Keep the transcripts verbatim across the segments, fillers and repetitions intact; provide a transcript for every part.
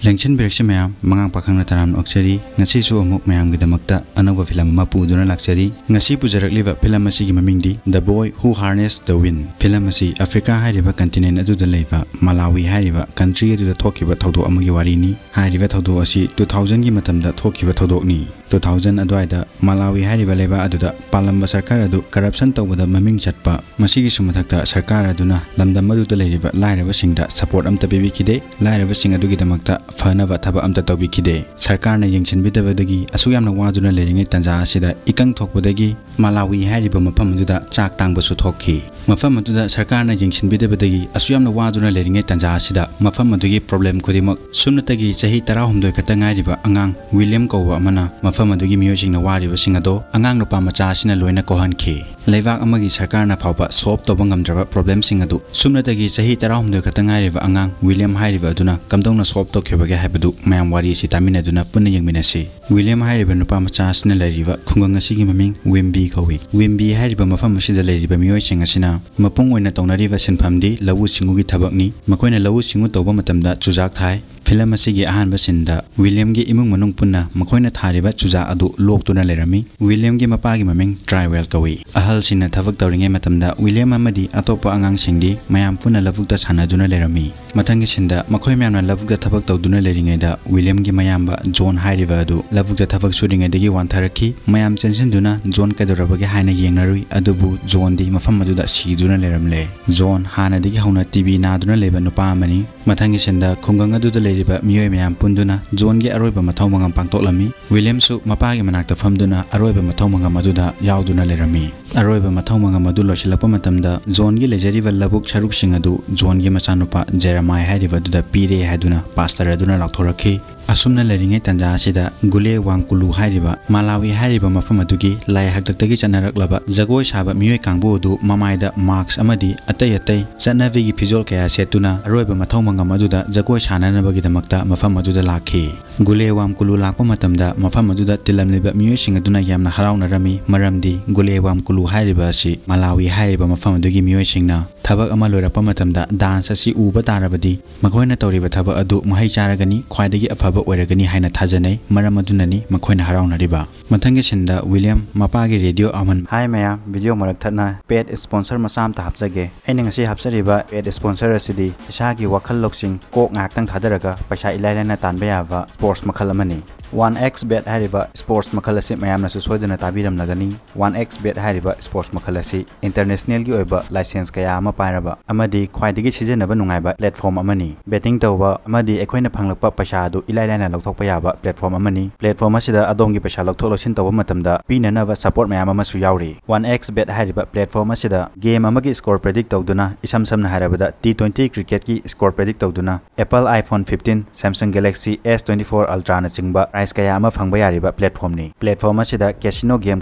ꯂꯦꯡꯁꯤꯟꯕꯤꯔꯛꯁꯤ ꯃꯌꯥꯝ, ꯃꯉꯥꯡ ꯄꯥꯈꯪꯅ ꯇꯔꯥꯝꯅ ꯑꯣꯛꯆꯔꯤ꯫ ꯉꯁꯤꯁꯨ ꯑꯃꯨꯛ ꯃꯌꯥꯝꯒꯤꯗꯃꯛꯇ ꯑꯅꯧꯕ ꯐꯤꯂꯝ ꯑꯃ ꯄꯨꯗꯨꯅ ꯂꯥꯛꯆꯔꯤ꯫ ꯉꯁꯤ ꯄꯨꯖꯔꯛꯂꯤꯕ ꯐꯤꯂꯝ ꯑꯁꯤꯒꯤ ꯃꯃꯤꯡꯗꯤ The Boy Who Harnessed the Wind꯫ Film ꯑꯁꯤ ꯑꯐ꯭ꯔꯤꯀꯥ ꯍꯥꯏꯔꯤꯕ continent ꯑꯗꯨꯗ ꯂꯩꯕ ꯃꯂꯥꯋꯤ ꯍꯥꯏꯔꯤꯕ country ꯑꯗꯨꯗ ꯊꯣꯛꯈꯤꯕ ꯊꯧꯗꯣꯛ ꯑꯃꯒꯤ ꯋꯥꯔꯤꯅꯤ꯫ ꯍꯥꯏꯔꯤꯕ ꯊꯧꯗꯣꯛ ꯑꯁꯤ two thousandꯒꯤ ꯃꯇꯝꯗ ꯊꯣꯛꯈꯤꯕ ꯊꯧꯗꯣꯛꯅꯤ꯫ Two thousand ꯑꯗꯨꯋꯥꯏꯗ ꯃꯂꯥꯋꯤ ꯍꯥꯏꯔꯤꯕ ꯂꯩꯕꯥꯛ ꯑꯗꯨꯗ ꯄꯥꯜꯂꯝꯕ ꯁꯔꯀꯥꯔ ꯑꯗꯨ corruption ꯇꯧꯕꯗ ꯃꯃꯤꯡ ꯆꯠꯄ, ꯃꯁꯤꯒꯤꯁꯨ ꯃꯊꯛꯇ ꯁꯔꯀꯥꯔ ꯑꯗꯨꯅ ꯂꯝꯗꯝ ꯑꯗꯨꯗ ꯂꯩꯔꯤꯕ ꯂꯥꯏꯔꯕꯁꯤꯡꯗ support ꯑꯃꯠꯇ ꯄꯤꯕꯤꯈꯤꯗꯦ꯫ ꯂꯥꯏꯔꯕꯁꯤꯡ ꯑꯗꯨꯒꯤꯗꯃꯛꯇ ꯐꯅꯕ ꯊꯕꯛ ꯑꯃꯠꯇ ꯇꯧꯕꯤꯈꯤꯗꯦ꯫ ꯁꯔꯀꯥꯔꯅ ꯌꯦꯡꯁꯤꯟꯕꯤꯗꯕꯗꯒꯤ ꯑꯁꯨꯛ ꯌꯥꯝꯅ ꯋꯥꯗꯨꯅ ꯂꯩꯔꯤꯉꯩ ꯇꯥꯟꯖꯥ ꯑꯁꯤꯗ ꯏꯀꯪ ꯊꯣꯛꯄꯗꯒꯤ ꯃꯂꯥꯋꯤ ꯍꯥꯏꯔꯤꯕ ꯃꯐꯝ ꯑꯗꯨꯗ ꯆꯥꯛ ꯇꯥꯡꯕꯁꯨ ꯊꯣꯛꯈꯤ꯫ ꯃꯐꯝ ꯑꯗꯨꯗ ꯁꯔꯀꯥꯔꯅ ꯌꯦꯡꯁꯤꯟꯕꯤꯗꯕꯗꯒꯤ ꯑꯁꯨꯛ ꯌꯥꯝꯅ ꯋꯥꯗꯨꯅ ꯂꯩꯔꯤꯉꯩ ꯇꯥꯟꯖꯥ ꯑꯁꯤꯗ ꯃꯐꯝ ꯑꯗꯨꯒꯤ problem ꯈꯨꯗꯤꯡꯃꯛ ꯁꯨꯞꯅꯇꯒꯤ ꯆꯍꯤ ꯇꯔꯥꯍꯨꯝꯗꯣꯏ ꯈꯛꯇ ꯉꯥꯏꯔꯤꯕ ꯑꯉꯥꯡ ꯋꯤꯂꯤꯌꯝ ꯀꯧꯕ ꯑꯃꯅ ꯃꯐꯝ ꯑꯗꯨꯒꯤ ꯃꯤꯑꯣꯏꯁꯤꯡꯅ ꯋꯥꯔꯤꯕꯁꯤꯡ ꯑꯗꯣ ꯑꯉꯥꯡ ꯅꯨꯄꯥ ꯃꯆꯥ ꯑꯁꯤꯅ ꯂꯣꯏꯅ ꯀꯣꯛꯍꯟꯈꯤ꯫ ꯂꯩꯕꯥꯛ ꯑꯃꯒꯤ ꯁꯔꯀꯥꯔꯅ ꯐꯥꯎꯕ solve ꯇꯧꯕ ꯉꯝꯗ꯭ꯔꯕ problemꯁꯤꯡ ꯑꯗꯨ ꯁꯨꯞꯅꯇꯒꯤ ꯆꯍꯤ ꯇꯔꯥꯍꯨꯝꯗꯣꯏ ꯈꯛꯇ ꯉꯥꯏꯔꯤꯕ ꯑꯉꯥꯡ ꯋꯤꯂꯤꯌꯝ ꯍꯥꯏꯔꯤꯕ ꯑꯗꯨꯅ ꯀꯝꯗꯧꯅ solve ꯇꯧꯈꯤꯕꯒꯦ ꯍꯥꯏꯕꯗꯨ ꯃꯌꯥꯝ ꯋꯥꯔꯤ ꯑꯁꯤ ꯇꯥꯃꯤꯟꯅꯗꯨꯅ ꯄꯨꯟꯅ ꯌꯦꯡꯃꯤꯟꯅꯁꯤ꯫ ꯋꯤꯂꯤꯌꯝ ꯍꯥꯏꯔꯤꯕ ꯅꯨꯄꯥ ꯃꯆꯥ ꯑꯁꯤꯅ ꯂꯩꯔꯤꯕ ꯈꯨꯡꯒꯪ ꯑꯁꯤꯒꯤ ꯃꯃꯤꯡ ꯋꯤꯝꯕꯤ ꯀꯧꯏ꯫ ꯋꯤꯝꯕꯤ ꯍꯥꯏꯔꯤꯕ ꯃꯐꯝ ꯑꯁꯤꯗ ꯂꯩꯔꯤꯕ ꯃꯤꯑꯣꯏꯁꯤꯡ ꯑꯁꯤꯅ ꯃꯄꯨꯡ ꯑꯣꯏꯅ ꯇꯧꯅꯔꯤꯕ ꯁꯤꯟꯐꯝꯗꯤ ꯂꯧꯎ ꯁꯤꯡꯎꯒꯤ ꯊꯕꯛꯅꯤ꯫ ꯃꯈꯣꯏꯅ ꯂꯧꯎ ꯁꯤꯡꯎ ꯇꯧꯕ ꯃꯇꯝꯗ ꯆꯨꯖꯥꯛ ꯊꯥꯏ꯫ ꯐꯤꯂꯝ ꯑꯁꯤꯒꯤ ꯑꯍꯥꯟꯕ sceneꯗ ꯋꯤꯂꯤꯌꯝꯒꯤ ꯏꯃꯨꯡ ꯃꯅꯨꯡ ꯄꯨꯟꯅ ꯃꯈꯣꯏꯅ ꯊꯥꯔꯤꯕ ꯆꯨꯖꯥꯛ ꯑꯗꯨ ꯂꯣꯛꯇꯨꯅ ꯂꯩꯔꯝꯃꯤ꯫ ꯋꯤꯂꯤꯌꯝꯒꯤ ꯃꯄꯥꯒꯤ ꯃꯃꯤꯡ ꯇ꯭ꯔꯥꯏꯋꯦꯜ ꯀꯧꯏ꯫ ꯑꯍꯜꯁꯤꯡꯅ ꯊꯕꯛ ꯇꯧꯔꯤꯉꯩ ꯃꯇꯝꯗ ꯋꯤꯂꯤꯌꯝ ꯑꯃꯗꯤ ꯑꯇꯣꯞꯄ ꯑꯉꯥꯡꯁꯤꯡꯗꯤ ꯃꯌꯥꯝ ꯄꯨꯟꯅ ꯂꯧꯕꯨꯛꯇ ꯁꯥꯟꯅꯗꯨꯅ ꯂꯩꯔꯝꯃꯤ꯫ ꯃꯊꯪꯒꯤ sceneꯗ ꯃꯈꯣꯏ ꯃꯌꯥꯝꯅ ꯂꯧꯕꯨꯛꯇ ꯊꯕꯛ ꯇꯧꯗꯨꯅ ꯂꯩꯔꯤꯉꯩꯗ ꯋꯤꯂꯤꯌꯝꯒꯤ ꯃꯌꯥꯝꯕ ꯖꯣꯟ ꯍꯥꯏꯔꯤꯕ ꯑꯗꯨ ꯂꯧꯕꯨꯛꯇ ꯊꯕꯛ ꯁꯨꯔꯤꯉꯩꯗꯒꯤ ꯋꯥꯟꯊꯔꯛꯈꯤ꯫ ꯃꯌꯥꯝ ꯆꯦꯟꯁꯤꯟꯗꯨꯅ ꯖꯣꯟ ꯀꯩꯗꯧꯔꯕꯒꯦ ꯍꯥꯏꯅ ꯌꯦꯡꯅꯔꯨꯏ, ꯑꯗꯨꯕꯨ ꯖꯣꯟꯗꯤ ꯃꯐꯝ ꯑꯗꯨꯗ ꯁꯤꯗꯨꯅ ꯂꯩꯔꯝꯂꯦ꯫ ꯖꯣꯟ ꯍꯥꯟꯅꯗꯒꯤ ꯍꯧꯅ TB ꯅꯥꯗꯨꯅ ꯂꯩꯕ ꯅꯨꯄꯥ ꯑꯃꯅꯤ꯫ ꯃꯊꯪꯒꯤ sceneꯗ ꯈꯨꯡꯒꯪ ꯑꯗꯨꯗ ꯂꯩꯔꯤꯕ ꯃꯤꯑꯣꯏ ꯃꯌꯥꯝ ꯄꯨꯟꯗꯨꯅ ꯖꯣꯟꯒꯤ ꯑꯔꯣꯏꯕ ꯃꯊꯧ ꯃꯉꯝ ꯄꯥꯡꯊꯣꯛꯂꯝꯃꯤ꯫ ꯋꯤꯂꯤꯌꯝꯁꯨ ꯃꯄꯥꯒꯤ ꯃꯅꯥꯛꯇ ꯐꯝꯗꯨꯅ ꯑꯔꯣꯏꯕ ꯃꯊꯧ ꯃꯉꯝ ꯑꯗꯨꯗ ꯌꯥꯎꯗꯨꯅ ꯂꯩꯔꯝꯃꯤ꯫ ꯑꯔꯣꯏꯕ ꯃꯊꯧ ꯃꯉꯝ ꯑꯗꯨ ꯂꯣꯏꯁꯤꯜꯂꯛꯄ ꯃꯇꯝꯗ ꯖꯣꯟꯒꯤ ꯂꯩꯖꯔꯤꯕ ꯂꯧꯕꯨꯛ ꯁꯔꯨꯛꯁꯤꯡ ꯑꯗꯨ ꯖꯣꯟꯒꯤ ꯃꯆꯥꯅꯨꯄꯥ ꯖꯦꯔꯦꯃꯥꯏ ꯍꯥꯏꯔꯤꯕ ꯑꯗꯨꯗ ꯄꯤꯔꯦ ꯍꯥꯏꯗꯨꯅ ꯄꯥꯁꯇꯔ ꯑꯗꯨꯅ ꯂꯥꯎꯊꯣꯔꯛꯈꯤ꯫ ꯑꯁꯨꯝꯅ ꯂꯩꯔꯤꯉꯩ ꯇꯥꯟꯖꯥ ꯑꯁꯤꯗ ꯒꯨꯂꯦ ꯋꯥꯡꯀꯨꯂꯨ ꯍꯥꯏꯔꯤꯕ ꯃꯥꯂꯥꯋꯤ ꯍꯥꯏꯔꯤꯕ ꯃꯐꯝ ꯑꯗꯨꯒꯤ ꯂꯥꯏ ꯍꯥꯛꯇꯛꯇꯒꯤ ꯆꯠꯅꯔꯛꯂꯕ ꯖꯒꯣꯏ ꯁꯥꯕ ꯃꯤꯑꯣꯏ ꯀꯥꯡꯕꯨ ꯑꯗꯨ ꯃꯃꯥꯏꯗ mask ꯑꯃꯗꯤ ꯑꯇꯩ ꯑꯇꯩ ꯆꯠꯅꯕꯤꯒꯤ ꯐꯤꯖꯣꯜ ꯀꯌꯥ ꯁꯦꯠꯇꯨꯅ ꯑꯔꯣꯏꯕ ꯃꯊꯧ ꯃꯉꯝ ꯑꯗꯨꯗ ꯖꯒꯣꯏ ꯁꯥꯅꯅꯕꯒꯤꯗꯃꯛꯇ ꯃꯐꯝ ꯑꯗꯨꯗ ꯂꯥꯛꯈꯤ꯫ ꯒꯨꯂꯦ ꯋꯥꯡꯀꯨꯂꯨ ꯂꯥꯛꯄ ꯃꯇꯝꯗ ꯃꯐꯝ ꯑꯗꯨꯗ ꯇꯤꯜꯂꯝꯂꯤꯕ ꯃꯤꯑꯣꯏꯁꯤꯡ ꯑꯗꯨꯅ ꯌꯥꯝꯅ ꯍꯔꯥꯎꯅꯔꯝꯃꯤ, ꯃꯔꯝꯗꯤ ꯒꯨꯂꯦ ꯋꯥꯡꯀꯨꯂꯨ ꯍꯥꯏꯔꯤꯕ ꯑꯁꯤ ꯃꯂꯥꯋꯤ ꯍꯥꯏꯔꯤꯕ ꯃꯐꯝ ꯑꯗꯨꯒꯤ ꯃꯤꯑꯣꯏꯁꯤꯡꯅ ꯊꯕꯛ ꯑꯃ ꯂꯣꯏꯔꯛꯄ ꯃꯇꯝꯗ ꯗꯥꯟꯁ ꯑꯁꯤ ꯎꯕ ꯇꯥꯔꯕꯗꯤ ꯃꯈꯣꯏꯅ ꯇꯧꯔꯤꯕ ꯊꯕꯛ ꯑꯗꯨ ꯃꯍꯩ ꯆꯥꯔꯒꯅꯤ, ꯈ꯭ꯋꯥꯏꯗꯒꯤ ꯑꯐꯕ ꯑꯣꯏꯔꯒꯅꯤ ꯍꯥꯏꯅ ꯊꯥꯖꯅꯩ꯫ ꯃꯔꯝ ꯑꯗꯨꯅꯅꯤ ꯃꯈꯣꯏꯅ ꯍꯔꯥꯎꯅꯔꯤꯕ꯫ ꯃꯊꯪꯒꯤ ꯁꯤꯟꯗ ꯋꯤꯂꯤꯌꯝ ꯃꯄꯥꯒꯤ ꯔꯦꯗꯤꯑꯣ ꯑꯃꯟ꯫ ꯍꯥꯏ ꯃꯌꯥꯝ, ꯚꯤꯗꯤꯑꯣ ꯃꯔꯛ ꯊꯠꯅ paid sponsor ꯃꯆꯥ ꯑꯃꯇ ꯍꯥꯞꯆꯒꯦ꯫ ꯑꯩꯅ ꯉꯁꯤ ꯍꯥꯞꯆꯔꯤꯕ paid sponsor ꯑꯁꯤꯗꯤ ꯏꯁꯥꯒꯤ ꯋꯥꯈꯜ ꯂꯧꯁꯤꯡ, ꯀꯣꯛ ꯉꯥꯏꯍꯥꯛꯇꯪ ꯊꯥꯗꯔꯒ ꯄꯩꯁꯥ ꯏꯂꯥꯏ ꯂꯥꯏꯅ ꯇꯥꯟꯕ ꯌꯥꯕ sports ꯃꯈꯜ ꯑꯃꯅꯤ꯫ One X Bet ꯍꯥꯏꯔꯤꯕ sports ꯃꯈꯜ ꯑꯁꯤ ꯃꯌꯥꯝꯅꯁꯨ ꯁꯣꯏꯗꯅ ꯇꯥꯕꯤꯔꯝꯂꯒꯅꯤ꯫ One X Bet ꯍꯥꯏꯔꯤꯕ sports ꯃꯈꯜ ꯑꯁꯤ internationalꯒꯤ ꯑꯣꯏꯕ license ꯀꯌꯥ ꯑꯃ ꯄꯥꯏꯔꯕ ꯑꯃꯗꯤ ꯈ꯭ꯋꯥꯏꯗꯒꯤ ꯁꯤꯖꯤꯟꯅꯕ ꯅꯨꯡꯉꯥꯏꯕ platform ꯑꯃꯅꯤ꯫ Betting ꯇꯧꯕ ꯑꯃꯗꯤ ꯑꯩꯈꯣꯏꯅ ꯐꯪꯂꯛꯄ ꯄꯩꯁꯥ ꯑꯗꯨ ꯏꯂꯥꯏ ꯂꯥꯏꯅ ꯂꯧꯊꯣꯛꯄ ꯌꯥꯕ platform ꯑꯃꯅꯤ꯫ Platform ꯑꯁꯤꯗ ꯑꯗꯣꯝꯒꯤ ꯄꯩꯁꯥ ꯂꯧꯊꯣꯛ ꯂꯧꯁꯤꯟ ꯇꯧꯕ ꯃꯇꯝꯗ ꯄꯤꯅꯅꯕ support ꯃꯌꯥꯝ ꯑꯃꯁꯨ ꯌꯥꯎꯔꯤ꯫ One X Bet ꯍꯥꯏꯔꯤꯕ platform ꯑꯁꯤꯗ game ꯑꯃꯒꯤ score predict ꯇꯧꯗꯨꯅ, ꯏꯁꯝ ꯁꯝꯅ ꯍꯥꯏꯔꯕꯗ T twenty cricketꯀꯤ score predict ꯇꯧꯗꯨꯅ, Apple iPhone fifteen, Samsung Galaxy S twenty four Ultraꯅꯆꯤꯡꯕ prize ꯀꯌꯥ ꯑꯃ ꯐꯪꯕ ꯌꯥꯔꯤꯕ platformꯅꯤ꯫ Platform ꯑꯁꯤꯗ casino game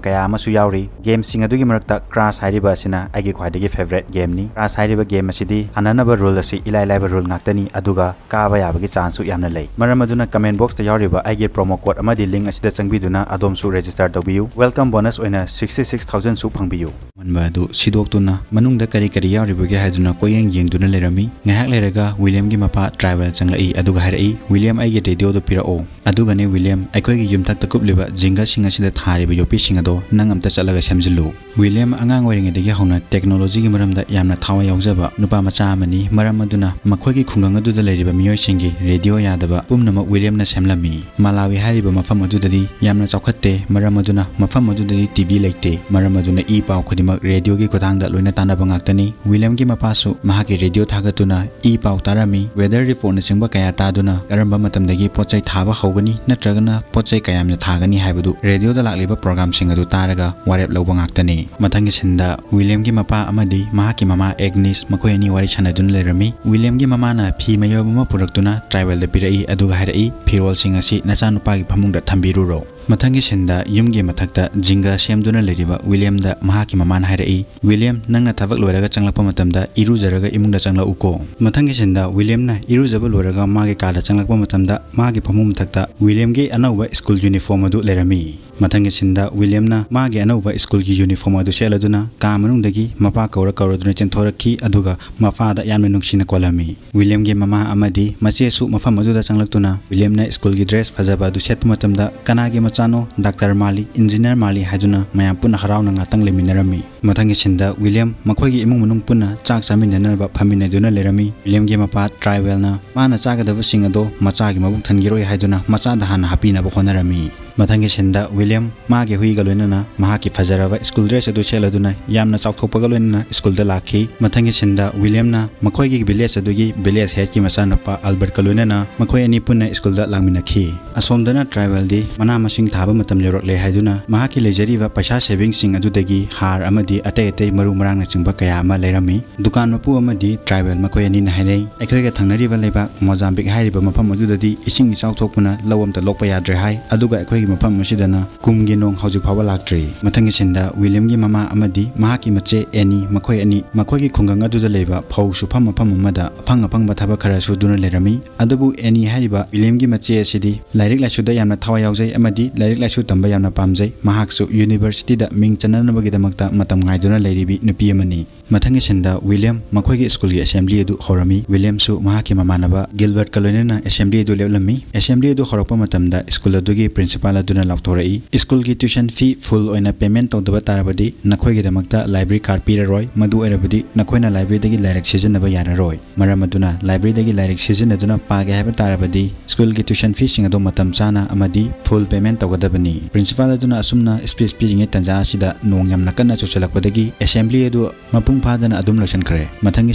ꯀꯌꯥ ꯑꯃꯁꯨ ꯌꯥꯎꯔꯤ꯫ Gameꯁꯤꯡ ꯑꯗꯨꯒꯤ ꯃꯔꯛꯇ Crash ꯍꯥꯏꯔꯤꯕ ꯑꯁꯤꯅ ꯑꯩꯒꯤ ꯈ꯭ꯋꯥꯏꯗꯒꯤ favourite gameꯅꯤ꯫ Crash ꯍꯥꯏꯔꯤꯕ game ꯑꯁꯤꯗꯤ ꯁꯥꯟꯅꯅꯕ rule ꯑꯁꯤ ꯏꯂꯥꯏ ꯂꯥꯏꯕ rule ꯉꯥꯛꯇꯅꯤ, ꯑꯗꯨꯒ ꯀꯥꯕ ꯌꯥꯕꯒꯤ chanceꯁꯨ ꯌꯥꯝꯅ ꯂꯩ꯫ ꯃꯔꯝ ꯑꯗꯨꯅ comment boxꯇ ꯌꯥꯎꯔꯤꯕ ꯑꯩꯒꯤ promo code ꯑꯃꯗꯤ link ꯑꯁꯤꯗ ꯆꯪꯕꯤꯗꯨꯅ ꯑꯗꯣꯝꯁꯨ register ꯇꯧꯕꯤꯌꯨ꯫ Welcome bonus ꯑꯣꯏꯅ sixty six thousandꯁꯨ ꯐꯪꯕꯤꯌꯨ꯫ ꯑꯃꯟꯕ ꯑꯗꯨ ꯁꯤꯗꯣꯛꯇꯨꯅ ꯃꯅꯨꯡꯗ ꯀꯔꯤ ꯀꯔꯤ ꯌꯥꯎꯔꯤꯕꯒꯦ ꯍꯥꯏꯗꯨꯅ ꯀꯣꯏꯌꯦꯡ ꯌꯦꯡꯗꯨꯅ ꯂꯩꯔꯝꯃꯤ꯫ ꯉꯥꯏꯍꯥꯛ ꯂꯩꯔꯒ ꯋꯤꯂꯤꯌꯝꯒꯤ ꯃꯄꯥ ꯇ꯭ꯔꯥꯏꯋꯦꯜ ꯆꯪꯂꯛꯏ, ꯑꯗꯨꯒ ꯍꯥꯏꯔꯛꯏ, "ꯋꯤꯂꯤꯌꯝ, ꯑꯩꯒꯤ ꯔꯦꯗꯤꯑꯣꯗꯨ ꯄꯤꯔꯛꯑꯣ꯫ ꯑꯗꯨꯒꯅꯦ ꯋꯤꯂꯤꯌꯝ, ꯑꯩꯈꯣꯏꯒꯤ ꯌꯨꯝꯊꯛꯇ ꯀꯨꯞꯂꯤꯕ ꯖꯤꯡꯒꯁꯤꯡ ꯑꯁꯤꯗ ꯊꯥꯔꯤꯕ ꯌꯣꯠꯄꯤꯁꯤꯡ ꯑꯗꯣ ꯅꯪ ꯑꯝꯇ ꯆꯠꯂꯒ ꯁꯦꯝꯖꯤꯜꯂꯨ꯫" ꯋꯤꯂꯤꯌꯝ ꯑꯉꯥꯡ ꯑꯣꯏꯔꯤꯉꯩꯗꯒꯤ ꯍꯧꯅ technologyꯒꯤ ꯃꯔꯝꯗ ꯌꯥꯝꯅ ꯊꯋꯥꯏ ꯌꯥꯎꯖꯕ ꯅꯨꯄꯥ ꯃꯆꯥ ꯑꯃꯅꯤ꯫ ꯃꯔꯝ ꯑꯗꯨꯅ ꯃꯈꯣꯏꯒꯤ ꯈꯨꯡꯒꯪ ꯑꯗꯨꯗ ꯂꯩꯔꯤꯕ ꯃꯤꯑꯣꯏꯁꯤꯡꯒꯤ ꯔꯦꯗꯤꯑꯣ ꯌꯥꯗꯕ ꯄꯨꯝꯅꯃꯛ ꯋꯤꯂꯤꯌꯝꯅ ꯁꯦꯝꯂꯝꯃꯤ꯫ ꯃꯂꯥꯋꯤ ꯍꯥꯏꯔꯤꯕ ꯃꯐꯝ ꯑꯗꯨꯗꯗꯤ ꯌꯥꯝꯅ ꯆꯥꯎꯈꯠꯇꯦ, ꯃꯔꯝ ꯑꯗꯨꯅ ꯃꯐꯝ ꯑꯗꯨꯗꯗꯤ T V ꯂꯩꯇꯦ꯫ ꯃꯔꯝ ꯑꯗꯨꯅ ꯏ ꯄꯥꯎ ꯈꯨꯗꯤꯡꯃꯛ ꯔꯦꯗꯤꯑꯣꯒꯤ ꯈꯨꯠꯊꯥꯡꯗ ꯂꯣꯏꯅ ꯇꯥꯟꯅꯕ ꯉꯥꯛꯇꯅꯤ꯫ ꯋꯤꯂꯤꯌꯝꯒꯤ ꯃꯄꯥꯁꯨ ꯃꯍꯥꯛꯀꯤ ꯔꯦꯗꯤꯑꯣ ꯊꯥꯒꯠꯇꯨꯅ ꯏ ꯄꯥꯎ ꯇꯥꯔꯝꯃꯤ꯫ Weather reportꯅꯆꯤꯡꯕ ꯀꯌꯥ ꯇꯥꯗꯨꯅ ꯀꯔꯝꯕ ꯃꯇꯝꯗꯒꯤ ꯄꯣꯠ ꯆꯩ ꯊꯥꯕ ꯍꯧꯒꯅꯤ ꯅꯠꯇ꯭ꯔꯒꯅ ꯄꯣꯠ ꯆꯩ ꯀꯌꯥꯝꯅ ꯊꯥꯒꯅꯤ ꯍꯥꯏꯕꯗꯨ ꯔꯦꯗꯤꯑꯣꯗ ꯂꯥꯛꯂꯤꯕ programꯁꯤꯡ ꯑꯗꯨ ꯇꯥꯔꯒ ꯋꯥꯔꯦꯞ ꯂꯧꯕ ꯉꯥꯛꯇꯅꯤ꯫ ꯃꯊꯪꯒꯤ ꯁꯤꯟꯗ ꯋꯤꯂꯤꯌꯝꯒꯤ ꯃꯄꯥ ꯑꯃꯗꯤ ꯃꯍꯥꯛꯀꯤ ꯃꯃꯥ ꯑꯦꯒꯅꯤꯁ ꯃꯈꯣꯏ ꯑꯅꯤ ꯋꯥꯔꯤ ꯁꯥꯟꯅꯗꯨꯅ ꯂꯩꯔꯝꯃꯤ꯫ ꯋꯤꯂꯤꯌꯝꯒꯤ ꯃꯃꯥꯅ ꯐꯤ ꯃꯌꯣꯝ ꯑꯃ ꯄꯨꯔꯛꯇꯨꯅ ꯇ꯭ꯔꯥꯏꯋꯦꯜꯗ ꯄꯤꯔꯛꯏ, ꯑꯗꯨꯒ ꯍꯥꯏꯔꯛꯏ, "ꯐꯤꯔꯣꯜꯁꯤꯡ ꯑꯁꯤ ꯅꯆꯥꯅꯨꯄꯥꯒꯤ ꯐꯃꯨꯡꯗ ꯊꯝꯕꯤꯔꯨꯔꯣ꯫" ꯃꯊꯪꯒꯤ ꯁꯤꯟꯗ ꯌꯨꯝꯒꯤ ꯃꯊꯛꯇ ꯖꯤꯡꯒ ꯁꯦꯝꯗꯨꯅ ꯂꯩꯔꯤꯕ ꯋꯤꯂꯤꯌꯝꯗ ꯃꯍꯥꯛꯀꯤ ꯃꯃꯥꯅ ꯍꯥꯏꯔꯛꯏ, "ꯋꯤꯂꯤꯌꯝ, ꯅꯪꯅ ꯊꯕꯛ ꯂꯣꯏꯔꯒ ꯆꯪꯂꯛꯄ ꯃꯇꯝꯗ ꯏꯔꯨꯖꯔꯒ ꯏꯃꯨꯡꯗ ꯆꯪꯂꯛꯎꯀꯣ꯫" ꯃꯊꯪꯒꯤ ꯁꯤꯟꯗ ꯋꯤꯂꯤꯌꯝꯅ ꯏꯔꯨꯖꯕ ꯂꯣꯏꯔꯒ ꯃꯥꯒꯤ ꯀꯥꯗ ꯆꯪꯂꯛꯄ ꯃꯇꯝꯗ ꯃꯥꯒꯤ ꯐꯃꯨꯡ ꯃꯊꯛꯇ ꯋꯤꯂꯤꯌꯝꯒꯤ ꯑꯅꯧꯕ school uniform ꯑꯗꯨ ꯂꯩꯔꯝꯃꯤ꯫ ꯃꯊꯪꯒꯤ ꯁꯤꯟꯗ ꯋꯤꯂꯤꯌꯝꯅ ꯃꯥꯒꯤ ꯑꯅꯧꯕ ꯁ꯭ꯀꯨꯜꯒꯤ ꯌꯨꯅꯤꯐꯣꯔꯝ ꯑꯗꯨ ꯁꯦꯠꯂꯗꯨꯅ ꯀꯥ ꯃꯅꯨꯡꯗꯒꯤ ꯃꯄꯥ ꯀꯧꯔ ꯀꯧꯔꯗꯨꯅ ꯆꯦꯟꯊꯣꯔꯛꯈꯤ, ꯑꯗꯨꯒ ꯃꯄꯥꯗ ꯌꯥꯝꯅ ꯅꯨꯡꯁꯤꯅ ꯀꯣꯜꯂꯝꯃꯤ꯫ ꯋꯤꯂꯤꯌꯝꯒꯤ ꯃꯃꯥ ꯑꯃꯗꯤ ꯃꯆꯦꯁꯨ ꯃꯐꯝ ꯑꯗꯨꯗ ꯆꯪꯂꯛꯇꯨꯅ ꯋꯤꯂꯤꯌꯝꯅ ꯁ꯭ꯀꯨꯜꯒꯤ ꯗ꯭ꯔꯦꯁ ꯐꯖꯕ ꯑꯗꯨ ꯁꯦꯠꯄ ꯃꯇꯝꯗ "ꯀꯅꯥꯒꯤ ꯃꯆꯥꯅꯣ? ꯗꯥꯛꯇꯔ ꯃꯥꯜꯂꯤ, ꯏꯟꯖꯤꯅꯤꯌꯔ ꯃꯥꯜꯂꯤ" ꯍꯥꯏꯗꯨꯅ ꯃꯌꯥꯝ ꯄꯨꯟꯅ ꯍꯔꯥꯎꯅ ꯉꯥꯛꯇꯪ ꯂꯩꯃꯤꯟꯅꯔꯝꯃꯤ꯫ ꯃꯊꯪꯒꯤ ꯁꯤꯟꯗ ꯋꯤꯂꯤꯌꯝ ꯃꯈꯣꯏꯒꯤ ꯏꯃꯨꯡ ꯃꯅꯨꯡ ꯄꯨꯟꯅ ꯆꯥꯛ ꯆꯥꯃꯤꯟꯅꯅꯕ ꯐꯝꯃꯤꯟꯅꯗꯨꯅ ꯂꯩꯔꯝꯃꯤ꯫ ꯋꯤꯂꯤꯌꯝꯒꯤ ꯃꯄꯥ ꯇ꯭ꯔꯥꯏꯕꯦꯜꯅ ꯃꯥꯅ ꯆꯥꯒꯗꯕꯁꯤꯡ ꯑꯗꯣ ꯃꯆꯥꯒꯤ ꯃꯕꯨꯛ ꯊꯟꯈꯤꯔꯣꯏ ꯍꯥꯏꯗꯨꯅ ꯃꯆꯥꯗ ꯍꯥꯟꯅ ꯍꯥꯞꯄꯤꯅꯕ ꯍꯣꯠꯅꯔꯝꯃꯤ꯫ ꯃꯊꯪꯒꯤ ꯁꯤꯟꯗ ꯋꯤꯂꯤꯌꯝ ꯃꯥꯒꯤ ꯍꯨꯏꯒ ꯂꯣꯏꯅꯅ ꯃꯍꯥꯛꯀꯤ ꯐꯖꯔꯕ ꯁ꯭ꯀꯨꯜ ꯗ꯭ꯔꯦꯁ ꯑꯗꯨ ꯁꯦꯠꯂꯗꯨꯅ ꯌꯥꯝꯅ ꯆꯥꯎꯊꯣꯛꯄꯒ ꯂꯣꯏꯅꯅ ꯁ꯭ꯀꯨꯜꯗ ꯂꯥꯛꯈꯤ꯫ ꯃꯊꯪꯒꯤ ꯁꯤꯟꯗ ꯋꯤꯂꯤꯌꯝꯅ ꯃꯈꯣꯏꯒꯤ ꯚꯤꯂꯦꯖ ꯑꯗꯨꯒꯤ ꯚꯤꯂꯦꯖ ꯍꯦꯗꯀꯤ ꯃꯆꯥꯅꯨꯄꯥ ꯑꯜꯕꯔꯠꯀ ꯂꯣꯏꯅꯅ ꯃꯈꯣꯏ ꯑꯅꯤ ꯄꯨꯟꯅ ꯁ꯭ꯀꯨꯜꯗ ꯂꯥꯛꯃꯤꯟꯅꯈꯤ꯫ ꯑꯁꯣꯝꯗꯅ ꯇ꯭ꯔꯥꯏꯕꯦꯜꯗꯤ ꯃꯅꯥ ꯃꯁꯤꯡ ꯊꯥꯕ ꯃꯇꯝ ꯌꯧꯔꯛꯂꯦ ꯍꯥꯏꯗꯨꯅ ꯃꯍꯥꯛꯀꯤ ꯂꯩꯖꯔꯤꯕ ꯄꯩꯁꯥ ꯁꯦꯚꯤꯡꯁꯤꯡ ꯑꯗꯨꯗꯒꯤ ꯍꯥꯔ ꯑꯃꯗꯤ ꯑꯇꯩ ꯑꯇꯩ ꯃꯔꯨ ꯃꯔꯥꯡꯅꯆꯤꯡꯕ ꯀꯌꯥ ꯑꯃ ꯂꯩꯔꯝꯃꯤ꯫ ꯗꯨꯀꯥꯟ ꯃꯄꯨ ꯑꯃꯗꯤ ꯇ꯭ꯔꯥꯏꯕꯦꯜ ꯃꯈꯣꯏ ꯑꯅꯤꯅ ꯍꯥꯏꯅꯩ, "ꯑꯩꯈꯣꯏꯒ ꯊꯪꯅꯔꯤꯕ ꯂꯩꯕꯥꯛ ꯃꯣꯖꯥꯝꯕꯤꯛ ꯍꯥꯏꯔꯤꯕ ꯃꯐꯝ ꯑꯗꯨꯗꯗꯤ ꯏꯁꯤꯡ ꯏꯆꯥꯎ ꯊꯣꯛꯄꯅ ꯂꯧ ꯑꯃꯇ ꯂꯣꯛꯄ ꯌꯥꯗ꯭ꯔꯦ" ꯍꯥꯏ꯫ ꯑꯗꯨꯒ ꯑꯩꯈꯣꯏꯒꯤ ꯃꯐꯝ ꯑꯁꯤꯗꯅ ꯀꯨꯝꯒꯤ ꯅꯣꯡ ꯍꯧꯖꯤꯛ ꯐꯥꯎꯕ ꯂꯥꯛꯇ꯭ꯔꯤ꯫ ꯃꯊꯪꯒꯤ ꯁꯤꯟꯗ ꯋꯤꯂꯤꯌꯝꯒꯤ ꯃꯃꯥ ꯑꯃꯗꯤ ꯃꯍꯥꯛꯀꯤ ꯃꯆꯦ ꯑꯦꯅꯤ, ꯃꯈꯣꯏ ꯑꯅꯤ ꯃꯈꯣꯏꯒꯤ ꯈꯨꯡꯒꯪ ꯑꯗꯨꯗ ꯂꯩꯕ ꯐꯧ ꯁꯨꯐꯝ ꯃꯐꯝ ꯑꯃꯗ ꯑꯐꯪ ꯑꯐꯪꯕ ꯊꯕꯛ ꯈꯔ ꯁꯨꯗꯨꯅ ꯂꯩꯔꯝꯃꯤ꯫ ꯑꯗꯨꯕꯨ ꯑꯦꯅꯤ ꯍꯥꯏꯔꯤꯕ ꯋꯤꯂꯤꯌꯝꯒꯤ ꯃꯆꯦ ꯑꯁꯤꯗꯤ ꯂꯥꯏꯔꯤꯛ ꯂꯥꯏꯁꯨꯗ ꯌꯥꯝꯅ ꯊꯋꯥꯏ ꯌꯥꯎꯖꯩ ꯑꯃꯗꯤ ꯂꯥꯏꯔꯤꯛ ꯂꯥꯏꯁꯨ ꯇꯝꯕ ꯌꯥꯝꯅ ꯄꯥꯝꯖꯩ꯫ ꯃꯍꯥꯛꯁꯨ ꯌꯨꯅꯤꯚꯔꯁꯤꯇꯤꯗ ꯃꯤꯡ ꯆꯟꯅꯅꯕꯒꯤꯗꯃꯛꯇ ꯃꯇꯝ ꯉꯥꯏꯗꯨꯅ ꯂꯩꯔꯤꯕꯤ ꯅꯨꯄꯤ ꯑꯃꯅꯤ꯫ ꯃꯊꯪꯒꯤ ꯁꯤꯟꯗ ꯋꯤꯂꯤꯌꯝ ꯃꯈꯣꯏꯒꯤ ꯁ꯭ꯀꯨꯜꯒꯤ ꯑꯦꯁꯦꯝꯕ꯭ꯂꯤ ꯑꯗꯨ ꯍꯧꯔꯝꯃꯤ꯫ ꯋꯤꯂꯤꯌꯝꯁꯨ ꯃꯍꯥꯛꯀꯤ ꯃꯃꯥꯟꯅꯕ ꯒꯤꯜꯕꯔꯠꯀ ꯂꯣꯏꯅꯅ ꯑꯦꯁꯦꯝꯕ꯭ꯂꯤ ꯑꯗꯨ ꯂꯦꯞꯂꯝꯃꯤ꯫ ꯑꯦꯁꯦꯝꯕ꯭ꯂꯤ ꯑꯗꯨ ꯍꯧꯔꯛꯄ ꯃꯇꯝꯗ ꯁ꯭ꯀꯨꯜ ꯑꯗꯨꯒꯤ ꯄ꯭ꯔꯤꯟꯁꯤꯄꯥꯜ ꯑꯗꯨꯅ ꯂꯥꯎꯊꯣꯔꯛꯏ, "ꯁ꯭ꯀꯨꯜꯒꯤ ꯇ꯭ꯌꯨꯁꯟ ꯐꯤ ꯐꯨꯜ ꯑꯣꯏꯅ ꯄꯦꯃꯦꯟ ꯇꯧꯗꯕ ꯇꯥꯔꯕꯗꯤ ꯅꯈꯣꯏꯒꯤꯗꯃꯛꯇ ꯂꯥꯏꯕ꯭ꯔꯦꯔꯤ ꯀꯥꯔꯗ ꯄꯤꯔꯔꯣꯏ꯫ ꯃꯗꯨ ꯑꯣꯏꯔꯕꯗꯤ ꯅꯈꯣꯏꯅ ꯂꯥꯏꯕ꯭ꯔꯦꯔꯤꯗꯒꯤ ꯂꯥꯏꯔꯤꯛ ꯁꯤꯖꯤꯟꯅꯕ ꯌꯥꯔꯔꯣꯏ꯫ ꯃꯔꯝ ꯑꯗꯨꯅ ꯂꯥꯏꯕ꯭ꯔꯦꯔꯤꯗꯒꯤ ꯂꯥꯏꯔꯤꯛ ꯁꯤꯖꯤꯟꯅꯗꯨꯅ ꯄꯥꯒꯦ ꯍꯥꯏꯕ ꯇꯥꯔꯕꯗꯤ ꯁ꯭ꯀꯨꯜꯒꯤ ꯇ꯭ꯌꯨꯁꯟ ꯐꯤꯁꯤꯡ ꯑꯗꯨ ꯃꯇꯝ ꯆꯥꯅ ꯑꯃꯗꯤ ꯐꯨꯜ ꯄꯦꯃꯦꯟ ꯇꯧꯒꯗꯕꯅꯤ"꯫ ꯄ꯭ꯔꯤꯟꯁꯤꯄꯥꯜ ꯑꯗꯨꯅ ꯑꯁꯨꯝꯅ ꯁ꯭ꯄꯤꯆ ꯄꯤꯔꯤꯉꯩ ꯇꯥꯟꯖꯥ ꯑꯁꯤꯗ ꯅꯣꯡ ꯌꯥꯝꯅ ꯀꯟꯅ ꯆꯨꯁꯤꯜꯂꯛꯄꯗꯒꯤ ꯑꯦꯁꯦꯝꯕ꯭ꯂꯤ ꯑꯗꯨ ꯃꯄꯨꯡ ꯐꯥꯗꯅ ꯑꯗꯨꯝ ꯂꯣꯏꯁꯤꯟꯈ꯭ꯔꯦ꯫ ꯃꯊꯪꯒꯤ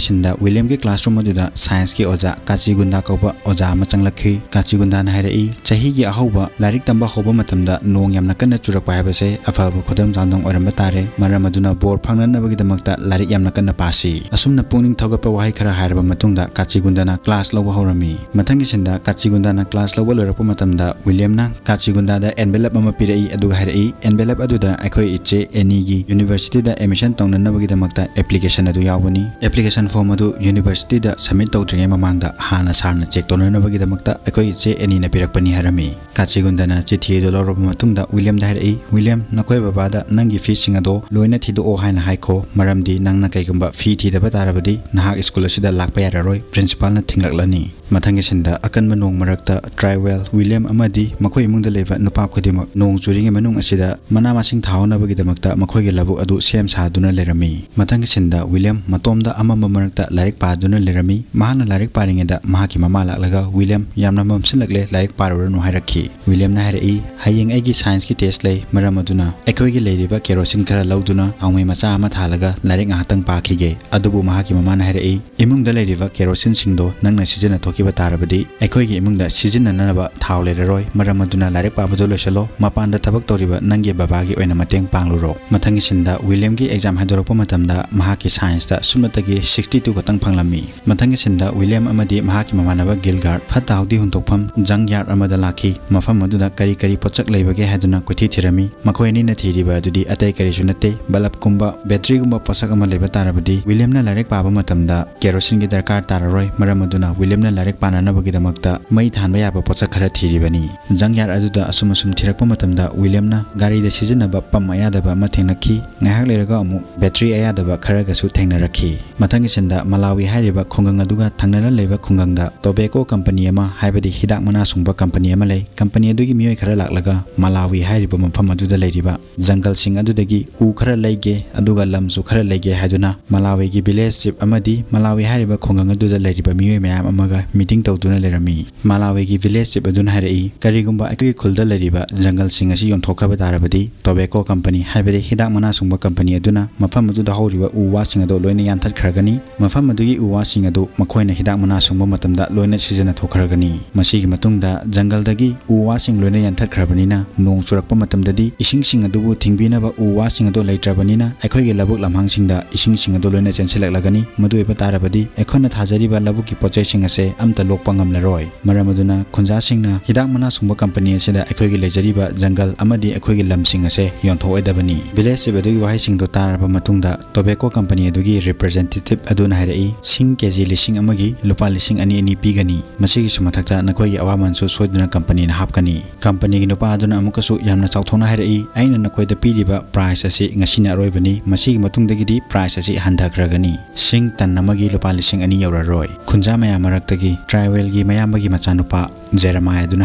ꯁꯤꯟꯗ ꯋꯤꯂꯤꯌꯝꯒꯤ ꯀ꯭ꯂꯥꯁꯔꯨꯝ ꯑꯗꯨꯗ ꯁꯥꯏꯟꯁꯀꯤ ꯑꯣꯖꯥ ꯀꯥꯆꯤꯒꯨꯟꯗꯥ ꯀꯧꯕ ꯑꯣꯖꯥ ꯑꯃ ꯆꯪꯂꯛꯈꯤ꯫ ꯀꯥꯆꯤꯒꯨꯟꯗꯥꯅ ꯍꯥꯏꯔꯛꯏ, "ꯆꯍꯤꯒꯤ ꯑꯍꯧꯕ ꯂꯥꯏꯔꯤꯛ ꯇꯝꯕ ꯍꯧꯕ ꯃꯇꯝꯗ ꯅꯣꯡ ꯌꯥꯝꯅ ꯀꯟꯅ ꯆꯨꯔꯛꯄ ꯍꯥꯏꯕꯁꯦ ꯑꯐꯕ ꯈꯨꯗꯝ ꯆꯥꯡꯗꯝ ꯑꯣꯏꯔꯝꯕ ꯇꯥꯔꯦ꯫ ꯃꯔꯝ ꯑꯗꯨꯅ ꯕꯣꯔ ꯐꯪꯅꯅꯕꯒꯤꯗꯃꯛꯇ ꯂꯥꯏꯔꯤꯛ ꯌꯥꯝꯅ ꯀꯟꯅ ꯄꯥꯁꯤ"꯫ ꯑꯁꯨꯝꯅ ꯄꯨꯛꯅꯤꯡ ꯊꯧꯒꯠꯄ ꯋꯥꯍꯩ ꯈꯔ ꯍꯥꯏꯔꯕ ꯃꯇꯨꯡꯗ ꯀꯥꯆꯤꯒꯨꯟꯗꯥꯅ ꯀ꯭ꯂꯥꯁ ꯂꯧꯕ ꯍꯧꯔꯝꯃꯤ꯫ ꯃꯊꯪꯒꯤ ꯁꯤꯟꯗ ꯀꯥꯆꯤꯒꯨꯟꯗꯥꯅ ꯀ꯭ꯂꯥꯁ ꯂꯧꯕ ꯂꯣꯏꯔꯛꯄ ꯃꯇꯝꯗ ꯋꯤꯂꯤꯌꯝꯅ ꯀꯥꯆꯤꯒꯨꯟꯗꯥꯗ ꯑꯦꯟꯚꯦꯂꯞ ꯑꯃ ꯄꯤꯔꯛꯏ, ꯑꯗꯨꯒ ꯍꯥꯏꯔꯛꯏ, "ꯑꯦꯟꯚꯦꯂꯞ ꯑꯗꯨꯗ ꯑꯩꯈꯣꯏ ꯏꯆꯦ ꯑꯦꯅꯤꯒꯤ ꯌꯨꯅꯤꯚꯔꯁꯤꯇꯤꯗ ꯑꯦꯗꯃꯤꯁꯟ ꯇꯧꯅꯅꯕꯒꯤꯗꯃꯛꯇ ꯑꯦꯄ꯭ꯂꯤꯀꯦꯁꯟ ꯑꯦꯄ꯭ꯂꯤꯀꯦꯁꯟ ꯑꯗꯨ ꯌꯥꯎꯕꯅꯤ꯫ ꯑꯦꯄ꯭ꯂꯤꯀꯦꯁꯟ ꯐꯣꯔꯝ ꯑꯗꯨ ꯌꯨꯅꯤꯚꯔꯁꯤꯇꯤꯗ ꯁꯕꯃꯤꯠ ꯇꯧꯗ꯭ꯔꯤꯉꯩ ꯃꯃꯥꯡꯗ ꯍꯥꯟꯅ ꯁꯥꯔꯅ ꯆꯦꯛ ꯇꯧꯅꯅꯕꯒꯤꯗꯃꯛꯇ ꯑꯩꯈꯣꯏ ꯏꯆꯦ ꯑꯦꯅꯤꯅ ꯄꯤꯔꯛꯄꯅꯤ ꯍꯥꯏꯔꯝꯃꯤ꯫ ꯀꯥꯆꯤꯒꯨꯟꯗꯅ ꯆꯤꯊꯤ ꯑꯗꯨ ꯂꯧꯔꯕ ꯃꯇꯨꯡꯗ ꯋꯤꯂꯤꯌꯝꯗ ꯍꯥꯏꯔꯛꯏ, "ꯋꯤꯂꯤꯌꯝ, ꯅꯈꯣꯏ ꯕꯕꯥꯗ ꯅꯪꯒꯤ ꯐꯤꯁꯤꯡ ꯑꯗꯣ ꯂꯣꯏꯅ ꯊꯤꯗꯣꯛꯑꯣ ꯍꯥꯏꯅ ꯍꯥꯏꯈꯣ, ꯃꯔꯝꯗꯤ ꯅꯪꯅ ꯀꯩꯒꯨꯝꯕ ꯐꯤ ꯊꯤꯗꯕ ꯇꯥꯔꯕꯗꯤ ꯅꯍꯥꯛ ꯁ꯭ꯀꯨꯜ ꯑꯁꯤꯗ ꯂꯥꯛꯄ ꯌꯥꯔꯔꯣꯏ, ꯄ꯭ꯔꯤꯟꯁꯤꯄꯥꯜꯅ ꯊꯤꯡꯂꯛꯂꯅꯤ꯫" ꯃꯊꯪꯒꯤ ꯁꯤꯟꯗ ꯑꯀꯟꯕ ꯅꯣꯡ ꯃꯔꯛꯇ ꯇ꯭ꯔꯥꯏꯋꯦꯜ, ꯋꯤꯂꯤꯌꯝ ꯑꯃꯗꯤ ꯃꯈꯣꯏ ꯏꯃꯨꯡꯗ ꯂꯩꯕ ꯅꯨꯄꯥ ꯈꯨꯗꯤꯡꯃꯛ ꯅꯣꯡ ꯆꯨꯔꯤꯉꯩ ꯃꯅꯨꯡ ꯑꯁꯤꯗ ꯃꯅꯥ ꯃꯁꯤꯡ ꯊꯥꯍꯧꯅꯕꯒꯤꯗꯃꯛꯇ ꯃꯈꯣꯏꯒꯤ ꯂꯧꯕꯨꯛ ꯑꯗꯨ ꯁꯦꯝ ꯁꯥꯗꯨꯅ ꯂꯩꯔꯝꯃꯤ꯫ ꯃꯊꯪꯒꯤ ꯁꯤꯟꯗ ꯋꯤꯂꯤꯌꯝ ꯃꯇꯣꯝꯗ ꯑꯃꯝꯕ ꯃꯔꯛꯇ ꯂꯥꯏꯔꯤꯛ ꯄꯥꯗꯨꯅ ꯂꯩꯔꯝꯃꯤ꯫ ꯃꯍꯥꯛꯅ ꯂꯥꯏꯔꯤꯛ ꯄꯥꯔꯤꯉꯩꯗ ꯃꯍꯥꯛꯀꯤ ꯃꯃꯥ ꯂꯥꯛꯂꯒ, "ꯋꯤꯂꯤꯌꯝ, ꯌꯥꯝꯅ ꯃꯝꯁꯤꯜꯂꯛꯂꯦ, ꯂꯥꯏꯔꯤꯛ ꯄꯥꯔꯨꯔꯅꯨ" ꯍꯥꯏꯔꯛꯈꯤ꯫ ꯋꯤꯂꯤꯌꯝꯅ ꯍꯥꯏꯔꯛꯏ, "ꯍꯌꯦꯡ ꯑꯩꯒꯤ ꯁꯥꯏꯟꯁꯀꯤ ꯇꯦꯁ ꯂꯩ, ꯃꯔꯝ ꯑꯗꯨꯅ ꯑꯩꯈꯣꯏꯒꯤ ꯂꯩꯔꯤꯕ ꯀꯦꯔꯣꯁꯤꯟ ꯈꯔ ꯂꯧꯗꯨꯅ ꯊꯥꯎꯃꯩ ꯃꯆꯥ ꯑꯃ ꯊꯥꯜꯂꯒ ꯂꯥꯏꯔꯤꯛ ꯉꯥꯏꯍꯥꯛꯇꯪ ꯄꯥꯈꯤꯒꯦ꯫" ꯑꯗꯨꯕꯨ ꯃꯍꯥꯛꯀꯤ ꯃꯃꯥꯅ ꯍꯥꯏꯔꯛꯏ, "ꯏꯃꯨꯡꯗ ꯂꯩꯔꯤꯕ ꯀꯦꯔꯣꯁꯤꯟꯁꯤꯡꯗꯣ ꯅꯪꯅ ꯁꯤꯖꯤꯟꯅ ꯊꯣꯛꯈꯤꯕ ꯇꯥꯔꯕꯗꯤ ꯑꯩꯈꯣꯏꯒꯤ ꯏꯃꯨꯡꯗ ꯁꯤꯖꯤꯟꯅꯅꯕ ꯊꯥꯎ ꯂꯩꯔꯔꯣꯏ꯫ ꯃꯔꯝ ꯑꯗꯨꯅ ꯂꯥꯏꯔꯤꯛ ꯄꯥꯕꯗꯨ ꯂꯣꯏꯁꯤꯜꯂꯣ, ꯃꯄꯥꯟꯗ ꯊꯕꯛ ꯇꯧꯔꯤꯕ ꯅꯪꯒꯤ ꯕꯕꯥꯒꯤ ꯑꯣꯏꯅ ꯃꯇꯦꯡ ꯄꯥꯡꯂꯨꯔꯣ꯫" ꯃꯊꯪꯒꯤ ꯁꯤꯟꯗ ꯋꯤꯂꯤꯌꯝꯒꯤ ꯑꯦꯛꯖꯥꯝ ꯍꯥꯏꯗꯣꯔꯛꯄ ꯃꯇꯝꯗ ꯃꯍꯥꯛꯀꯤ ꯁꯥꯏꯟꯁꯇ ꯁꯨꯞꯅꯇꯒꯤ sixty two ꯈꯛꯇꯪ ꯐꯪꯂꯝꯃꯤ꯫ ꯃꯊꯪꯒꯤ ꯁꯤꯟꯗ ꯋꯤꯂꯤꯌꯝ ꯑꯃꯗꯤ ꯃꯍꯥꯛꯀꯤ ꯃꯃꯥꯟꯅꯕ ꯒꯤꯜꯒꯥꯔꯗ ꯐꯠꯇ ꯍꯥꯎꯗꯤ ꯍꯨꯟꯗꯣꯛꯐꯝ ꯖꯪ ꯌꯥꯔꯗ ꯑꯃꯗ ꯂꯥꯛꯈꯤ꯫ ꯃꯐꯝ ꯑꯗꯨꯗ ꯀꯔꯤ ꯀꯔꯤ ꯄꯣꯠꯁꯛ ꯂꯩꯕꯒꯦ ꯍꯥꯏꯗꯨꯅ ꯀꯣꯏꯊꯤ ꯊꯤꯔꯝꯃꯤ꯫ ꯃꯈꯣꯏ ꯑꯅꯤꯅ ꯊꯤꯔꯤꯕ ꯑꯗꯨꯗꯤ ꯑꯇꯩ ꯀꯔꯤꯁꯨ ꯅꯠꯇꯦ, ꯕꯜꯕꯀꯨꯝꯕ ꯕꯦꯇ꯭ꯔꯤꯒꯨꯝꯕ ꯄꯣꯠꯁꯛ ꯑꯃ ꯂꯩꯕ ꯇꯥꯔꯕꯗꯤ ꯋꯤꯂꯤꯌꯝꯅ ꯂꯥꯏꯔꯤꯛ ꯄꯥꯕ ꯃꯇꯝꯗ ꯀꯦꯔꯣꯁꯤꯟꯒꯤ ꯗꯔꯀꯥꯔ ꯇꯥꯔꯔꯣꯏ꯫ ꯃꯔꯝ ꯑꯗꯨꯅ ꯋꯤꯂꯤꯌꯝꯅ ꯂꯥꯏꯔꯤꯛ ꯄꯥꯅꯅꯕꯒꯤꯗꯃꯛꯇ ꯃꯩ ꯊꯥꯟꯕ ꯌꯥꯕ ꯄꯣꯠꯁꯛ ꯈꯔ ꯊꯤꯔꯤꯕꯅꯤ꯫ ꯖꯪ ꯌꯥꯔꯗ ꯑꯗꯨꯗ ꯑꯁꯨꯝ ꯑꯁꯨꯝ ꯊꯤꯔꯛꯄ ꯃꯇꯝꯗ ꯋꯤꯂꯤꯌꯝꯅ ꯒꯥꯔꯤꯗ ꯁꯤꯖꯤꯟꯅꯕ ꯄꯝ ꯑꯌꯥꯗꯕ ꯑꯃ ꯊꯦꯡꯅꯈꯤ꯫ ꯉꯥꯏꯍꯥꯛ ꯂꯩꯔꯒ ꯑꯃꯨꯛ ꯕꯦꯇ꯭ꯔꯤ ꯑꯌꯥꯗꯕ ꯈꯔꯒꯁꯨ ꯊꯦꯡꯅꯔꯛꯈꯤ꯫ ꯃꯊꯪꯒꯤ ꯁꯤꯟꯗ ꯃꯂꯥꯋꯤ ꯍꯥꯏꯔꯤꯕ ꯈꯨꯡꯒꯪ ꯑꯗꯨꯒ ꯊꯪꯅꯅ ꯂꯩꯕ ꯈꯨꯡꯒꯪꯗ ꯇꯣꯕꯦꯀꯣ ꯀꯝꯄꯅꯤ ꯑꯃ, ꯍꯥꯏꯕꯗꯤ ꯍꯤꯗꯥꯛ ꯃꯅꯥ ꯁꯨꯡꯕ ꯀꯝꯄꯅꯤ ꯑꯃ ꯂꯩ꯫ ꯀꯝꯄꯅꯤ ꯑꯗꯨꯒꯤ ꯃꯤꯑꯣꯏ ꯈꯔ ꯂꯥꯛꯂꯒ ꯃꯂꯥꯋꯤ ꯍꯥꯏꯔꯤꯕ ꯃꯐꯝ ꯑꯗꯨꯗ ꯂꯩꯔꯤꯕ ꯖꯪꯒꯜꯁꯤꯡ ꯑꯗꯨꯗꯒꯤ ꯎ ꯈꯔ ꯂꯩꯒꯦ, ꯑꯗꯨꯒ ꯂꯝꯁꯨ ꯈꯔ ꯂꯩꯒꯦ ꯍꯥꯏꯗꯨꯅ ꯃꯂꯥꯋꯤꯒꯤ ꯚꯤꯂꯦꯖ ꯆꯤꯞ ꯑꯃꯗꯤ ꯃꯂꯥꯋꯤ ꯍꯥꯏꯔꯤꯕ ꯈꯨꯡꯒꯪ ꯑꯗꯨꯗ ꯂꯩꯔꯤꯕ ꯃꯤꯑꯣꯏ ꯃꯌꯥꯝ ꯑꯃꯒ ꯃꯤꯇꯤꯡ ꯇꯧꯗꯨꯅ ꯂꯩꯔꯝꯃꯤ꯫ ꯃꯂꯥꯋꯤꯒꯤ ꯚꯤꯂꯦꯖ ꯆꯤꯞ ꯑꯗꯨꯅ ꯍꯥꯏꯔꯛꯏ, "ꯀꯔꯤꯒꯨꯝꯕ ꯑꯩꯈꯣꯏꯒꯤ ꯈꯨꯜꯗ ꯂꯩꯔꯤꯕ ꯖꯪꯒꯜꯁꯤꯡ ꯑꯁꯤ ꯌꯣꯟꯊꯣꯛꯈ꯭ꯔꯕ ꯇꯥꯔꯕꯗꯤ ꯇꯣꯕꯦꯀꯣ ꯀꯝꯄꯅꯤ, ꯍꯥꯏꯕꯗꯤ ꯍꯤꯗꯥꯛ ꯃꯅꯥ ꯁꯨꯡꯕ ꯀꯝꯄꯅꯤ ꯑꯗꯨꯅ ꯃꯐꯝ ꯑꯗꯨꯗ ꯍꯧꯔꯤꯕ ꯎ ꯋꯥꯁꯤꯡ ꯑꯗꯨ ꯂꯣꯏꯅ ꯌꯥꯟꯊꯠꯈ꯭ꯔꯒꯅꯤ꯫ ꯃꯐꯝ ꯑꯗꯨꯒꯤ ꯎ ꯋꯥꯁꯤꯡ ꯑꯗꯨ ꯃꯈꯣꯏꯅ ꯍꯤꯗꯥꯛ ꯃꯅꯥ ꯁꯨꯡꯕ ꯃꯇꯝꯗ ꯂꯣꯏꯅ ꯁꯤꯖꯤꯟꯅꯊꯣꯛꯈ꯭ꯔꯒꯅꯤ꯫ ꯃꯁꯤꯒꯤ ꯃꯇꯨꯡꯗ ꯖꯪꯒꯜꯗꯒꯤ ꯎ ꯋꯥꯁꯤꯡ ꯂꯣꯏꯅ ꯌꯥꯟꯊꯠꯈ꯭ꯔꯕꯅꯤꯅ ꯅꯣꯡ ꯆꯨꯔꯛꯄ ꯃꯇꯝꯗꯗꯤ ꯏꯁꯤꯡꯁꯤꯡ ꯑꯗꯨꯕꯨ ꯊꯤꯡꯕꯤꯅꯕ ꯎ ꯋꯥꯁꯤꯡ ꯑꯗꯨ ꯂꯩꯇ꯭ꯔꯕꯅꯤꯅ ꯑꯩꯈꯣꯏꯒꯤ ꯂꯧꯕꯨꯛ ꯂꯝꯍꯥꯡꯁꯤꯡꯗ ꯏꯁꯤꯡꯁꯤꯡ ꯑꯗꯨ ꯂꯣꯏꯅ ꯆꯦꯟꯁꯤꯜꯂꯛꯂꯒꯅꯤ꯫ ꯃꯗꯨ ꯑꯣꯏꯕ ꯇꯥꯔꯕꯗꯤ ꯑꯩꯈꯣꯏꯅ ꯊꯥꯖꯔꯤꯕ ꯂꯧꯕꯨꯛꯀꯤ ꯄꯣꯠꯆꯩꯁꯤꯡ ꯑꯁꯦ ꯑꯃꯠꯇ ꯂꯣꯛꯄ ꯉꯝꯂꯔꯣꯏ꯫ ꯃꯔꯝ ꯑꯗꯨꯅ ꯈꯨꯟꯖꯥꯁꯤꯡꯅ ꯍꯤꯗꯥꯛ ꯃꯅꯥ ꯁꯨꯡꯕ ꯀꯝꯄꯅꯤ ꯑꯁꯤꯗ ꯑꯩꯈꯣꯏꯒꯤ ꯂꯩꯖꯔꯤꯕ ꯖꯪꯒꯜ ꯑꯃꯗꯤ ꯑꯩꯈꯣꯏꯒꯤ ꯂꯝꯁꯤꯡ ꯑꯁꯦ ꯌꯣꯟꯊꯣꯛꯑꯣꯏꯗꯕꯅꯤ꯫ Village Chief ꯑꯗꯨꯒꯤ ꯋꯥꯍꯩꯁꯤꯡꯗꯨ ꯇꯥꯔꯕ ꯃꯇꯨꯡꯗ ꯇꯣꯕꯦꯀꯣ ꯀꯝꯄꯅꯤ ꯑꯗꯨꯒꯤ representative ꯑꯗꯨꯅ ꯍꯥꯏꯔꯛꯏ, "ꯁꯤꯡ ꯀꯦ ꯖꯤ ꯂꯤꯁꯤꯡ ꯑꯃꯒꯤ ꯂꯨꯄꯥ ꯂꯤꯁꯤꯡ ꯑꯅꯤ ꯑꯅꯤ ꯄꯤꯒꯅꯤ꯫ ꯃꯁꯤꯒꯤꯁꯨ ꯃꯊꯛꯇ ꯅꯈꯣꯏꯒꯤ ꯑꯋꯥꯃꯟꯁꯨ ꯁꯣꯏꯗꯅ ꯀꯝꯄꯅꯤꯅ ꯍꯥꯞꯀꯅꯤ"꯫ ꯀꯝꯄꯅꯤꯒꯤ ꯅꯨꯄꯥ ꯑꯗꯨꯅ ꯑꯃꯨꯛꯀꯁꯨ ꯌꯥꯝꯅ ꯆꯥꯎꯊꯣꯛꯅ ꯍꯥꯏꯔꯛꯏ, "ꯑꯩꯅ ꯅꯈꯣꯏꯗ ꯄꯤꯔꯤꯕ price ꯑꯁꯤ ꯉꯁꯤꯅ ꯑꯔꯣꯏꯕꯅꯤ꯫ ꯃꯁꯤꯒꯤ ꯃꯇꯨꯡꯗꯒꯤꯗꯤ price ꯑꯁꯤ ꯍꯟꯊꯈ꯭ꯔꯒꯅꯤ꯫ ꯁꯤꯡ ꯇꯟ ꯑꯃꯒꯤ ꯂꯨꯄꯥ ꯂꯤꯁꯤꯡ ꯑꯅꯤ ꯌꯧꯔꯔꯣꯏ"꯫ ꯈꯨꯟꯖꯥ ꯃꯌꯥꯝ ꯃꯔꯛꯇꯒꯤ ꯇ꯭ꯔꯥꯏꯋꯦꯜꯒꯤ ꯃꯌꯥꯝꯕꯒꯤ ꯃꯆꯥꯅꯨꯄꯥ ꯖꯦꯔꯦꯃꯥꯏ ꯑꯗꯨꯅ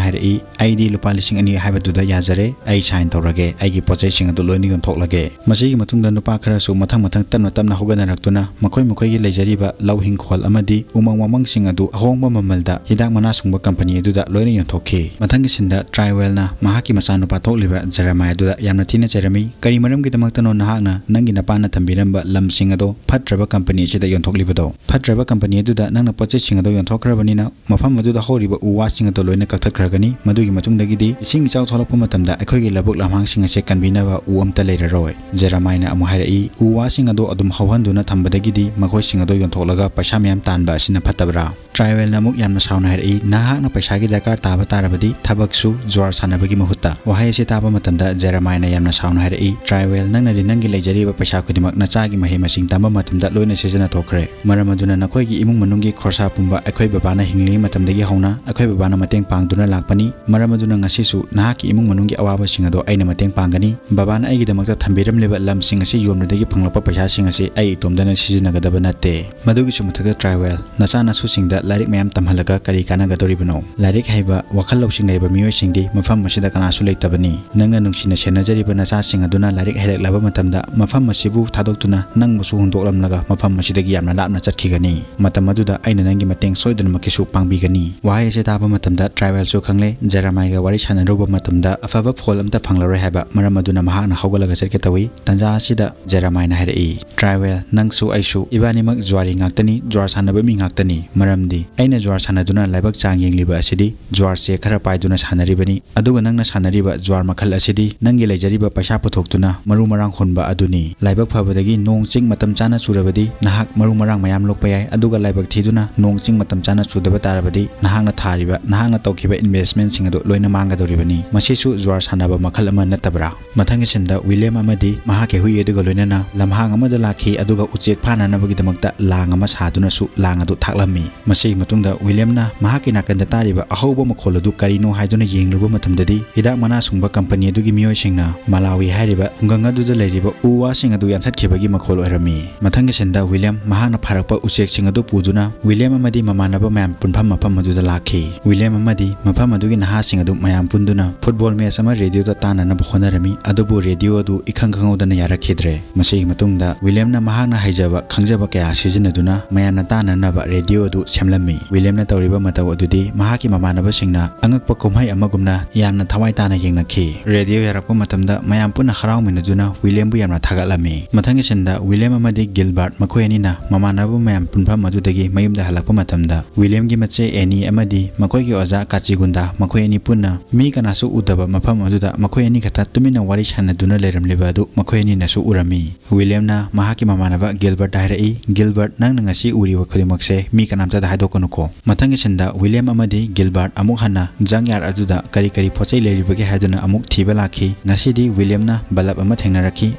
ꯍꯥꯏꯔꯛꯏ, "ꯑꯩꯗꯤ ꯂꯨꯄꯥ ꯂꯤꯁꯤꯡ ꯑꯅꯤ ꯍꯥꯏꯕꯗꯨꯗ ꯌꯥꯖꯔꯦ, ꯑꯩ sign ꯇꯧꯔꯒꯦ, ꯑꯩꯒꯤ ꯄꯣꯠ ꯆꯩꯁꯤꯡ ꯑꯗꯨ ꯂꯣꯏꯅ ꯌꯣꯟꯊꯣꯛꯂꯒꯦ"꯫ ꯃꯁꯤꯒꯤ ꯃꯇꯨꯡꯗ ꯅꯨꯄꯥ ꯈꯔꯁꯨ ꯃꯊꯪ ꯃꯊꯪ ꯇꯞꯅ ꯇꯞꯅ ꯍꯧꯒꯠꯅꯔꯛꯇꯨꯅ ꯃꯈꯣꯏ ꯃꯈꯣꯏꯒꯤ ꯂꯩꯖꯔꯤꯕ ꯂꯧ ꯍꯤꯡꯈꯣꯜ ꯑꯃꯗꯤ ꯎꯃꯪ ꯋꯥꯃꯪꯁꯤꯡ ꯑꯗꯨ ꯑꯍꯣꯡꯕ ꯃꯃꯜꯗ ꯍꯤꯗꯥꯛ ꯃꯅꯥ ꯁꯨꯡꯕ ꯀꯝꯄꯅꯤ ꯑꯗꯨꯗ ꯂꯣꯏꯅ ꯌꯣꯟꯊꯣꯛꯈꯤ꯫ ꯃꯊꯪꯒꯤ ꯁꯤꯟꯗ ꯇ꯭ꯔꯥꯏꯋꯦꯜꯅ ꯃꯍꯥꯛꯀꯤ ꯃꯆꯥꯅꯨꯄꯥ ꯊꯣꯛꯂꯤꯕ ꯖꯦꯔꯦꯃꯥꯏ ꯑꯗꯨꯗ ꯌꯥꯝꯅ ꯊꯤꯅ ꯆꯩꯔꯝꯃꯤ, "ꯀꯔꯤ ꯃꯔꯝꯒꯤꯗꯃꯛꯇꯅꯣ ꯅꯍꯥꯛꯅ ꯅꯪꯒꯤ ꯅꯄꯥꯅ ꯊꯝꯕꯤꯔꯝꯕ ꯂꯝꯁꯤꯡ ꯑꯗꯣ ꯐꯠꯇ꯭ꯔꯕ ꯀꯝꯄꯅꯤ ꯑꯁꯤꯗ ꯌꯣꯟꯊꯣꯛꯂꯤꯕꯗꯣ? ꯐꯠꯇ꯭ꯔꯕ ꯀꯝꯄꯅꯤ ꯑꯗꯨꯗ ꯅꯪꯅ ꯄꯣꯠ ꯆꯩꯁꯤꯡ ꯑꯗꯣ ꯌꯣꯟꯊꯣꯛꯈ꯭ꯔꯕꯅꯤꯅ ꯃꯐꯝ ꯑꯗꯨꯗ ꯍꯧꯔꯤꯕ ꯎ ꯋꯥꯁꯤꯡ ꯑꯗꯣ ꯂꯣꯏꯅ ꯀꯛꯊꯠꯈ꯭ꯔꯒꯅꯤ꯫ ꯃꯗꯨꯒꯤ ꯃꯇꯨꯡꯗꯒꯤꯗꯤ ꯏꯁꯤꯡ ꯏꯆꯥꯎ ꯊꯣꯛꯂꯛꯄ ꯃꯇꯝꯗ ꯑꯩꯈꯣꯏꯒꯤ ꯂꯧꯕꯨꯛ ꯂꯝꯍꯥꯡꯁꯤꯡ ꯑꯁꯦ ꯀꯟꯕꯤꯅꯕ ꯎ ꯑꯃꯠꯇ ꯂꯩꯔꯔꯣꯏ"꯫ ꯖꯦꯔꯦꯃꯥꯏꯅ ꯑꯃꯨꯛ ꯍꯥꯏꯔꯛꯏ, "ꯎ ꯋꯥꯁꯤꯡ ꯑꯗꯣ ꯑꯗꯨꯝ ꯍꯧꯍꯟꯗꯨꯅ ꯊꯝꯕꯗꯒꯤꯗꯤ ꯃꯈꯣꯏꯁꯤꯡ ꯑꯗꯣ ꯌꯣꯟꯊꯣꯛꯂꯒ ꯄꯩꯁꯥ ꯃꯌꯥꯝ ꯇꯥꯟꯕ ꯑꯁꯤꯅ ꯐꯠꯇꯕ꯭ꯔꯥ?" ꯇ꯭ꯔꯥꯏꯋꯦꯜꯅ ꯑꯃꯨꯛ ꯌꯥꯝꯅ ꯁꯥꯎꯅ ꯍꯥꯏꯔꯛꯏ, "ꯅꯍꯥꯛꯅ ꯄꯩꯁꯥꯒꯤ ꯗꯔꯀꯥꯔ ꯇꯥꯕ ꯇꯥꯔꯕꯗꯤ ꯊꯕꯛꯁꯨ, ꯖ꯭ꯋꯥꯔ ꯁꯥꯟꯅꯕꯒꯤ ꯃꯍꯨꯠꯇ"꯫ ꯋꯥꯍꯩ ꯑꯁꯤ ꯇꯥꯕ ꯃꯇꯝꯗ ꯖꯦꯔꯦꯃꯥꯏꯅ ꯌꯥꯝꯅ ꯁꯥꯎꯅ ꯍꯥꯏꯔꯛꯏ, "ꯇ꯭ꯔꯥꯏꯋꯦꯜ, ꯅꯪꯅꯗꯤ ꯅꯪꯒꯤ ꯂꯩꯖꯔꯤꯕ ꯄꯩꯁꯥ ꯈꯨꯗꯤꯡꯃꯛ ꯅꯆꯥꯒꯤ ꯃꯍꯩ ꯃꯁꯤꯡ ꯇꯝꯕ ꯃꯇꯝꯗ ꯂꯣꯏꯅ ꯁꯤꯖꯤꯟꯅꯊꯣꯛꯈ꯭ꯔꯦ꯫ ꯃꯔꯝ ꯑꯗꯨꯅ ꯅꯈꯣꯏꯒꯤ ꯏꯃꯨꯡ ꯃꯅꯨꯡꯒꯤ ꯈꯣꯔꯁꯥ ꯄꯨꯝꯕ ꯑꯩꯈꯣꯏ ꯕꯕꯥꯅ ꯍꯤꯡꯂꯤꯉꯩ ꯃꯇꯝꯗꯒꯤ ꯍꯧꯅ ꯑꯩꯈꯣꯏ ꯕꯕꯥꯅ ꯃꯇꯦꯡ ꯄꯥꯡꯗꯨꯅ ꯂꯥꯛꯄꯅꯤ꯫ ꯃꯔꯝ ꯑꯗꯨꯅ ꯉꯁꯤꯁꯨ ꯅꯍꯥꯛꯀꯤ ꯏꯃꯨꯡ ꯃꯅꯨꯡꯒꯤ ꯑꯋꯥꯕꯁꯤꯡ ꯑꯗꯣ ꯑꯩꯅ ꯃꯇꯦꯡ ꯄꯥꯡꯒꯅꯤ꯫ ꯕꯕꯥꯅ ꯑꯩꯒꯤꯗꯃꯛꯇ ꯊꯝꯕꯤꯔꯝꯂꯤꯕ ꯂꯝꯁꯤꯡ ꯑꯁꯤ ꯌꯣꯟꯕꯗꯒꯤ ꯐꯪꯂꯛꯄ ꯄꯩꯁꯥꯁꯤꯡ ꯑꯁꯤ ꯑꯩ ꯏꯇꯣꯝꯗꯅ ꯁꯤꯖꯤꯟꯅꯒꯗꯕ ꯅꯠꯇꯦ꯫ ꯃꯗꯨꯒꯤꯁꯨ ꯃꯊꯛꯇ ꯇ꯭ꯔꯥꯏꯋꯦꯜ, ꯅꯆꯥ ꯅꯁꯨꯁꯤꯡꯗ ꯂꯥꯏꯔꯤꯛ ꯃꯌꯥꯝ ꯇꯝꯍꯜꯂꯒ ꯀꯔꯤ ꯀꯥꯟꯅꯒꯗꯧꯔꯤꯕꯅꯣ? ꯂꯥꯏꯔꯤꯛ ꯍꯩꯕ, ꯋꯥꯈꯜ ꯂꯧꯁꯤꯡ ꯂꯩꯕ ꯃꯤꯑꯣꯏꯁꯤꯡꯗꯤ ꯃꯐꯝ ꯑꯁꯤꯗ ꯀꯅꯥꯁꯨ ꯂꯩꯇꯕꯅꯤ꯫ ꯅꯪꯅ ꯅꯨꯡꯁꯤꯅ ꯁꯦꯟꯅꯖꯔꯤꯕ ꯅꯆꯥꯁꯤꯡ ꯑꯗꯨꯅ ꯂꯥꯏꯔꯤꯛ ꯍꯩꯔꯛꯂꯕ ꯃꯇꯝꯗ ꯃꯐꯝ ꯑꯁꯤꯕꯨ ꯊꯥꯗꯣꯛꯇꯨꯅ ꯅꯪꯕꯨꯁꯨ ꯍꯨꯟꯗꯣꯛꯂꯝꯂꯒ ꯃꯐꯝ ꯑꯁꯤꯗꯒꯤ ꯌꯥꯝꯅ ꯂꯥꯞꯅ ꯆꯠꯈꯤꯒꯅꯤ꯫ ꯃꯇꯝ ꯑꯗꯨꯗ ꯑꯩꯅ ꯅꯪꯒꯤ ꯃꯇꯦꯡ ꯁꯣꯏꯗꯅꯃꯛꯀꯤꯁꯨ ꯄꯥꯡꯕꯤꯒꯅꯤ꯫ ꯋꯥꯍꯩ ꯑꯁꯤ ꯇꯥꯕ ꯃꯇꯝꯗ ꯇ꯭ꯔꯥꯏꯋꯦꯜꯁꯨ ꯈꯪꯂꯦ, ꯖꯦꯔꯦꯃꯥꯏꯒ ꯋꯥꯔꯤ ꯁꯥꯟꯅꯔꯨꯕ ꯃꯇꯝꯗ ꯑꯐꯕ ꯐꯣꯜ ꯑꯝꯇ ꯐꯪꯂꯔꯣꯏ ꯍꯥꯏꯕ꯫ ꯃꯔꯝ ꯑꯗꯨꯅ ꯃꯍꯥꯛꯅ ꯍꯧꯒꯠꯂꯒ ꯆꯠꯀꯦ ꯇꯧꯏ꯫ ꯇꯟꯖꯥ ꯑꯁꯤꯗ ꯖꯦꯔꯦꯃꯥꯏꯅ ꯍꯥꯏꯔꯛꯏ, "ꯇ꯭ꯔꯥꯏꯋꯦꯜ, ꯅꯪꯁꯨ ꯑꯩꯁꯨ ꯏꯕꯥꯅꯤꯃꯛ ꯖ꯭ꯋꯥꯔꯤ ꯉꯥꯛꯇꯅꯤ, ꯖ꯭ꯋꯥꯔ ꯁꯥꯟꯅꯕ ꯃꯤ ꯉꯥꯛꯇꯅꯤ꯫ ꯃꯔꯝꯗꯤ ꯑꯩꯅ ꯖ꯭ꯋꯥꯔ ꯁꯥꯟꯅꯗꯨꯅ ꯂꯥꯏꯕꯛ ꯆꯥꯡ ꯌꯦꯡꯂꯤꯕ ꯑꯁꯤꯗꯤ ꯖ꯭ꯋꯥꯔꯁꯦ ꯈꯔ ꯄꯥꯏꯗꯨꯅ ꯁꯥꯟꯅꯔꯤꯕꯅꯤ꯫ ꯑꯗꯨꯒ ꯅꯪꯅ ꯁꯥꯟꯅꯔꯤꯕ ꯖ꯭ꯋꯥꯔ ꯃꯈꯜ ꯑꯁꯤꯗꯤ ꯅꯪꯒꯤ ꯂꯩꯖꯔꯤꯕ ꯄꯩꯁꯥ ꯄꯨꯊꯣꯛꯇꯨꯅ ꯃꯔꯨ ꯃꯔꯥꯡ ꯍꯨꯟꯕ ꯑꯗꯨꯅꯤ꯫ ꯂꯥꯏꯕꯛ ꯐꯕꯗꯒꯤ ꯅꯣꯡ ꯆꯤꯡ ꯃꯇꯝ ꯆꯥꯅ ꯆꯨꯔꯕꯗꯤ ꯅꯍꯥꯛ ꯃꯔꯨ ꯃꯔꯥꯡ ꯃꯌꯥꯝ ꯂꯣꯛꯄ ꯌꯥꯏ, ꯑꯗꯨꯒ ꯂꯥꯏꯕꯛ ꯊꯤꯗꯨꯅ ꯅꯣꯡ ꯆꯤꯡ ꯃꯇꯝ ꯆꯥꯅ ꯁꯨꯗꯕ ꯇꯥꯔꯕꯗꯤ ꯅꯍꯥꯛꯅ ꯊꯥꯔꯤꯕ, ꯅꯍꯥꯛꯅ ꯇꯧꯈꯤꯕ investmentꯁꯤꯡ ꯑꯗꯨ ꯂꯣꯏꯅ ꯃꯥꯡꯒꯗꯧꯔꯤꯕꯅꯤ꯫ ꯃꯁꯤꯁꯨ ꯖꯨꯋꯥꯔ ꯁꯥꯟꯅꯕ ꯃꯈꯜ ꯑꯃ ꯅꯠꯇꯕ꯭ꯔꯥ? ꯃꯊꯪꯒꯤ ꯁꯤꯟꯗ ꯋꯤꯂꯤꯌꯝ ꯑꯃꯗꯤ ꯃꯍꯥꯛꯀꯤ ꯍꯨꯏ ꯑꯗꯨꯒ ꯂꯣꯏꯅꯅ ꯂꯝꯍꯥꯡ ꯑꯃꯗ ꯂꯥꯛꯈꯤ, ꯑꯗꯨꯒ ꯎꯆꯦꯛ ꯐꯥꯅꯅꯕꯒꯤꯗꯃꯛꯇ ꯂꯥꯡ ꯑꯃ ꯁꯥꯗꯨꯅꯁꯨ ꯂꯥꯡ ꯑꯗꯨ ꯊꯥꯛꯂꯝꯃꯤ꯫ ꯃꯁꯤꯒꯤ ꯃꯇꯨꯡꯗ ꯋꯤꯂꯤꯌꯝꯅ ꯃꯍꯥꯛꯀꯤ ꯅꯥꯀꯟꯗ ꯇꯥꯔꯤꯕ ꯑꯍꯧꯕ ꯃꯈꯣꯜ ꯑꯗꯨ ꯀꯔꯤꯅꯣ ꯍꯥꯏꯗꯨꯅ ꯌꯦꯡꯂꯨꯕ ꯃꯇꯝꯗꯗꯤ, ꯍꯤꯗꯥꯛ ꯃꯅꯥ ꯁꯨꯡꯕ ꯀꯝꯄꯅꯤ ꯑꯗꯨꯒꯤ ꯃꯤꯑꯣꯏꯁꯤꯡꯅ ꯃꯂꯥꯋꯤ ꯍꯥꯏꯔꯤꯕ ꯈꯨꯡꯒꯪ ꯑꯗꯨꯗ ꯂꯩꯔꯤꯕ ꯎ ꯋꯥꯁꯤꯡ ꯑꯗꯨ ꯌꯥꯟꯊꯠꯈꯤꯕꯒꯤ ꯃꯈꯣꯜ ꯑꯣꯏꯔꯝꯃꯤ꯫ ꯃꯊꯪꯒꯤ ꯁꯤꯟꯗ ꯋꯤꯂꯤꯌꯝ ꯃꯍꯥꯛꯅ ꯐꯥꯔꯛꯄ ꯎꯆꯦꯛꯁꯤꯡ ꯑꯗꯨ ꯄꯨꯗꯨꯅ ꯋꯤꯂꯤꯌꯝ ꯑꯃꯗꯤ ꯃꯃꯥꯟꯅꯕ ꯃꯌꯥꯝ ꯄꯨꯟꯐꯝ ꯃꯐꯝ ꯑꯗꯨꯗ ꯂꯥꯛꯈꯤ꯫ ꯋꯤꯂꯤꯌꯝ ꯑꯃꯗꯤ ꯃꯐꯝ ꯑꯗꯨꯒꯤ ꯅꯍꯥꯁꯤꯡ ꯑꯗꯨ ꯃꯌꯥꯝ ꯄꯨꯟꯗꯨꯅ ꯐꯨꯠꯕꯣꯜ ꯃꯦꯆ ꯑꯃ ꯔꯦꯗꯤꯑꯣꯗ ꯇꯥꯅꯅꯕ ꯍꯣꯠꯅꯔꯝꯃꯤ, ꯑꯗꯨꯕꯨ ꯔꯦꯗꯤꯑꯣ ꯑꯗꯨ ꯏꯈꯪ ꯈꯪꯍꯧꯗꯅ ꯌꯥꯔꯛꯈꯤꯗ꯭ꯔꯦ꯫ ꯃꯁꯤꯒꯤ ꯃꯇꯨꯡꯗ ꯋꯤꯂꯤꯌꯝꯅ ꯃꯍꯥꯛꯅ ꯍꯩꯖꯕ ꯈꯪꯖꯕ ꯀꯌꯥ ꯁꯤꯖꯤꯟꯅꯗꯨꯅ ꯃꯌꯥꯝꯅ ꯇꯥꯅꯅꯕ ꯔꯦꯗꯤꯑꯣ ꯑꯗꯨ ꯁꯦꯝꯂꯝꯃꯤ꯫ ꯋꯤꯂꯤꯌꯝꯅ ꯇꯧꯔꯤꯕ ꯃꯇꯧ ꯑꯗꯨꯗꯤ ꯃꯍꯥꯛꯀꯤ ꯃꯃꯥꯟꯅꯕꯁꯤꯡꯅ ꯑꯉꯛꯄ ꯀꯨꯝꯍꯩ ꯑꯃꯒꯨꯝꯅ ꯌꯥꯝꯅ ꯊꯋꯥꯏ ꯇꯥꯅ ꯌꯦꯡꯅꯈꯤ꯫ ꯔꯦꯗꯤꯑꯣ ꯌꯥꯔꯛꯄ ꯃꯇꯝꯗ ꯃꯌꯥꯝ ꯄꯨꯟꯅ ꯍꯔꯥꯎꯃꯤꯟꯅꯗꯨꯅ ꯋꯤꯂꯤꯌꯝꯕꯨ ꯌꯥꯝꯅ ꯊꯥꯒꯠꯂꯝꯃꯤ꯫ ꯃꯊꯪꯒꯤ ꯁꯤꯟꯗ ꯋꯤꯂꯤꯌꯝ ꯑꯃꯗꯤ ꯒꯤꯜꯕꯔꯠ ꯃꯈꯣꯏ ꯑꯅꯤꯅ ꯃꯃꯥꯟꯅꯕ ꯃꯌꯥꯝ ꯄꯨꯟꯐꯝ ꯑꯗꯨꯗꯒꯤ ꯃꯌꯨꯝꯗ ꯍꯜꯂꯛꯄ ꯃꯇꯝꯗ ꯋꯤꯂꯤꯌꯝꯒꯤ ꯃꯆꯦ ꯑꯦꯅꯤ ꯑꯃꯗꯤ ꯃꯈꯣꯏꯒꯤ ꯑꯣꯖꯥ ꯀꯥꯆꯤꯒꯨꯟꯗꯥ ꯃꯈꯣꯏ ꯑꯅꯤ ꯄꯨꯟꯅ ꯃꯤ ꯀꯅꯥꯁꯨ ꯎꯗꯕ ꯃꯐꯝ ꯑꯗꯨꯗ ꯃꯈꯣꯏ ꯑꯅꯤ ꯈꯛꯇ ꯇꯨꯃꯤꯟꯅ ꯋꯥꯔꯤ ꯁꯥꯟꯅꯗꯨꯅ ꯂꯩꯔꯝꯂꯤꯕ ꯑꯗꯨ ꯃꯈꯣꯏ ꯑꯅꯤꯅꯁꯨ ꯎꯔꯝꯃꯤ꯫ ꯋꯤꯂꯤꯌꯝꯅ ꯃꯍꯥꯛꯀꯤ ꯃꯃꯥꯟꯅꯕ ꯒꯤꯜꯕꯔꯠꯇ ꯍꯥꯏꯔꯛꯏ, "ꯒꯤꯜꯕꯔꯠ, ꯅꯪꯅ ꯉꯁꯤ ꯎꯔꯤꯕ ꯈꯨꯗꯤꯡꯃꯛꯁꯦ ꯃꯤ ꯀꯅꯥꯝꯇꯗ ꯍꯥꯏꯗꯣꯛꯀꯅꯨꯀꯣ꯫" ꯃꯊꯪꯒꯤ ꯁꯤꯟꯗ ꯋꯤꯂꯤꯌꯝ ꯑꯃꯗꯤ ꯒꯤꯜꯕꯔꯠ ꯑꯃꯨꯛ ꯍꯟꯅ ꯖꯪ ꯌꯥꯔꯗ ꯑꯗꯨꯗ ꯀꯔꯤ ꯀꯔꯤ ꯄꯣꯠ ꯆꯩ ꯂꯩꯔꯤꯕꯒꯦ ꯍꯥꯏꯗꯨꯅ ꯑꯃꯨꯛ ꯊꯤꯕ ꯂꯥꯛꯈꯤ꯫ ꯉꯁꯤꯗꯤ ꯋꯤꯂꯤꯌꯝꯅ ꯕꯂꯕ ꯑꯃ ꯊꯦꯡꯅꯔꯛꯈꯤ,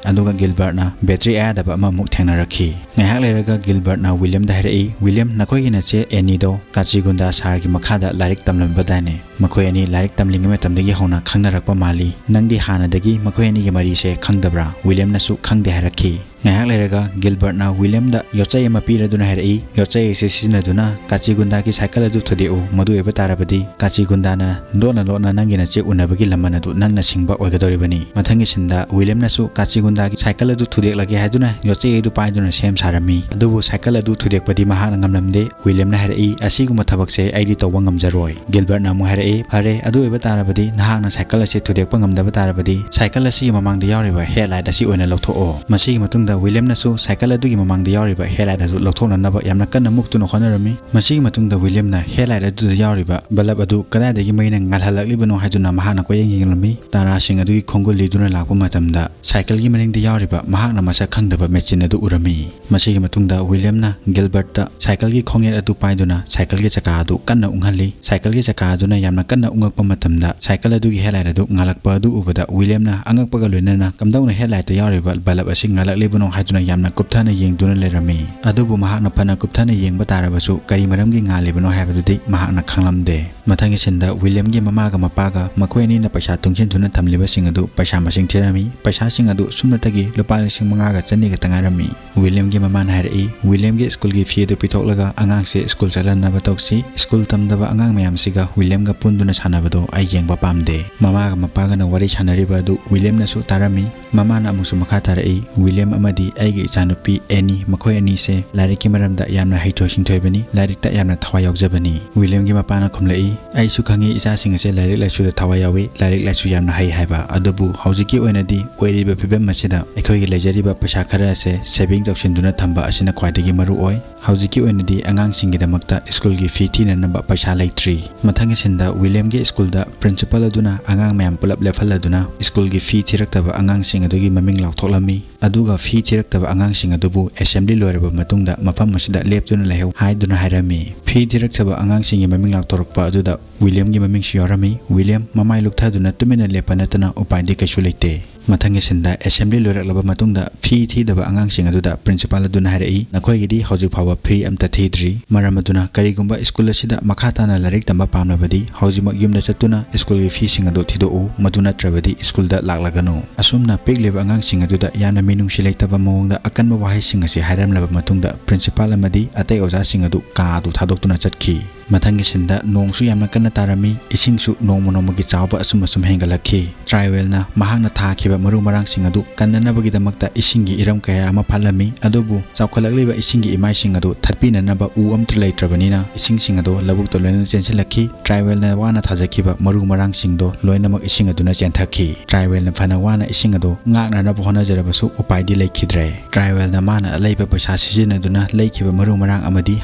ꯑꯗꯨꯒ ꯒꯤꯜꯕꯔꯠꯅ ꯕꯦꯇ꯭ꯔꯤ ꯑꯌꯥꯗꯕ ꯑꯃꯃꯨꯛ ꯊꯦꯡꯅꯔꯛꯈꯤ꯫ ꯉꯥꯏꯍꯥꯛ ꯂꯩꯔꯒ ꯒꯤꯜꯕꯔꯠꯅ ꯋꯤꯂꯤꯌꯝꯗ ꯍꯥꯏꯔꯛꯏ, "ꯋꯤꯂꯤꯌꯝ, ꯅꯈꯣꯏꯒꯤ ꯅꯆꯦ ꯑꯦꯅꯤꯗꯣ ꯀꯥꯆꯤꯒꯨꯟꯗꯥ ꯁꯥꯔꯒꯤ ꯃꯈꯥꯗ ꯂꯥꯏꯔꯤꯛ ꯇꯝꯂꯝꯕꯗꯥꯏꯅꯦ? ꯃꯈꯣꯏ ꯑꯅꯤ ꯂꯥꯏꯔꯤꯛ ꯇꯝꯂꯤꯉꯩ ꯃꯇꯝꯗꯒꯤ ꯍꯧꯅ ꯈꯪꯅꯔꯛꯄ ꯃꯥꯜꯂꯤ꯫ ꯅꯪꯗꯤ ꯍꯥꯟꯅꯗꯒꯤ ꯃꯈꯣꯏ ꯑꯅꯤꯒꯤ ꯃꯔꯤꯁꯦ ꯈꯪꯗꯕ꯭ꯔꯥ?" ꯋꯤꯂꯤꯌꯝꯅꯁꯨ ꯈꯪꯗꯦ ꯍꯥꯏꯔꯛꯈꯤ꯫ ꯉꯥꯏꯍꯥꯛ ꯂꯩꯔꯒ ꯒꯤꯜꯕꯔꯠꯅ ꯋꯤꯂꯤꯌꯝꯗ ꯌꯣꯠꯆꯩ ꯑꯃ ꯄꯤꯔꯗꯨꯅ ꯍꯥꯏꯔꯛꯏ, "ꯌꯣꯠꯆꯩ ꯑꯁꯤ ꯁꯤꯖꯤꯟꯅꯗꯨꯅ ꯀꯥꯆꯤꯒꯨꯟꯗꯥꯒꯤ ꯁꯥꯏꯀꯜ ꯑꯗꯨ ꯊꯨꯗꯦꯛꯎ꯫ ꯃꯗꯨ ꯑꯣꯏꯕ ꯇꯥꯔꯕꯗꯤ ꯀꯥꯆꯤꯒꯨꯟꯗꯥꯅ ꯂꯣꯟꯅ ꯂꯣꯟꯅ ꯅꯪꯒꯤ ꯅꯆꯦ ꯎꯅꯕꯒꯤ ꯂꯃꯟ ꯑꯗꯨ ꯅꯪꯅ ꯁꯤꯡꯕ ꯑꯣꯏꯒꯗꯧꯔꯤꯕꯅꯤ꯫" ꯃꯊꯪꯒꯤ ꯁꯤꯟꯗ ꯋꯤꯂꯤꯌꯝꯅꯁꯨ ꯀꯥꯆꯤꯒꯨꯟꯗꯥꯒꯤ ꯁꯥꯏꯀꯜ ꯑꯗꯨ ꯊꯨꯗꯦꯛꯂꯒꯦ ꯍꯥꯏꯗꯨꯅ ꯌꯣꯠꯆꯩ ꯑꯗꯨ ꯄꯥꯏꯗꯨꯅ ꯁꯦꯝ ꯁꯥꯔꯝꯃꯤ꯫ ꯑꯗꯨꯕꯨ ꯁꯥꯏꯀꯜ ꯑꯗꯨ ꯊꯨꯗꯦꯛꯄꯗꯤ ꯃꯍꯥꯛꯅ ꯉꯝꯂꯝꯗꯦ꯫ ꯋꯤꯂꯤꯌꯝꯅ ꯍꯥꯏꯔꯛꯏ, "ꯑꯁꯤꯒꯨꯝꯕ ꯊꯕꯛꯁꯦ ꯑꯩꯗꯤ ꯇꯧꯕ ꯉꯝꯖꯔꯣꯏ꯫" ꯒꯤꯜꯕꯔꯠꯅ ꯑꯃꯨꯛ ꯍꯥꯏꯔꯛꯏ, "ꯐꯔꯦ, ꯑꯗꯨ ꯑꯣꯏꯕ ꯇꯥꯔꯕꯗꯤ ꯅꯍꯥꯛꯅ ꯁꯥꯏꯀꯜ ꯑꯁꯤ ꯊꯨꯗꯦꯛꯄ ꯉꯝꯗꯕ ꯇꯥꯔꯕꯗꯤ ꯁꯥꯏꯀꯜ ꯑꯁꯤꯒꯤ ꯃꯃꯥꯡꯗ ꯌꯥꯎꯔꯤꯕ ꯍꯦꯗꯂꯥꯏꯠ ꯑꯁꯤ ꯑꯣꯏꯅ ꯂꯧꯊꯣꯛꯑꯣ꯫" ꯃꯁꯤꯒꯤ ꯃꯇꯨꯡꯗ ꯋꯤꯂꯤꯌꯝꯅꯁꯨ ꯁꯥꯏꯀꯜ ꯑꯗꯨꯒꯤ ꯃꯃꯥꯡꯗ ꯌꯥꯎꯔꯤꯕ ꯍꯦꯗꯂꯥꯏꯠ ꯑꯗꯨ ꯂꯧꯊꯣꯛꯅꯅꯕ ꯌꯥꯝꯅ ꯀꯟꯅ ꯃꯨꯛꯇꯨꯅ ꯍꯣꯠꯅꯔꯝꯃꯤ꯫ ꯃꯁꯤꯒꯤ ꯃꯇꯨꯡꯗ ꯋꯤꯂꯤꯌꯝꯅ ꯍꯦꯗꯂꯥꯏꯠ ꯑꯗꯨꯗ ꯌꯥꯎꯔꯤꯕ ꯕꯂꯕ ꯑꯗꯨ ꯀꯗꯥꯏꯗꯒꯤ ꯃꯩꯅ ꯉꯥꯜꯍꯜꯂꯛꯂꯤꯕꯅꯣ ꯍꯥꯏꯗꯨꯅ ꯃꯍꯥꯛꯅ ꯀꯣꯏꯌꯦꯡ ꯌꯦꯡꯂꯝꯃꯤ꯫ ꯇꯥꯔꯥꯁꯤꯡ ꯑꯗꯨꯒꯤ ꯈꯣꯡꯒꯨꯜ ꯂꯤꯗꯨꯅ ꯂꯥꯛꯄ ꯃꯇꯝꯗ ꯁꯥꯏꯀꯜꯒꯤ ꯃꯅꯤꯡꯗ ꯌꯥꯎꯔꯤꯕ ꯃꯍꯥꯛꯅ ꯃꯁꯛ ꯈꯪꯗꯕ ꯃꯦꯆꯤꯟ ꯑꯗꯨ ꯎꯔꯝꯃꯤ꯫ ꯃꯁꯤꯒꯤ ꯃꯇꯨꯡꯗ ꯋꯤꯂꯤꯌꯝꯅ ꯒꯤꯜꯕꯔꯠꯇ ꯁꯥꯏꯀꯜꯒꯤ ꯈꯣꯡꯌꯦꯠ ꯑꯗꯨ ꯄꯥꯏꯗꯨꯅ ꯁꯥꯏꯀꯜꯒꯤ ꯆꯀꯥ ꯑꯗꯨ ꯀꯟꯅ ꯎꯪꯍꯜꯂꯤ꯫ ꯁꯥꯏꯀꯜꯒꯤ ꯆꯀꯥ ꯑꯗꯨꯅ ꯌꯥꯝꯅ ꯀꯟꯅ ꯎꯪꯉꯛꯄ ꯃꯇꯝꯗ ꯁꯥꯏꯀꯜ ꯑꯗꯨꯒꯤ ꯍꯦꯗꯂꯥꯏꯠ ꯑꯗꯨ ꯉꯥꯜꯂꯛꯄ ꯑꯗꯨ ꯎꯕꯗ ꯋꯤꯂꯤꯌꯝꯅ ꯑꯉꯛꯄꯒ ꯂꯣꯏꯅꯅ ꯀꯝꯗꯧꯅ ꯍꯦꯗꯂꯥꯏꯠꯇ ꯌꯥꯎꯔꯤꯕ ꯕꯂꯕ ꯑꯁꯤ ꯉꯥꯜꯂꯛꯂꯤꯕꯅꯣ ꯍꯥꯏꯗꯨꯅ ꯌꯥꯝꯅ ꯀꯨꯞꯊꯅ ꯌꯦꯡꯗꯨꯅ ꯂꯩꯔꯝꯃꯤ꯫ ꯑꯗꯨꯕꯨ ꯃꯍꯥꯛꯅ ꯐꯅ ꯀꯨꯞꯊꯅ ꯌꯦꯡꯕ ꯇꯥꯔꯕꯁꯨ ꯀꯔꯤ ꯃꯔꯝꯒꯤ ꯉꯥꯜꯂꯤꯕꯅꯣ ꯍꯥꯏꯕꯗꯨꯗꯤ ꯃꯍꯥꯛꯅ ꯈꯪꯂꯝꯗꯦ꯫ ꯃꯊꯪꯒꯤ ꯁꯤꯟꯗ ꯋꯤꯂꯤꯌꯝꯒꯤ ꯃꯃꯥꯒ ꯃꯄꯥꯒ ꯃꯈꯣꯏ ꯑꯅꯤꯅ ꯄꯩꯁꯥ ꯇꯨꯡꯁꯤꯟꯗꯨꯅ ꯊꯝꯂꯤꯕꯁꯤꯡ ꯑꯗꯨ ꯄꯩꯁꯥ ꯃꯁꯤꯡ ꯊꯤꯔꯝꯃꯤ꯫ ꯄꯩꯁꯥꯁꯤꯡ ꯑꯗꯨ ꯁꯨꯞꯅꯇꯒꯤ ꯂꯨꯄꯥ ꯂꯤꯁꯤꯡ ꯃꯉꯥꯒ ꯆꯅꯤ ꯈꯛꯇ ꯉꯥꯏꯔꯝꯃꯤ꯫ ꯋꯤꯂꯤꯌꯝꯒꯤ ꯃꯃꯥꯅ ꯍꯥꯏꯔꯛꯏ, ꯋꯤꯂꯤꯌꯝꯒꯤ ꯁ꯭ꯀꯨꯜꯒꯤ ꯐꯤ ꯑꯗꯨ ꯄꯤꯊꯣꯛꯂꯒ ꯑꯉꯥꯡꯁꯦ ꯁ꯭ꯀꯨꯜ ꯆꯠꯍꯟꯅꯕ ꯇꯧꯁꯤ꯫ ꯁ꯭ꯀꯨꯜ ꯇꯝꯗꯕ ꯑꯉꯥꯡ ꯃꯌꯥꯝꯁꯤꯒ ꯋꯤꯂꯤꯌꯝꯒ ꯄꯨꯟꯗꯨꯅ ꯁꯥꯟꯅꯕꯗꯣ ꯑꯩ ꯌꯦꯡꯕ ꯄꯥꯝꯗꯦ꯫ ꯃꯃꯥꯒ ꯃꯄꯥꯒꯅ ꯋꯥꯔꯤ ꯁꯥꯟꯅꯔꯤꯕ ꯑꯗꯨ ꯋꯤꯂꯤꯌꯝꯅꯁꯨ ꯇꯥꯔꯝꯃꯤ꯫ ꯃꯃꯥꯅ ꯑꯃꯨꯛꯁꯨ ꯃꯈꯥ ꯇꯥꯔꯛꯏ, ꯋꯤꯂꯤꯌꯝ ꯑꯃꯗꯤ ꯑꯩꯒꯤ ꯏꯆꯥꯅꯨꯄꯤ ꯑꯦꯅꯤ, ꯃꯈꯣꯏ ꯑꯅꯤꯁꯦ ꯂꯥꯏꯔꯤꯛꯀꯤ ꯃꯔꯝꯗ ꯌꯥꯝꯅ ꯍꯩꯊꯣꯏ ꯁꯤꯡꯊꯣꯏꯕꯅꯤ, ꯂꯥꯏꯔꯤꯛꯇ ꯌꯥꯝꯅ ꯊꯋꯥꯏ ꯌꯥꯎꯖꯕꯅꯤ꯫ ꯋꯤꯂꯤꯌꯝꯒꯤ ꯃꯄꯥꯅ ꯈꯨꯝꯂꯛꯏ, ꯑꯩꯁꯨ ꯈꯪꯉꯤ ꯏꯆꯥꯁꯤꯡ ꯑꯁꯦ ꯂꯥꯏꯔꯤꯛ ꯂꯥꯏꯁꯨꯗ ꯊꯋꯥꯏ ꯌꯥꯎꯏ, ꯂꯥꯏꯔꯤꯛ ꯂꯥꯏꯁꯨ ꯌꯥꯝꯅ ꯍꯩ ꯍꯥꯏꯕ꯫ ꯑꯗꯨꯕꯨ ꯍꯧꯖꯤꯛꯀꯤ ꯑꯣꯏꯅꯗꯤ ꯑꯣꯏꯔꯤꯕ ꯐꯤꯕꯝ ꯑꯁꯤꯗ ꯑꯩꯈꯣꯏꯒꯤ ꯂꯩꯖꯔꯤꯕ ꯄꯩꯁꯥ ꯈꯔ ꯑꯁꯦ ꯁꯦꯚꯤꯡ ꯇꯧꯁꯤꯟꯗꯨꯅ ꯊꯝꯕ ꯑꯁꯤꯅ ꯈ꯭ꯋꯥꯏꯗꯒꯤ ꯃꯔꯨ ꯑꯣꯏ꯫ ꯍꯧꯖꯤꯛꯀꯤ ꯑꯣꯏꯅꯗꯤ ꯑꯉꯥꯡꯁꯤꯡꯒꯤꯗꯃꯛꯇ ꯁ꯭ꯀꯨꯜꯒꯤ ꯐꯤ ꯊꯤꯅꯅꯕ ꯄꯩꯁꯥ ꯂꯩꯇ꯭ꯔꯤ꯫ ꯃꯊꯪꯒꯤ ꯁꯤꯟꯗ ꯋꯤꯂꯤꯌꯝꯒꯤ ꯁ꯭ꯀꯨꯜꯗ ꯄ꯭ꯔꯤꯟꯁꯤꯄꯥꯜ ꯑꯗꯨꯅ ꯑꯉꯥꯡ ꯃꯌꯥꯝ ꯄꯨꯂꯞ ꯂꯦꯞꯍꯜꯂꯗꯨꯅ ꯁ꯭ꯀꯨꯜꯒꯤ ꯐꯤ ꯊꯤꯔꯛꯇꯕ ꯑꯉꯥꯡꯁꯤꯡ ꯑꯗꯨꯒꯤ ꯃꯃꯤꯡ ꯂꯥꯎꯊꯣꯛꯂꯝꯃꯤ꯫ ꯑꯗꯨꯒ ꯐꯤ ꯊꯤꯔꯛꯇꯕ ꯑꯉꯥꯡꯁꯤꯡ ꯑꯗꯨꯕꯨ ꯑꯦꯁꯦꯝꯕ꯭ꯂꯤ ꯂꯣꯏꯔꯕ ꯃꯇꯨꯡꯗ ꯃꯐꯝ ꯑꯁꯤꯗ ꯂꯦꯞꯇꯨꯅ ꯂꯩꯍꯧ ꯍꯥꯏꯗꯨꯅ ꯍꯥꯏꯔꯝꯃꯤ꯫ ꯐꯤ ꯊꯤꯔꯛꯇꯕ ꯑꯉꯥꯡꯁꯤꯡꯒꯤ ꯃꯃꯤꯡ ꯂꯥꯎꯊꯣꯔꯛꯄ ꯑꯗꯨꯗ ꯋꯤꯂꯤꯌꯝꯒꯤ ꯃꯃꯤꯡꯁꯨ ꯌꯥꯎꯔꯝꯃꯤ꯫ ꯋꯤꯂꯤꯌꯝ ꯃꯃꯥꯏ ꯂꯨꯞꯊꯗꯨꯅ ꯇꯨꯃꯤꯟꯅ ꯂꯦꯞꯄ ꯅꯠꯇꯅ ꯎꯄꯥꯏꯗꯤ ꯀꯩꯁꯨ ꯂꯩꯇꯦ꯫ ꯃꯊꯪꯒꯤ ꯁꯤꯟꯗ ꯑꯦꯁꯦꯝꯕ꯭ꯂꯤ ꯂꯣꯏꯔꯛꯂꯕ ꯃꯇꯨꯡꯗ ꯐꯤ ꯊꯤꯗꯕ ꯑꯉꯥꯡꯁꯤꯡ ꯑꯗꯨꯗ ꯄ꯭ꯔꯤꯟꯁꯤꯄꯥꯜ ꯑꯗꯨꯅ ꯍꯥꯏꯔꯛꯏ, "ꯅꯈꯣꯏꯒꯤꯗꯤ ꯍꯧꯖꯤꯛ ꯐꯥꯎꯕ ꯐꯤ ꯑꯝꯇ ꯊꯤꯗ꯭ꯔꯤ꯫ ꯃꯔꯝ ꯑꯗꯨꯅ ꯀꯔꯤꯒꯨꯝꯕ ꯁ꯭ꯀꯨꯜ ꯑꯁꯤꯗ ꯃꯈꯥ ꯇꯥꯅ ꯂꯥꯏꯔꯤꯛ ꯇꯝꯕ ꯄꯥꯝꯂꯕꯗꯤ ꯍꯧꯖꯤꯛꯃꯛ ꯌꯨꯝꯗ ꯆꯠꯇꯨꯅ ꯁ꯭ꯀꯨꯜꯒꯤ ꯐꯤꯁꯤꯡ ꯑꯗꯨ ꯊꯤꯗꯣꯛꯎ, ꯃꯗꯨ ꯅꯠꯇ꯭ꯔꯕꯗꯤ ꯁ꯭ꯀꯨꯜꯗ ꯂꯥꯛꯂꯒꯅꯨ"꯫ ꯑꯁꯨꯝꯅ ꯄꯤꯛꯂꯤꯕ ꯑꯉꯥꯡꯁꯤꯡ ꯑꯗꯨꯗ ꯌꯥꯝꯅ ꯃꯤꯅꯨꯡꯁꯤ ꯂꯩꯇꯕ ꯃꯑꯣꯡꯗ ꯑꯀꯟꯕ ꯋꯥꯍꯩꯁꯤꯡ ꯑꯁꯤ ꯍꯥꯏꯔꯝꯂꯕ ꯃꯇꯨꯡꯗ ꯄ꯭ꯔꯤꯟꯁꯤꯄꯥꯜ ꯑꯃꯗꯤ ꯑꯇꯩ ꯑꯣꯖꯥꯁꯤꯡ ꯑꯗꯨ ꯀꯥ ꯑꯗꯨ ꯊꯥꯗꯣꯛꯇꯨꯅ ꯆꯠꯈꯤ꯫ ꯃꯊꯪꯒꯤ ꯁꯤꯟꯗ ꯅꯣꯡꯁꯨ ꯌꯥꯝꯅ ꯀꯟꯅ ꯇꯥꯔꯝꯃꯤ꯫ ꯏꯁꯤꯡꯁꯨ ꯅꯣꯡꯃ ꯅꯣꯡꯃꯒꯤ ꯆꯥꯎꯕ ꯑꯁꯨꯝ ꯑꯁꯨꯝ ꯍꯦꯟꯒꯠꯂꯛꯈꯤ꯫ ꯇ꯭ꯔꯥꯏꯋꯦꯜꯅ ꯃꯍꯥꯛꯅ ꯊꯥꯈꯤꯕ ꯃꯔꯨ ꯃꯔꯥꯡꯁꯤꯡ ꯑꯗꯨ ꯀꯟꯅꯅꯕꯒꯤꯗꯃꯛꯇ ꯏꯁꯤꯡꯒꯤ ꯏꯔꯝ ꯀꯌꯥ ꯑꯃ ꯐꯥꯠꯂꯝꯃꯤ꯫ ꯑꯗꯨꯕꯨ ꯆꯥꯎꯈꯠꯂꯛꯂꯤꯕ ꯏꯁꯤꯡꯒꯤ ꯏꯃꯥꯏꯁꯤꯡ ꯑꯗꯨ ꯊꯠꯄꯤꯅꯅꯕ ꯎ ꯑꯃꯠꯇ ꯂꯩꯇ꯭ꯔꯕꯅꯤꯅ ꯏꯁꯤꯡꯁꯤꯡ ꯑꯗꯨ ꯂꯧꯕꯨꯛꯇ ꯂꯣꯏꯅ ꯆꯦꯟꯁꯤꯜꯂꯛꯈꯤ꯫ ꯇ꯭ꯔꯥꯏꯋꯦꯜꯅ ꯋꯥꯅ ꯊꯥꯖꯈꯤꯕ ꯃꯔꯨ ꯃꯔꯥꯡꯁꯤꯡꯗꯣ ꯂꯣꯏꯅꯃꯛ ꯏꯁꯤꯡ ꯑꯗꯨꯅ ꯆꯦꯟꯊꯈꯤ꯫ ꯇ꯭ꯔꯥꯏꯋꯦꯜꯅ ꯐꯅ ꯋꯥꯅ ꯏꯁꯤꯡ ꯑꯗꯨ ꯉꯥꯛꯅꯅꯕ ꯍꯣꯠꯅꯖꯔꯕꯁꯨ ꯎꯄꯥꯏꯗꯤ ꯂꯩꯈꯤꯗ꯭ꯔꯦ꯫ ꯇ꯭ꯔꯥꯏꯋꯦꯜꯅ ꯃꯥꯅ ꯂꯩꯕ ꯄꯩꯁꯥ ꯁꯤꯖꯤꯟꯅꯗꯨꯅ ꯂꯩꯈꯤꯕ ꯃꯔꯨ ꯃꯔꯥꯡ ꯑꯃꯗꯤ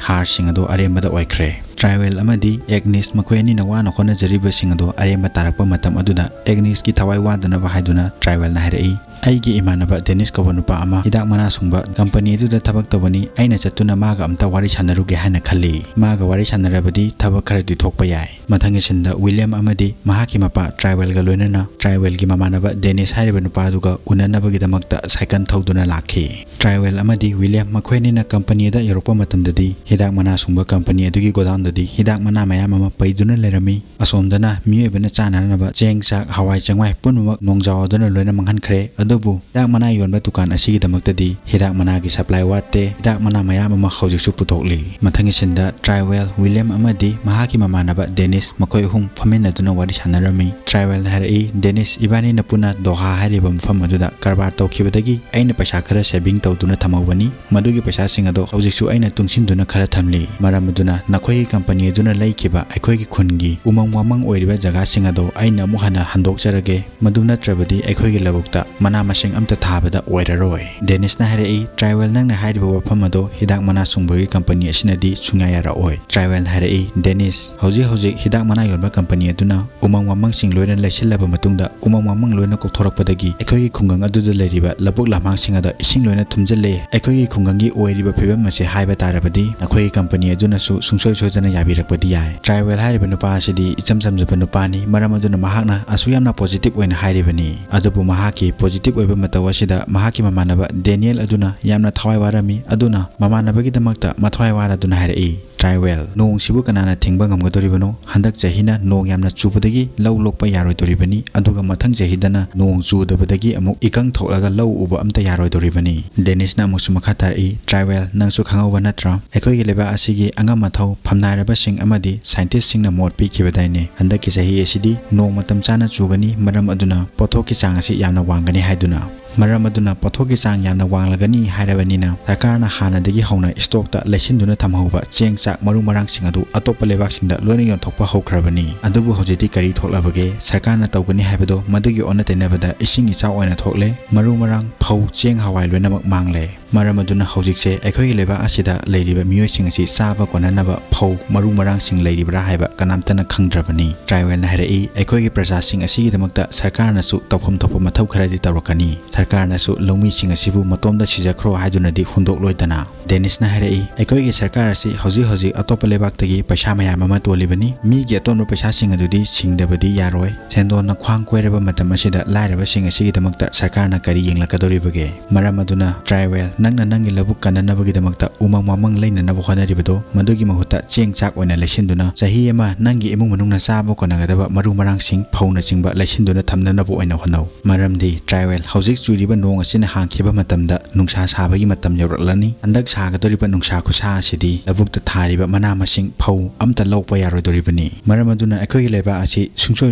ꯍꯥꯔꯁꯤꯡ ꯑꯗꯨ ꯑꯔꯦꯝꯕꯗ ꯑꯣꯏꯈ꯭ꯔꯦ꯫ ꯇ꯭ꯔꯥꯏꯋꯦꯜ ꯑꯃꯗꯤ ꯑꯦꯒꯅꯤꯁ ꯃꯈꯣꯏ ꯑꯅꯤꯅ ꯋꯥꯅ ꯍꯣꯠꯅꯖꯔꯤꯕꯁꯤꯡ ꯑꯗꯣ ꯑꯔꯦꯝꯕ ꯇꯥꯔꯛꯄ ꯃꯇꯝ ꯑꯗꯨꯗ ꯑꯦꯒꯅꯤꯁꯀꯤ ꯊꯋꯥꯏ ꯋꯥꯗꯅꯕ ꯍꯥꯏꯗꯨꯅ ꯇ꯭ꯔꯥꯏꯋꯦꯜꯅ ꯍꯥꯏꯔꯛꯏ, "ꯑꯩꯒꯤ ꯏꯃꯥꯟꯅꯕ ꯗꯦꯅꯤꯁ ꯀꯧꯕ ꯅꯨꯄꯥ ꯑꯃ ꯍꯤꯗꯥꯛ ꯃꯅꯥ ꯁꯨꯡꯕ ꯀꯝꯄꯅꯤ ꯑꯗꯨꯗ ꯊꯕꯛ ꯇꯧꯕꯅꯤ꯫ ꯑꯩꯅ ꯆꯠꯇꯨꯅ ꯃꯥꯒ ꯑꯝꯇ ꯋꯥꯔꯤ ꯁꯥꯟꯅꯔꯨꯒꯦ ꯍꯥꯏꯅ ꯈꯜꯂꯤ꯫ ꯃꯥꯒ ꯋꯥꯔꯤ ꯁꯥꯟꯅꯔꯕꯗꯤ ꯊꯕꯛ ꯈꯔꯗꯤ ꯊꯣꯛꯄ ꯌꯥꯏ"꯫ ꯃꯊꯪꯒꯤ ꯁꯤꯟꯗ ꯋꯤꯂꯤꯌꯝ ꯑꯃꯗꯤ ꯃꯍꯥꯛꯀꯤ ꯃꯄꯥ ꯇ꯭ꯔꯥꯏꯋꯦꯜꯒ ꯂꯣꯏꯅꯅ ꯇ꯭ꯔꯥꯏꯋꯦꯜꯒꯤ ꯃꯃꯥꯟꯅꯕ ꯗꯦꯅꯤꯁ ꯍꯥꯏꯔꯤꯕ ꯅꯨꯄꯥ ꯑꯗꯨꯒ ꯎꯅꯅꯕꯒꯤꯗꯃꯛꯇ ꯁꯥꯏꯀꯜ ꯊꯧꯗꯨꯅ ꯂꯥꯛꯈꯤ꯫ ꯇ꯭ꯔꯥꯏꯋꯦꯜ ꯑꯃꯗꯤ ꯋꯤꯂꯤꯌꯝ ꯃꯈꯣꯏ ꯑꯅꯤꯅ ꯀꯝꯄꯅꯤꯗ ꯌꯧꯔꯛꯄ ꯃꯇꯝꯗꯗꯤ ꯍꯤꯗꯥꯛ ꯃꯅꯥ ꯁꯨꯡꯕ ꯀꯝꯄꯅꯤ ꯑꯗꯨꯒꯤ ꯒꯣꯗꯥꯎꯟꯗꯗꯤ ꯍꯤꯗꯥꯛ ꯃꯅꯥ ꯃꯌꯥꯝ ꯑꯃ ꯄꯩꯗꯨꯅ ꯂꯩꯔꯝꯃꯤ꯫ ꯑꯁꯣꯝꯗꯅ ꯃꯤꯑꯣꯏꯕꯅ ꯆꯥꯅꯅꯕ ꯆꯦꯡ, ꯆꯥꯛ, ꯍꯋꯥꯏ, ꯆꯦꯡꯋꯥꯏ ꯄꯨꯝꯅꯃꯛ ꯅꯣꯡꯖꯥꯎ ꯑꯗꯨꯅ ꯂꯣꯏꯅ ꯃꯥꯡꯍꯟꯈ꯭ꯔꯦ꯫ ꯑꯗꯨꯕꯨ ꯍꯤꯗꯥꯛ ꯃꯅꯥ ꯌꯣꯟꯕ ꯗꯨꯀꯥꯟ ꯑꯁꯤꯒꯤꯗꯃꯛꯇꯗꯤ ꯍꯤꯗꯥꯛ ꯃꯅꯥꯒꯤ ꯁꯄ꯭ꯂꯥꯏ ꯋꯥꯠꯇꯦ꯫ ꯍꯤꯗꯥꯛ ꯃꯅꯥ ꯃꯌꯥꯝ ꯑꯃ ꯍꯧꯖꯤꯛꯁꯨ ꯄꯨꯊꯣꯛꯂꯤ꯫ ꯃꯊꯪꯒꯤ ꯁꯤꯟꯗ ꯇ꯭ꯔꯥꯏꯋꯦꯜ, ꯋꯤꯂꯤꯌꯝ ꯑꯃꯗꯤ ꯃꯍꯥꯛꯀꯤ ꯃꯃꯥꯟꯅꯕ ꯗꯦꯅꯤꯁ ꯃꯈꯣꯏ ꯑꯍꯨꯝ ꯐꯝꯃꯤꯟꯅꯗꯨꯅ ꯋꯥꯔꯤ ꯁꯥꯟꯅꯔꯝꯃꯤ꯫ ꯇ꯭ꯔꯥꯏꯋꯦꯜꯅ ꯍꯥꯏꯔꯛꯏ, "ꯗꯦꯅꯤꯁ, ꯏꯕꯥꯅꯤꯅ ꯄꯨꯟꯅ ꯗꯣꯍꯥ ꯍꯥꯏꯔꯤꯕ ꯃꯐꯝ ꯑꯗꯨꯗ ꯀꯔꯕꯥꯔ ꯇꯧꯈꯤꯕꯗꯒꯤ ꯑꯩꯅ ꯄꯩꯁꯥ ꯈꯔ ꯁꯦꯚꯤꯡ ꯇꯧꯗꯨꯅ ꯊꯝꯍꯧꯕꯅꯤ꯫ ꯃꯗꯨꯒꯤ ꯄꯩꯁꯥꯁꯤꯡ ꯑꯗꯣ ꯍꯧꯖꯤꯛꯁꯨ ꯑꯩꯅ ꯇꯨꯡꯁꯤꯟꯗꯨꯅ ꯈꯔ ꯊꯝꯂꯤ꯫ ꯃꯔꯝ ꯑꯗꯨꯅ ꯅꯈꯣꯏꯒꯤ ꯀꯝꯄꯅꯤ ꯑꯗꯨꯅ ꯂꯩꯈꯤꯕ ꯑꯩꯈꯣꯏꯒꯤ ꯈꯨꯟꯒꯤ ꯎꯃꯪ ꯋꯥꯃꯪ ꯑꯣꯏꯔꯤꯕ ꯖꯒꯥꯁꯤꯡ ꯑꯗꯣ ꯑꯩꯅ ꯑꯃꯨꯛ ꯍꯟꯅ ꯍꯟꯗꯣꯛꯆꯔꯒꯦ꯫ ꯃꯗꯨ ꯅꯠꯇ꯭ꯔꯕꯗꯤ ꯑꯩꯈꯣꯏꯒꯤ ꯂꯧꯕꯨꯛꯇ ꯃꯅꯥ ꯃꯁꯤꯡ ꯑꯝꯇ ꯊꯥꯕꯗ ꯑꯣꯏꯔꯔꯣꯏ"꯫ ꯗꯦꯅꯤꯁꯅ ꯍꯥꯏꯔꯛꯏ, "ꯇ꯭ꯔꯥꯏꯋꯦꯜ, ꯅꯪꯅ ꯍꯥꯏꯔꯤꯕ ꯋꯥꯐꯝ ꯑꯗꯣ ꯍꯤꯗꯥꯛ ꯃꯅꯥ ꯁꯨꯡꯕꯒꯤ ꯀꯝꯄꯅꯤ ꯑꯁꯤꯅꯗꯤ ꯁꯨꯡꯌꯥ ꯌꯥꯔꯛꯑꯣꯏ"꯫ ꯇ꯭ꯔꯥꯏꯋꯦꯜꯅ ꯍꯥꯏꯔꯛꯏ, "ꯗꯦꯅꯤꯁ, ꯍꯧꯖꯤꯛ ꯍꯧꯖꯤꯛ ꯍꯤꯗꯥꯛ ꯃꯅꯥ ꯌꯣꯟꯕ ꯀꯝꯄꯅꯤ ꯑꯗꯨꯅ ꯎꯃꯪ ꯋꯥꯃꯪꯁꯤꯡ ꯂꯣꯏꯅ ꯂꯩꯁꯤꯜꯂꯕ ꯃꯇꯨꯡꯗ ꯎꯃꯪ ꯋꯥꯃꯪ ꯂꯣꯏꯅ ꯀꯣꯛꯊꯣꯔꯛꯄꯗꯒꯤ ꯑꯩꯈꯣꯏꯒꯤ ꯈꯨꯡꯒꯪ ꯑꯗꯨꯗ ꯂꯩꯔꯤꯕ ꯂꯧꯕꯨꯛ ꯂꯝꯍꯥꯡꯁꯤꯡ ꯑꯗ ꯏꯁꯤꯡ ꯂꯣꯏꯅ ꯊꯨꯝꯖꯤꯜꯂꯦ꯫ ꯑꯩꯈꯣꯏꯒꯤ ꯈꯨꯡꯒꯪꯒꯤ ꯑꯣꯏꯔꯤꯕ ꯐꯤꯕꯝ ꯑꯁꯤ ꯍꯥꯏꯕ ꯇꯥꯔꯕꯗꯤ ꯅꯈꯣꯏꯒꯤ ꯀꯝꯄꯅꯤ ꯑꯗꯨꯅꯁꯨ ꯁꯨꯡꯁꯣꯏ ꯁꯣꯏꯗꯅ ꯌꯥꯕꯤꯔꯛꯄꯗꯤ ꯌꯥꯏ"꯫ ꯇ꯭ꯔꯥꯏꯋꯦꯜ ꯍꯥꯏꯔꯤꯕ ꯅꯨꯄꯥ ꯑꯁꯤꯗꯤ ꯏꯆꯝ ꯆꯝꯖꯕ ꯅꯨꯄꯥꯅꯤ, ꯃꯔꯝ ꯑꯗꯨꯅ ꯃꯍꯥꯛꯅ ꯑꯁꯨꯛ ꯌꯥꯝꯅ ꯄꯣꯖꯤꯇꯤꯚ ꯑꯣꯏꯅ ꯍꯥꯏꯔꯤꯕꯅꯤ꯫ ꯑꯗꯨꯕꯨ ꯃꯍꯥꯛꯀꯤ ꯄꯣꯖꯤꯇꯤꯚ ꯑꯣꯏꯕ ꯃꯇꯧ ꯑꯁꯤꯗ ꯃꯍꯥꯛꯀꯤ ꯃꯃꯥꯟꯅꯕ ꯗꯦꯅꯤꯌꯦꯜ ꯑꯗꯨꯅ ꯌꯥꯝꯅ ꯊꯋꯥꯏ ꯋꯥꯔꯝꯃꯤ꯫ ꯑꯗꯨꯅ ꯃꯃꯥꯟꯅꯕꯒꯤꯗꯃꯛꯇ ꯃꯊ꯭ꯋꯥꯏ ꯋꯥꯔꯗꯨꯅ ꯍꯥꯏꯔꯛꯏ, "ꯇ꯭ꯔꯥꯏꯋꯦꯜ, ꯅꯣꯡꯁꯤꯕꯨ ꯀꯅꯥꯅ ꯊꯤꯡꯕ ꯉꯝꯒꯗꯧꯔꯤꯕꯅꯣ? ꯍꯟꯗꯛ ꯆꯍꯤꯅ ꯅꯣꯡ ꯌꯥꯝꯅ ꯆꯨꯕꯗꯒꯤ ꯂꯧ ꯂꯣꯛꯄ ꯌꯥꯔꯣꯏꯗꯧꯔꯤꯕꯅꯤ, ꯑꯗꯨꯒ ꯃꯊꯪ ꯆꯍꯤꯗꯅ ꯅꯣꯡ ꯆꯨꯗꯕꯗꯒꯤ ꯑꯃꯨꯛ ꯏꯀꯪ ꯊꯣꯛꯂꯒ ꯂꯧ ꯎꯕ ꯑꯝꯇ ꯌꯥꯔꯣꯏꯗꯧꯔꯤꯕꯅꯤ"꯫ ꯗꯦꯅꯤꯁꯅ ꯑꯃꯨꯛꯁꯨ ꯃꯈꯥ ꯇꯥꯔꯛꯏ, "ꯇ꯭ꯔꯥꯏꯋꯦꯜ, ꯅꯪꯁꯨ ꯈꯪꯍꯧꯕ ꯅꯠꯇ꯭ꯔꯥ? ꯑꯩꯈꯣꯏꯒꯤ ꯂꯩꯕꯥꯛ ꯑꯁꯤꯒꯤ ꯑꯉꯝ ꯑꯊꯧ ꯐꯝꯅꯥꯏꯔꯕꯁꯤꯡ ꯑꯃꯗꯤ ꯁꯥꯏꯟꯇꯤꯁꯁꯤꯡꯅ ꯃꯣꯠ ꯄꯤꯈꯤꯕꯗꯥꯏꯅꯦ? ꯍꯟꯗꯛꯀꯤ ꯆꯍꯤ ꯑꯁꯤꯗꯤ ꯅꯣꯡ ꯃꯇꯝ ꯆꯥꯅ ꯆꯨꯒꯅꯤ, ꯃꯔꯝ ꯑꯗꯨꯅ ꯄꯣꯠꯊꯣꯛꯀꯤ ꯆꯥꯡ ꯑꯁꯤ ꯌꯥꯝꯅ ꯋꯥꯡꯒꯅꯤ ꯍꯥꯏꯗꯨꯅ꯫ ꯃꯔꯝ ꯑꯗꯨꯅ ꯄꯣꯠꯊꯣꯛꯀꯤ ꯆꯥꯡ ꯌꯥꯝꯅ ꯋꯥꯡꯂꯒꯅꯤ ꯍꯥꯏꯔꯕꯅꯤꯅ ꯁꯔꯀꯥꯔꯅ ꯍꯥꯟꯅꯗꯒꯤ ꯍꯧꯅ ꯏꯁꯇꯣꯛꯇ ꯂꯩꯁꯤꯟꯗꯨꯅ ꯊꯝꯍꯧꯕ ꯆꯦꯡ, ꯆꯥꯛ, ꯃꯔꯨ ꯃꯔꯥꯡꯁꯤꯡ ꯑꯗꯨ ꯑꯇꯣꯞꯄ ꯂꯩꯕꯥꯛꯁꯤꯡꯗ ꯂꯣꯏꯅ ꯌꯣꯟꯊꯣꯛꯄ ꯍꯧꯈ꯭ꯔꯕꯅꯤ꯫ ꯑꯗꯨꯕꯨ ꯍꯧꯖꯤꯛꯇꯤ ꯀꯔꯤ ꯊꯣꯛꯂꯕꯒꯦ? ꯁꯔꯀꯥꯔꯅ ꯇꯧꯒꯅꯤ ꯍꯥꯏꯕꯗꯣ ꯃꯗꯨꯒꯤ ꯑꯣꯟꯅ ꯇꯩꯅꯕꯗ ꯏꯁꯤꯡ ꯏꯆꯥꯎ ꯑꯣꯏꯅ ꯊꯣꯛꯂꯦ꯫ ꯃꯔꯨ ꯃꯔꯥꯡ, ꯐꯧ, ꯆꯦꯡ, ꯍꯋꯥꯏ ꯂꯣꯏꯅꯃꯛ ꯃꯥꯡꯂꯦ"꯫ ꯃꯔꯝ ꯑꯗꯨꯅ ꯍꯧꯖꯤꯛꯁꯦ ꯑꯩꯈꯣꯏꯒꯤ ꯂꯩꯕꯥꯛ ꯑꯁꯤꯗ ꯂꯩꯔꯤꯕ ꯃꯤꯑꯣꯏꯁꯤꯡ ꯑꯁꯤ ꯆꯥꯕ ꯀꯣꯟꯅꯅꯕ ꯐꯧ, ꯃꯔꯨ ꯃꯔꯥꯡꯁꯤꯡ ꯂꯩꯔꯤꯕ꯭ꯔꯥ ꯍꯥꯏꯕ ꯀꯅꯥꯝꯇꯅ ꯈꯪꯗ꯭ꯔꯕꯅꯤ꯫ ꯇ꯭ꯔꯥꯏꯋꯦꯜꯅ ꯍꯥꯏꯔꯛꯏ, ꯑꯩꯈꯣꯏꯒꯤ ꯄ꯭ꯔꯖꯥꯁꯤꯡ ꯑꯁꯤꯒꯤꯗꯃꯛꯇ ꯁꯔꯀꯥꯔꯅꯁꯨ ꯇꯧꯐꯝ ꯊꯣꯛꯄ ꯃꯊꯧ ꯈꯔꯗꯤ ꯇꯧꯔꯛꯀꯅꯤ꯫ ꯁꯔꯀꯥꯔꯅꯁꯨ ꯂꯧꯃꯤꯁꯤꯡ ꯑꯁꯤꯕꯨ ꯃꯇꯣꯝꯗ ꯁꯤꯖꯈ꯭ꯔꯣ ꯍꯥꯏꯗꯨꯅꯗꯤ ꯍꯨꯟꯗꯣꯛꯂꯣꯏꯗꯅ꯫ ꯗꯦꯅꯤꯁꯅ ꯍꯥꯏꯔꯛꯏ, ꯑꯩꯈꯣꯏꯒꯤ ꯁꯔꯀꯥꯔ ꯑꯁꯤ ꯍꯧꯖꯤꯛ ꯍꯧꯖꯤꯛ ꯑꯇꯣꯞꯄ ꯂꯩꯕꯥꯛꯇꯒꯤ ꯄꯩꯁꯥ ꯃꯌꯥꯝ ꯑꯃ ꯇꯣꯜꯂꯤꯕꯅꯤ꯫ ꯃꯤꯒꯤ ꯑꯇꯣꯟꯕ ꯄꯩꯁꯥꯁꯤꯡ ꯑꯗꯨꯗꯤ ꯁꯤꯡꯗꯕꯗꯤ ꯌꯥꯔꯣꯏ꯫ ꯁꯦꯟꯗꯣꯟꯅ ꯈ꯭ꯋꯥꯡ ꯀꯣꯏꯔꯕ ꯃꯇꯝ ꯑꯁꯤꯗ ꯂꯥꯏꯔꯕꯁꯤꯡ ꯑꯁꯤꯒꯤꯗꯃꯛꯇ ꯁꯔꯀꯥꯔꯅ ꯀꯔꯤ ꯌꯦꯡꯂꯛꯀꯗꯧꯔꯤꯕꯒꯦ? ꯃꯔꯝ ꯑꯗꯨꯅ ꯇ꯭ꯔꯥꯏꯋꯦꯜ, ꯅꯪꯅ ꯅꯪꯒꯤ ꯂꯧꯕꯨꯛ ꯀꯟꯅꯅꯕꯒꯤꯗꯃꯛꯇ ꯎꯃꯪ ꯋꯥꯃꯪ ꯂꯩꯅꯅꯕ ꯍꯣꯠꯅꯔꯤꯕꯗꯣ, ꯃꯗꯨꯒꯤ ꯃꯍꯨꯠꯇ ꯆꯦꯡ ꯆꯥꯛ ꯑꯣꯏꯅ ꯂꯩꯁꯤꯟꯗꯨꯅ ꯆꯍꯤ ꯑꯃ ꯅꯪꯒꯤ ꯏꯃꯨꯡ ꯃꯅꯨꯡꯅ ꯆꯥꯕ ꯀꯣꯟꯅꯒꯗꯕ ꯃꯔꯨ ꯃꯔꯥꯡꯁꯤꯡ, ꯐꯧꯅꯆꯤꯡꯕ ꯂꯩꯁꯤꯟꯗꯨꯅ ꯊꯝꯅꯅꯕ ꯑꯣꯏꯅ ꯍꯣꯠꯅꯧ꯫ ꯃꯔꯝꯗꯤ ꯇ꯭ꯔꯥꯏꯋꯦꯜ, ꯍꯧꯖꯤꯛ ꯆꯨꯔꯤꯕ ꯅꯣꯡ ꯑꯁꯤꯅ ꯍꯥꯡꯈꯤꯕ ꯃꯇꯝꯗ ꯅꯨꯡꯁꯥ ꯁꯥꯕꯒꯤ ꯃꯇꯝ ꯌꯧꯔꯛꯂꯅꯤ꯫ ꯍꯟꯗꯛ ꯁꯥꯒꯗꯧꯔꯤꯕ ꯅꯨꯡꯁꯥ ꯈꯨꯁꯥ ꯑꯁꯤꯗꯤ ꯂꯧꯕꯨꯛꯇ ꯊꯥꯔꯤꯕ ꯃꯅꯥ ꯃꯁꯤꯡ, ꯐꯧ ꯑꯝꯇ ꯂꯣꯛꯄ ꯌꯥꯔꯣꯏꯗꯧꯔꯤꯕꯅꯤ꯫ ꯃꯔꯝ ꯑꯗꯨꯅ ꯑꯩꯈꯣꯏꯒꯤ ꯂꯩꯕꯥꯛ ꯑꯁꯤ ꯁꯨꯡꯁꯣꯏ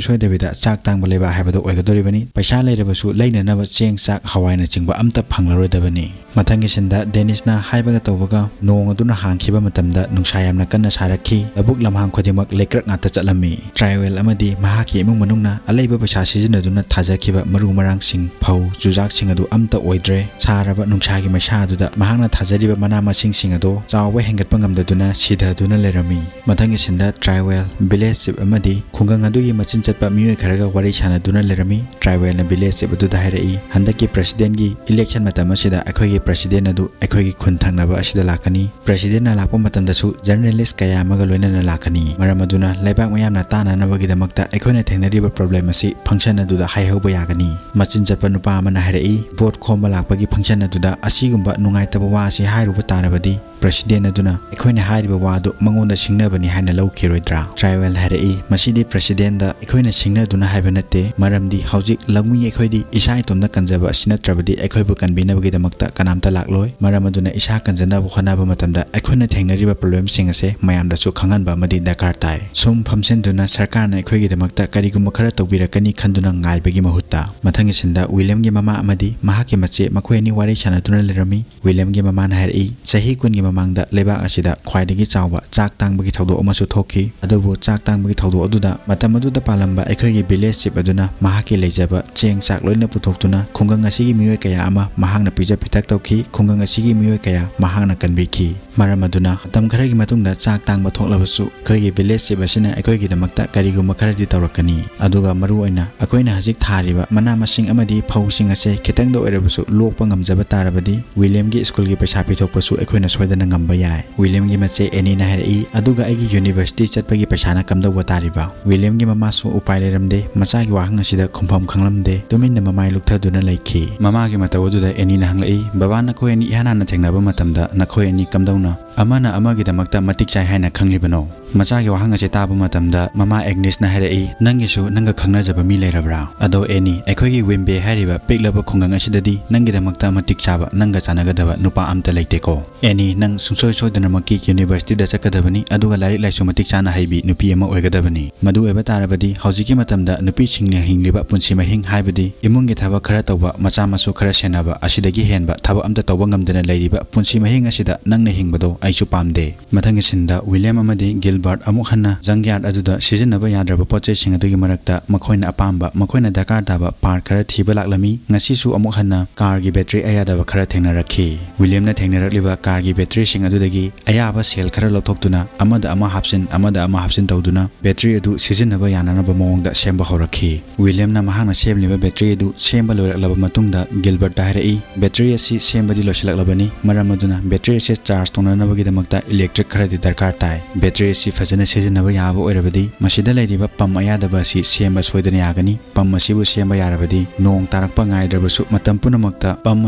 ꯁꯣꯏꯗꯕꯤꯗ ꯆꯥꯛ ꯇꯥꯡꯕ ꯂꯩꯕꯥꯛ ꯍꯥꯏꯕꯗꯨ ꯑꯣꯏꯒꯗꯧꯔꯤꯕꯅꯤ꯫ ꯄꯩꯁꯥ ꯂꯩꯔꯕꯁꯨ ꯂꯩꯅꯅꯕ ꯆꯦꯡ, ꯆꯥꯛ, ꯍꯋꯥꯏꯅꯆꯤꯡꯕ ꯑꯝꯇ ꯐꯪꯂꯔꯣꯏꯗꯕꯅꯤ꯫ ꯃꯊꯪꯒꯤ ꯁꯤꯟꯗ ꯗꯦꯅꯤꯁꯅ ꯍꯥꯏꯕꯒ ꯇꯧꯕꯒ ꯅꯣꯡ ꯑꯗꯨꯅ ꯍꯥꯡꯈꯤꯕ ꯃꯇꯝꯗ ꯅꯨꯡꯁꯥ ꯌꯥꯝꯅ ꯀꯟꯅ ꯁꯥꯔꯛꯈꯤ꯫ ꯂꯧꯕꯨꯛ ꯂꯝꯍꯥꯡ ꯈꯨꯗꯤꯡꯃꯛ ꯂꯩꯀ꯭ꯔꯛ ꯉꯥꯛꯇ ꯆꯠꯂꯝꯃꯤ꯫ ꯇ꯭ꯔꯥꯏꯋꯦꯜ ꯑꯃꯗꯤ ꯃꯍꯥꯛꯀꯤ ꯏꯃꯨꯡ ꯃꯅꯨꯡꯅ ꯑꯂꯩꯕ ꯄꯩꯁꯥ ꯁꯤꯖꯤꯟꯅꯗꯨꯅ ꯊꯥꯖꯈꯤꯕ ꯃꯔꯨ ꯃꯔꯥꯡꯁꯤꯡ, ꯐꯧ, ꯆꯨꯖꯥꯛꯁꯤꯡ ꯑꯗꯨ ꯑꯝꯇ ꯑꯣꯏꯗ꯭ꯔꯦ꯫ ꯁꯥꯔꯕ ꯅꯨꯡꯁꯥꯒꯤ ꯃꯩꯁꯥ ꯑꯗꯨꯗ ꯃꯍꯥꯛꯅ ꯊꯥꯖꯔꯤꯕ ꯃꯅꯥ ꯃꯁꯤꯡꯁꯤꯡ ꯑꯗꯨ ꯆꯥꯎꯕ ꯍꯦꯟꯒꯠꯄ ꯉꯝꯗꯗꯨꯅ ꯁꯤꯊꯗꯨꯅ ꯂꯩꯔꯝꯃꯤ꯫ ꯃꯊꯪꯒꯤ ꯁꯤꯟꯗ ꯇ꯭ꯔꯥꯏꯋꯦꯜ, ꯚꯤꯂꯦꯖ ꯆꯤꯐ ꯑꯃꯗꯤ ꯈꯨꯡꯒꯪ ꯑꯗꯨꯒꯤ ꯃꯆꯤꯟ ꯆꯠꯄ ꯃꯤꯑꯣꯏ ꯈꯔꯒ ꯋꯥꯔꯤ ꯁꯥꯟꯅꯗꯨꯅ ꯂꯩꯔꯝꯃꯤ꯫ ꯇ꯭ꯔꯥꯏꯋꯦꯜꯅ ꯚꯤꯂꯦꯖ ꯆꯤꯐ ꯑꯗꯨꯗ ꯍꯥꯏꯔꯛꯏ, ꯍꯟꯗꯛꯀꯤ ꯄ꯭ꯔꯁꯤꯗꯦꯟꯒꯤ ꯏꯂꯦꯛꯁꯟ ꯃꯇꯝ ꯑꯁꯤꯗ ꯑꯩꯈꯣꯏꯒꯤ ꯄ꯭ꯔꯁꯤꯗꯦꯟ ꯑꯗꯨ ꯑꯩꯈꯣꯏꯒꯤ ꯈꯨꯟ ꯊꯪꯅꯕ ꯑꯁꯤꯗ ꯂꯥꯛꯀꯅꯤ꯫ ꯄ꯭ꯔꯁꯤꯗꯦꯟꯅ ꯂꯥꯛꯄ ꯃꯇꯝꯗꯁꯨ ꯖꯔꯅꯦꯂꯤꯁ ꯀꯌꯥ ꯑꯃꯒ ꯂꯣꯏꯅꯅ ꯂꯥꯛꯀꯅꯤ꯫ ꯃꯔꯝ ꯑꯗꯨꯅ ꯂꯩꯕꯥꯛ ꯃꯤꯌꯥꯝꯅ ꯇꯥꯅꯅꯕꯒꯤꯗꯃꯛꯇ ꯑꯩꯈꯣꯏꯅ ꯊꯦꯡꯅꯔꯤꯕ ꯄ꯭ꯔꯣꯕ꯭ꯂꯦꯝ ꯑꯁꯤ ꯐꯪꯁꯟ ꯑꯗꯨꯗ ꯍꯥꯏꯍꯧꯕ ꯌꯥꯒꯅꯤ꯫ ꯃꯆꯤꯟ ꯆꯠꯄ ꯅꯨꯄꯥ ꯑꯃꯅ ꯍꯥꯏꯔꯛꯏ, ꯚꯣꯠ ꯈꯣꯝꯕ ꯂꯥꯛꯄꯒꯤ ꯐꯪꯁꯟ ꯑꯗꯨꯗ ꯑꯁꯤꯒꯨꯝꯕ ꯅꯨꯡꯉꯥꯏꯇꯕ ꯋꯥ ꯑꯁꯤ ꯍꯥꯏꯔꯨꯕ ꯇꯥꯔꯕꯗꯤ ꯄ꯭ꯔꯁꯤꯗꯦꯟ ꯑꯗꯨꯅ ꯑꯩꯈꯣꯏꯅ ꯍꯥꯏꯔꯤꯕ ꯋꯥ ꯑꯗꯨ ꯃꯉꯣꯟꯗ ꯁꯤꯡꯅꯕꯅꯤ ꯍꯥꯏꯅ ꯂꯧꯈꯤꯔꯣꯏꯗ꯭ꯔꯥ? ꯇ꯭ꯔꯥꯏꯋꯦꯜ ꯍꯥꯏꯔꯛꯏ, ꯃꯁꯤꯗꯤ ꯄ꯭ꯔꯁꯤꯗꯦꯟꯗ ꯑꯩꯈꯣꯏꯅ ꯁꯤꯡꯅꯗꯨꯅ ꯍꯥꯏꯕ ꯅꯠꯇꯦ, ꯃꯔꯝꯗꯤ ꯍꯧꯖꯤꯛ ꯂꯧꯃꯤ ꯑꯩꯈꯣꯏꯗꯤ ꯏꯁꯥ ꯏꯇꯣꯝꯇ ꯀꯟꯖꯕ ꯑꯁꯤ ꯅꯠꯇ꯭ꯔꯕꯗꯤ ꯑꯩꯈꯣꯏꯕꯨ ꯀꯟꯕꯤꯅꯕꯒꯤꯗꯃꯛꯇ ꯀꯅꯥꯝꯇ ꯂꯥꯛꯂꯣꯏ꯫ ꯃꯔꯝ ꯑꯗꯨꯅ ꯏꯁꯥ ꯀꯟꯖꯅꯕ ꯍꯣꯠꯅꯕ ꯃꯇꯝꯗ ꯑꯩꯈꯣꯏꯅ ꯊꯦꯡꯅꯔꯤꯕ ꯄ꯭ꯔꯣꯕ꯭ꯂꯦꯝꯁꯤꯡ ꯑꯁꯦ ꯃꯌꯥꯝꯗꯁꯨ ꯈꯪꯍꯟꯕ ꯑꯃꯗꯤ ꯗꯔꯀꯥꯔ ꯇꯥꯏ꯫ ꯁꯨꯝ ꯐꯝꯁꯤꯟꯗꯨꯅ ꯁꯔꯀꯥꯔꯅ ꯑꯩꯈꯣꯏꯒꯤꯗꯃꯛꯇ ꯀꯔꯤꯒꯨꯝꯕ ꯈꯔ ꯇꯧꯕꯤꯔꯛꯀꯅꯤ ꯈꯟꯗꯨꯅ ꯉꯥꯏꯕꯒꯤ ꯃꯍꯨꯠꯇ꯫ ꯃꯊꯪꯒꯤ ꯁꯤꯟꯗ ꯋꯤꯂꯤꯌꯝꯒꯤ ꯃꯃꯥ ꯑꯃꯗꯤ ꯃꯍꯥꯛꯀꯤ ꯃꯆꯦ ꯃꯈꯣꯏ ꯑꯅꯤ ꯋꯥꯔꯤ ꯁꯥꯟꯅꯗꯨꯅ ꯂꯩꯔꯝꯃꯤ꯫ ꯋꯤꯂꯤꯌꯝꯒꯤ ꯃꯃꯥꯅ ꯍꯥꯏꯔꯛꯏ, ꯆꯍꯤ ꯀꯨꯟꯒꯤ ꯃꯃꯥꯡꯗ ꯂꯩꯕꯥꯛ ꯑꯁꯤꯗ ꯈ꯭ꯋꯥꯏꯗꯒꯤ ꯆꯥꯎꯕ ꯆꯥꯛ ꯇꯥꯡꯕꯒꯤ ꯊꯧꯗꯣꯛ ꯑꯃꯁꯨ ꯊꯣꯛꯈꯤ꯫ ꯑꯗꯨꯕꯨ ꯆꯥꯛ ꯇꯥꯡꯕꯒꯤ ꯊꯧꯗꯣꯛ ꯑꯗꯨꯗ ꯃꯇꯝ ꯑꯗꯨꯗ ꯄꯥꯜꯂꯝꯕ ꯑꯩꯈꯣꯏꯒꯤ ꯚꯤꯂꯦꯖ ꯆꯤꯐ ꯑꯗꯨꯅ ꯃꯍꯥꯛꯀꯤ ꯂꯩꯖꯕ ꯆꯦꯡ ꯆꯥꯛ ꯂꯣꯏꯅ ꯄꯨꯊꯣꯛꯇꯨꯅ ꯈꯨꯡꯒꯪ ꯑꯁꯤꯒꯤ ꯃꯤꯑꯣꯏ ꯀꯌꯥ ꯑꯃ ꯃꯍꯥꯛꯅ ꯄꯤꯖ ꯄꯤꯊꯛ ꯇꯧꯈꯤ꯫ ꯈꯨꯡꯒꯪ ꯑꯁꯤꯒꯤ ꯃꯤꯑꯣꯏ ꯀꯌꯥ ꯃꯍꯥꯛꯅ ꯀꯟꯕꯤꯈꯤ꯫ ꯃꯔꯝ ꯑꯗꯨꯅ ꯃꯇꯝ ꯈꯔꯒꯤ ꯃꯇꯨꯡꯗ ꯆꯥꯛ ꯇꯥꯡꯕ ꯊꯣꯛꯂꯕꯁꯨ ꯑꯩꯈꯣꯏꯒꯤ village chief ꯑꯁꯤꯅ ꯑꯩꯈꯣꯏꯒꯤꯗꯃꯛꯇ ꯀꯔꯤꯒꯨꯝꯕ ꯈꯔꯗꯤ ꯇꯧꯔꯛꯀꯅꯤ꯫ ꯑꯗꯨꯒ ꯃꯔꯨꯑꯣꯏꯅ ꯑꯩꯈꯣꯏꯅ ꯍꯧꯖꯤꯛ ꯊꯥꯔꯤꯕ ꯃꯅꯥ ꯃꯁꯤꯡ ꯑꯃꯗꯤ ꯐꯧꯁꯤꯡ ꯑꯁꯦ ꯈꯤꯇꯪꯗ ꯑꯣꯏꯔꯕꯁꯨ ꯂꯣꯛꯄ ꯉꯝꯖꯕ ꯇꯥꯔꯕꯗꯤ ꯋꯤꯂꯤꯌꯝꯒꯤ ꯁ꯭ꯀꯨꯜꯒꯤ ꯄꯩꯁꯥ ꯄꯤꯊꯣꯛꯄꯁꯨ ꯑꯩꯈꯣꯏꯅ ꯁꯣꯏꯗꯅ ꯉꯝꯕ ꯌꯥꯏ꯫ ꯋꯤꯂꯤꯌꯝꯒꯤ ꯃꯆꯦ ꯑꯦꯅꯤꯅ ꯍꯥꯏꯔꯛꯏ, "ꯑꯗꯨꯒ ꯑꯩꯒꯤ university ꯆꯠꯄꯒꯤ ꯄꯩꯁꯥꯅ ꯀꯝꯗꯧꯕ ꯇꯥꯔꯤꯕ?" ꯋꯤꯂꯤꯌꯝꯒꯤ ꯃꯃꯥꯁꯨ ꯎꯄꯥꯏ ꯂꯩꯔꯝꯗꯦ, ꯃꯆꯥꯒꯤ ꯋꯥꯍꯪ ꯑꯁꯤꯗ ꯈꯨꯝꯐꯝ ꯈꯪꯂꯝꯗꯦ, ꯇꯨꯃꯤꯟꯅ ꯃꯃꯥꯏ ꯂꯨꯛꯊꯗꯨꯅ ꯂꯩꯈꯤ꯫ ꯃꯃꯥꯒꯤ ꯃꯇꯧ ꯑꯗꯨꯗ ꯑꯦꯅꯤꯅ ꯍꯪꯂꯛꯏ, "ꯕꯕꯥ, ꯅꯈꯣꯏ ꯑꯅꯤ ꯏꯍꯥꯟ ꯍꯥꯟꯅ ꯊꯦꯡꯅꯕ ꯃꯇꯝꯗ ꯅꯈꯣꯏ ꯑꯅꯤ ꯀꯝꯗꯧꯅ ꯑꯃꯅ ꯑꯃꯒꯤꯗꯃꯛꯇ ꯃꯇꯤꯛ ꯆꯥꯏ ꯍꯥꯏꯅ ꯈꯪꯂꯤꯕꯅꯣ?" ꯃꯆꯥꯒꯤ ꯋꯥꯍꯪ ꯑꯁꯤ ꯇꯥꯕ ꯃꯇꯝꯗ ꯃꯃꯥ ꯑꯦꯒꯅꯤꯁꯅ ꯍꯥꯏꯔꯛꯏ, "ꯅꯪꯒꯤꯁꯨ ꯅꯪꯒ ꯈꯪꯅꯖꯕ ꯃꯤ ꯂꯩꯔꯕ꯭ꯔꯥ? ꯑꯗꯣ ꯑꯦꯅꯤ, ꯑꯩꯈꯣꯏꯒꯤ ꯋꯤꯝꯕꯦ ꯍꯥꯏꯔꯤꯕ ꯄꯤꯛꯂꯕ ꯈꯨꯡꯒꯪ ꯑꯁꯤꯗꯗꯤ ꯅꯪꯒꯤꯗꯃꯛꯇ ꯃꯇꯤꯛ ꯆꯥꯕ, ꯅꯪꯒ ꯆꯥꯟꯅꯒꯗꯕ ꯅꯨꯄꯥ ꯑꯝꯇ ꯂꯩꯇꯦꯀꯣ꯫ ꯑꯦꯅꯤ, ꯅꯪ ꯁꯨꯡꯁꯣꯏ ꯁꯣꯏꯗꯅꯃꯛꯀꯤ universityꯗ ꯆꯠꯀꯗꯕꯅꯤ, ꯑꯗꯨꯒ ꯂꯥꯏꯔꯤꯛ ꯂꯥꯏꯁꯨ ꯃꯇꯤꯛ ꯆꯥꯅ ꯍꯩꯕꯤ ꯅꯨꯄꯤ ꯑꯃ ꯑꯣꯏꯒꯗꯕꯅꯤ꯫ ꯃꯗꯨ ꯑꯣꯏꯕ ꯇꯥꯔꯕꯗꯤ ꯍꯧꯖꯤꯛꯀꯤ ꯃꯇꯝꯗ ꯅꯨꯄꯤꯁꯤꯡꯅ ꯍꯤꯡꯂꯤꯕ ꯄꯨꯟꯁꯤ ꯃꯍꯤꯡ ꯍꯥꯏꯕꯗꯤ ꯏꯃꯨꯡꯒꯤ ꯊꯕꯛ ꯈꯔ ꯇꯧꯕ, ꯃꯆꯥ ꯃꯁꯨ ꯈꯔ ꯁꯦꯟꯅꯕ, ꯑꯁꯤꯗꯒꯤ ꯍꯦꯟꯕ ꯊꯕꯛ ꯑꯝꯇ ꯇꯧꯕ ꯉꯝꯗꯅ ꯂꯩꯔꯤꯕ ꯄꯨꯟꯁꯤ ꯃꯍꯤꯡ ꯑꯁꯤꯗ ꯅꯪꯅ ꯍꯤꯡꯕꯗꯣ ꯑꯩꯁꯨ ꯄꯥꯝꯗꯦ꯫ ꯃꯊꯪꯒꯤ ꯁꯤꯟꯗ ꯋꯤꯂꯤꯌꯝ ꯑꯃꯗꯤ ꯒꯤꯜꯕꯔꯠ ꯑꯃꯨꯛ ꯍꯟꯅ junkyard ꯑꯗꯨꯗ ꯁꯤꯖꯤꯟꯅꯕ ꯌꯥꯗ꯭ꯔꯕ ꯄꯣꯠ ꯆꯩꯁꯤꯡ ꯑꯗꯨꯒꯤ ꯃꯔꯛꯇ ꯃꯈꯣꯏꯅ ꯑꯄꯥꯝꯕ, ꯃꯈꯣꯏꯅ ꯗꯔꯀꯥꯔ ꯇꯥꯕ part ꯈꯔ ꯊꯤꯕ ꯂꯥꯛꯂꯝꯃꯤ꯫ ꯉꯁꯤꯁꯨ ꯑꯃꯨꯛ ꯍꯟꯅ carꯒꯤ battery ꯑꯌꯥꯗꯕ ꯈꯔ ꯊꯦꯡꯅꯔꯛꯈꯤ꯫ ꯋꯤꯂꯤꯌꯝꯅ ꯊꯦꯡꯅꯔꯛꯂꯤꯕ carꯒꯤ batteryꯁꯤꯡ ꯑꯗꯨꯗꯒꯤ ꯑꯌꯥꯕ cell ꯈꯔ ꯂꯧꯊꯣꯛꯇꯨꯅ ꯑꯃꯗ ꯑꯃ ꯍꯥꯞꯆꯤꯟ, ꯑꯃꯗ ꯑꯃ ꯍꯥꯞꯆꯤꯟ ꯇꯧꯗꯨꯅ battery ꯑꯗꯨ ꯁꯤꯖꯤꯟꯅꯕ ꯌꯥꯅꯅꯕ ꯃꯑꯣꯡꯗ ꯁꯦꯝꯕ ꯍꯧꯔꯛꯈꯤ꯫ ꯋꯤꯂꯤꯌꯝꯅ ꯃꯍꯥꯛꯅ ꯁꯦꯝꯂꯤꯕ battery ꯑꯗꯨ ꯁꯦꯝꯕ ꯂꯣꯏꯔꯛꯂꯕ ꯃꯇꯨꯡꯗ ꯒꯤꯜꯕꯔꯠꯇ ꯍꯥꯏꯔꯛꯏ, "Battery ꯑꯁꯤ ꯁꯦꯝꯕꯗꯤ ꯂꯣꯏꯁꯤꯜꯂꯛꯂꯕꯅꯤ, ꯃꯔꯝ ꯑꯗꯨꯅ battery ꯑꯁꯤ charge ꯇꯧꯅꯅꯕꯒꯤꯗꯃꯛꯇ electric ꯈꯔꯗꯤ ꯗꯔꯀꯥꯔ ꯇꯥꯏ꯫ Battery ꯑꯁꯤ ꯐꯖꯅ ꯁꯤꯖꯤꯟꯅꯕ ꯌꯥꯕ ꯑꯣꯏꯔꯕꯗꯤ ꯃꯁꯤꯗ ꯂꯩꯔꯤꯕ pump ꯑꯌꯥꯗꯕ ꯑꯁꯤ ꯁꯦꯝꯕ ꯁꯣꯏꯗꯅ ꯌꯥꯒꯅꯤ꯫ Pump ꯑꯁꯤꯕꯨ ꯁꯦꯝꯕ ꯌꯥꯔꯕꯗꯤ ꯅꯣꯡ ꯇꯥꯔꯛꯄ ꯉꯥꯏꯗ꯭ꯔꯕꯁꯨ ꯃꯇꯝ ꯄꯨꯝꯅꯃꯛꯇ pump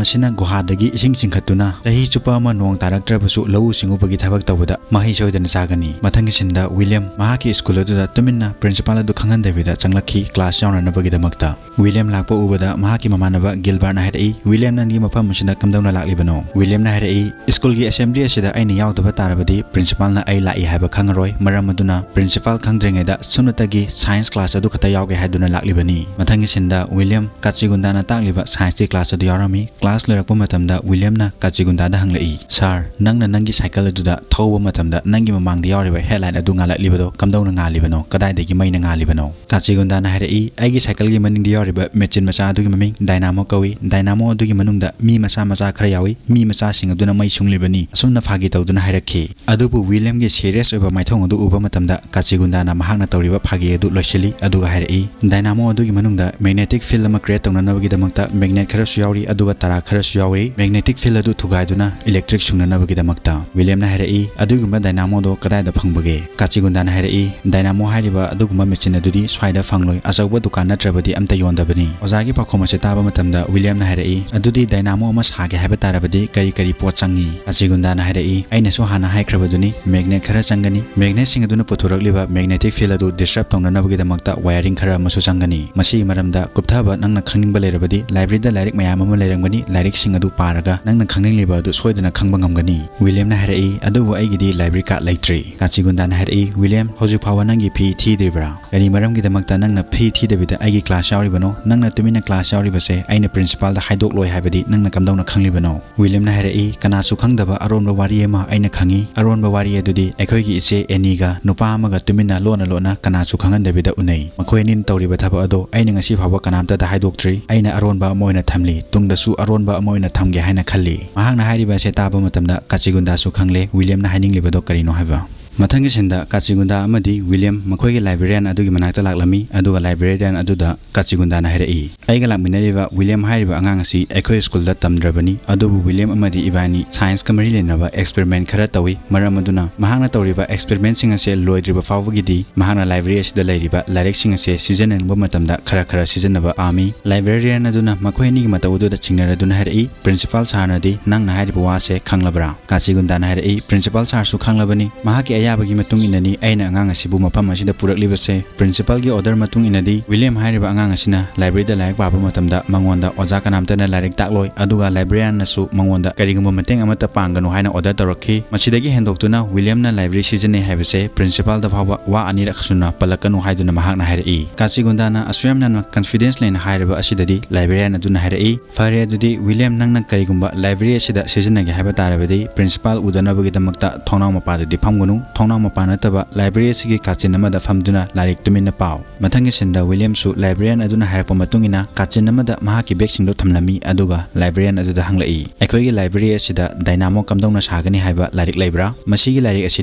ꯑꯁꯤꯅ ꯒꯨꯍꯥꯗꯒꯤ ꯏꯁꯤꯡ ꯆꯤꯡꯈꯠꯇꯨꯅ ꯆꯍꯤ ꯆꯨꯞꯄ ꯑꯃ ꯅꯣꯡ ꯇꯥꯔꯛꯇ꯭ꯔꯕꯁꯨ ꯂꯧꯎ ꯁꯤꯡꯎꯕꯒꯤ ꯊꯕꯛ ꯇꯧꯕꯗ ꯃꯍꯩ ꯁꯣꯏꯗꯅ ꯆꯥꯒꯅꯤ꯫" ꯃꯊꯪꯒꯤ ꯁꯤꯟꯗ ꯋꯤꯂꯤꯌꯝ ꯃꯍꯥꯛꯀꯤ ꯁ꯭ꯀꯨꯜ ꯑꯗꯨꯗ ꯇꯨꯃꯤꯟꯅ principal ꯑꯗꯨ ꯈꯪꯍꯟꯗꯕꯤꯗ ꯆꯪꯂꯛꯈꯤ class ꯌꯥꯎꯅꯅꯕꯒꯤꯗꯃꯛꯇ꯫ ꯋꯤꯂꯤꯌꯝ ꯂꯥꯛꯄ ꯎꯕꯗ ꯃꯍꯥꯛꯀꯤ ꯃꯃꯥꯟꯅꯕ ꯒꯤꯜꯕꯔꯠꯅ ꯍꯥꯏꯔꯛꯏ, "ꯋꯤꯂꯤꯌꯝ, ꯅꯪꯗꯤ ꯃꯐꯝ ꯑꯁꯤꯗ ꯀꯝꯗꯧꯅ ꯂꯥꯛꯂꯤꯕꯅꯣ?" ꯋꯤꯂꯤꯌꯝꯅ ꯍꯥꯏꯔꯛꯏ, "ꯁ꯭ꯀꯨꯜꯒꯤ assembly ꯑꯁꯤꯗ ꯑꯩꯅ ꯌꯥꯎꯗꯕ ꯇꯥꯔꯕꯗꯤ principalꯅ ꯑꯩ ꯂꯥꯛꯏ ꯍꯥꯏꯕ ꯈꯪꯉꯔꯣꯏ, ꯃꯔꯝ ꯑꯗꯨꯅ principal ꯈꯪꯗ꯭ꯔꯤꯉꯩꯗ ꯁꯨꯞꯅꯇꯒꯤ science class ꯑꯗꯨ ꯈꯛꯇ ꯌꯥꯎꯒꯦ ꯍꯥꯏꯗꯨꯅ ꯂꯥꯛꯂꯤꯕꯅꯤ꯫ ꯃꯊꯪꯒꯤ ꯁꯤꯟꯗ ꯋꯤꯂꯤꯌꯝ ꯀꯥꯆꯤꯒꯨꯟꯗꯥꯅ ꯇꯥꯛꯂꯤꯕ scienceꯀꯤ class ꯑꯗꯨ ꯌꯥꯎꯔꯝꯃꯤ꯫ Class ꯂꯣꯏꯔꯛꯄ ꯃꯇꯝꯗ ꯋꯤꯂꯤꯌꯝꯅ ꯀꯥꯆꯤꯒꯨꯟꯗꯥꯗ ꯍꯪꯂꯛꯏ, "Sir, ꯅꯪꯅ ꯅꯪꯒꯤ cycle ꯑꯗꯨꯗ ꯊꯧꯕ ꯃꯇꯝꯗ ꯅꯪꯒꯤ ꯃꯃꯥꯡꯗ ꯌꯥꯎꯔꯤꯕ headlight ꯑꯗꯨ ꯉꯥꯜꯂꯛꯂꯤꯕꯗꯣ ꯀꯝꯗꯧꯅ ꯉꯥꯜꯂꯤꯕꯅꯣ? ꯀꯗꯥꯏꯗꯒꯤ ꯃꯩꯅ ꯉꯥꯜꯂꯤꯕꯅꯣ?" ꯀꯥꯆꯤꯒꯨꯟꯗꯥꯅ ꯍꯥꯏꯔꯛꯏ, "ꯑꯩꯒꯤ cycleꯒꯤ ꯃꯅꯤꯡꯗ ꯌꯥꯎꯔꯤꯕ machine ꯃꯆꯥ ꯑꯗꯨꯒꯤ ꯃꯃꯤꯡ dynamo ꯀꯧꯏ꯫ Dynamo ꯑꯗꯨꯒꯤ ꯃꯅꯨꯡꯗ ꯃꯤ ꯃꯆꯥ ꯃꯆꯥ ꯈꯔ ꯌꯥꯎꯏ꯫ ꯃꯤ ꯃꯆꯥꯁꯤꯡ ꯑꯗꯨꯅ ꯃꯩ ꯁꯨꯡꯂꯤꯕꯅꯤ꯫" ꯑꯁꯨꯝꯅ ꯐꯥꯒꯤ ꯇꯧꯗꯨꯅ ꯍꯥꯏꯔꯛꯈꯤ꯫ ꯑꯗꯨꯕꯨ ꯋꯤꯂꯤꯌꯝꯒꯤ serious ꯑꯣꯏꯕ ꯃꯥꯏꯊꯣꯡ ꯑꯗꯨ ꯎꯕ ꯃꯇꯝꯗ ꯀꯥꯆꯤꯒꯨꯟꯗꯥꯅ ꯃꯍꯥꯛꯅ ꯇꯧꯔꯤꯕ ꯐꯥꯒꯤ ꯑꯗꯨ ꯂꯣꯏꯁꯤꯜꯂꯤ, ꯑꯗꯨꯒ ꯍꯥꯏꯔꯛꯏ, "Dynamo ꯑꯗꯨꯒꯤ ꯃꯅꯨꯡꯗ magnetic field ꯑꯃ create ꯇꯧꯅꯅꯕꯒꯤꯗꯃꯛꯇ magnet ꯈꯔꯁꯨ ꯌꯥꯎꯔꯤ, ꯑꯗꯨꯒ ꯇꯔꯥ ꯈꯔꯁꯨ ꯌꯥꯎꯔꯤ꯫ Magnetic field ꯑꯗꯨ ꯊꯨꯒꯥꯏꯗꯨꯅ electric ꯁꯨꯡꯅꯅꯕꯒꯤꯗꯃꯛꯇ꯫" ꯋꯤꯂꯤꯌꯝꯅ ꯍꯥꯏꯔꯛꯏ, "ꯑꯗꯨꯒꯨꯝꯕ dynamo ꯗꯣ ꯀꯗꯥꯏꯗ ꯐꯪꯕꯒꯦ?" ꯀꯥꯆꯤꯒꯨꯟꯗꯥꯅ ꯍꯥꯏꯔꯛꯏ, "Dynamo ꯍꯥꯏꯔꯤꯕ ꯑꯗꯨꯒꯨꯝꯕ machine ꯑꯗꯨꯗꯤ ꯁ꯭ꯋꯥꯏꯗ ꯐꯪꯂꯣꯏ, ꯑꯆꯧꯕ ꯗꯨꯀꯥꯟ ꯅꯠꯇ꯭ꯔꯕꯗꯤ ꯑꯝꯇ ꯌꯣꯟꯗꯕꯅꯤ꯫" ꯑꯣꯖꯥꯒꯤ ꯄꯥꯎꯈꯨꯝ ꯑꯁꯤ ꯇꯥꯕ ꯃꯇꯝꯗ ꯋꯤꯂꯤꯌꯝꯅ ꯍꯥꯏꯔꯛꯏ, "ꯑꯗꯨꯗꯤ dynamo ꯑꯃ ꯁꯥꯒꯦ ꯍꯥꯏꯕ ꯇꯥꯔꯕꯗꯤ ꯀꯔꯤ ꯀꯔꯤ ꯄꯣꯠ ꯆꯪꯏ?" ꯀꯥꯆꯤꯒꯨꯟꯗꯥꯅ ꯍꯥꯏꯔꯛꯏ, "ꯑꯩꯅꯁꯨ ꯍꯥꯟꯅ ꯍꯥꯏꯈ꯭ꯔꯕꯗꯨꯅꯤ, magnet ꯈꯔ ꯆꯪꯒꯅꯤ꯫ Magnet ꯁꯤꯡ ꯑꯗꯨꯅ ꯄꯨꯊꯣꯔꯛꯂꯤꯕ magnetic field ꯑꯗꯨ disrupt ꯇꯧꯅꯅꯕꯒꯤꯗꯃꯛꯇ wiring ꯈꯔ ꯑꯃꯁꯨ ꯆꯪꯒꯅꯤ꯫ ꯃꯁꯤꯒꯤ ꯃꯔꯝꯗ ꯀꯨꯞꯊꯕ ꯅꯪꯅ ꯈꯪꯅꯤꯡꯕ ꯂꯩꯔꯕꯗꯤ library ꯗ ꯂꯥꯏꯔꯤꯛ ꯃꯌꯥꯝ ꯑꯃ ꯂꯩꯔꯝꯒꯅꯤ, ꯂꯥꯏꯔꯤꯛꯁꯤꯡ ꯑꯗꯨ ꯄꯥꯔꯒ ꯅꯪꯅ ꯈꯪꯅꯤꯡꯂꯤꯕ ꯑꯗꯨ ꯁꯣꯏꯗꯅ ꯈꯪꯕ ꯉꯝꯒꯅꯤ꯫" ꯋꯤꯂꯤꯌꯝꯅ ꯍꯥꯏꯔꯛꯏ, "ꯑꯗꯨꯕꯨ ꯑꯩꯒꯤꯗꯤ library card ꯂꯩꯇ꯭ꯔꯤ꯫" ꯀꯥꯆꯤꯒꯨꯟꯗꯥꯅ ꯍꯥꯏꯔꯛꯏ, "ꯋꯤꯂꯤꯌꯝ, ꯍꯧꯖꯤꯛ ꯐꯥꯎꯕ ꯅꯪꯒꯤ fee ꯊꯤꯗ꯭ꯔꯤꯕ꯭ꯔꯥ? ꯀꯔꯤ ꯃꯔꯝꯒꯤꯗꯃꯛꯇ ꯅꯪꯅ fee ꯊꯤꯗꯕꯤꯗ ꯑꯩꯒꯤ class ꯌꯥꯎꯔꯤꯕꯅꯣ? ꯅꯪꯅ ꯇꯨꯃꯤꯟꯅ class ꯌꯥꯎꯔꯤꯕꯁꯦ ꯑꯩꯅ principal ꯗ ꯍꯥꯏꯗꯣꯛꯂꯣꯏ ꯍꯥꯏꯕꯗꯤ ꯅꯪꯅ ꯀꯝꯗꯧꯅ ꯈꯪꯂꯤꯕꯅꯣ?" ꯋꯤꯂꯤꯌꯝꯅ ꯍꯥꯏꯔꯛꯏ, "ꯀꯅꯥꯁꯨ ꯈꯪꯗꯕ ꯑꯔꯣꯟꯕ ꯋꯥꯔꯤ ꯑꯃ ꯑꯩꯅ ꯈꯪꯏ꯫ ꯑꯔꯣꯟꯕ ꯋꯥꯔꯤ ꯑꯗꯨꯗꯤ ꯑꯩꯈꯣꯏꯒꯤ ꯏꯆꯦ ꯑꯦꯅꯤꯒ ꯅꯨꯄꯥ ꯑꯃꯒ ꯇꯨꯃꯤꯟꯅ ꯂꯣꯟꯅ ꯂꯣꯟꯅ ꯀꯅꯥꯁꯨ ꯈꯪꯍꯟꯗꯕꯤꯗ ꯎꯅꯩ꯫ ꯃꯈꯣꯏ ꯑꯅꯤꯅ ꯇꯧꯔꯤꯕ ꯊꯕꯛ ꯑꯗꯣ ꯑꯩꯅ ꯉꯁꯤ ꯐꯥꯎꯕ ꯀꯅꯥꯝꯇꯗ ꯍꯥꯏꯗꯣꯛꯇ꯭ꯔꯤ꯫ ꯑꯩꯅ ꯑꯔꯣꯟꯕ ꯑꯃ ꯑꯣꯏꯅ ꯊꯝꯂꯤ꯫ ꯇꯨꯡꯗꯁꯨ ꯑꯔꯣꯟꯕ ꯑꯃ ꯑꯣꯏꯅ ꯊꯝꯒꯦ ꯍꯥꯏꯅ ꯈꯜꯂꯤ꯫" ꯃꯍꯥꯛꯅ ꯍꯥꯏꯔꯤꯕ ꯑꯁꯤ ꯇꯥꯕ ꯃꯇꯝꯗ ꯀꯥꯆꯤꯒꯨꯟꯗꯥꯁꯨ ꯈꯪꯂꯦ ꯋꯤꯂꯤꯌꯝꯅ ꯍꯥꯏꯅꯤꯡꯂꯤꯕꯗꯣ ꯀꯔꯤꯅꯣ ꯍꯥꯏꯕ꯫ ꯃꯊꯪꯒꯤ ꯁꯤꯟꯗ ꯀꯥꯆꯤꯒꯨꯟꯗꯥ ꯑꯃꯗꯤ ꯋꯤꯂꯤꯌꯝ ꯃꯈꯣꯏꯒꯤ librarian ꯑꯗꯨꯒꯤ ꯃꯅꯥꯛꯇ ꯂꯥꯛꯂꯝꯃꯤ, ꯑꯗꯨꯒ librarian ꯑꯗꯨꯗ ꯀꯥꯆꯤꯒꯨꯟꯗꯥꯅ ꯍꯥꯏꯔꯛꯏ, "ꯑꯩꯒ ꯂꯥꯛꯃꯤꯟꯅꯔꯤꯕ ꯋꯤꯂꯤꯌꯝ ꯍꯥꯏꯔꯤꯕ ꯑꯉꯥꯡ ꯑꯁꯤ ꯑꯩꯈꯣꯏ ꯁ꯭ꯀꯨꯜꯗ ꯇꯝꯗ꯭ꯔꯕꯅꯤ, ꯑꯗꯨꯕꯨ ꯋꯤꯂꯤꯌꯝ ꯑꯃꯗꯤ ꯏꯕꯥꯅꯤ science ꯀ ꯃꯔꯤ ꯂꯩꯅꯕ experiment ꯈꯔ ꯇꯧꯏ꯫ ꯃꯔꯝ ꯑꯗꯨꯅ ꯃꯍꯥꯛꯅ ꯇꯧꯔꯤꯕ experiment ꯁꯤꯡ ꯑꯁꯦ ꯂꯣꯏꯗ꯭ꯔꯤꯕ ꯐꯥꯎꯕꯒꯤꯗꯤ ꯃꯍꯥꯛꯅ library ꯑꯁꯤꯗ ꯂꯩꯔꯤꯕ ꯂꯥꯏꯔꯤꯛꯁꯤꯡ ꯑꯁꯦ ꯁꯤꯖꯤꯟꯅꯅꯤꯡꯕ ꯃꯇꯝꯗ ꯈꯔ ꯈꯔ ꯁꯤꯖꯤꯟꯅꯕ ꯄꯥꯝꯃꯤ꯫" Librarian ꯑꯗꯨꯅ ꯃꯈꯣꯏ ꯑꯅꯤꯒꯤ ꯃꯇꯧ ꯑꯗꯨꯗ ꯆꯤꯡꯅꯔꯗꯨꯅ ꯍꯥꯏꯔꯛꯏ, "Principal sir ꯅꯗꯤ ꯅꯪꯅ ꯍꯥꯏꯔꯤꯕ ꯋꯥꯁꯦ ꯈꯪꯂꯕ꯭ꯔꯥ?" ꯀꯥꯆꯤꯒꯨꯟꯗꯥꯅ ꯍꯥꯏꯔꯛꯏ, "Principal sir ꯁꯨ ꯈꯪꯂꯕꯅꯤ꯫ ꯃꯍꯥꯛꯀꯤ ꯑꯌꯥꯕꯒꯤ ꯃꯇꯨꯡ ꯏꯟꯅꯅꯤ ꯑꯩꯅ ꯑꯉꯥꯡ ꯑꯁꯤꯕꯨ ꯃꯐꯝ ꯑꯁꯤꯗ ꯄꯨꯔꯛꯂꯤꯕꯁꯦ꯫ Principalꯒꯤ order ꯃꯇꯨꯡ ꯏꯟꯅꯗꯤ ꯋꯤꯂꯤꯌꯝ ꯍꯥꯏꯔꯤꯕ ꯑꯉꯥꯡ ꯑꯁꯤꯅ libraryꯗ ꯂꯥꯏꯔꯤꯛ ꯄꯥꯕ ꯃꯇꯝꯗ ꯃꯉꯣꯟꯗ ꯑꯣꯖꯥ ꯀꯅꯥꯝꯇꯅ ꯂꯥꯏꯔꯤꯛ ꯇꯥꯛꯂꯣꯏ, ꯑꯗꯨꯒ librarianꯅꯁꯨ ꯃꯉꯣꯟꯗ ꯀꯔꯤꯒꯨꯝꯕ ꯃꯇꯦꯡ ꯑꯃꯠꯇ ꯄꯥꯡꯒꯅꯨ ꯍꯥꯏꯅ order ꯇꯧꯔꯛꯈꯤ꯫ ꯃꯁꯤꯗꯒꯤ ꯍꯦꯟꯗꯣꯛꯇꯨꯅ ꯋꯤꯂꯤꯌꯝꯅ library ꯁꯤꯖꯤꯟꯅꯩ ꯍꯥꯏꯕꯁꯦ principalꯗ ꯐꯥꯎꯕ ꯋꯥ ꯑꯅꯤꯔꯛ ꯁꯨꯅ ꯄꯜꯂꯛꯀꯅꯨ ꯍꯥꯏꯗꯨꯅ ꯃꯍꯥꯛꯅ ꯍꯥꯏꯔꯛꯏ꯫ ꯀꯥꯆꯤꯒꯨꯟꯗꯥꯅ ꯑꯁꯨꯛ ꯌꯥꯝꯅ confidence ꯂꯩꯅ ꯍꯥꯏꯔꯤꯕ ꯑꯁꯤꯗꯗꯤ librarian ꯑꯗꯨꯅ ꯍꯥꯏꯔꯛꯏ, "ꯐꯔꯦ, ꯑꯗꯨꯗꯤ ꯋꯤꯂꯤꯌꯝ, ꯅꯪꯅ ꯀꯔꯤꯒꯨꯝꯕ library ꯑꯁꯤꯗ ꯁꯤꯖꯤꯟꯅꯒꯦ ꯍꯥꯏꯕ ꯇꯥꯔꯕꯗꯤ principal ꯎꯗꯅꯕꯒꯤꯗꯃꯛꯇ ꯊꯣꯡꯅꯥꯎ ꯃꯄꯥꯗꯗꯤ ꯐꯝꯒꯅꯨ꯫ ꯊꯣꯡꯅꯥꯎ ꯃꯄꯥ ꯅꯠꯇꯕ library ꯑꯁꯤꯒꯤ ꯀꯥꯆꯤꯟ ꯑꯃꯗ ꯐꯝꯗꯨꯅ ꯂꯥꯏꯔꯤꯛ ꯇꯨꯃꯤꯟꯅ ꯄꯥꯎ꯫" ꯃꯊꯪꯒꯤ sceneꯗ ꯋꯤꯂꯤꯌꯝꯁꯨ librarian ꯑꯗꯨꯅ ꯍꯥꯏꯔꯛꯄ ꯃꯇꯨꯡ ꯏꯟꯅ ꯀꯥꯆꯤꯟ ꯑꯃꯗ ꯃꯍꯥꯛꯀꯤ bagꯁꯤꯡꯗꯨ ꯊꯝꯂꯝꯃꯤ, ꯑꯗꯨꯒ librarian ꯑꯗꯨꯗ ꯍꯪꯂꯛꯏ, "ꯑꯩꯈꯣꯏꯒꯤ library ꯑꯁꯤꯗ dynamo ꯀꯝꯗꯧꯅ ꯁꯥꯒꯅꯤ ꯍꯥꯏꯕ ꯂꯥꯏꯔꯤꯛ ꯂꯩꯕ꯭ꯔꯥ? ꯃꯁꯤꯒꯤ ꯂꯥꯏꯔꯤꯛ ꯑꯁꯤ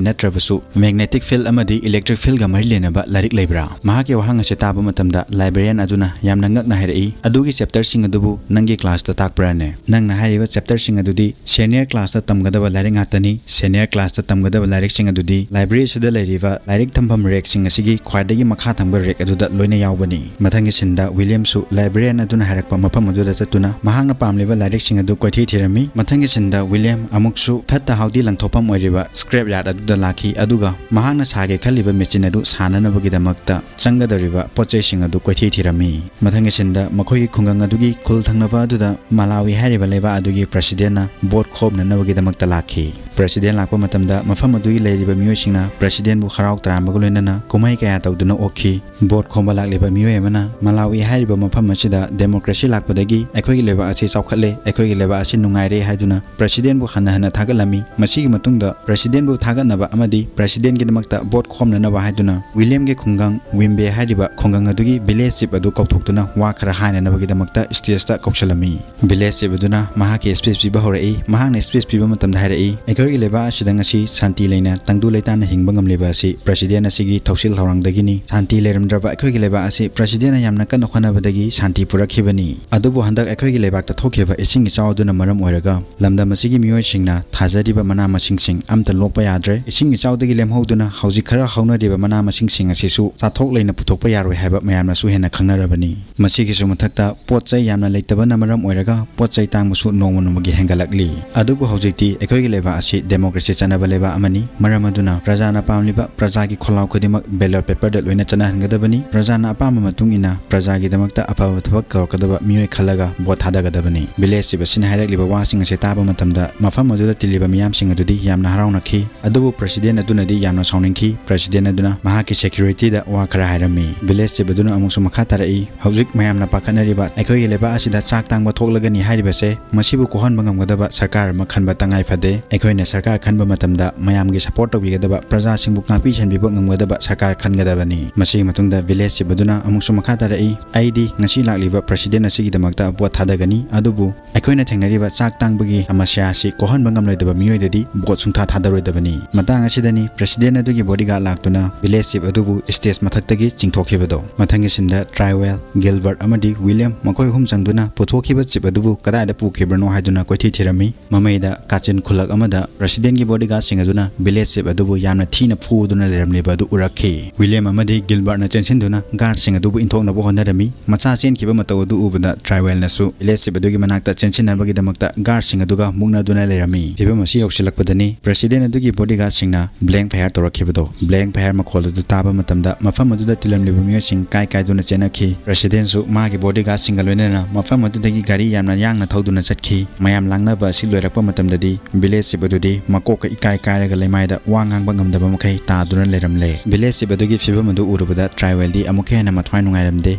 ꯅꯠꯇ꯭ꯔꯕꯁꯨ magnetic field ꯑꯃꯗꯤ electric fieldꯒ ꯃꯔꯤ ꯂꯩꯅꯕ ꯂꯥꯏꯔꯤꯛ ꯂꯩꯕ꯭ꯔꯥ?" ꯃꯍꯥꯛꯀꯤ ꯋꯥꯍꯪ ꯑꯁꯤ ꯇꯥꯕ ꯃꯇꯝꯗ librarian ꯑꯗꯨꯅ ꯌꯥꯝꯅ ꯉꯛꯅ ꯍꯥꯏꯔꯛꯏ, "ꯑꯗꯨꯒꯤ chapterꯁꯤꯡ ꯑꯗꯨꯕꯨ ꯅꯪꯒꯤ classꯇ ꯇꯥꯛꯄ꯭రాꯅꯦ? ꯅꯪꯅ ꯍꯥꯏꯔꯤꯕ chapterꯁꯤꯡ ꯑꯗꯨꯗꯤ senior classꯇ ꯇꯝꯒꯗꯕ ꯂꯥꯏꯔꯤꯛ ꯉꯥꯛꯇꯅꯤ꯫ Senior classꯇ ꯇꯝꯒꯗꯕ ꯂꯥꯏꯔꯤꯛꯁꯤꯡ ꯑꯗꯨꯗꯤ library ꯑꯁꯤꯗ ꯂꯩꯔꯤꯕ ꯂꯥꯏꯔꯤꯛ ꯊꯝꯐꯝ rackꯁꯤꯡ ꯑꯁꯤꯒꯤ ꯈ꯭ꯋꯥꯏꯗꯒꯤ ꯃꯈꯥ ꯊꯪꯕ rack ꯑꯗꯨꯗ ꯂꯣꯏꯅ ꯌꯥꯎꯕꯅꯤ꯫" ꯃꯊꯪꯒꯤ sceneꯗ ꯋꯤꯂꯤꯌꯝꯁꯨ librarian ꯑꯗꯨꯅ ꯍꯥꯏꯔꯛꯄ ꯃꯐꯝ ꯑꯗꯨꯗ ꯆꯠꯇꯨꯅ ꯃꯍꯥꯛꯅ ꯄꯥꯝꯂꯤꯕ ꯂꯥꯏꯔꯤꯛꯁꯤꯡ ꯑꯗꯨ ꯀꯣꯏꯊꯤ ꯊꯤꯔꯝꯃꯤ꯫ ꯃꯊꯪꯒꯤ sceneꯗ ꯋꯤꯂꯤꯌꯝ ꯑꯃꯨꯛꯁꯨ ꯐꯠꯇ ꯍꯥꯎꯗꯤ ꯂꯪꯊꯣꯛꯐꯝ ꯑꯣꯏꯔꯤꯕ scrap yard ꯑꯗꯨꯗ ꯂꯥꯛꯈꯤ, ꯑꯗꯨꯒ ꯃꯍꯥꯛꯅ ꯁꯥꯒꯦ ꯈꯜꯂꯤꯕ machine ꯑꯗꯨ ꯁꯥꯅꯅꯕꯒꯤꯗꯃꯛꯇ ꯆꯪꯒꯗꯧꯔꯤꯕ ꯄꯣꯠ ꯆꯩꯁꯤꯡ ꯑꯗꯨ ꯀꯣꯏꯊꯤ ꯊꯤꯔꯝꯃꯤ꯫ ꯃꯊꯪꯒꯤ sceneꯗ ꯃꯈꯣꯏꯒꯤ ꯈꯨꯡꯒꯪ ꯑꯗꯨꯒꯤ ꯈꯨꯜ ꯊꯪꯅꯕ ꯑꯗꯨꯗ ꯃꯂꯥꯋꯤ ꯍꯥꯏꯔꯤꯕ ꯂꯩꯕꯥꯛ ꯑꯗꯨꯒꯤ presidentꯅ vote ꯈꯣꯝꯅꯅꯕꯒꯤꯗꯃꯛꯇ ꯂꯥꯛꯈꯤ꯫ President ꯂꯥꯛꯄ ꯃꯇꯝꯗ ꯃꯐꯝ ꯑꯗꯨꯒꯤ ꯂꯩꯔꯤꯕ ꯃꯤꯑꯣꯏꯁꯤꯡꯅ presidentꯕꯨ ꯍꯔꯥꯎ ꯇꯔꯥꯝꯕꯒ ꯂꯣꯏꯅꯅ ꯀꯨꯝꯍꯩ ꯀꯌꯥ ꯇꯧꯗꯨꯅ ꯑꯣꯛꯈꯤ꯫ Vote ꯈꯣꯝꯕ ꯂꯥꯛꯂꯤꯕ ꯃꯤꯑꯣꯏ ꯑꯃꯅ ꯃꯂꯥꯋꯤ ꯍꯥꯏꯔꯤꯕ ꯃꯐꯝ ꯑꯁꯤꯗ democracy ꯂꯥꯛꯄꯗꯒꯤ ꯑꯩꯈꯣꯏꯒꯤ ꯂꯩꯕꯥꯛ ꯑꯁꯤ ꯆꯥꯎꯈꯠꯂꯦ, ꯑꯩꯈꯣꯏꯒꯤ ꯂꯩꯕꯥꯛ ꯑꯁꯤ ꯅꯨꯡꯉꯥꯏꯔꯦ ꯍꯥꯏꯗꯨꯅ presidentꯕꯨ ꯍꯟꯅ ꯍꯟꯅ ꯊꯥꯒꯠꯂꯝꯃꯤ꯫ ꯃꯁꯤꯒꯤ ꯃꯇꯨꯡꯗ presidentꯕꯨ ꯊꯥꯒꯠꯅꯕ ꯑꯃꯗꯤ presidentꯒꯤꯗꯃꯛꯇ vote ꯈꯣꯝꯅꯅꯕ ꯍꯥꯏꯗꯨꯅ ꯋꯤꯂꯤꯌꯝꯒꯤ ꯈꯨꯡꯒꯪ ꯋꯤꯝꯕꯦ ꯍꯥꯏꯔꯤꯕ ꯈꯨꯡꯒꯪ ꯑꯗꯨꯒꯤ village chief ꯑꯗꯨ ꯀꯧꯊꯣꯛꯇꯨꯅ ꯋꯥ ꯈꯔ ꯍꯥꯏꯅꯅꯕꯒꯤꯗꯃꯛꯇ stageꯇ ꯀꯧꯁꯤꯜꯂꯝꯃꯤ꯫ Village chief ꯑꯗꯨꯅ ꯃꯍꯥꯛꯀꯤ speech ꯄꯤꯕ ꯍꯧꯔꯛꯏ꯫ ꯃꯍꯥꯛꯅ speech ꯄꯤꯕ ꯃꯇꯝꯗ ꯍꯥꯏꯔꯛꯏ, "ꯑꯩꯈꯣꯏꯒꯤ ꯂꯩꯕꯥꯛ ꯑꯁꯤꯗ ꯉꯁꯤ ꯁꯥꯟꯇꯤ ꯂꯩꯅ ꯇꯪꯗꯨ ꯂꯩꯇꯥꯅ ꯍꯤꯡꯕ ꯉꯝꯂꯤꯕ ꯑꯁꯤ president ꯑꯁꯤꯒꯤ ꯊꯧꯁꯤꯜ ꯊꯧꯔꯥꯡꯗꯒꯤꯅꯤ꯫ ꯁꯥꯟꯇꯤ ꯂꯩꯔꯝꯗ꯭ꯔꯕ ꯑꯩꯈꯣꯏꯒꯤ ꯂꯩꯕꯥꯛ ꯑꯁꯤ presidentꯅ ꯌꯥꯝꯅ ꯀꯟꯅ ꯍꯣꯠꯅꯕꯗꯒꯤ ꯁꯥꯟꯇꯤ ꯄꯨꯔꯛꯈꯤꯕꯅꯤ꯫ ꯑꯗꯨꯕꯨ ꯍꯟꯗꯛ ꯑꯩꯈꯣꯏꯒꯤ ꯂꯩꯕꯥꯛꯇ ꯊꯣꯛꯈꯤꯕ ꯏꯁꯤꯡ ꯏꯆꯥꯎ ꯑꯗꯨꯅ ꯃꯔꯝ ꯑꯣꯏꯔꯒ ꯂꯝꯗꯝ ꯑꯁꯤꯒꯤ ꯃꯤꯑꯣꯏꯁꯤꯡꯅ ꯊꯥꯖꯔꯤꯕ ꯃꯅꯥ ꯃꯁꯤꯡꯁꯤꯡ ꯑꯝꯇ ꯂꯣꯛꯄ ꯌꯥꯗ꯭ꯔꯦ꯫ ꯏꯁꯤꯡ ꯏꯆꯥꯎꯗꯒꯤ ꯂꯦꯝꯍꯧꯗꯨꯅ ꯍꯧꯖꯤꯛ ꯈꯔ ꯍꯧꯅꯔꯤꯕ ꯃꯅꯥ ꯃꯁꯤꯡꯁꯤꯡ ꯑꯁꯤꯁꯨ ꯆꯥꯊꯣꯛ ꯂꯩꯅ ꯄꯨꯊꯣꯛꯄ ꯌꯥꯔꯣꯏ ꯍꯥꯏꯕ ꯃꯌꯥꯝꯅꯁꯨ ꯍꯦꯟꯅ ꯈꯪꯅꯔꯕꯅꯤ꯫ ꯃꯁꯤꯒꯤꯁꯨ ꯃꯊꯛꯇ ꯄꯣꯠ ꯆꯩ ꯌꯥꯝꯅ ꯂꯩꯇꯕꯅ ꯃꯔꯝ ꯑꯣꯏꯔꯒ ꯄꯣꯠ ꯆꯩ ꯇꯥꯡꯕꯁꯨ ꯅꯣꯡꯃ ꯅꯣꯡꯃꯒꯤ ꯍꯦꯟꯒꯠꯂꯛꯂꯤ꯫ ꯑꯗꯨꯕꯨ ꯍꯧꯖꯤꯛꯇꯤ ꯑꯩꯈꯣꯏꯒꯤ ꯂꯩꯕꯥꯛ ꯑꯁꯤ democracy ꯆꯠꯅꯕ ꯂꯩꯕꯥꯛ ꯑꯃꯅꯤ꯫ ꯃꯔꯝ ꯑꯗꯨꯅ ꯄ꯭ꯔꯖꯥꯅ ꯄꯥꯝꯂꯤꯕ ꯄ꯭ꯔꯖꯥꯒꯤ ꯈꯣꯜꯂꯥꯎ ꯈꯨꯗꯤꯡꯃꯛ ballot paperꯗ ꯂꯣꯏꯅ ꯆꯠꯅꯍꯟꯒꯗꯕꯅꯤ꯫ ꯄ꯭ꯔꯖꯥꯅ ꯑꯄꯥꯝꯕ ꯃꯇꯨꯡ ꯏꯟꯅ ꯄ꯭ꯔꯖꯥꯒꯤꯗꯃꯛꯇ ꯑꯐꯕ ꯊꯕꯛ ꯇꯧꯔꯛꯀꯗꯕ ꯃꯤꯑꯣꯏ ꯈꯜꯂꯒ vote ꯊꯥꯗꯒꯗꯕꯅꯤ꯫ Village chief ꯑꯁꯤꯅ ꯍꯥꯏꯔꯛꯂꯤꯕ ꯋꯥꯁꯤꯡ ꯑꯁꯤ ꯇꯥꯕ ꯃꯇꯝꯗ ꯃꯐꯝ ꯑꯗꯨꯗ ꯇꯤꯜꯂꯤꯕ ꯃꯤꯌꯥꯝꯁꯤꯡ ꯑꯗꯨꯗꯤ ꯌꯥꯝꯅ ꯍꯔꯥꯎꯅꯈꯤ꯫ ꯑꯗꯨꯕꯨ president ꯑꯗꯨꯅꯗꯤ ꯌꯥꯝꯅ ꯁꯥꯎꯅꯤꯡꯈꯤ꯫ President ꯑꯗꯨꯅ ꯃꯍꯥꯛꯀꯤ securityꯗ ꯋꯥ ꯈꯔ ꯍꯥꯏꯔꯝꯃꯤ꯫ Village chief ꯑꯗꯨꯅ ꯑꯃꯨꯛꯁꯨ ꯃꯈꯥ ꯇꯥꯔꯛꯏ, "ꯍꯧꯖꯤꯛ ꯃꯌꯥꯝꯅ ꯄꯥꯈꯠꯅꯔꯤꯕ ꯑꯩꯈꯣꯏꯒꯤ ꯂꯩꯕꯥꯛ ꯑꯁꯤꯗ ꯆꯥꯛ ꯇꯥꯡꯕ ꯊꯣꯛꯂꯒꯅꯤ ꯍꯥꯏꯔꯤꯕꯁꯦ, ꯃꯁꯤꯕꯨ ꯀꯣꯛꯍꯟꯕ ꯉꯝꯒꯗꯕ ꯁꯔꯀꯥꯔ ꯑꯃ ꯈꯟꯕ ꯇꯉꯥꯏ ꯐꯗꯦ꯫ ꯑꯩꯈꯣꯏꯅ ꯁꯔꯀꯥꯔ ꯈꯟꯕ ꯃꯇꯝꯗ ꯃꯌꯥꯝꯒꯤ support ꯇꯧꯕꯤꯒꯗꯕ, ꯄ꯭ꯔꯖꯥꯁꯤꯡꯕꯨ ꯉꯥꯛꯄꯤ ꯁꯦꯟꯕꯤꯕ ꯉꯝꯒꯗꯕ ꯁꯔꯀꯥꯔ ꯈꯟꯒꯗꯕꯅꯤ꯫" ꯃꯁꯤꯒꯤ ꯃꯇꯨꯡꯗ village chief ꯑꯗꯨꯅ ꯑꯃꯨꯛꯁꯨ ꯃꯈꯥ ꯇꯥꯔꯛꯏ, "ꯑꯩꯗꯤ ꯉꯁꯤ ꯂꯥꯛꯂꯤꯕ president ꯑꯁꯤꯒꯤꯗꯃꯛꯇ vote ꯊꯥꯗꯒꯅꯤ, ꯑꯗꯨꯕꯨ ꯑꯩꯈꯣꯏꯅ ꯊꯦꯡꯅꯔꯤꯕ ꯆꯥꯛ ꯇꯥꯡꯕꯒꯤ ꯁꯃꯁ꯭ꯌꯥ ꯑꯁꯤ ꯀꯣꯛꯍꯟꯕ ꯉꯝꯂꯣꯏꯗꯕ ꯃꯤꯑꯣꯏꯗꯗꯤ vote ꯁꯨꯡꯊꯥ ꯊꯥꯗꯔꯣꯏꯗꯕꯅꯤ꯫" ꯃꯇꯥꯡ ꯑꯁꯤꯗꯅꯤ president ꯑꯗꯨꯒꯤ bodyguard ꯂꯥꯛꯇꯨꯅ village chief ꯑꯗꯨꯕꯨ stage ꯃꯊꯛꯇꯒꯤ ꯆꯤꯡꯊꯣꯛꯈꯤꯕꯗꯣ꯫ ꯃꯊꯪꯒꯤꯁꯤꯟꯗ Trywell, Gilbert ꯑꯃꯗꯤ William ꯃꯈꯣꯏ ꯑꯍꯨꯝ ꯆꯪꯗꯨꯅ ꯄꯨꯊꯣꯛꯈꯤꯕ chief ꯑꯗꯨꯕꯨ ꯀꯗꯥꯏꯗ ꯄꯨꯈꯤꯕꯅꯣ ꯍꯥꯏꯗꯨꯅ ꯀꯣꯏꯊꯤ ꯊꯤꯔꯝꯃꯤ꯫ ꯃꯃꯩꯗ ꯀꯥꯆꯤꯟ ꯈꯨꯜꯂꯛ ꯑꯃꯗ presidentꯒꯤ bodyguardꯁꯤꯡ ꯑꯗꯨꯅ village chief ꯑꯗꯨꯕꯨ ꯌꯥꯝꯅ ꯊꯤꯅ ꯐꯨꯗꯨꯅ ꯂꯩꯔꯝꯂꯤꯕ ꯑꯗꯨ ꯎꯔꯛꯈꯤ꯫ William ꯑꯃꯗꯤ Gilbertꯅ ꯆꯦꯟꯁꯤꯟꯗꯨꯅ guardꯁꯤꯡ ꯑꯗꯨꯕꯨ ꯏꯟꯊꯣꯛꯅꯕ ꯍꯣꯠꯅꯔꯝꯃꯤ꯫ ꯃꯆꯥ ꯆꯦꯟꯈꯤꯕ ꯃꯇꯧ ꯑꯗꯨ ꯎꯕꯗ Trywellꯅꯁꯨ village chief ꯑꯗꯨꯒꯤ ꯃꯅꯥꯛꯇ ꯆꯦꯟꯁꯤꯟꯅꯕꯒꯤꯗꯃꯛꯇ guardꯁꯤꯡ ꯑꯗꯨꯒ ꯃꯨꯛꯅꯗꯨꯅ ꯂꯩꯔꯝꯃꯤ꯫ ꯐꯤꯚꯝ ꯑꯁꯤ ꯌꯧꯁꯤꯜꯂꯛꯄꯗꯅꯤ president ꯑꯗꯨꯒꯤ bodyguardꯁꯤꯡꯅ blank fire ꯇꯧꯔꯛꯈꯤꯕꯗꯣ꯫ Blank fire ꯃꯈꯣꯜ ꯑꯗꯨ ꯇꯥꯕ ꯃꯇꯝꯗ ꯃꯐꯝ ꯑꯗꯨꯗ ꯇꯤꯜꯂꯝꯂꯤꯕ ꯃꯤꯑꯣꯏꯁꯤꯡ ꯀꯥꯏ ꯀꯥꯏꯗꯨꯅ ꯆꯦꯟꯅꯈꯤ꯫ Presidentꯁꯨ ꯃꯥꯒꯤ bodyguardꯁꯤꯡꯒ ꯂꯣꯏꯅꯅ ꯃꯐꯝ ꯑꯗꯨꯗꯒꯤ ꯒꯥꯔꯤ ꯌꯥꯝꯅ ꯌꯥꯡꯅ ꯊꯧꯗꯨꯅ ꯆꯠꯈꯤ꯫ ꯃꯌꯥꯝ ꯂꯥꯡꯅꯕ ꯑꯁꯤ ꯂꯣꯏꯔꯛꯄ ꯃꯇꯝꯗꯗꯤ village chief ꯑꯗꯨꯗꯤ ꯃꯀꯣꯛꯀ ꯏꯀꯥꯏ ꯀꯥꯏꯔꯒ ꯂꯩꯃꯥꯏꯗ ꯋꯥ ꯉꯥꯡꯕ ꯉꯝꯗꯕ ꯃꯈꯩ ꯇꯥꯗꯨꯅ ꯂꯩꯔꯝꯂꯦ꯫ Village chief ꯑꯗꯨꯒꯤ ꯐꯤꯚꯝ ꯑꯗꯨ ꯎꯔꯨꯕꯗ Trywellꯗꯤ ꯑꯃꯨꯛꯀ ꯍꯦꯟꯅ ꯃꯊ꯭ꯋꯥꯏ ꯅꯨꯡꯉꯥꯏꯔꯝꯗꯦ꯫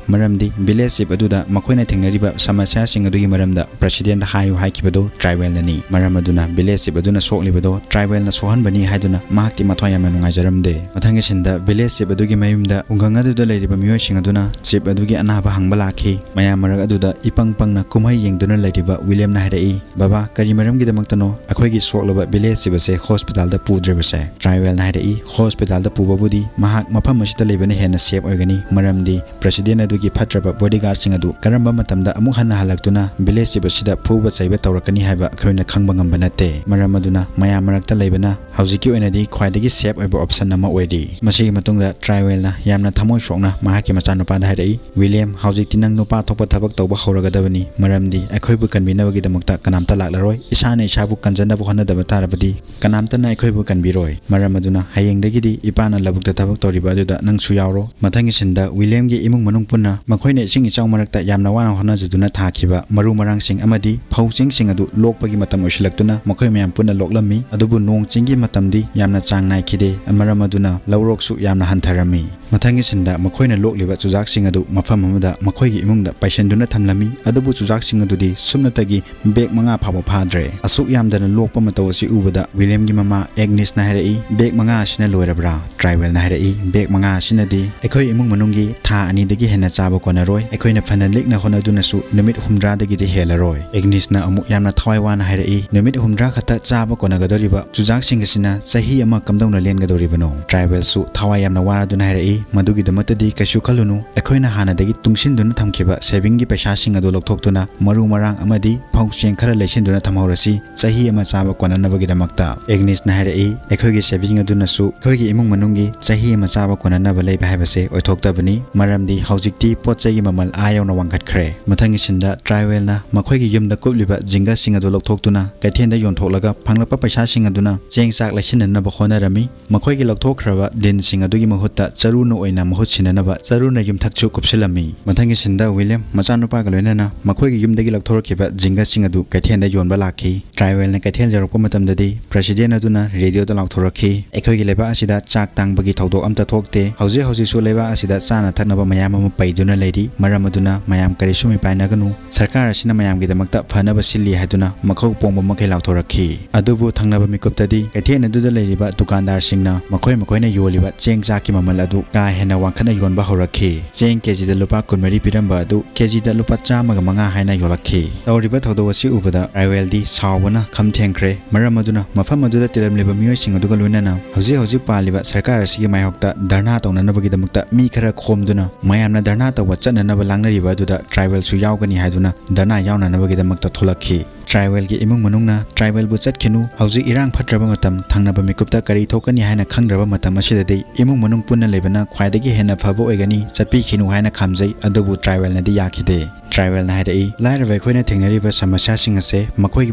ꯃꯔꯝꯗꯤ village chief ꯑꯗꯨꯗ ꯃꯈꯣꯏꯅ ꯊꯦꯡꯅꯔꯤꯕ ꯁꯃꯁ꯭ꯌꯥꯁꯤꯡ ꯑꯗꯨꯒꯤ ꯃꯔꯝꯗ presidentꯗ ꯍꯥꯏꯌꯨ ꯍꯥꯏꯈꯤꯕꯗꯨ Trywellꯅꯅꯤ꯫ ꯃꯔꯝ ꯑꯗꯨꯅ village chief ꯑꯗꯨꯅ ꯁꯣꯛꯂꯤꯕꯗꯣ Trywellꯅ ꯁꯣꯛꯍꯟꯕꯅꯤ ꯍꯥꯏꯗꯨꯅ ꯃꯍꯥꯛꯇꯤ ꯃꯊ꯭ꯋꯥꯏ ꯌꯥꯝꯅ ꯅꯨꯡꯉꯥꯏꯖꯔꯝꯗꯦ꯫ ꯃꯊꯪꯒꯤ ꯁꯤꯟꯗ village chief ꯑꯗꯨꯒꯤ ꯃꯌꯨꯝꯗ ꯈꯨꯡꯒꯪ ꯑꯗꯨꯗ ꯂꯩꯔꯤꯕ ꯃꯤꯑꯣꯏꯁꯤꯡ ꯑꯗꯨꯅ chief ꯑꯗꯨꯒꯤ ꯑꯅꯥꯕ ꯍꯪꯕ ꯂꯥꯛꯈꯤ꯫ ꯃꯌꯥꯝ ꯃꯔꯛ ꯑꯗꯨꯗ ꯏꯄꯪ ꯄꯪꯅ ꯀꯨꯝꯍꯩ ꯌꯦꯡꯗꯨꯅ ꯂꯩꯔꯤꯕ Williamꯅ ꯍꯥꯏꯔꯛꯏ, "ꯕꯕꯥ, ꯀꯔꯤ ꯃꯔꯝꯒꯤꯗꯃꯛꯇꯅꯣ ꯑꯩꯈꯣꯏꯒꯤ ꯁꯣꯛꯂꯕ village chief ꯑꯁꯦ hospitalꯗ ꯄꯨꯗ꯭ꯔꯤꯕꯁꯦ?" Trywellꯅ ꯍꯥꯏꯔꯛꯏ, "Hospitalꯗ ꯄꯨꯕꯕꯨꯗꯤ ꯃꯍꯥꯛ ꯃꯐꯝ ꯑꯁꯤꯗ ꯂꯩꯕꯅ ꯍꯦꯟꯅ safe ꯑꯣꯏꯒꯅꯤ, ꯃꯔꯝꯗꯤ president ꯑꯗꯨꯒꯤ ꯐꯠꯇ꯭ꯔꯕ bodyguardꯁꯤꯡ ꯑꯗꯨ ꯀꯔꯝꯕ ꯃꯇꯝꯗ ꯑꯃꯨꯛ ꯍꯟꯅ ꯍꯜꯂꯛꯇꯨꯅ village chief ꯑꯁꯤꯗ ꯐꯨꯕ ꯆꯩꯕ ꯇꯧꯔꯛꯀꯅꯤ ꯍꯥꯏꯕ ꯑꯩꯈꯣꯏꯅ ꯈꯪꯕ ꯉꯝꯕ ꯅꯠꯇꯦ꯫ ꯃꯔꯝ ꯑꯗꯨꯅ ꯃꯌꯥꯝ ꯃꯔꯛꯇ ꯂꯩꯕꯅ ꯍꯧꯖꯤꯛꯀꯤ ꯑꯣꯏꯅꯗꯤ ꯈ꯭ꯋꯥꯏꯗꯒꯤ safe ꯑꯣꯏꯕ option ꯑꯃ ꯑꯣꯏꯔꯤ꯫" ꯃꯁꯤꯒꯤ ꯃꯇꯨꯡꯗ Trywellꯅ ꯌꯥꯝꯅ ꯊꯃꯣꯏ ꯁꯣꯛꯅ ꯃꯍꯥꯛꯀꯤ ꯃꯆꯥꯅꯨꯄꯥꯗ ꯍꯥꯏꯔꯛꯏ, "William, ꯍꯧꯖꯤꯛꯇꯤ ꯅꯪ ꯅꯨꯄꯥ ꯊꯣꯛꯄ ꯊꯕꯛ ꯇꯧꯕ ꯍꯧꯔꯒꯗꯕꯅꯤ, ꯃꯔꯝꯗꯤ ꯑꯩꯈꯣꯏꯕꯨ ꯀꯟꯕꯤꯅꯕꯒꯤꯗꯃꯛꯇ ꯀꯅꯥꯝꯇ ꯂꯥꯛꯂꯔꯣꯏ꯫ ꯏꯁꯥꯅ ꯏꯁꯥꯕꯨ ꯀꯟꯖꯅꯕ ꯍꯣꯠꯅꯗꯕ ꯇꯥꯔꯕꯗꯤ ꯀꯅꯥꯝꯇꯅ ꯑꯩꯈꯣꯏꯕꯨ ꯀꯟꯕꯤꯔꯣꯏ꯫" ꯃꯔꯝ ꯑꯗꯨꯅ ꯍꯌꯦꯡꯗꯒꯤꯗꯤ ꯏꯄꯥꯅ ꯂꯧꯕꯨꯛꯇ ꯊꯕꯛ ꯇꯧꯔꯤꯕ ꯑꯗꯨꯗ ꯅꯪꯁꯨ ꯌꯥꯎꯔꯣ꯫ ꯃꯊꯪꯒꯤ ꯁꯤꯟꯗ ꯋꯤꯂꯤꯌꯝꯒꯤ ꯏꯃꯨꯡ ꯃꯅꯨꯡ ꯄꯨꯟꯅ ꯃꯈꯣꯏꯅ ꯏꯁꯤꯡ ꯏꯆꯥꯎ ꯃꯔꯛꯇ ꯌꯥꯝꯅ ꯋꯥꯅ ꯍꯣꯠꯅꯖꯗꯨꯅ ꯊꯥꯈꯤꯕ ꯃꯔꯨ ꯃꯔꯥꯡꯁꯤꯡ ꯑꯃꯗꯤ ꯐꯧ ꯆꯦꯡꯁꯤꯡ ꯑꯗꯨ ꯂꯣꯛꯄꯒꯤ ꯃꯇꯝ ꯑꯣꯏꯁꯤꯜꯂꯛꯇꯨꯅ ꯃꯈꯣꯏ ꯃꯌꯥꯝ ꯄꯨꯟꯅ ꯂꯣꯛꯂꯝꯃꯤ꯫ ꯑꯗꯨꯕꯨ ꯅꯣꯡ ꯆꯤꯡꯒꯤ ꯃꯇꯝꯗꯤ ꯌꯥꯝꯅ ꯆꯥꯡ ꯅꯥꯏꯈꯤꯗꯦ, ꯃꯔꯝ ꯑꯗꯨꯅ ꯂꯧꯔꯣꯛꯁꯨ ꯌꯥꯝꯅ ꯍꯟꯊꯔꯝꯃꯤ꯫ ꯃꯊꯪꯒꯤ ꯁꯤꯟꯗ ꯃꯈꯣꯏꯅ ꯂꯣꯛꯂꯤꯕ ꯆꯨꯖꯥꯛꯁꯤꯡ ꯑꯗꯨ ꯃꯐꯝ ꯑꯃꯗ ꯃꯈꯣꯏꯒꯤ ꯏꯃꯨꯡꯗ ꯄꯩꯁꯤꯟꯗꯨꯅ ꯊꯝꯂꯝꯃꯤ꯫ ꯑꯗꯨꯕꯨ ꯆꯨꯖꯥꯛꯁꯤꯡ ꯑꯗꯨꯗꯤ ꯁꯨꯞꯅꯇꯒꯤ ꯕꯦꯒ ꯃꯉꯥ ꯐꯥꯎꯕ ꯐꯥꯗ꯭ꯔꯦ꯫ ꯑꯁꯨꯛ ꯌꯥꯝꯗꯅ ꯂꯣꯛꯄ ꯃꯇꯧ ꯑꯁꯤ ꯎꯕꯗ ꯋꯤꯂꯤꯌꯝꯒꯤ ꯃꯃꯥ ꯑꯦꯒꯅꯤꯁꯅ ꯍꯥꯏꯔꯛꯏ, "ꯕꯦꯒ ꯃꯉꯥ ꯑꯁꯤꯅ ꯂꯣꯏꯔꯕ꯭ꯔꯥ?" ꯇ꯭ꯔꯥꯏꯋꯦꯜꯅ ꯍꯥꯏꯔꯛꯏ, "ꯕꯦꯒ ꯃꯉꯥ ꯑꯁꯤꯅꯗꯤ ꯑꯩꯈꯣꯏ ꯏꯃꯨꯡ ꯃꯅꯨꯡꯒꯤ ꯊꯥ ꯑꯅꯤꯗꯒꯤ ꯍꯦꯟꯅ ꯆꯥꯕ ꯀꯣꯟꯅꯔꯣꯏ꯫ ꯑꯩꯈꯣꯏꯅ ꯐꯅ ꯂꯤꯛꯅ ꯍꯣꯠꯅꯗꯨꯅꯁꯨ ꯅꯨꯃꯤꯠ ꯍꯨꯝꯗ꯭ꯔꯥꯗꯒꯤꯗꯤ ꯍꯦꯜꯂꯔꯣꯏ꯫" ꯑꯦꯒꯅꯤꯁꯅ ꯑꯃꯨꯛ ꯌꯥꯝꯅ ꯊꯋꯥꯏ ꯋꯥꯅ ꯍꯥꯏꯔꯛꯏ, "ꯅꯨꯃꯤꯠ ꯍꯨꯝꯗ꯭ꯔꯥ ꯈꯛꯇ ꯆꯥꯕ ꯀꯣꯟꯅꯒꯗꯧꯔꯤꯕ ꯆꯨꯖꯥꯛꯁꯤꯡ ꯑꯁꯤꯅ ꯆꯍꯤ ꯑꯃ ꯀꯝꯗꯧꯅ ꯂꯦꯟꯒꯗꯧꯔꯤꯕꯅꯣ?" ꯇ꯭ꯔꯥꯏꯋꯦꯜꯁꯨ ꯊꯋꯥꯏ ꯌꯥꯝꯅ ꯋꯥꯔꯗꯨꯅ ꯍꯥꯏꯔꯛꯏ, "ꯃꯗꯨꯒꯤꯗꯃꯛꯇꯗꯤ ꯀꯩꯁꯨ ꯈꯜꯂꯨꯅꯨ꯫ ꯑꯩꯈꯣꯏꯅ ꯍꯥꯟꯅꯗꯒꯤ ꯇꯨꯡꯁꯤꯟꯗꯨꯅ ꯊꯝꯈꯤꯕ ꯁꯦꯚꯤꯡꯒꯤ ꯄꯩꯁꯥꯁꯤꯡ ꯑꯗꯨ ꯂꯧꯊꯣꯛꯇꯨꯅ ꯃꯔꯨ ꯃꯔꯥꯡ ꯑꯃꯗꯤ ꯐꯧ ꯆꯦꯡ ꯈꯔ ꯂꯩꯁꯤꯟꯗꯨꯅ ꯊꯝꯍꯧꯔꯁꯤ, ꯆꯍꯤ ꯑꯃ ꯆꯥꯕ ꯀꯣꯟꯅꯅꯕꯒꯤꯗꯃꯛꯇ꯫" ꯑꯦꯒꯅꯤꯁꯅ ꯍꯥꯏꯔꯛꯏ, "ꯑꯩꯈꯣꯏꯒꯤ ꯁꯦꯚꯤꯡ ꯑꯗꯨꯅꯁꯨ ꯑꯩꯈꯣꯏꯒꯤ ꯏꯃꯨꯡ ꯃꯅꯨꯡꯒꯤ ꯆꯍꯤ ꯑꯃ ꯆꯥꯕ ꯀꯣꯟꯅꯅꯕ ꯂꯩꯕ ꯍꯥꯏꯕꯁꯦ ꯑꯣꯏꯊꯣꯛꯇꯕꯅꯤ, ꯃꯔꯝꯗꯤ ꯍꯧꯖꯤꯛꯇꯤ ꯄꯣꯠ ꯆꯩꯒꯤ ꯃꯃꯜ ꯑꯥ ꯌꯧꯅ ꯋꯥꯡꯈꯠꯈ꯭ꯔꯦ꯫" ꯃꯊꯪꯒꯤ ꯁꯤꯟꯗ ꯇ꯭ꯔꯥꯏꯋꯦꯜꯅ ꯃꯈꯣꯏꯒꯤ ꯌꯨꯝꯗ ꯀꯨꯞꯂꯤꯕ ꯖꯤꯡꯒꯁꯤꯡ ꯑꯗꯨ ꯂꯧꯊꯣꯛꯇꯨꯅ ꯀꯩꯊꯦꯜꯗ ꯌꯣꯟꯊꯣꯛꯂꯒ ꯐꯪꯂꯛꯄ ꯄꯩꯁꯥꯁꯤꯡ ꯑꯗꯨꯅ ꯆꯦꯡ ꯆꯥꯛ ꯂꯩꯁꯤꯟꯅꯅꯕ ꯍꯣꯠꯅꯔꯝꯃꯤ꯫ ꯃꯈꯣꯏꯒꯤ ꯂꯧꯊꯣꯛꯈ꯭ꯔꯕ ꯗꯤꯟꯁꯤꯡ ꯑꯗꯨꯒꯤ ꯃꯍꯨꯠꯇ ꯆꯔꯨꯅ ꯑꯣꯏꯅ ꯃꯍꯨꯠ ꯁꯤꯟꯅꯅꯕ ꯆꯔꯨꯅ ꯌꯨꯝꯊꯛꯁꯨ ꯀꯨꯞꯁꯤꯜꯂꯝꯃꯤ꯫ ꯃꯊꯪꯒꯤ ꯁꯤꯟꯗ ꯋꯤꯂꯤꯌꯝ ꯃꯆꯥꯅꯨꯄꯥꯒ ꯂꯣꯏꯅꯅ ꯃꯈꯣꯏꯒꯤ ꯌꯨꯝꯗꯒꯤ ꯂꯧꯊꯣꯔꯛꯈꯤꯕ ꯖꯤꯡꯒꯁꯤꯡ ꯑꯗꯨ ꯀꯩꯊꯦꯜꯗ ꯌꯣꯟꯕ ꯂꯥꯛꯈꯤ꯫ ꯇ꯭ꯔꯥꯏꯋꯦꯜꯅ ꯀꯩꯊꯦꯜ ꯌꯧꯔꯛꯄ ꯃꯇꯝꯗꯗꯤ ꯄ꯭ꯔꯦꯁꯤꯗꯦꯟ ꯑꯗꯨꯅ ꯔꯦꯗꯤꯑꯣꯗ ꯂꯥꯎꯊꯣꯔꯛꯈꯤ, "ꯑꯩꯈꯣꯏꯒꯤ ꯂꯩꯕꯥꯛ ꯑꯁꯤꯗ ꯆꯥꯛ ꯇꯥꯡꯕꯒꯤ ꯊꯧꯗꯣꯛ ꯑꯝꯇ ꯊꯣꯛꯇꯦ꯫ ꯍꯧꯖꯤꯛ ꯍꯧꯖꯤꯛꯁꯨ ꯂꯩꯕꯥꯛ ꯑꯁꯤꯗ ꯆꯥꯅ ꯊꯛꯅꯕ ꯃꯌꯥꯝ ꯑꯃ ꯄꯩꯗꯨꯅ ꯂꯩꯔꯤ꯫ ꯃꯔꯝ ꯑꯗꯨꯅ ꯃꯌꯥꯝ ꯀꯔꯤꯁꯨ ꯃꯤꯄꯥꯏꯅꯒꯅꯨ꯫ ꯁꯔꯀꯥꯔ ꯑꯁꯤꯅ ꯃꯌꯥꯝꯒꯤꯗꯃꯛꯇ ꯐꯅꯕ ꯁꯤꯜꯂꯤ" ꯍꯥꯏꯗꯨꯅ ꯃꯈꯧ ꯄꯣꯡꯕ ꯃꯈꯩ ꯂꯥꯎꯊꯣꯔꯛꯈꯤ꯫ ꯑꯗꯨꯕꯨ ꯊꯪꯅꯕ ꯃꯤꯀꯨꯞꯇꯗꯤ ꯀꯩꯊꯦꯜ ꯑꯗꯨꯗ ꯂꯩꯔꯤꯕ ꯗꯨꯀꯥꯟꯗꯥꯔꯁꯤꯡꯅ ꯃꯈꯣꯏ ꯃꯈꯣꯏꯅ ꯌꯣꯜꯂꯤꯕ ꯆꯦꯡ ꯆꯥꯛꯀꯤ ꯃꯃꯜ ꯑꯗꯨ ꯀꯥ ꯍꯦꯟꯅ ꯋꯥꯡꯈꯠꯅ ꯌꯣꯟꯕ ꯍꯧꯔꯛꯈꯤ꯫ ꯆꯦꯡ ꯀꯦꯖꯤꯗ ꯂꯨꯄꯥ ꯀꯨꯟꯃꯔꯤ ꯄꯤꯔꯝꯕ ꯑꯗꯨ ꯀꯦꯖꯤꯗ ꯂꯨꯄꯥ ꯆꯥꯝꯃꯒ ꯃꯉꯥ ꯍꯥꯏꯅ ꯌꯣꯜꯂꯛꯈꯤ꯫ ꯇꯧꯔꯤꯕ ꯊꯧꯗꯣꯛ ꯑꯁꯤ ꯎꯕꯗ ꯇ꯭ꯔꯥꯏꯋꯦꯜꯗꯤ ꯁꯥꯎꯕꯅ ꯈꯝ ꯊꯦꯡꯈ꯭ꯔꯦ꯫ ꯃꯔꯝ ꯑꯗꯨꯅ ꯃꯐꯝ ꯑꯗꯨꯗ ꯇꯤꯜꯂꯝꯂꯤꯕ ꯃꯤꯑꯣꯏꯁꯤꯡ ꯑꯗꯨꯒ ꯂꯣꯏꯅꯅ ꯍꯧꯖꯤꯛ ꯍꯧꯖꯤꯛ ꯄꯥꯜꯂꯤꯕ ꯁꯔꯀꯥꯔ ꯑꯁꯤꯒꯤ ꯃꯥꯌꯣꯛꯇ ꯙꯔꯅꯥ ꯇꯧꯅꯅꯕꯒꯤꯗꯃꯛꯇ ꯃꯤ ꯈꯔ ꯈꯣꯝꯗꯨꯅ ꯃꯌꯥꯝꯅ ꯙꯔꯅꯥ ꯇꯧꯕ ꯆꯠꯅꯅꯕ ꯂꯥꯡꯅꯔꯤꯕ ꯑꯗꯨꯗ ꯇ꯭ꯔꯥꯏꯕꯦꯜꯁꯨ ꯌꯥꯎꯒꯅꯤ ꯍꯥꯏꯗꯨꯅ ꯙꯔꯅꯥ ꯌꯥꯎꯅꯅꯕꯒꯤꯗꯃꯛꯇ ꯊꯣꯛꯂꯛꯈꯤ꯫ ꯇ꯭ꯔꯥꯏꯋꯦꯜꯒꯤ ꯏꯃꯨꯡ ꯃꯅꯨꯡꯅ ꯇ꯭ꯔꯥꯏꯋꯦꯜꯕꯨ ꯆꯠꯈꯤꯅꯨ, ꯍꯧꯖꯤꯛ ꯏꯔꯥꯡ ꯐꯠꯇ꯭ꯔꯕ ꯃꯇꯝ, ꯊꯪꯅꯕ ꯃꯤꯀꯨꯞꯇ ꯀꯔꯤ ꯊꯣꯛꯀꯅꯤ ꯍꯥꯏꯅ ꯈꯪꯗ꯭ꯔꯕ ꯃꯇꯝ ꯑꯁꯤꯗꯗꯤ ꯏꯃꯨꯡ ꯃꯅꯨꯡ ꯄꯨꯟꯅ ꯂꯩꯕꯅ ꯈ꯭ꯋꯥꯏꯗꯒꯤ ꯍꯦꯟꯅ ꯐꯕ ꯑꯣꯏꯒꯅꯤ, ꯆꯠꯄꯤꯈꯤꯅꯨ ꯍꯥꯏꯅ ꯈꯥꯝꯖꯩ꯫ ꯑꯗꯨꯕꯨ ꯇ꯭ꯔꯥꯏꯋꯦꯜꯅꯗꯤ ꯌꯥꯈꯤꯗꯦ꯫ ꯇ꯭ꯔꯥꯏꯋꯦꯜꯅ ꯍꯥꯏꯔꯛꯏ, ꯂꯥꯏꯔꯕ ꯑꯩꯈꯣꯏꯅ ꯊꯦꯡꯅꯔꯤꯕ ꯁꯃꯁ꯭ꯌꯥꯁꯤꯡ ꯑꯁꯦ ꯃꯈꯣꯏꯒꯤ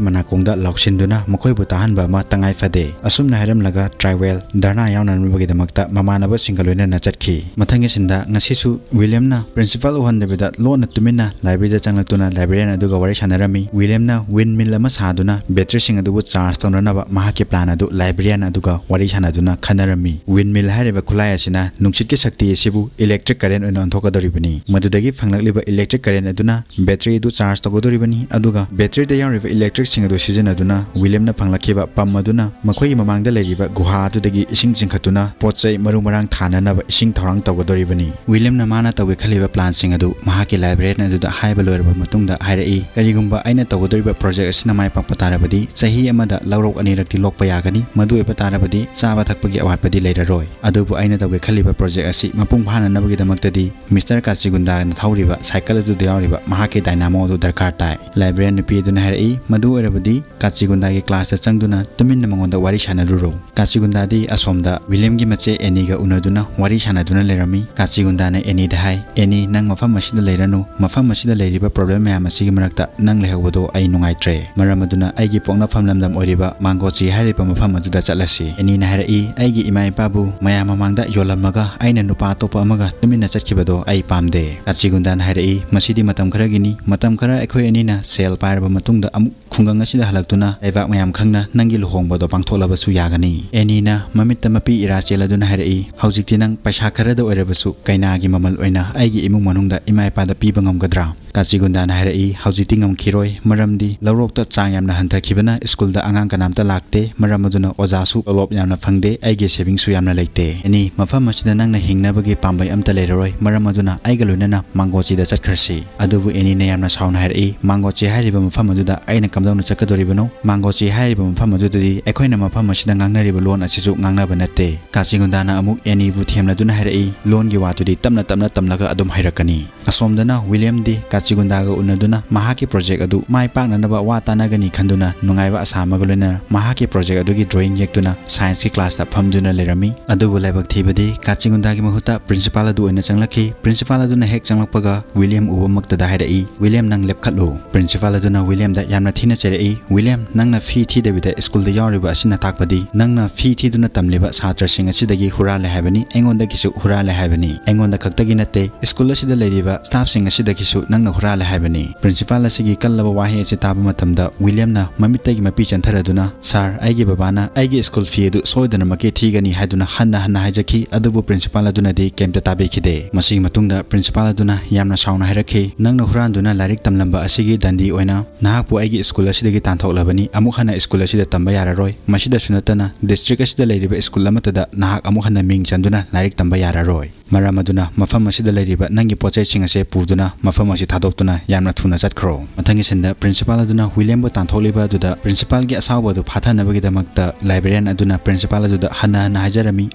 ꯃꯅꯥꯀꯣꯡꯗ ꯂꯥꯎꯁꯤꯟꯗꯨꯅ ꯃꯈꯣꯏꯕꯨ ꯇꯥꯍꯟꯕ ꯑꯃ ꯇꯉꯥꯏ ꯐꯗꯦ꯫ ꯑꯁꯨꯝꯅ ꯍꯥꯏꯔꯝꯂꯒ ꯇ꯭ꯔꯥꯏꯋꯦꯜ ꯙꯔꯅꯥ ꯌꯥꯎꯅꯅꯕꯒꯤꯗꯃꯛꯇ ꯃꯃꯥꯟꯅꯕꯁꯤꯡꯒ ꯂꯣꯏꯅꯅ ꯆꯠꯈꯤ꯫ ꯃꯊꯪꯒꯤ ꯁꯤꯟꯗ ꯉꯁꯤꯁꯨ ꯋꯤꯂꯤꯌꯝꯅ ꯄ꯭ꯔꯤꯟꯁꯤꯄꯥꯜ ꯎꯍꯟꯗꯕꯤꯗ ꯂꯣꯟꯅ ꯇꯨꯃꯤꯟꯅ ꯂꯥꯏꯕ꯭ꯔꯦꯔꯤꯗ ꯆꯪꯂꯛꯇꯨꯅ ꯂꯥꯏꯕ꯭ꯔꯦꯔꯤꯌꯥꯟ ꯑꯗꯨꯒ ꯋꯥꯔꯤ ꯁꯥꯟꯅꯔꯝꯃꯤ꯫ ꯋꯤꯂꯤꯌꯝꯅ ꯋꯤꯟꯃꯤꯜ ꯑꯃ ꯁꯥꯗꯨꯅ ꯕꯦꯇ꯭ꯔꯤꯁꯤꯡ ꯑꯗꯨꯕꯨ ꯆꯥꯔꯖ ꯇꯧꯅꯅꯕ ꯃꯍꯥꯛꯀꯤ ꯄ꯭ꯂꯥꯟ ꯑꯗꯨ ꯂꯥꯏꯕ꯭ꯔꯦꯔꯤꯌꯥꯟ ꯑꯗꯨꯒ ꯋꯥꯔꯤ ꯁꯥꯟꯅꯗꯨꯅ ꯈꯟꯅꯔꯝꯃꯤ꯫ ꯋꯤꯟꯃꯤꯜ ꯍꯥꯏꯔꯤꯕ ꯈꯨꯠꯂꯥꯏ ꯑꯁꯤꯅ ꯅꯨꯡꯁꯤꯠꯀꯤ ꯁꯛꯇꯤ ꯑꯁꯤꯕꯨ ꯏꯂꯦꯛꯇ꯭ꯔꯤꯛ ꯀꯔꯦꯟ ꯑꯣꯏꯅ ꯑꯣꯟꯊꯣꯛꯀꯗꯧꯔꯤꯕꯅꯤ꯫ ꯃꯗꯨꯗꯒꯤ ꯐꯪꯂꯛꯂꯤꯕ ꯏꯂꯦꯛꯇ꯭ꯔꯤꯛ ꯀꯔꯦꯟ ꯑꯗꯨꯅ ꯕꯦꯇ꯭ꯔꯤ ꯑꯗꯨ ꯆꯥꯔꯖ ꯇꯧꯒꯗꯧꯔꯤꯕꯅꯤ, ꯑꯗꯨꯒ ꯕꯦꯇ꯭ꯔꯤꯗ ꯌꯥꯎꯔꯤꯕ ꯏꯂꯦꯛꯇ꯭ꯔꯤꯛꯁꯤꯡ ꯑꯗꯨ ꯁꯤꯖꯤꯟꯅꯗꯨꯅ ꯋꯤꯂꯤꯌꯝꯅ ꯐꯪꯂꯛꯈꯤꯕ ꯄꯝ ꯑꯗꯨꯅ ꯃꯈꯣꯏꯒꯤ ꯃꯃꯥꯡꯗ ꯂꯩꯔꯤꯕ ꯒꯨꯍꯥ ꯑꯗꯨꯗꯒꯤ ꯏꯁꯤꯡ ꯆꯤꯡꯈꯠꯇꯨꯅ ꯄꯣꯠ ꯆꯩ ꯃꯔꯨ ꯃꯔꯥꯡ ꯊꯥꯅꯅꯕ ꯏꯁꯤꯡ ꯊꯧꯔꯥꯡ ꯇꯧꯒꯗꯧꯔꯤꯕꯅꯤ꯫ ꯋꯤꯂꯤꯌꯝꯅ ꯃꯥꯅ ꯇꯧꯒꯦ ꯈꯜꯂꯤꯕ ꯄ꯭ꯂꯥꯟꯁꯤꯡ ꯑꯗꯨ ꯃꯍꯥꯛꯀꯤ ꯂꯥꯏꯕ꯭ꯔꯦꯔꯤꯌꯥꯟ ꯑꯗꯨꯗ ꯍꯥꯏꯕ ꯂꯣꯏꯔꯕ ꯃꯇꯨꯡꯗ ꯍꯥꯏꯔꯛꯏ, "ꯀꯔꯤꯒꯨꯝꯕ ꯑꯩꯅ ꯇꯧꯒꯗꯧꯔꯤꯕ ꯄ꯭ꯔꯣꯖꯦꯛ ꯑꯁꯤꯅ ꯃꯥꯏ ꯄꯥꯛꯄ ꯇꯥꯔꯕꯗꯤ ꯆꯍꯤ ꯑꯃꯗ ꯂꯧꯔꯣꯛ ꯑꯅꯤꯔꯛꯇꯤ ꯂꯣꯛꯄ ꯌꯥꯒꯅꯤ꯫ ꯃꯗꯨ ꯑꯣꯏꯕ ꯇꯥꯔꯕꯗꯤ ꯆꯥꯕ ꯊꯛꯄꯒꯤ ꯑꯋꯥꯠꯄꯗꯤ ꯂꯩꯔꯔꯣꯏ꯫ ꯑꯗꯨꯕꯨ ꯑꯩꯅ ꯇꯧꯒꯦ ꯈꯜꯂꯤꯕ ꯄ꯭ꯔꯣꯖꯦꯛ ꯑꯁꯤ ꯃꯄꯨꯡ ꯐꯥꯅꯅꯕꯒꯤꯗꯃꯛꯇꯗꯤ ꯃꯤꯁꯇꯔ ꯀꯥꯆꯤꯒꯨꯟꯗꯥꯅ ꯊꯧꯔꯤꯕ ꯁꯥꯏꯀꯜ ꯑꯗꯨꯗ ꯌꯥꯎꯔꯤꯕ ꯃꯍꯥꯛꯀꯤ ꯗꯥꯏꯅꯥꯃꯣ ꯑꯗꯨ ꯗꯔꯀꯥꯔ ꯇꯥꯏ꯫" ꯂꯥꯏꯕ꯭ꯔꯦꯔꯤꯌꯥꯟ ꯅꯨꯄꯤ ꯑꯗꯨꯅ ꯍꯥꯏꯔꯛꯏ, "ꯃꯗꯨ ꯑꯣꯏꯔꯕꯗꯤ ꯀꯥꯆꯤꯒꯨꯟꯗꯥꯒꯤ ꯀ꯭ꯂꯥꯁꯇ ꯆꯪꯗꯨꯅ ꯇꯨꯃꯤꯟꯅ ꯃꯉꯣꯟꯗ ꯋꯥꯔꯤ ꯁꯥꯟꯅꯔꯨꯔꯣ꯫" ꯀꯥꯆꯤꯒꯨꯟꯗꯥꯗꯤ ꯑꯁꯣꯝꯗ ꯋꯤꯂꯤꯌꯝꯒꯤ ꯃꯆꯦ ꯑꯦꯅꯤꯒ ꯎꯅꯗꯨꯅ ꯋꯥꯔꯤ ꯁꯥꯟꯅꯗꯨꯅ ꯂꯩꯔꯝꯃꯤ꯫ ꯀꯥꯆꯤꯒꯨꯟꯗꯥꯅ ꯑꯦꯅꯤꯗ ꯍꯥꯏ, "ꯑꯦꯅꯤ, ꯅꯪ ꯃꯐꯝ ꯑꯁꯤꯗ ꯂꯩꯔꯅꯨ꯫ ꯃꯐꯝ ꯑꯁꯤꯗ ꯂꯩꯔꯤꯕ ꯄ꯭ꯔꯣꯕ꯭ꯂꯦꯝ ꯃꯌꯥꯝ ꯑꯁꯤꯒꯤ ꯃꯔꯛꯇ ꯅꯪ ꯂꯩꯍꯧꯕꯗꯣ ꯑꯩ ꯅꯨꯡꯉꯥꯏꯇ꯭ꯔꯦ꯫ ꯃꯔꯝ ꯑꯗꯨꯅ ꯑꯩꯒꯤ ꯄꯣꯛꯅꯐꯝ ꯂꯝꯗꯝ ꯑꯣꯏꯔꯤꯕ ꯃꯥꯡꯒꯣꯆꯤ ꯍꯥꯏꯔꯤꯕ ꯃꯐꯝ ꯑꯗꯨꯗ ꯆꯠꯂꯁꯤ꯫" ꯑꯦꯅꯤꯅ ꯍꯥꯏꯔꯛꯏ, "ꯑꯩꯒꯤ ꯏꯃꯥ ꯏꯄꯥꯕꯨ ꯃꯌꯥꯝ ꯃꯃꯥꯡꯗ ꯌꯣꯜꯂꯝꯃꯒ ꯑꯩꯅ ꯅꯨꯄꯥ ꯑꯇꯣꯞꯄ ꯑꯃꯒ ꯇꯨꯃꯤꯟꯅ ꯆꯠꯈꯤꯕꯗꯣ ꯑꯩ ꯄꯥꯝꯗꯦ꯫" ꯀꯥꯆꯤꯒꯨꯟꯗꯥꯅ ꯍꯥꯏꯔꯛꯏ, "ꯃꯁꯤꯗꯤ ꯃꯇꯝ ꯈꯔꯒꯤꯅꯤ꯫ ꯃꯇꯝ ꯈꯔ ꯑꯩꯈꯣꯏ ꯑꯅꯤꯅ ꯁꯦꯜ ꯄꯥꯏꯔꯕ ꯃꯇꯨꯡꯗ ꯑꯃꯨꯛ ꯈꯨꯡꯒꯪ ꯑꯁꯤꯗ ꯍꯜꯂꯛꯇꯨꯅ ꯂꯩꯕꯥꯛ ꯃꯌꯥꯝ ꯈꯪꯅ ꯅꯪꯒꯤ ꯂꯨꯍꯣꯡꯕꯗꯣ ꯄꯥꯡꯊꯣꯛꯂꯕꯁꯨ ꯌꯥꯒꯅꯤ꯫" ꯑꯦꯅꯤꯅ ꯃꯃꯤꯠꯇ ꯃꯄꯤ ꯏꯔꯥ ꯆꯦꯜꯂꯗꯨꯅ ꯍꯥꯏꯔꯛꯏ, "ꯍꯧꯖꯤꯛꯇꯤ ꯅꯪ ꯄꯩꯁꯥ ꯈꯔꯗ ꯑꯣꯏꯔꯕꯁꯨ ꯀꯩꯅꯥꯒꯤ ꯃꯃꯜ ꯑꯣꯏꯅ ꯑꯩꯒꯤ ꯏꯃꯨꯡ ꯃꯅꯨꯡꯗ ꯏꯃꯥ ꯏꯄꯥꯗ ꯄꯤꯕ ꯉꯝꯒꯗ꯭ꯔꯥ?" ꯀꯥꯆꯤꯒꯨꯟꯗꯥꯅ ꯍꯥꯏꯔꯛꯏ, "ꯍꯧꯖꯤꯛꯇꯤ ꯉꯝꯈꯤꯔꯣꯏ, ꯃꯔꯝꯗꯤ ꯂꯧꯔꯣꯛꯇ ꯆꯥꯡ ꯌꯥꯝꯅ ꯍꯟꯊꯈꯤꯕꯅ ꯁ꯭ꯀꯨꯜꯗ ꯑꯉꯥꯡ ꯀꯅꯥꯝꯇ ꯂꯥꯛꯇꯦ, ꯃꯔꯝ ꯑꯗꯨꯅ ꯑꯣꯖꯥꯁꯨ ꯇꯣꯂꯣꯞ ꯌꯥꯝꯅ ꯐꯪꯗꯦ, ꯑꯩꯒꯤ ꯁꯦꯚꯤꯡꯁꯨ ꯌꯥꯝꯅ ꯂꯩꯇꯦ꯫ ꯑꯦꯅꯤ, ꯃꯐꯝ ꯑꯁꯤꯗ ꯅꯪꯅ ꯍꯤꯡꯅꯕꯒꯤ ꯄꯥꯝꯕꯩ ꯑꯝꯇ ꯂꯩꯔꯔꯣꯏ, ꯃꯔꯝ ꯑꯗꯨꯅ ꯑꯩꯒ ꯂꯣꯏꯅꯅ ꯃꯥꯡꯒꯣꯆꯤꯗ ꯆꯠꯈ꯭ꯔꯁꯤ꯫" ꯑꯗꯨꯕꯨ ꯑꯦꯅꯤꯅ ꯌꯥꯝꯅ ꯁꯥꯎꯅ ꯍꯥꯏꯔꯛꯏ, "ꯃꯥꯡꯒꯣꯆꯤ ꯍꯥꯏꯔꯤꯕ ꯃꯐꯝ ꯑꯗꯨꯗ ꯑꯩꯅ ꯀꯝꯗꯧꯅ ꯆꯠꯀꯗꯧꯔꯤꯕꯅꯣ? ꯃꯥꯡꯒꯣꯆꯤ ꯍꯥꯏꯔꯤꯕ ꯃꯐꯝ ꯑꯗꯨꯗꯗꯤ ꯑꯩꯈꯣꯏꯅ ꯃꯐꯝ ꯑꯁꯤꯗ ꯉꯥꯡꯅꯔꯤꯕ ꯂꯣꯟ ꯑꯁꯤꯁꯨ ꯉꯥꯡꯅꯕ ꯅꯠꯇꯦ꯫" ꯀꯥꯆꯤꯒꯨꯟꯗꯥꯅ ꯑꯃꯨꯛ ꯑꯦꯅꯤꯕꯨ ꯊꯦꯝꯂꯗꯨꯅ ꯍꯥꯏꯔꯛꯏ, "ꯂꯣꯟꯒꯤ ꯋꯥꯗꯨꯗꯤ ꯇꯞꯅ ꯇꯞꯅ ꯇꯝꯂꯒ ꯑꯗꯨꯝ ꯍꯩꯔꯛꯀꯅꯤ꯫" ꯑꯁꯣꯝꯗꯅ ꯋꯤꯂꯤꯌꯝꯗꯤ ꯀꯥꯆꯤꯒꯨꯟꯗꯥꯒ ꯎꯅꯗꯨꯅ ꯃꯍꯥꯛꯀꯤ ꯄ꯭ꯔꯣꯖꯦꯛ ꯑꯗꯨ ꯃꯥꯏ ꯄꯥꯛꯅꯅꯕ ꯋꯥ ꯇꯥꯅꯒꯅꯤ ꯈꯟꯗꯨꯅ ꯅꯨꯡꯉꯥꯏꯕ ꯑꯁꯥ ꯑꯃꯒ ꯂꯣꯏꯅꯅ ꯃꯍꯥꯛꯀꯤ ꯄ꯭ꯔꯣꯖꯦꯛ ꯑꯗꯨꯒꯤ ꯗ꯭ꯔꯣꯌꯤꯡ ꯌꯦꯛꯇꯨꯅ ꯁꯥꯏꯟꯁꯀꯤ ꯀ꯭ꯂꯥꯁꯇ ꯐꯝꯗꯨꯅ ꯂꯩꯔꯝꯃꯤ꯫ ꯑꯗꯨꯕꯨ ꯂꯥꯏꯕꯛ ꯊꯤꯕꯗꯤ ꯀꯥꯆꯤꯟꯒꯨꯟꯗꯥꯒꯤ ꯃꯍꯨꯠꯇ ꯄ꯭ꯔꯤꯟꯁꯤꯄꯥꯜ ꯑꯗꯨ ꯑꯣꯏꯅ ꯆꯪꯂꯛꯈꯤ꯫ ꯄ꯭ꯔꯤꯟꯁꯤꯄꯥꯜ ꯑꯗꯨꯅ ꯍꯦꯛ ꯆꯪꯂꯛꯄꯒ ꯋꯤꯂꯤꯌꯝ ꯎꯕꯃꯛꯇꯗ ꯍꯥꯏꯔꯛꯏ, "ꯋꯤꯂꯤꯌꯝ, ꯅꯪ ꯂꯦꯞꯈꯠꯂꯨ꯫" ꯄ꯭ꯔꯤꯟꯁꯤꯄꯥꯜ ꯑꯗꯨꯅ ꯋꯤꯂꯤꯌꯝꯗ ꯌꯥꯝꯅ ꯊꯤꯅ ꯆꯩꯔꯛꯏ, "ꯋꯤꯂꯤꯌꯝ, ꯅꯪꯅ ꯐꯤ ꯊꯤꯗꯕꯤꯗ ꯁ꯭ꯀꯨꯜꯗ ꯌꯥꯎꯔꯤꯕ ꯑꯁꯤꯅ ꯇꯥꯛꯄꯗꯤ ꯅꯪꯅ ꯐꯤ ꯊꯤꯗꯨꯅ ꯇꯝꯂꯤꯕ ꯁꯥꯇ꯭ꯔꯁꯤꯡ ꯑꯁꯤꯗꯒꯤ ꯍꯨꯔꯥꯜꯂꯦ ꯍꯥꯏꯕꯅꯤ, ꯑꯩꯉꯣꯟꯗꯒꯤꯁꯨ ꯍꯨꯔꯥꯜꯂꯦ ꯍꯥꯏꯕꯅꯤ꯫ ꯑꯩꯉꯣꯟꯗ ꯈꯛꯇꯒꯤ ꯅꯠꯇꯦ, ꯁ꯭ꯀꯨꯜ ꯑꯁꯤꯗ ꯂꯩꯔꯤꯕ ꯁ꯭ꯇꯥꯐꯁꯤꯡ ꯑꯁꯤꯗꯒꯤꯁꯨ ꯅꯪꯅ ꯍꯨꯔꯥꯜꯂꯦ ꯍꯥꯏꯕꯅꯤ꯫" ꯄ꯭ꯔꯤꯟꯁꯤꯄꯥꯜ ꯑꯁꯤꯒꯤ ꯀꯜꯂꯕ ꯋꯥꯍꯩ ꯑꯁꯤ ꯇꯥꯕ ꯃꯇꯝꯗ ꯋꯤꯂꯤꯌꯝꯅ ꯃꯃꯤꯠꯇꯒꯤ ꯃꯄꯤ ꯆꯦꯟꯊꯔꯗꯨꯅ, "ꯁꯥꯔ, ꯑꯩꯒꯤ ꯕꯕꯥꯅ ꯑꯩꯒꯤ ꯁ꯭ꯀꯨꯜ ꯐꯤ ꯑꯗꯨ ꯁꯣꯏꯗꯅꯃꯛꯀꯤ ꯊꯤꯒꯅꯤ" ꯍꯥꯏꯗꯨꯅ ꯍꯟꯅ ꯍꯟꯅ ꯍꯥꯏꯖꯈꯤ꯫ ꯑꯗꯨꯕꯨ ꯄ꯭ꯔꯤꯟꯁꯤꯄꯥꯜ ꯑꯗꯨꯅꯗꯤ ꯀꯩꯝꯇ ꯇꯥꯕꯤꯈꯤꯗꯦ꯫ ꯃꯁꯤꯒꯤ ꯃꯇꯨꯡꯗ ꯄ꯭ꯔꯤꯟꯁꯤꯄꯥꯜ ꯑꯗꯨꯅ ꯌꯥꯝꯅ ꯁꯥꯎꯅ ꯍꯥꯏꯔꯛꯈꯤ, "ꯅꯪꯅ ꯍꯨꯔꯥꯟꯗꯨꯅ ꯂꯥꯏꯔꯤꯛ ꯇꯝꯂꯝꯕ ꯑꯁꯤꯒꯤ ꯗꯟꯗꯤ ꯑꯣꯏꯅ ꯅꯍꯥꯛꯄꯨ ꯑꯩꯒꯤ ꯁ꯭ꯀꯨꯜ ꯑꯁꯤꯗꯒꯤ ꯇꯥꯟꯊꯣꯛꯂꯕꯅꯤ꯫ ꯑꯃꯨꯛ ꯍꯟꯅ ꯁ꯭ꯀꯨꯜ ꯑꯁꯤꯗ ꯇꯝꯕ ꯌꯥꯔꯔꯣꯏ꯫ ꯃꯁꯤꯗꯁꯨ ꯅꯠꯇꯅ ꯗꯤꯁꯇ꯭ꯔꯤꯛ ꯑꯁꯤꯗ ꯂꯩꯔꯤꯕ ꯁ꯭ꯀꯨꯜ ꯑꯃꯠꯇꯗ ꯅꯍꯥꯛ ꯑꯃꯨꯛ ꯍꯟꯅ ꯃꯤꯡ ꯆꯟꯗꯨꯅ ꯂꯥꯏꯔꯤꯛ ꯇꯝꯕ ꯌꯥꯔꯔꯣꯏ꯫ ꯃꯔꯝ ꯑꯗꯨꯅ ꯃꯐꯝ ꯑꯁꯤꯗ ꯂꯩꯔꯤꯕ ꯅꯪꯒꯤ ꯄꯣꯠꯆꯩꯁꯤꯡ ꯑꯁꯦ ꯄꯨꯗꯨꯅ ꯃꯐꯝ ꯑꯁꯤ ꯊꯥꯗꯣꯛꯇꯨꯅ ꯌꯥꯝꯅ ꯊꯨꯅ ꯆꯠꯈ꯭ꯔꯣ꯫" ꯃꯊꯪꯒꯤ ꯁꯤꯟꯗ ꯄ꯭ꯔꯤꯟꯁꯤꯄꯥꯜ ꯑꯗꯨꯅ ꯋꯤꯂꯤꯌꯝꯕꯨ ꯇꯥꯟꯊꯣꯛꯂꯤꯕ ꯑꯗꯨꯗ ꯄ꯭ꯔꯤꯟꯁꯤꯄꯥꯜꯒꯤ ꯑꯁꯥꯎꯕ ꯑꯗꯨ ꯐꯥꯊꯅꯕꯒꯤꯗꯃꯛꯇ ꯂꯥꯏꯕ꯭ꯔꯦꯔꯤꯌꯥꯟ ꯑꯗꯨꯅ ꯄ꯭ꯔꯤꯟꯁꯤꯄꯥꯜ ꯑꯗꯨꯗ ꯍꯟꯅ ꯍꯟꯅ ꯍꯥꯏꯖꯔꯝꯃꯤ꯫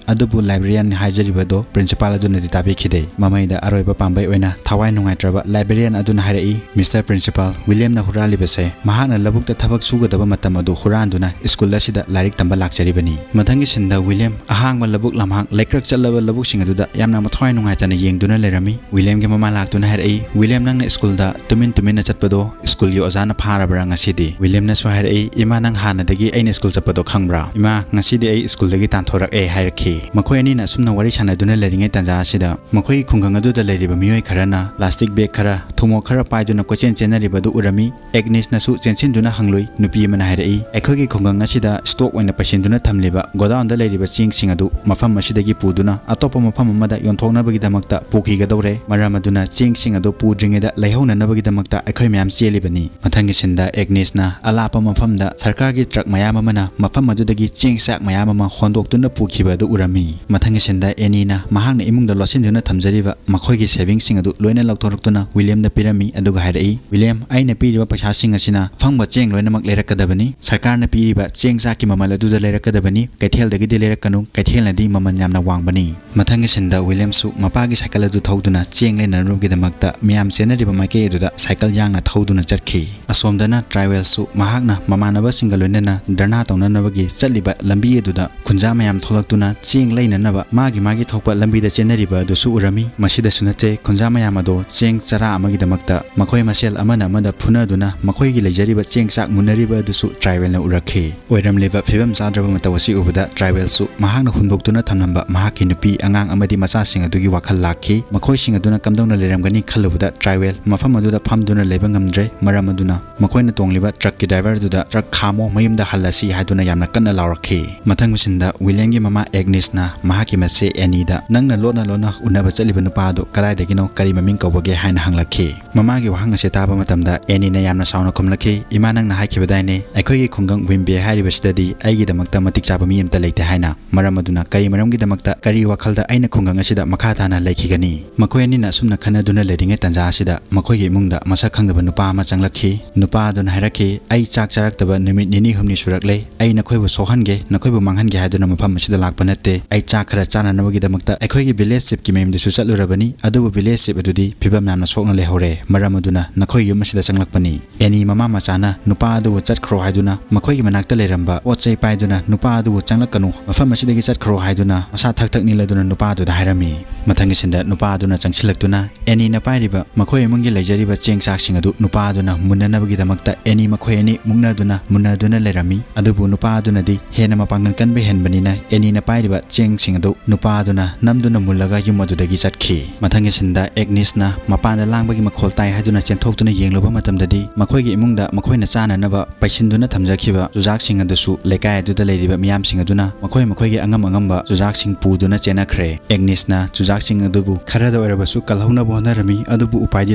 ꯑꯗꯨꯕꯨ ꯂꯥꯏꯕ꯭ꯔꯦꯔꯤꯌꯥꯟꯅ ꯍꯥꯏꯖꯔꯤꯕ ꯑꯗꯨ ꯄ꯭ꯔꯤꯟꯁꯤꯄꯥꯜ ꯑꯗꯨꯅꯗꯤ ꯇꯥꯕꯤꯈꯤꯗꯦ꯫ ꯃꯃꯩꯗ ꯑꯔꯣꯏꯕ ꯄꯥꯝꯕꯩ ꯑꯣꯏꯅ ꯊꯋꯥꯏ ꯅꯨꯡꯉꯥꯏꯇ꯭ꯔꯕ ꯂꯥꯏꯕ꯭ꯔꯦꯔꯤꯌꯥꯟ ꯑꯗꯨꯅ ꯍꯥꯏꯔꯛꯏ, "ꯃꯤꯁꯇꯔ ꯄ꯭ꯔꯤꯟꯁꯤꯄꯥꯜ, ꯋꯤꯂꯤꯌꯝꯅ ꯍꯨꯔꯥꯜꯂꯤꯕꯁꯦ ꯃꯍꯥꯛꯅ ꯂꯧꯕꯨꯛꯇ ꯊꯕꯛ ꯁꯨꯒꯗꯕ ꯃꯇꯝ ꯑꯗꯨ ꯍꯨꯔꯥꯟꯗꯨꯅ ꯁ꯭ꯀꯨꯜ ꯑꯁꯤꯗ ꯂꯥꯏꯔꯤꯛ ꯇꯝꯕ ꯂꯥꯛꯆꯔꯤꯕꯅꯤ꯫" ꯃꯊꯪꯒꯤ ꯁꯤꯟꯗ ꯋꯤꯂꯤꯌꯝ ꯑꯍꯥꯡꯕ ꯂꯧꯕꯨꯛ ꯂꯝꯍꯥꯡ, ꯂꯩꯀ꯭ꯔꯛ ꯆꯠꯂꯕ ꯂꯧꯕꯨꯛꯁꯤꯡ ꯑꯗꯨꯗ ꯌꯥꯝꯅ ꯃꯊꯋꯥꯏ ꯅꯨꯡꯉꯥꯏꯇꯅ ꯌꯦꯡꯗꯨꯅ ꯂꯩꯔꯝꯃꯤ꯫ ꯋꯤꯂꯤꯌꯝꯒꯤ ꯃꯃꯥ ꯂꯥꯛꯇꯨꯅ ꯍꯥꯏꯔꯛꯏ, "ꯋꯤꯂꯤꯌꯝ, ꯅꯪꯅ ꯁ꯭ꯀꯨꯜꯗ ꯇꯨꯃꯤꯟ ꯇꯨꯃꯤꯟꯅ ꯆꯠꯄꯗꯣ ꯁ꯭ꯀꯨꯜꯒꯤ ꯑꯣꯖꯥꯅ ꯐꯥꯔꯕ꯭ꯔꯥ ꯉꯁꯤꯗꯤ?" ꯋꯤꯂꯤꯌꯝꯅꯁꯨ ꯍꯥꯏꯔꯛꯏ, "ꯏꯃꯥ, ꯅꯪ ꯍꯥꯟꯅꯗꯒꯤ ꯑꯩꯅ ꯁ꯭ꯀꯨꯜ ꯆꯠꯄꯗꯣ ꯈꯪꯕ꯭ꯔꯥ? ꯏꯃꯥ, ꯉꯁꯤꯗꯤ ꯑꯩ ꯁ꯭ꯀꯨꯜꯗꯒꯤ ꯇꯥꯟꯊꯣꯔꯛꯑꯦ" ꯍꯥꯏꯔꯛꯈꯤ꯫ ꯃꯈꯣꯏ ꯑꯅꯤꯅ ꯑꯁꯨꯝꯅ ꯋꯥꯔꯤ ꯁꯥꯟꯅꯗꯨꯅ ꯂꯩꯔꯤꯉꯩ ꯇꯥꯟꯖꯥ ꯑꯁꯤꯗ ꯃꯈꯣꯏꯒꯤ ꯈꯨꯡꯒꯪ ꯑꯗꯨꯗ ꯂꯩꯔꯤꯕ ꯃꯤꯑꯣꯏ ꯈꯔꯅ ꯄ꯭ꯂꯥꯁꯇꯤꯛ ꯕꯦꯒ ꯈꯔ, ꯊꯨꯝꯃꯣꯛ ꯈꯔ ꯄꯥꯏꯗꯨꯅ ꯀꯣꯏꯆꯦꯟ ꯆꯦꯟꯅꯔꯤꯕ ꯑꯗꯨ ꯎꯔꯝꯃꯤ꯫ ꯑꯦꯒꯅꯤꯁꯅꯁꯨ ꯆꯦꯟꯁꯤꯟꯗꯨꯅ ꯍꯪꯂꯨꯏ꯫ ꯅꯨꯄꯤ ꯑꯃꯅ ꯍꯥꯏꯔꯛꯏ, "ꯑꯩꯈꯣꯏꯒꯤ ꯈꯨꯡꯒꯪ ꯑꯁꯤꯗ ꯁ꯭ꯇꯣꯛ ꯑꯣꯏꯅ ꯄꯩꯁꯤꯟꯗꯨꯅ ꯊꯝꯂꯤꯕ ꯒꯣꯗꯥꯎꯟꯗ ꯂꯩꯔꯤꯕ ꯆꯦꯡꯁꯤꯡ ꯑꯗꯨ ꯃꯐꯝ ꯑꯁꯤꯗꯒꯤ ꯄꯨꯗꯨꯅ ꯑꯇꯣꯞꯄ ꯃꯐꯝ ꯑꯃꯗ ꯌꯣꯟꯊꯣꯛꯅꯕꯒꯤꯗꯃꯛꯇ ꯄꯨꯈꯤꯒꯗꯧꯔꯦ꯫ ꯃꯔꯝ ꯑꯗꯨꯅ ꯆꯦꯡꯁꯤꯡ ꯑꯗꯨ ꯄꯨꯗ꯭ꯔꯤꯉꯩꯗ ꯂꯩꯍꯧꯅꯅꯕꯒꯤꯗꯃꯛꯇ ꯑꯩꯈꯣꯏ ꯃꯌꯥꯝ ꯆꯦꯜꯂꯤꯕꯅꯤ꯫" ꯃꯊꯪꯒꯤ ꯁꯤꯟꯗ ꯑꯦꯒꯅꯤꯁꯅ ꯑꯂꯥꯞꯄ ꯃꯐꯝꯗ ꯁꯔꯀꯥꯔꯒꯤ ꯇ꯭ꯔꯛ ꯃꯌꯥꯝ ꯑꯃꯅ ꯃꯐꯝ ꯑꯗꯨꯗꯒꯤ ꯆꯦꯡ ꯆꯥꯛ ꯃꯌꯥꯝ ꯑꯃ ꯍꯣꯟꯗꯣꯛꯇꯨꯅ ꯄꯨꯈꯤꯕ ꯑꯗꯨ ꯎꯔꯝꯃꯤ꯫ ꯃꯊꯪꯒꯤ ꯁꯤꯟꯗ ꯑꯦꯅꯤꯅ ꯃꯍꯥꯛꯅ ꯏꯃꯨꯡꯗ ꯂꯣꯠꯁꯤꯟꯗꯨꯅ ꯊꯝꯖꯔꯤꯕ ꯃꯈꯣꯏꯒꯤ ꯁꯦꯚꯤꯡꯁꯤꯡ ꯑꯗꯨ ꯂꯣꯏꯅ ꯂꯧꯊꯣꯔꯛꯇꯨꯅ ꯋꯤꯂꯤꯌꯝꯗ ꯄꯤꯔꯝꯃꯤ, ꯑꯗꯨꯒ ꯍꯥꯏꯔꯛꯏ, "ꯋꯤꯂꯤꯌꯝ, ꯑꯩꯅ ꯄꯤꯔꯤꯕ ꯄꯩꯁꯥꯁꯤꯡ ꯑꯁꯤꯅ ꯑꯐꯪꯕ ꯆꯦꯡ ꯂꯣꯏꯅꯃꯛ ꯂꯩꯔꯛꯀꯗꯕꯅꯤ꯫ ꯁꯔꯀꯥꯔꯅ ꯄꯤꯔꯤꯕ ꯆꯦꯡ ꯆꯥꯛꯀꯤ ꯃꯃꯜ ꯑꯗꯨꯗ ꯂꯩꯔꯛꯀꯗꯕꯅꯤ, ꯀꯩꯊꯦꯜꯗꯒꯤꯗꯤ ꯂꯩꯔꯛꯀꯅꯨ, ꯀꯩꯊꯦꯜꯅꯗꯤ ꯃꯃꯜ ꯌꯥꯝꯅ ꯋꯥꯡꯕꯅꯤ꯫" ꯃꯊꯪꯒꯤ ꯁꯤꯟꯗ ꯋꯤꯂꯤꯌꯝꯁꯨ ꯃꯄꯥꯒꯤ ꯁꯥꯏꯀꯜ ꯑꯗꯨ ꯊꯧꯗꯨꯅ ꯆꯦꯡ ꯂꯩꯅꯅꯕꯒꯤꯗꯃꯛꯇ ꯃꯤꯌꯥꯝ ꯆꯦꯟꯅꯔꯤꯕ ꯃꯥꯏꯀꯩ ꯑꯗꯨꯗ ꯁꯥꯏꯀꯜ ꯌꯥꯡꯅ ꯊꯧꯗꯨꯅ ꯆꯠꯈꯤ꯫ ꯑꯁꯣꯝꯗ ꯇ꯭ꯔꯥꯏꯋꯦꯜꯁꯨ ꯃꯍꯥꯛꯅ ꯃꯃꯥꯟꯅꯕꯁꯤꯡꯒ ꯂꯣꯏꯅꯅ ꯙꯔꯅꯥ ꯇꯧꯅꯅꯕꯒꯤ ꯆꯠꯂꯤꯕ ꯂꯝꯕꯤ ꯑꯗꯨꯗ ꯈꯨꯟꯖꯥ ꯃꯌꯥꯝ ꯊꯣꯛꯂꯛꯇꯨꯅ ꯆꯦꯡ ꯂꯩꯅꯅꯕ ꯃꯥꯒꯤ ꯃꯥꯒꯤ ꯊꯣꯛꯄ ꯂꯝꯕꯤꯗ ꯆꯦꯟꯅꯔꯤꯕ ꯑꯗꯨꯁꯨ ꯎꯔꯝꯃꯤ꯫ ꯃꯁꯤꯗꯁꯨ ꯅꯠꯇꯦ, ꯈꯨꯟꯖꯥ ꯃꯌꯥꯝ ꯑꯗꯣ ꯆꯦꯡ ꯆꯔꯥ ꯑꯃꯒꯤꯗꯃꯛꯇ ꯃꯈꯣꯏ ꯃꯁꯦꯜ ꯑꯃꯅ ꯑꯃꯗ ꯐꯨꯅꯗꯨꯅ ꯃꯈꯣꯏꯒꯤ ꯂꯩꯖꯔꯤꯕ ꯆꯦꯡ ꯆꯥꯛ ꯃꯨꯟꯅꯔꯤꯕ ꯑꯗꯨꯁꯨ ꯇ꯭ꯔꯥꯏꯋꯦꯜꯅ ꯎꯔꯛꯈꯤ꯫ ꯑꯣꯏꯔꯝꯂꯤꯕ ꯐꯤꯕꯝ ꯆꯥꯗ꯭ꯔꯕ ꯃꯇꯧ ꯑꯁꯤ ꯎꯕꯗ ꯇ꯭ꯔꯥꯏꯋꯦꯜꯁꯨ ꯃꯍꯥꯛꯅ ꯍꯨꯟꯗꯣꯛꯇꯨꯅ ꯊꯝꯂꯝꯕ ꯃꯍꯥꯛꯀꯤ ꯅꯨꯄꯤ, ꯑꯉꯥꯡ ꯑꯃꯗꯤ ꯃꯆꯥꯁꯤꯡ ꯑꯗꯨꯒꯤ ꯋꯥꯈꯜ ꯂꯥꯛꯈꯤ꯫ ꯃꯈꯣꯏꯁꯤꯡ ꯑꯗꯨꯅ ꯀꯝꯗꯧꯅ ꯂꯩꯔꯝꯒꯅꯤ ꯈꯜꯂꯨꯕꯗ ꯇ꯭ꯔꯥꯏꯋꯦꯜ ꯃꯐꯝ ꯑꯗꯨꯗ ꯐꯝꯗꯨꯅ ꯂꯩꯕ ꯉꯝꯗ꯭ꯔꯦ꯫ ꯃꯔꯝ ꯑꯗꯨꯅ ꯃꯈꯣꯏꯅ ꯇꯣꯡꯂꯤꯕ ꯇ꯭ꯔꯛꯀꯤ ꯗ꯭ꯔꯥꯏꯚꯔꯗꯨꯗ "ꯇ꯭ꯔꯛ ꯈꯥꯝꯃꯣ, ꯃꯌꯨꯝꯗ ꯍꯜꯂꯁꯤ" ꯍꯥꯏꯗꯨꯅ ꯌꯥꯝꯅ ꯀꯟꯅ ꯂꯥꯎꯔꯛꯈꯤ꯫ ꯃꯊꯪ ꯃꯤꯁꯤꯟꯗ ꯋꯤꯂꯤꯌꯝꯒꯤ ꯃꯃꯥ ꯑꯦꯒꯅꯤꯁꯅ ꯃꯍꯥꯛꯀꯤ ꯃꯆꯦ ꯑꯦꯅꯤꯗ "ꯅꯪꯅ ꯂꯣꯟꯅ ꯂꯣꯟꯅ ꯎꯅꯕ ꯆꯠꯂꯤꯕ ꯅꯨꯄꯥ ꯑꯗꯨ ꯀꯗꯥꯏꯗꯒꯤꯅꯣ, ꯀꯔꯤ ꯃꯃꯤꯡ ꯀꯧꯕꯒꯦ?" ꯍꯥꯏꯅ ꯍꯪꯂꯛꯈꯤ꯫ ꯃꯃꯥꯒꯤ ꯋꯥꯍꯪ ꯑꯁꯤ ꯇꯥꯕ ꯃꯇꯝꯗ ꯑꯦꯅꯤꯅ ꯌꯥꯝꯅ ꯁꯥꯎꯅ ꯈꯨꯝꯂꯛꯈꯤ, "ꯏꯃꯥ, ꯅꯪꯅ ꯍꯥꯏꯈꯤꯕꯗꯥꯏꯅꯦ, ꯑꯩꯈꯣꯏꯒꯤ ꯈꯨꯡꯒꯪ ꯋꯤꯝꯕꯦ ꯍꯥꯏꯔꯤꯕꯁꯤꯗꯗꯤ ꯑꯩꯒꯤꯗꯃꯛꯇ ꯃꯇꯤꯛ ꯆꯥꯕ ꯃꯤ ꯑꯃꯠꯇ ꯂꯩꯇꯦ ꯍꯥꯏꯅ꯫ ꯃꯔꯝ ꯑꯗꯨꯅ ꯀꯔꯤ ꯃꯔꯝꯒꯤꯗꯃꯛꯇ, ꯀꯔꯤ ꯋꯥꯈꯜꯗ ꯑꯩꯅ ꯈꯨꯡꯒꯪ ꯑꯁꯤꯗ ꯃꯈꯥ ꯇꯥꯅ ꯂꯩꯈꯤꯒꯅꯤ?" ꯃꯈꯣꯏ ꯑꯅꯤꯅ ꯑꯁꯨꯝꯅ ꯈꯟꯅꯗꯨꯅ ꯂꯩꯔꯤꯉꯩ ꯇꯥꯟꯖꯥ ꯑꯁꯤꯗ ꯃꯈꯣꯏꯒꯤ ꯏꯃꯨꯡꯗ ꯃꯁꯛ ꯈꯪꯗꯕ ꯅꯨꯄꯥ ꯑꯃ ꯆꯪꯂꯛꯈꯤ꯫ ꯅꯨꯄꯥ ꯑꯗꯨꯅ ꯍꯥꯏꯔꯛꯈꯤ, "ꯑꯩ ꯆꯥꯛ ꯆꯥꯔꯛꯇꯕ ꯅꯨꯃꯤꯠ ꯅꯤꯅꯤ ꯍꯨꯝꯅꯤ ꯁꯨꯔꯛꯂꯦ꯫ ꯑꯩ ꯅꯈꯣꯏꯕꯨ ꯁꯣꯛꯍꯟꯒꯦ, ꯅꯈꯣꯏꯕꯨ ꯃꯥꯡꯍꯟꯒꯦ ꯍꯥꯏꯗꯨꯅ ꯃꯐꯝ ꯑꯁꯤꯗ ꯂꯥꯛꯄ ꯅꯠꯇꯦ꯫ ꯑꯩ ꯆꯥꯛ ꯈꯔ ꯆꯥꯅꯅꯕꯒꯤꯗꯃꯛꯇ ꯑꯩꯈꯣꯏꯒꯤ ꯚꯤꯂꯦꯖ ꯆꯤꯞꯀꯤ ꯃꯌꯨꯝꯗꯁꯨ ꯆꯠꯂꯨꯔꯕꯅꯤ, ꯑꯗꯨꯕꯨ ꯚꯤꯂꯦꯖ ꯆꯤꯞ ꯑꯗꯨꯗꯤ ꯐꯤꯕꯝ ꯌꯥꯝꯅ ꯁꯣꯛꯅ ꯂꯩꯍꯧꯔꯦ꯫ ꯃꯔꯝ ꯑꯗꯨꯅ ꯅꯈꯣꯏ ꯌꯨꯝ ꯑꯁꯤꯗ ꯆꯪꯂꯛꯄꯅꯤ"꯫ ꯑꯦꯅꯤ ꯃꯃꯥ ꯃꯆꯥꯅ ꯅꯨꯄꯥ ꯑꯗꯨꯕꯨ "ꯆꯠꯈ꯭ꯔꯣ" ꯍꯥꯏꯗꯨꯅ ꯃꯈꯣꯏꯒꯤ ꯃꯅꯥꯛꯇ ꯂꯩꯔꯝꯕ ꯄꯣꯠ ꯆꯩ ꯄꯥꯏꯗꯨꯅ ꯅꯨꯄꯥ ꯑꯗꯨꯕꯨ "ꯆꯪꯂꯛꯀꯅꯨ, ꯃꯐꯝ ꯑꯁꯤꯗꯒꯤ ꯆꯠꯈ꯭ꯔꯣ" ꯍꯥꯏꯗꯨꯅ ꯃꯁꯥ ꯊꯛ ꯊꯛ ꯅꯤꯛꯂꯗꯨꯅ ꯅꯨꯄꯥ ꯑꯗꯨꯗ ꯍꯥꯏꯔꯝꯃꯤ꯫ ꯃꯊꯪꯒꯤ ꯁꯤꯟꯗ ꯅꯨꯄꯥ ꯑꯗꯨꯅ ꯆꯪꯁꯤꯜꯂꯛꯇꯨꯅ ꯑꯦꯅꯤꯅ ꯄꯥꯏꯔꯤꯕ ꯃꯈꯣꯏ ꯏꯃꯨꯡꯒꯤ ꯂꯩꯖꯔꯤꯕ ꯆꯦꯡ ꯆꯥꯛꯁꯤꯡ ꯑꯗꯨ ꯅꯨꯄꯥ ꯑꯗꯨꯅ ꯃꯨꯟꯅꯅꯕꯒꯤꯗꯃꯛꯇ ꯑꯦꯅꯤ ꯃꯈꯣꯏ ꯑꯅꯤ ꯃꯨꯛꯅꯗꯨꯅ ꯃꯨꯟꯅꯗꯨꯅ ꯂꯩꯔꯝꯃꯤ꯫ ꯑꯗꯨꯕꯨ ꯅꯨꯄꯥ ꯑꯗꯨꯅꯗꯤ ꯍꯦꯟꯅ ꯃꯄꯥꯡꯒꯜ ꯀꯟꯕ ꯍꯦꯟꯕꯅꯤꯅ ꯑꯦꯅꯤꯅ ꯄꯥꯏꯔꯤꯕ ꯆꯦꯡꯁꯤꯡ ꯑꯗꯨ ꯅꯨꯄꯥ ꯑꯗꯨꯅ ꯅꯝꯗꯨꯅ ꯃꯨꯜꯂꯒ ꯌꯨꯝ ꯑꯗꯨꯗꯒꯤ ꯆꯠꯈꯤ꯫ ꯃꯊꯪꯒꯤ ꯁꯤꯟꯗ ꯑꯦꯒꯅꯤꯁꯅ ꯃꯄꯥꯟꯗ ꯂꯥꯡꯕꯒꯤ ꯃꯈꯣꯜ ꯇꯥꯏ ꯍꯥꯏꯗꯨꯅ ꯆꯦꯟꯊꯣꯛꯇꯨꯅ ꯌꯦꯡꯂꯨꯕ ꯃꯇꯝꯗꯗꯤ ꯃꯈꯣꯏꯒꯤ ꯏꯃꯨꯡꯗ ꯃꯈꯣꯏꯅ ꯆꯥꯅꯅꯕ ꯄꯩꯁꯤꯟꯗꯨꯅ ꯊꯝꯖꯈꯤꯕ ꯆꯨꯖꯥꯛꯁꯤꯡ ꯑꯗꯨꯁꯨ ꯂꯩꯀꯥꯏ ꯑꯗꯨꯗ ꯂꯩꯔꯤꯕ ꯃꯤꯌꯥꯝꯁꯤꯡ ꯑꯗꯨꯅ ꯃꯈꯣꯏ ꯃꯈꯣꯏꯒꯤ ꯑꯉꯝ ꯑꯉꯝꯕ ꯆꯨꯖꯥꯛꯁꯤꯡ ꯄꯨꯗꯨꯅ ꯆꯦꯟꯅꯈ꯭ꯔꯦ꯫ ꯑꯦꯒꯅꯤꯁꯅ ꯆꯨꯖꯥꯛꯁꯤꯡ ꯑꯗꯨꯕꯨ ꯈꯔꯗ ꯑꯣꯏꯔꯕꯁꯨ ꯀꯜꯍꯧꯅꯕ ꯍꯣꯠꯅꯔꯝꯃꯤ, ꯑꯗꯨꯕꯨ ꯎꯄꯥꯏꯗꯤ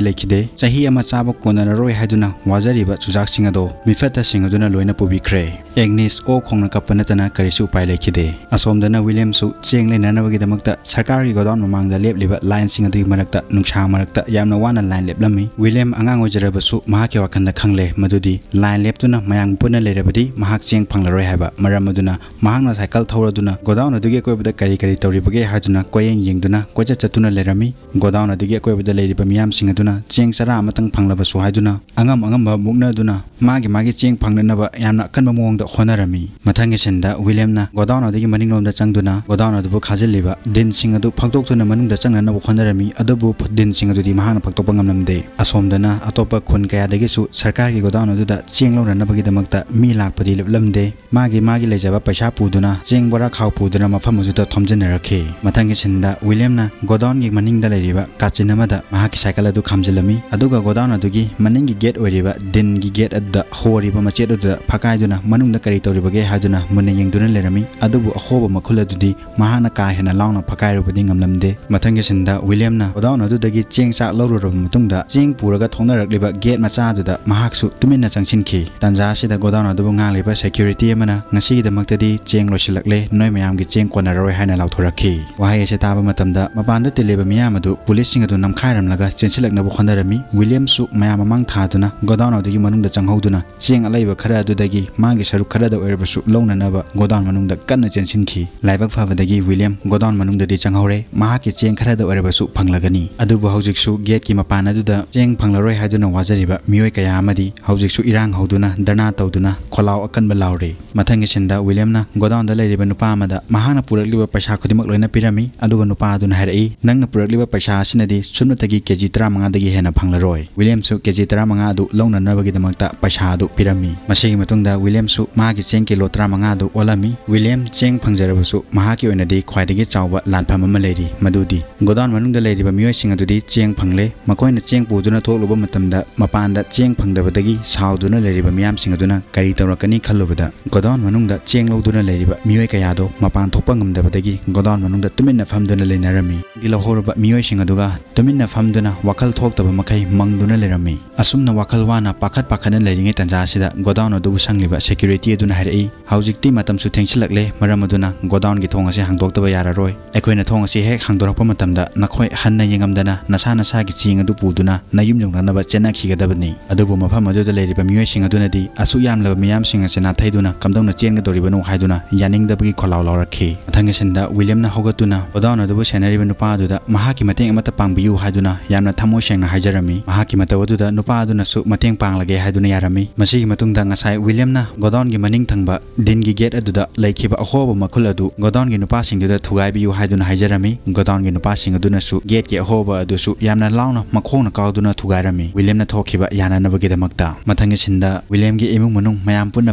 ꯂꯩꯈꯤꯗꯦ꯫ ꯆꯍꯤ ꯑꯃ ꯆꯥꯕ ꯀꯣꯟꯅꯔꯔꯣꯏ ꯍꯥꯏꯗꯨꯅ ꯋꯥꯖꯔꯤꯕ ꯆꯨꯖꯥꯛꯁꯤꯡ ꯑꯗꯣ ꯃꯤꯐꯠꯇꯁꯤꯡ ꯑꯗꯨꯅ ꯂꯣꯏꯅ ꯄꯨꯕꯤꯈ꯭ꯔꯦ꯫ ꯑꯦꯒꯅꯤꯁ ꯑꯣ ꯈꯣꯡꯅ ꯀꯞꯄ ꯅꯠꯇꯅ ꯀꯔꯤꯁꯨ ꯎꯄꯥꯏ ꯂꯩꯈꯤꯗꯦ꯫ ꯑꯁꯣꯝꯗꯅ ꯋꯤꯂꯤꯌꯝꯁꯨ ꯆꯦꯡ ꯂꯩꯅꯅꯕꯒꯤꯗꯃꯛꯇ ꯁꯔꯀꯥꯔꯒꯤ ꯒꯣꯗꯥꯎꯟ ꯃꯃꯥꯡꯗ ꯂꯦꯞꯂꯤꯕ ꯂꯥꯏꯟꯁꯤꯡ ꯑꯗꯨꯒꯤ ꯃꯔꯛꯇ ꯅꯨꯡꯁꯥ ꯃꯔꯛꯇ ꯌꯥꯝꯅ ꯋꯥꯅ ꯂꯥꯏꯟ ꯂꯦꯞꯂꯝꯃꯤ꯫ ꯋꯤꯂꯤꯌꯝ ꯑꯉꯥꯡ ꯑꯣꯏꯖꯔꯕꯁꯨ ꯃꯍꯥꯛꯀꯤ ꯋꯥꯈꯜꯗ ꯈꯪꯂꯦ ꯃꯗꯨꯗꯤ ꯂꯥꯏꯟ ꯂꯦꯞꯇꯨꯅ ꯃꯌꯥꯝ ꯄꯨꯟꯅ ꯂꯩꯔꯕꯗꯤ ꯃꯍꯥꯛ ꯆꯦꯡ ꯐꯪꯂꯔꯣꯏ ꯍꯥꯏꯕ꯫ ꯃꯔꯝ ꯑꯗꯨꯅ ꯃꯍꯥꯛꯅ ꯁꯥꯏꯀꯜ ꯊꯧꯔꯗꯨꯅ ꯒꯣꯗꯥꯎꯟ ꯑꯗꯨꯒꯤ ꯑꯀꯣꯏꯕꯗ ꯀꯔꯤ ꯀꯔꯤ ꯇꯧꯔꯤꯕꯒꯦ ꯍꯥꯏꯗꯨꯅ ꯀꯣꯏꯌꯦꯡ ꯌꯦꯡꯗꯨꯅ ꯀꯣꯏꯆꯠ ꯆꯠꯇꯨꯅ ꯂꯩꯔꯝꯃꯤ꯫ ꯒꯣꯗꯥꯎꯟ ꯑꯗꯨꯒꯤ ꯑꯀꯣꯏꯕꯗ ꯂꯩꯔꯤꯕ ꯃꯤꯌꯥꯝꯁꯤꯡ ꯑꯗꯨꯅ ꯆꯦꯡ ꯆꯔꯥ ꯑꯃꯇꯪ ꯐꯪꯂꯕꯁꯨ ꯍꯥꯏꯗꯨꯅ ꯑꯉꯝ ꯑꯉꯝꯕ ꯍꯣꯠꯅꯗꯨꯅ ꯃꯥꯒꯤ ꯃꯥꯒꯤ ꯆꯦꯡ ꯐꯪꯅꯅꯕ ꯌꯥꯝꯅ ꯑꯀꯟꯕ ꯃꯑꯣꯡꯗ ꯍꯣꯠꯅꯔꯝꯃꯤ꯫ ꯃꯊꯪꯒꯤ ꯁꯤꯟꯗ ꯋꯤꯂꯤꯌꯝꯅ ꯒꯣꯗꯥꯎꯟ ꯑꯗꯨꯒꯤ ꯃꯅꯤꯡꯂꯣꯝꯗ ꯆꯪꯗꯨꯅ ꯒꯣꯗꯥꯎꯟ ꯑꯗꯨꯕꯨ ꯈꯥꯖꯤꯜꯂꯤꯕ ꯗꯤꯟꯁꯤꯡ ꯑꯗꯨ ꯐꯥꯛꯇꯣꯛꯇꯨꯅ ꯃꯅꯨꯡꯗ ꯆꯪꯅꯅꯕ ꯍꯣꯠꯅꯔꯝꯃꯤ, ꯑꯗꯨꯕꯨ ꯗꯤꯟꯁꯤꯡ ꯑꯗꯨꯗꯤ ꯃꯍꯥꯛꯅ ꯐꯥꯛꯇꯣꯛꯄ ꯉꯝꯂꯝꯗꯦ꯫ ꯑꯁꯣꯝꯗꯅ ꯑꯇꯣꯞꯄ ꯈꯨꯟ ꯀꯌꯥꯗꯒꯤꯁꯨ ꯁꯔꯀꯥꯔꯒꯤ ꯒꯣꯗꯥꯎꯟ ꯑꯗꯨꯗ ꯆꯦꯡ ꯂꯧꯅꯅꯕꯒꯤꯗꯃꯛꯇ ꯃꯤ ꯂꯥꯛꯄꯗꯤ ꯂꯦꯞꯂꯝꯗꯦ꯫ ꯃꯥꯒꯤ ꯃꯥꯒꯤ ꯂꯩꯖꯕ ꯄꯩꯁꯥ ꯄꯨꯗꯨꯅ ꯆꯦꯡ ꯕꯣꯔꯥ ꯈꯥꯎ ꯄꯨꯗꯨꯅ ꯃꯐꯝ ꯑꯗꯨꯗ ꯊꯣꯝꯖꯤꯟꯅꯔꯛꯈꯤ꯫ ꯃꯊꯪꯒꯤ ꯁꯤꯟꯗ ꯋꯤꯂꯤꯌꯝꯅ ꯒꯣꯗꯥꯎꯟꯒꯤ ꯃꯅꯤꯡꯗ ꯂꯩꯔꯤꯕ ꯀꯥꯆꯤꯟ ꯑꯃꯗ ꯃꯍꯥꯛꯀꯤ ꯁꯥꯏꯀꯜ ꯑꯗꯨ ꯈꯥꯝꯖꯤꯜꯂꯝꯃꯤ, ꯑꯗꯨꯒ ꯒꯣꯗꯥꯎꯟ ꯑꯗꯨꯒꯤ ꯃꯅꯤꯡꯒꯤ ꯒꯦꯠ ꯑꯣꯏꯔꯤꯕ ꯗꯤꯟꯒꯤ ꯒꯦꯠ ꯑꯗꯨꯗ ꯍꯣꯔꯤꯕ ꯃꯆꯦꯠ ꯑꯗꯨꯗ ꯐꯀꯥꯏꯗꯨꯅ ꯃꯅꯨꯡꯗ ꯀꯔꯤ ꯇꯧꯔꯤꯕꯒꯦ ꯍꯥꯏꯗꯨꯅ ꯃꯨꯟꯅ ꯌꯦꯡꯗꯨꯅ ꯂꯩꯔꯝꯃꯤ꯫ ꯑꯗꯨꯕꯨ ꯑꯍꯣꯕ ꯃꯈꯨꯜ ꯑꯗꯨꯗꯤ ꯃꯍꯥꯛꯅ ꯀꯥ ꯍꯦꯟꯅ ꯂꯥꯎꯅ ꯐꯀꯥꯏꯔꯨꯕꯗꯤ ꯉꯝꯂꯝꯗꯦ꯫ ꯃꯊꯪꯒꯤ ꯁꯤꯟꯗ ꯋꯤꯂꯤꯌꯝꯅ ꯒꯣꯗꯥꯎꯟ ꯑꯗꯨꯗꯒꯤ ꯆꯦꯡ ꯆꯥꯛ ꯂꯧꯔꯨꯔꯕ ꯃꯇꯨꯡꯗ ꯆꯦꯡ ꯄꯨꯔꯒ ꯊꯣꯛꯅꯔꯛꯂꯤꯕ ꯒꯦꯠ ꯃꯆꯥ ꯑꯗꯨꯗ ꯃꯍꯥꯛꯁꯨ ꯇꯨꯃꯤꯟꯅ ꯆꯪꯁꯤꯟꯈꯤ꯫ ꯇꯟꯖꯥ ꯑꯁꯤꯗ ꯒꯣꯗꯥꯎꯟ ꯑꯗꯨꯕꯨ ꯉꯥꯛꯂꯤꯕ ꯁꯦꯀ꯭ꯌꯨꯔꯤꯇꯤ ꯑꯃꯅ ꯉꯁꯤꯒꯤꯗꯃꯛꯇꯗꯤ ꯆꯦꯡ ꯂꯣꯏꯁꯤꯜꯂꯛꯂꯦ, ꯅꯣꯏ ꯃꯌꯥꯝꯒꯤ ꯆꯦꯡ ꯀꯣꯟꯅꯔꯔꯣꯏ ꯍꯥꯏꯅ ꯂꯥꯎꯊꯣꯔꯛꯈꯤ꯫ ꯋꯥꯍꯩ ꯑꯁꯤ ꯇꯥꯕ ꯃꯇꯝꯗ ꯃꯄꯥꯟꯗ ꯇꯤꯜꯂꯤꯕ ꯃꯤꯌꯥꯝ ꯑꯗꯨ ꯄꯨꯂꯤꯁꯁꯤꯡ ꯑꯗꯨ ꯅꯝꯈꯥꯏꯔꯝꯂꯒ ꯆꯦꯟꯁꯤꯜꯂꯛꯅꯕ ꯍꯣꯠꯅꯔꯝꯃꯤ꯫ ꯋꯤꯂꯤꯌꯝꯁꯨ ꯃꯌꯥꯝ ꯃꯃꯥꯡ ꯊꯥꯗꯨꯅ ꯒꯣꯗꯥꯎꯟ ꯑꯗꯨꯒꯤ ꯃꯅꯨꯡꯗ ꯆꯪꯍꯧꯗꯨꯅ ꯆꯦꯡ ꯑꯂꯩꯕ ꯈꯔ ꯑꯗꯨꯗꯒꯤ ꯃꯥꯒꯤ ꯁꯔꯨꯛ ꯈꯔꯗ ꯑꯣꯏꯔꯕꯁꯨ ꯂꯧꯅꯅꯕ ꯒꯣꯗꯥꯎꯟ ꯃꯅꯨꯡꯗ ꯀꯟꯅ ꯆꯦꯟꯁꯤꯟꯈꯤ꯫ ꯂꯥꯏꯕꯛ ꯐꯕꯗꯒꯤ ꯋꯤꯂꯤꯌꯝ ꯒꯣꯗꯥꯎꯟ ꯃꯅꯨꯡꯗꯗꯤ ꯆꯪꯍꯧꯔꯦ, ꯃꯍꯥꯛꯀꯤ ꯆꯦꯡ ꯈꯔꯗ ꯑꯣꯏꯔꯕꯁꯨ ꯐꯪꯂꯒꯅꯤ꯫ ꯑꯗꯨꯕꯨ ꯍꯧꯖꯤꯛꯁꯨ ꯒꯦꯠꯀꯤ ꯃꯄꯥꯟ ꯑꯗꯨꯗ ꯆꯦꯡ ꯐꯪꯂꯔꯣꯏ ꯍꯥꯏꯗꯨꯅ ꯋꯥꯖꯔꯤꯕ ꯃꯤꯑꯣꯏ ꯀꯌꯥ ꯑꯃꯗꯤ ꯍꯧꯖꯤꯛꯁꯨ ꯏꯔꯥꯡ ꯍꯧꯗꯨꯅ ꯙꯔꯅꯥ ꯇꯧꯗꯨꯅ ꯈꯣꯜꯂꯥꯎ ꯑꯀꯟꯕ ꯂꯥꯎꯔꯤ꯫ ꯃꯊꯪꯒꯤ ꯁꯤꯟꯗ ꯋꯤꯂꯤꯌꯝꯅ ꯒꯣꯗꯥꯎꯟꯗ ꯂꯩꯔꯤꯕ ꯅꯨꯄꯥ ꯑꯃꯗ ꯃꯍꯥꯛꯅ ꯄꯨꯔꯛꯂꯤꯕ ꯄꯩꯁꯥ ꯈꯨꯗꯤꯡꯃꯛ ꯂꯣꯏꯅ ꯄꯤꯔꯝꯃꯤ, ꯑꯗꯨꯒ ꯅꯨꯄꯥ ꯑꯗꯨꯅ ꯍꯥꯏꯔꯛꯏ, "ꯅꯪꯅ ꯄꯨꯔꯛꯂꯤꯕ ꯄꯩꯁꯥ ꯑꯁꯤꯅꯗꯤ ꯁꯨꯞꯅꯇꯒꯤ ꯀꯦꯖꯤ ꯇꯔꯥꯃꯉꯥꯗꯒꯤ ꯍꯦꯟꯅ ꯐꯪꯂꯔꯣꯏ꯫" ꯋꯤꯂꯤꯌꯝꯁꯨ ꯀꯦꯖꯤ ꯇꯔꯥꯃꯉꯥ ꯑꯗꯨ ꯂꯧꯅꯅꯕꯒꯤꯗꯃꯛꯇ ꯄꯩꯁꯥ ꯑꯗꯨ ꯄꯤꯔꯝꯃꯤ꯫ ꯃꯁꯤꯒꯤ ꯃꯇꯨꯡꯗ ꯋꯤꯂꯤꯌꯝꯁꯨ ꯃꯥꯒꯤ ꯆꯦꯡ ꯀꯤꯂꯣ ꯇꯔꯥꯃꯉꯥ ꯑꯗꯨ ꯑꯣꯜꯂꯝꯃꯤ꯫ ꯋꯤꯂꯤꯌꯝ ꯆꯦꯡ ꯐꯪꯖꯔꯕꯁꯨ ꯃꯍꯥꯛꯀꯤ ꯑꯣꯏꯅꯗꯤ ꯈ꯭ꯋꯥꯏꯗꯒꯤ ꯆꯥꯎꯕ ꯂꯥꯟꯐꯝ ꯑꯃ ꯂꯩꯔꯤ, ꯃꯗꯨꯗꯤ ꯒꯣꯗꯥꯎꯟ ꯃꯅꯨꯡꯗ ꯂꯩꯔꯤꯕ ꯃꯤꯑꯣꯏꯁꯤꯡ ꯑꯗꯨꯗꯤ ꯆꯦꯡ ꯐꯪꯂꯦ꯫ ꯃꯈꯣꯏꯅ ꯆꯦꯡ ꯄꯨꯗꯨꯅ ꯊꯣꯛꯂꯨꯕ ꯃꯇꯝꯗ ꯃꯄꯥꯟꯗ ꯆꯦꯡ ꯐꯪꯗꯕꯗꯒꯤ ꯁꯥꯎꯗꯨꯅ ꯂꯩꯔꯤꯕ ꯃꯤꯌꯥꯝꯁꯤꯡ ꯑꯗꯨꯅ ꯀꯔꯤ ꯇꯧꯔꯛꯀꯅꯤ ꯈꯜꯂꯨꯕꯗ ꯒꯣꯗꯥꯎꯟ ꯃꯅꯨꯡꯗ ꯆꯦꯡ ꯂꯧꯗꯨꯅ ꯂꯩꯔꯤꯕ ꯃꯤꯑꯣꯏ ꯀꯌꯥꯗꯣ ꯃꯄꯥꯟ ꯊꯣꯛꯄ ꯉꯝꯗꯕꯗꯒꯤ ꯒꯣꯗꯥꯎꯟ ꯃꯅꯨꯡꯗ ꯇꯨꯃꯤꯟꯅ ꯐꯝꯗꯨꯅ ꯂꯩꯅꯔꯝꯃꯤ꯫ ꯂꯧꯍꯧꯔꯕ ꯃꯤꯑꯣꯏꯁꯤꯡ ꯑꯗꯨꯒ ꯇꯨꯃꯤꯟꯅ ꯐꯝꯗꯨꯅ ꯋꯥꯈꯜ ꯊꯣꯛꯇꯕ ꯃꯈꯩ ꯃꯪꯗꯨꯅ ꯂꯩꯔꯝꯃꯤ꯫ ꯑꯁꯨꯝꯅ ꯋꯥꯈꯜ ꯋꯥꯅ ꯄꯥꯈꯠ ꯄꯥꯈꯠꯅ ꯂꯩꯔꯤꯉꯩ ꯇꯥꯟꯖꯥ ꯑꯁꯤꯗ ꯒꯣꯗꯥꯎꯟ ꯑꯗꯨꯕꯨ ꯁꯪꯂꯤꯕ ꯁꯦꯀ꯭ꯌꯨꯔꯤꯇꯤ ꯑꯗꯨꯅ ꯍꯥꯏꯔꯛꯏ, "ꯍꯧꯖꯤꯛꯇꯤ ꯃꯇꯝꯁꯨ ꯊꯦꯡꯁꯤꯜꯂꯛꯂꯦ, ꯃꯔꯝ ꯑꯗꯨꯅ ꯒꯣꯗꯥꯎꯟꯒꯤ ꯊꯣꯡ ꯑꯁꯤ ꯍꯥꯡꯗꯣꯛꯇꯕ ꯌꯥꯔꯔꯣꯏ꯫ ꯑꯩꯈꯣꯏꯅ ꯊꯣꯡ ꯑꯁꯤ ꯍꯦꯛ ꯍꯥꯡꯗꯣꯔꯛꯄ ꯃꯇꯝꯗ ꯅꯈꯣꯏ ꯍꯟꯅ ꯌꯦꯡꯉꯝꯗꯅ ꯅꯁꯥ ꯅꯁꯥꯒꯤ ꯆꯦꯡ ꯑꯗꯨ ꯄꯨꯗꯨꯅ ꯅꯌꯨꯝ ꯌꯧꯅꯅꯕ ꯆꯦꯟꯅꯈꯤꯒꯗꯕꯅꯤ꯫" ꯑꯗꯨꯕꯨ ꯃꯐꯝ ꯑꯗꯨꯗ ꯂꯩꯔꯤꯕ ꯃꯤꯑꯣꯏꯁꯤꯡ ꯑꯗꯨꯅꯗꯤ ꯑꯁꯨꯛ ꯌꯥꯝꯂꯕ ꯃꯤꯌꯥꯝꯁꯤꯡ ꯑꯁꯤ ꯅꯥꯊꯩꯗꯨꯅ ꯀꯝꯗꯧꯅ ꯆꯦꯟꯒꯗꯧꯔꯤꯕꯅꯣ ꯍꯥꯏꯗꯨꯅ ꯌꯥꯅꯤꯡꯗꯕꯒꯤ ꯈꯣꯜꯂꯥꯎ ꯂꯥꯎꯔꯛꯈꯤ꯫ ꯃꯊꯪꯒꯤ ꯁꯤꯟꯗ ꯋꯤꯂꯤꯌꯝꯅ ꯍꯧꯒꯠꯇꯨꯅ ꯒꯣꯗꯥꯎꯟ ꯑꯗꯨꯕꯨ ꯁꯦꯟꯅꯔꯤꯕ ꯅꯨꯄꯥ ꯑꯗꯨꯗ ꯃꯍꯥꯛꯀꯤ ꯃꯇꯦꯡ ꯑꯃꯠꯇ ꯄꯥꯡꯕꯤꯌꯨ ꯍꯥꯏꯗꯨꯅ ꯌꯥꯝꯅ ꯊꯃꯣꯏ ꯁꯦꯡꯅ ꯍꯥꯏꯖꯔꯝꯃꯤ꯫ ꯃꯍꯥꯛꯀꯤ ꯃꯇꯧ ꯑꯗꯨꯗ ꯅꯨꯄꯥ ꯑꯗꯨꯅꯁꯨ ꯃꯇꯦꯡ ꯄꯥꯡꯂꯒ ꯒꯦ ꯍꯥꯏꯗꯨꯅ ꯌꯥꯔꯝꯃꯤ꯫ ꯃꯁꯤꯒꯤ ꯃꯇꯨꯡꯗ ꯉꯁꯥꯏ ꯋꯤꯂꯤꯌꯝꯅ ꯒꯣꯗꯥꯎꯟꯒꯤ ꯃꯅꯤꯡ ꯊꯪꯕ ꯗꯤꯟꯒꯤ ꯒꯦꯠ ꯑꯗꯨꯗ ꯂꯩꯈꯤꯕ ꯑꯍꯣꯕ ꯃꯈꯨꯜ ꯑꯗꯨ ꯒꯣꯗꯥꯎꯟꯒꯤ ꯅꯨꯄꯥꯁꯤꯡꯗꯨꯗ ꯊꯨꯒꯥꯏꯕꯤꯌꯨ ꯍꯥꯏꯗꯨꯅ ꯍꯥꯏꯖꯔꯝꯃꯤ꯫ ꯒꯣꯗꯥꯎꯟꯒꯤ ꯅꯨꯄꯥꯁꯤꯡ ꯑꯗꯨꯅꯁꯨ ꯒꯦꯠꯀꯤ ꯑꯍꯣꯕ ꯑꯗꯨꯁꯨ ꯌꯥꯝꯅ ꯂꯥꯎꯅ ꯃꯈꯣꯡꯅ ꯀꯥꯎꯗꯨꯅ ꯊꯨꯒꯥꯏꯔꯝꯃꯤ, ꯋꯤꯂꯤꯌꯝꯅ ꯊꯣꯛꯈꯤꯕ ꯌꯥꯅꯅꯕꯒꯤꯗꯃꯛꯇ꯫ ꯃꯊꯪꯒꯤ ꯁꯤꯟꯗ ꯋꯤꯂꯤꯌꯝꯒꯤ ꯏꯃꯨꯡ ꯃꯅꯨꯡ ꯃꯌꯥꯝ ꯄꯨꯟꯅ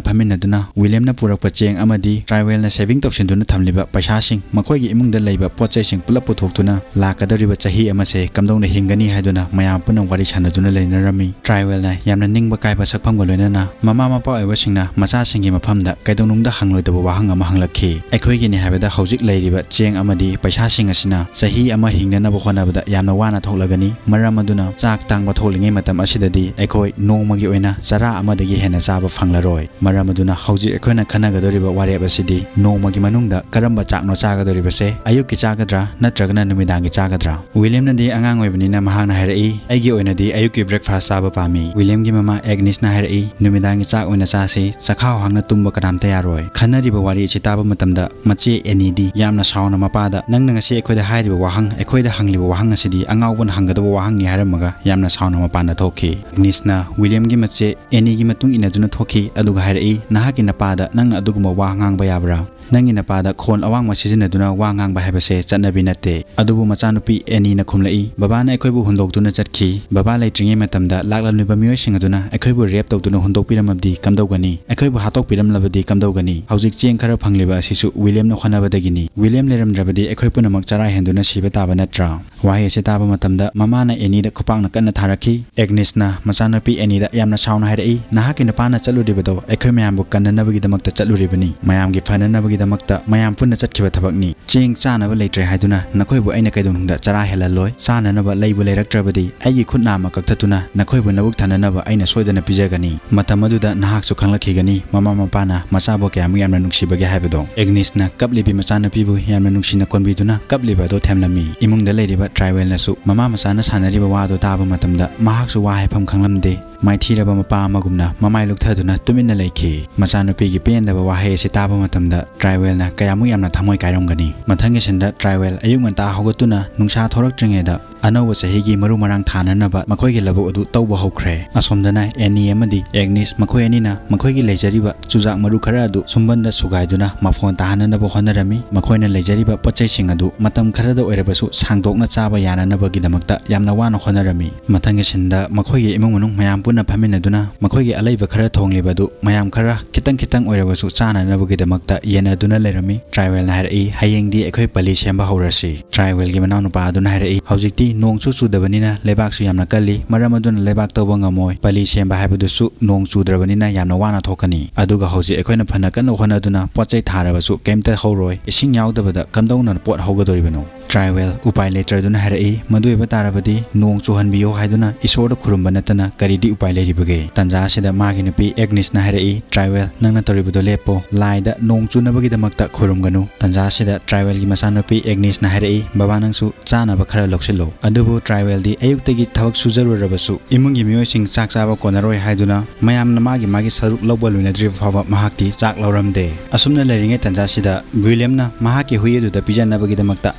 ꯐꯝꯃꯤꯟꯅꯗꯨꯅ ꯋꯤꯂꯤꯌꯝꯅ ꯄꯨꯔꯛꯄ ꯆꯦꯡ ꯑꯃꯗꯤ ꯇ꯭ꯔꯥꯏꯋꯦꯜꯅ ꯁꯦꯚꯤꯡ ꯇꯧꯁꯤꯟꯗꯨꯅ ꯊꯝꯂꯤꯕ ꯄꯩꯁꯥꯁꯤꯡ, ꯃꯈꯣꯏꯒꯤ ꯏꯃꯨꯡꯗ ꯂꯩꯕ ꯄꯣꯠ ꯆꯩꯁꯤꯡ ꯄꯨꯂꯞ ꯄꯨꯊꯣꯛꯇꯨꯅ ꯂꯥꯛꯀꯗꯧꯔꯤꯕ ꯆꯍꯤ ꯑꯃꯁꯦ ꯀꯝꯗꯧꯅ ꯍꯤꯡꯒꯅꯤ ꯍꯥꯏꯗꯨꯅ ꯃꯌꯥꯝ ꯄꯨꯟꯅ ꯋꯥꯔꯤ ꯁꯥꯟꯅꯗꯨꯅ ꯂꯩꯅꯔꯝꯃꯤ꯫ ꯇ꯭ꯔꯥꯏꯋꯦꯜꯅ ꯌꯥꯝꯅ ꯅꯤꯡꯕ ꯀꯥꯏꯕ ꯁꯛꯐꯝꯒ ꯂꯣꯏꯅꯅ ꯃꯃꯥ ꯃꯄꯥ ꯑꯣꯏꯕꯁꯤꯡꯅ ꯃꯆꯥꯁꯤꯡꯒꯤ ꯃꯐꯝꯗ ꯀꯩꯗꯧꯅꯨꯡꯗ ꯍꯪꯂꯣꯏꯗꯕ ꯋꯥꯍꯪ ꯑꯃ ꯍꯪꯂꯛꯈꯤ꯫ ꯑꯩꯈꯣꯏꯒꯤꯅꯤ ꯍꯥꯏꯕꯗ ꯍꯧꯖꯤꯛ ꯂꯩꯔꯤꯕ ꯆꯦꯡ ꯑꯃꯗꯤ ꯄꯩꯁꯥꯁꯤꯡ ꯑꯁꯤꯅ ꯆꯍꯤ ꯑꯃ ꯍꯤꯡꯅꯅꯕ ꯍꯣꯠꯅꯕꯗ ꯌꯥꯝꯅ ꯋꯥꯅ ꯊꯣꯛꯂꯒꯅꯤ꯫ ꯃꯔꯝ ꯑꯗꯨꯅ ꯆꯥꯛ ꯇꯥꯡꯕ ꯊꯣꯛꯂꯤꯉꯩ ꯃꯇꯝ ꯑꯁꯤꯗꯗꯤ ꯑꯩꯈꯣꯏ ꯅꯣꯡꯃꯒꯤ ꯑꯣꯏꯅ ꯆꯔꯥ ꯑꯃꯗꯒꯤ ꯍꯦꯟꯅ ꯆꯥꯕ ꯐꯪꯂꯔꯣꯏ꯫ ꯃꯔꯝ ꯑꯗꯨꯅ ꯍꯧꯖꯤꯛ ꯑꯩꯈꯣꯏꯅ ꯈꯟꯅꯒꯗꯧꯔꯤꯕ ꯋꯥꯔꯦꯞ ꯑꯁꯤꯗꯤ ꯅꯣꯡꯃꯒꯤ ꯃꯅꯨꯡꯗ ꯀꯔꯝꯕ ꯆꯥꯛꯅꯣ ꯆꯥꯒꯗꯧꯔꯤꯕꯁꯦ, ꯑꯌꯨꯛꯀꯤ ꯆꯥꯒꯗ꯭ꯔꯥ ꯅꯠꯇ꯭ꯔꯒꯅ ꯅꯨꯃꯤꯗꯥꯡꯒꯤ ꯆꯥꯒꯗ꯭ꯔꯥ? ꯋꯤꯂꯤꯌꯝꯅꯗꯤ ꯑꯉꯥꯡ ꯑꯣꯏꯕꯅꯤꯅ ꯃꯍꯥꯛꯅ ꯍꯥꯏꯔꯛꯏ, "ꯑꯩꯒꯤ ꯑꯣꯏꯅꯗꯤ ꯑꯌꯨꯛꯀꯤ ꯕ꯭ꯔꯦꯛꯐꯥꯁ ꯆꯥꯕ ꯄꯥꯝꯃꯤ꯫" ꯋꯤꯂꯤꯌꯝꯒꯤ ꯃꯃꯥ ꯑꯦꯒꯅꯤꯁꯅ ꯍꯥꯏꯔꯛꯏ, "ꯅꯨꯃꯤꯗꯥꯡꯒꯤ ꯆꯥꯛ ꯑꯣꯏꯅ ꯆꯥꯁꯤ, ꯆꯈꯥꯎ ꯍꯥꯡꯅ ꯇꯨꯝꯕ ꯀꯅꯥꯝꯇ ꯌꯥꯔꯣꯏ꯫" ꯈꯟꯅꯔꯤꯕ ꯋꯥꯔꯤ ꯑꯁꯤ ꯇꯥꯕ ꯃꯇꯝꯗ ꯃꯆꯦ ꯑꯦꯅꯤꯗꯤ ꯌꯥꯝꯅ ꯁꯥꯎꯅ ꯃꯄꯥꯗ, "ꯅꯪꯅ ꯉꯁꯤ ꯑꯩꯈꯣꯏꯗ ꯍꯥꯏꯔꯤꯕ ꯋꯥꯍꯪ, ꯑꯩꯈꯣꯏꯗ ꯍꯪꯂꯤꯕ ꯋꯥꯍꯪ ꯑꯁꯤꯗꯤ ꯑꯉꯥꯎꯕꯅ ꯍꯪꯒꯗꯕ ꯋꯥꯍꯪꯅꯤ" ꯍꯥꯏꯔꯝꯃꯒ ꯌꯥꯝꯅ ꯁꯥꯎꯅ ꯃꯄꯥꯟꯗ ꯊꯣꯛꯈꯤ꯫ ꯑꯦꯒꯅꯤꯁꯅ ꯋꯤꯂꯤꯌꯝꯒꯤ ꯃꯆꯦ ꯑꯦꯅꯤꯒꯤ ꯃꯇꯨꯡ ꯏꯟꯅꯗꯨꯅ ꯊꯣꯛꯈꯤ, ꯑꯗꯨꯒ ꯍꯥꯏꯔꯛꯏ, "ꯅꯍꯥꯛꯀꯤ ꯅꯄꯥꯗ ꯅꯪꯅ ꯑꯗꯨꯒꯨꯝꯕ ꯋꯥ ꯉꯥꯡꯕ ꯌꯥꯕ꯭ꯔꯥ? ꯅꯪꯒꯤ ꯅꯄꯥꯗ ꯈꯣꯟ ꯑꯋꯥꯡꯕ ꯁꯤꯖꯤꯟꯅꯗꯨꯅ ꯋꯥ ꯉꯥꯡꯕ ꯍꯥꯏꯕꯁꯦ ꯆꯠꯅꯕꯤ ꯅꯠꯇꯦ꯫" ꯑꯗꯨꯕꯨ ꯃꯆꯥꯅꯨꯄꯤ ꯑꯦꯅꯤꯅ ꯈꯨꯝꯂꯛꯏ, "ꯕꯕꯥꯅ ꯑꯩꯈꯣꯏꯕꯨ ꯍꯨꯟꯗꯣꯛꯇꯨꯅ ꯆꯠꯈꯤ꯫ ꯕꯕꯥ ꯂꯩꯇ꯭ꯔꯤꯉꯩ ꯃꯇꯝꯗ ꯂꯥꯛꯂꯝꯂꯤꯕ ꯃꯤꯑꯣꯏꯁꯤꯡ ꯑꯗꯨꯅ ꯑꯩꯈꯣꯏꯕꯨ ꯔꯦꯞ ꯇꯧꯗꯨꯅ ꯍꯨꯟꯗꯣꯛꯄꯤꯔꯝꯃꯕꯗꯤ ꯀꯝꯗꯧꯒꯅꯤ? ꯑꯩꯈꯣꯏꯕꯨ ꯍꯥꯠꯇꯣꯛꯄꯤꯔꯝꯂꯕꯗꯤ ꯀꯝꯗꯧꯒꯅꯤ? ꯍꯧꯖꯤꯛ ꯆꯦꯡ ꯈꯔ ꯐꯪꯂꯤꯕ ꯑꯁꯤꯁꯨ ꯋꯤꯂꯤꯌꯝꯅ ꯍꯣꯠꯅꯕꯗꯒꯤꯅꯤ꯫ ꯋꯤꯂꯤꯌꯝ ꯂꯩꯔꯝꯗ꯭ꯔꯕꯗꯤ ꯑꯩꯈꯣꯏ ꯄꯨꯝꯅꯃꯛ ꯆꯔꯥ ꯍꯦꯟꯗꯨꯅ ꯁꯤꯕ ꯇꯥꯕ ꯅꯠꯇ꯭ꯔꯥ?" ꯋꯥꯍꯩ ꯑꯁꯤ ꯇꯥꯕ ꯃꯇꯝꯗ ꯃꯃꯥꯅ ꯑꯦꯅꯤꯗ ꯈꯨꯄꯥꯛꯅ ꯀꯟꯅ ꯊꯥꯔꯛꯈꯤ꯫ ꯑꯦꯒꯅꯤꯁꯅ ꯃꯆꯥꯅꯨꯄꯤ ꯑꯦꯅꯤꯗ ꯌꯥꯝꯅ ꯁꯥꯎꯅ ꯍꯥꯏꯔꯛꯏ, "ꯅꯍꯥꯛꯀꯤ ꯅꯨꯄꯥꯅ ꯆꯠꯂꯨꯔꯤꯕꯗꯣ ꯑꯩꯈꯣꯏ ꯃꯌꯥꯝꯕꯨ ꯀꯟꯅꯅꯕꯒꯤꯗꯃꯛꯇ ꯆꯠꯂꯨꯔꯤꯕꯅꯤ, ꯃꯌꯥꯝꯒꯤ ꯐꯅꯅꯕꯒꯤꯗꯃꯛꯇ ꯃꯌꯥꯝ ꯄꯨꯟꯅ ꯆꯠꯈꯤꯕ ꯊꯕꯛꯅꯤ꯫ ꯆꯦꯡ ꯆꯥꯅꯕ ꯂꯩꯇ꯭ꯔꯦ ꯍꯥꯏꯗꯨꯅ ꯅꯈꯣꯏꯕꯨ ꯑꯩꯅ ꯀꯩꯗꯧꯅꯨꯡꯗ ꯆꯔꯥ ꯍꯦꯜꯍꯜꯂꯣꯏ꯫ ꯆꯥꯅꯅꯕ ꯂꯩꯕꯨ ꯂꯩꯔꯛꯇ꯭ꯔꯕꯗꯤ ꯑꯩꯒꯤ ꯈꯨꯠ ꯅꯥꯝꯃ ꯀꯛꯊꯠꯇꯨꯅ ꯅꯈꯣꯏꯕꯨ ꯅꯕꯨꯛ ꯊꯟꯅꯅꯕ ꯑꯩꯅ ꯁꯣꯏꯗꯅ ꯄꯤꯖꯒꯅꯤ꯫ ꯃꯇꯝ ꯑꯗꯨꯗ ꯅꯍꯥꯛꯁꯨ ꯈꯪꯂꯛꯈꯤꯒꯅꯤ ꯃꯃꯥ ꯃꯄꯥꯅ ꯃꯆꯥꯕꯨ ꯀꯌꯥꯃꯨꯛ ꯌꯥꯝꯅ ꯅꯨꯡꯁꯤꯕꯒꯦ ꯍꯥꯏꯕꯗꯣ꯫" ꯑꯦꯒꯅꯤꯁꯅ ꯀꯞꯂꯤꯕꯤ ꯃꯆꯥꯅꯨꯄꯤꯕꯨ ꯌꯥꯝꯅ ꯅꯨꯡꯁꯤꯅ ꯀꯣꯟꯕꯤꯗꯨꯅ ꯀꯞꯂꯤꯕ ꯑꯗꯨ ꯊꯦꯝꯂꯝꯃꯤ꯫ ꯏꯃꯨꯡꯗ ꯂꯩꯔꯤꯕ ꯇ꯭ꯔꯥꯏꯋꯦꯜꯅꯁꯨ ꯃꯃꯥ ꯃꯆꯥꯅ ꯁꯥꯟꯅꯔꯤꯕ ꯋꯥꯗꯨ ꯇꯥꯕ ꯃꯇꯝꯗ ꯃꯍꯥꯛꯁꯨ ꯋꯥ ꯍꯥꯏꯐꯝ ꯈꯪꯂꯝꯗꯦ꯫ ꯃꯥꯏꯊꯤꯔꯕ ꯃꯄꯥ ꯑꯃꯒꯨꯝꯅ ꯃꯃꯥꯏ ꯂꯨꯛꯊꯗꯨꯅ ꯇꯨꯃꯤꯟꯅ ꯂꯩꯈꯤ꯫ ꯃꯆꯥꯅꯨꯄꯤꯒꯤ ꯄꯦꯟꯗꯕ ꯋꯥꯍꯩ ꯑꯁꯤ ꯇꯥꯕ ꯃꯇꯝꯗ ꯇ꯭ꯔꯥꯏꯋꯦꯜꯅ ꯀꯌꯥꯃꯨꯛ ꯌꯥꯝꯅ ꯊꯃꯣꯏ ꯀꯥꯏꯔꯝꯒꯅꯤ꯫ ꯃꯊꯪꯒꯤ ꯁꯤꯟꯗ ꯇ꯭ꯔꯥꯏꯋꯦꯜ ꯑꯌꯨꯛ ꯉꯟꯇꯥ ꯍꯧꯒꯠꯇꯨꯅ ꯅꯨꯡꯁꯥ ꯊꯣꯔꯛꯇ꯭ꯔꯤꯉꯩꯗ ꯑꯅꯧꯕ ꯆꯍꯤꯒꯤ ꯃꯔꯨ ꯃꯔꯥꯡ ꯊꯥꯅꯅꯕ ꯃꯈꯣꯏꯒꯤ ꯂꯧꯕꯨꯛ ꯑꯗꯨ ꯇꯧꯕ ꯍꯧꯈ꯭ꯔꯦ꯫ ꯑꯁꯣꯝꯗꯅ ꯑꯦꯅꯤ ꯑꯃꯗꯤ ꯑꯦꯒꯅꯤꯁ ꯃꯈꯣꯏ ꯑꯅꯤꯅ ꯃꯈꯣꯏꯒꯤ ꯂꯩꯖꯔꯤꯕ ꯆꯨꯖꯥꯛ ꯃꯔꯨ ꯈꯔ ꯑꯗꯨ ꯁꯨꯝꯕꯟꯗ ꯁꯨꯒꯥꯏꯗꯨꯅ ꯃꯐꯣꯟ ꯇꯥꯍꯟꯅꯅꯕ ꯍꯣꯠꯅꯔꯝꯃꯤ꯫ ꯃꯈꯣꯏꯅ ꯂꯩꯖꯔꯤꯕ ꯄꯣꯠ ꯆꯩꯁꯤꯡ ꯑꯗꯨ ꯃꯇꯝ ꯈꯔꯗ ꯑꯣꯏꯔꯕꯁꯨ ꯁꯥꯡꯗꯣꯛꯅ ꯆꯥꯕ ꯌꯥꯅꯅꯕꯒꯤꯗꯃꯛꯇ ꯌꯥꯝꯅ ꯋꯥꯅ ꯍꯣꯠꯅꯔꯝꯃꯤ꯫ ꯃꯊꯪꯒꯤ ꯁꯤꯟꯗ ꯃꯈꯣꯏꯒꯤ ꯏꯃꯨꯡ ꯃꯅꯨꯡ ꯃꯌꯥꯝ ꯄꯨꯟꯅ ꯐꯝꯃꯤꯟꯅꯗꯨꯅ ꯃꯈꯣꯏꯒꯤ ꯑꯂꯩꯕ ꯈꯔ ꯊꯣꯡꯂꯤꯕ ꯑꯗꯨ ꯃꯌꯥꯝ ꯈꯔ ꯈꯤꯇꯪ ꯈꯤꯇꯪ ꯑꯣꯏꯔꯕꯁꯨ ꯆꯥꯅꯅꯕꯒꯤꯗꯃꯛꯇ ꯌꯦꯟꯅꯗꯨꯅ ꯂꯩꯔꯝꯃꯤ꯫ ꯇ꯭ꯔꯥꯏꯋꯦꯜꯅ ꯍꯥꯏꯔꯛꯏ, "ꯍꯌꯦꯡꯗꯤ ꯑꯩꯈꯣꯏ ꯄꯂꯤ ꯁꯦꯝꯕ ꯍꯧꯔꯁꯤ꯫" ꯇ꯭ꯔꯥꯏꯋꯦꯜꯒꯤ ꯃꯅꯥꯎꯅꯨꯄꯥ ꯑꯗꯨꯅ ꯍꯥꯏꯔꯛꯏ, "ꯍꯧꯖꯤꯛꯇꯤ ꯅꯣꯡꯁꯨ ꯆꯨꯗꯕꯅꯤꯅ ꯂꯩꯕꯥꯛꯁꯨ ꯌꯥꯝꯅ ꯀꯜꯂꯤ, ꯃꯔꯝ ꯑꯗꯨꯅ ꯂꯩꯕꯥꯛ ꯇꯧꯕ ꯉꯝꯃꯣꯏ꯫ ꯄꯂꯤ ꯁꯦꯝꯕ ꯍꯥꯏꯕꯗꯨꯁꯨ ꯅꯣꯡ ꯆꯨꯗ꯭ꯔꯕꯅꯤꯅ ꯌꯥꯝꯅ ꯋꯥꯅ ꯊꯣꯛꯀꯅꯤ꯫ ꯑꯗꯨꯒ ꯍꯧꯖꯤꯛ ꯑꯩꯈꯣꯏꯅ ꯐꯅ ꯀꯟꯅ ꯍꯣꯠꯅꯗꯨꯅ ꯄꯣꯠ ꯆꯩ ꯊꯥꯔꯕꯁꯨ ꯀꯩꯝꯇ ꯍꯧꯔꯣꯏ꯫ ꯏꯁꯤꯡ ꯌꯥꯎꯗꯕꯗ ꯀꯝꯗꯧꯅ ꯄꯣꯠ ꯍꯧꯒꯗꯧꯔꯤꯕꯅꯣ?" ꯇ꯭ꯔꯥꯏꯋꯦꯜ ꯎꯄꯥꯏ ꯂꯩꯇ꯭ꯔꯗꯨꯅ ꯍꯥꯏꯔꯛꯏ, "ꯃꯗꯨ ꯑꯣꯏꯕ ꯇꯥꯔꯕꯗꯤ ꯅꯣꯡ ꯆꯨꯍꯟꯕꯤꯌꯣ ꯍꯥꯏꯗꯨꯅ ꯏꯁꯣꯔꯗ ꯈꯨꯔꯨꯝꯕ ꯅꯠꯇꯅ ꯀꯔꯤꯗꯤ ꯎꯄꯥꯏ ꯂꯩꯔꯤꯕꯒꯦ?" ꯇꯟꯖꯥ ꯑꯁꯤꯗ ꯃꯥꯒꯤ ꯅꯨꯄꯤ ꯑꯦꯒꯅꯤꯁꯅ ꯍꯥꯏꯔꯛꯏ, "ꯇ꯭ꯔꯥꯏꯋꯦꯜ, ꯅꯪꯅ ꯇꯧꯔꯤꯕꯗꯣ ꯂꯦꯞꯄꯣ, ꯂꯥꯏꯗ ꯅꯣꯡ ꯆꯨꯅꯕꯒꯤꯗꯃꯛꯇ ꯈꯨꯔꯨꯝꯒꯅꯨ꯫" ꯇꯟꯖꯥ ꯑꯁꯤꯗ ꯇ꯭ꯔꯥꯏꯋꯦꯜꯒꯤ ꯃꯆꯥꯅꯨꯄꯤ ꯑꯦꯒꯅꯤꯁꯅ ꯍꯥꯏꯔꯛꯏ, "ꯕꯕꯥ, ꯅꯪꯁꯨ ꯆꯥꯅꯕ ꯈꯔ ꯂꯧꯁꯤꯜꯂꯣ꯫" ꯑꯗꯨꯕꯨ ꯇ꯭ꯔꯥꯏꯋꯦꯜꯗꯤ ꯑꯌꯨꯛꯇꯒꯤ ꯊꯕꯛ ꯁꯨꯖꯔꯨꯔꯕꯁꯨ ꯏꯃꯨꯡꯒꯤ ꯃꯤꯑꯣꯏꯁꯤꯡ ꯆꯥꯛ ꯆꯥꯕ ꯀꯣꯟꯅꯔꯣꯏ ꯍꯥꯏꯗꯨꯅ ꯃꯌꯥꯝꯅ ꯃꯥꯒꯤ ꯃꯥꯒꯤ ꯁꯔꯨꯛ ꯂꯧꯕ ꯂꯣꯏꯅꯗ꯭ꯔꯤꯕ ꯐꯥꯎꯕ ꯃꯍꯥꯛꯇꯤ ꯆꯥꯛ ꯂꯧꯔꯝꯗꯦ꯫ ꯑꯁꯨꯝꯅ ꯂꯩꯔꯤꯉꯩ ꯇꯟꯖꯥꯁꯤꯗ ꯋꯤꯂꯤꯌꯝꯅ ꯃꯍꯥꯛꯀꯤ ꯍꯨꯏ ꯑꯗꯨꯗ ꯄꯤꯖꯅꯕꯒꯤꯗꯃꯛꯇ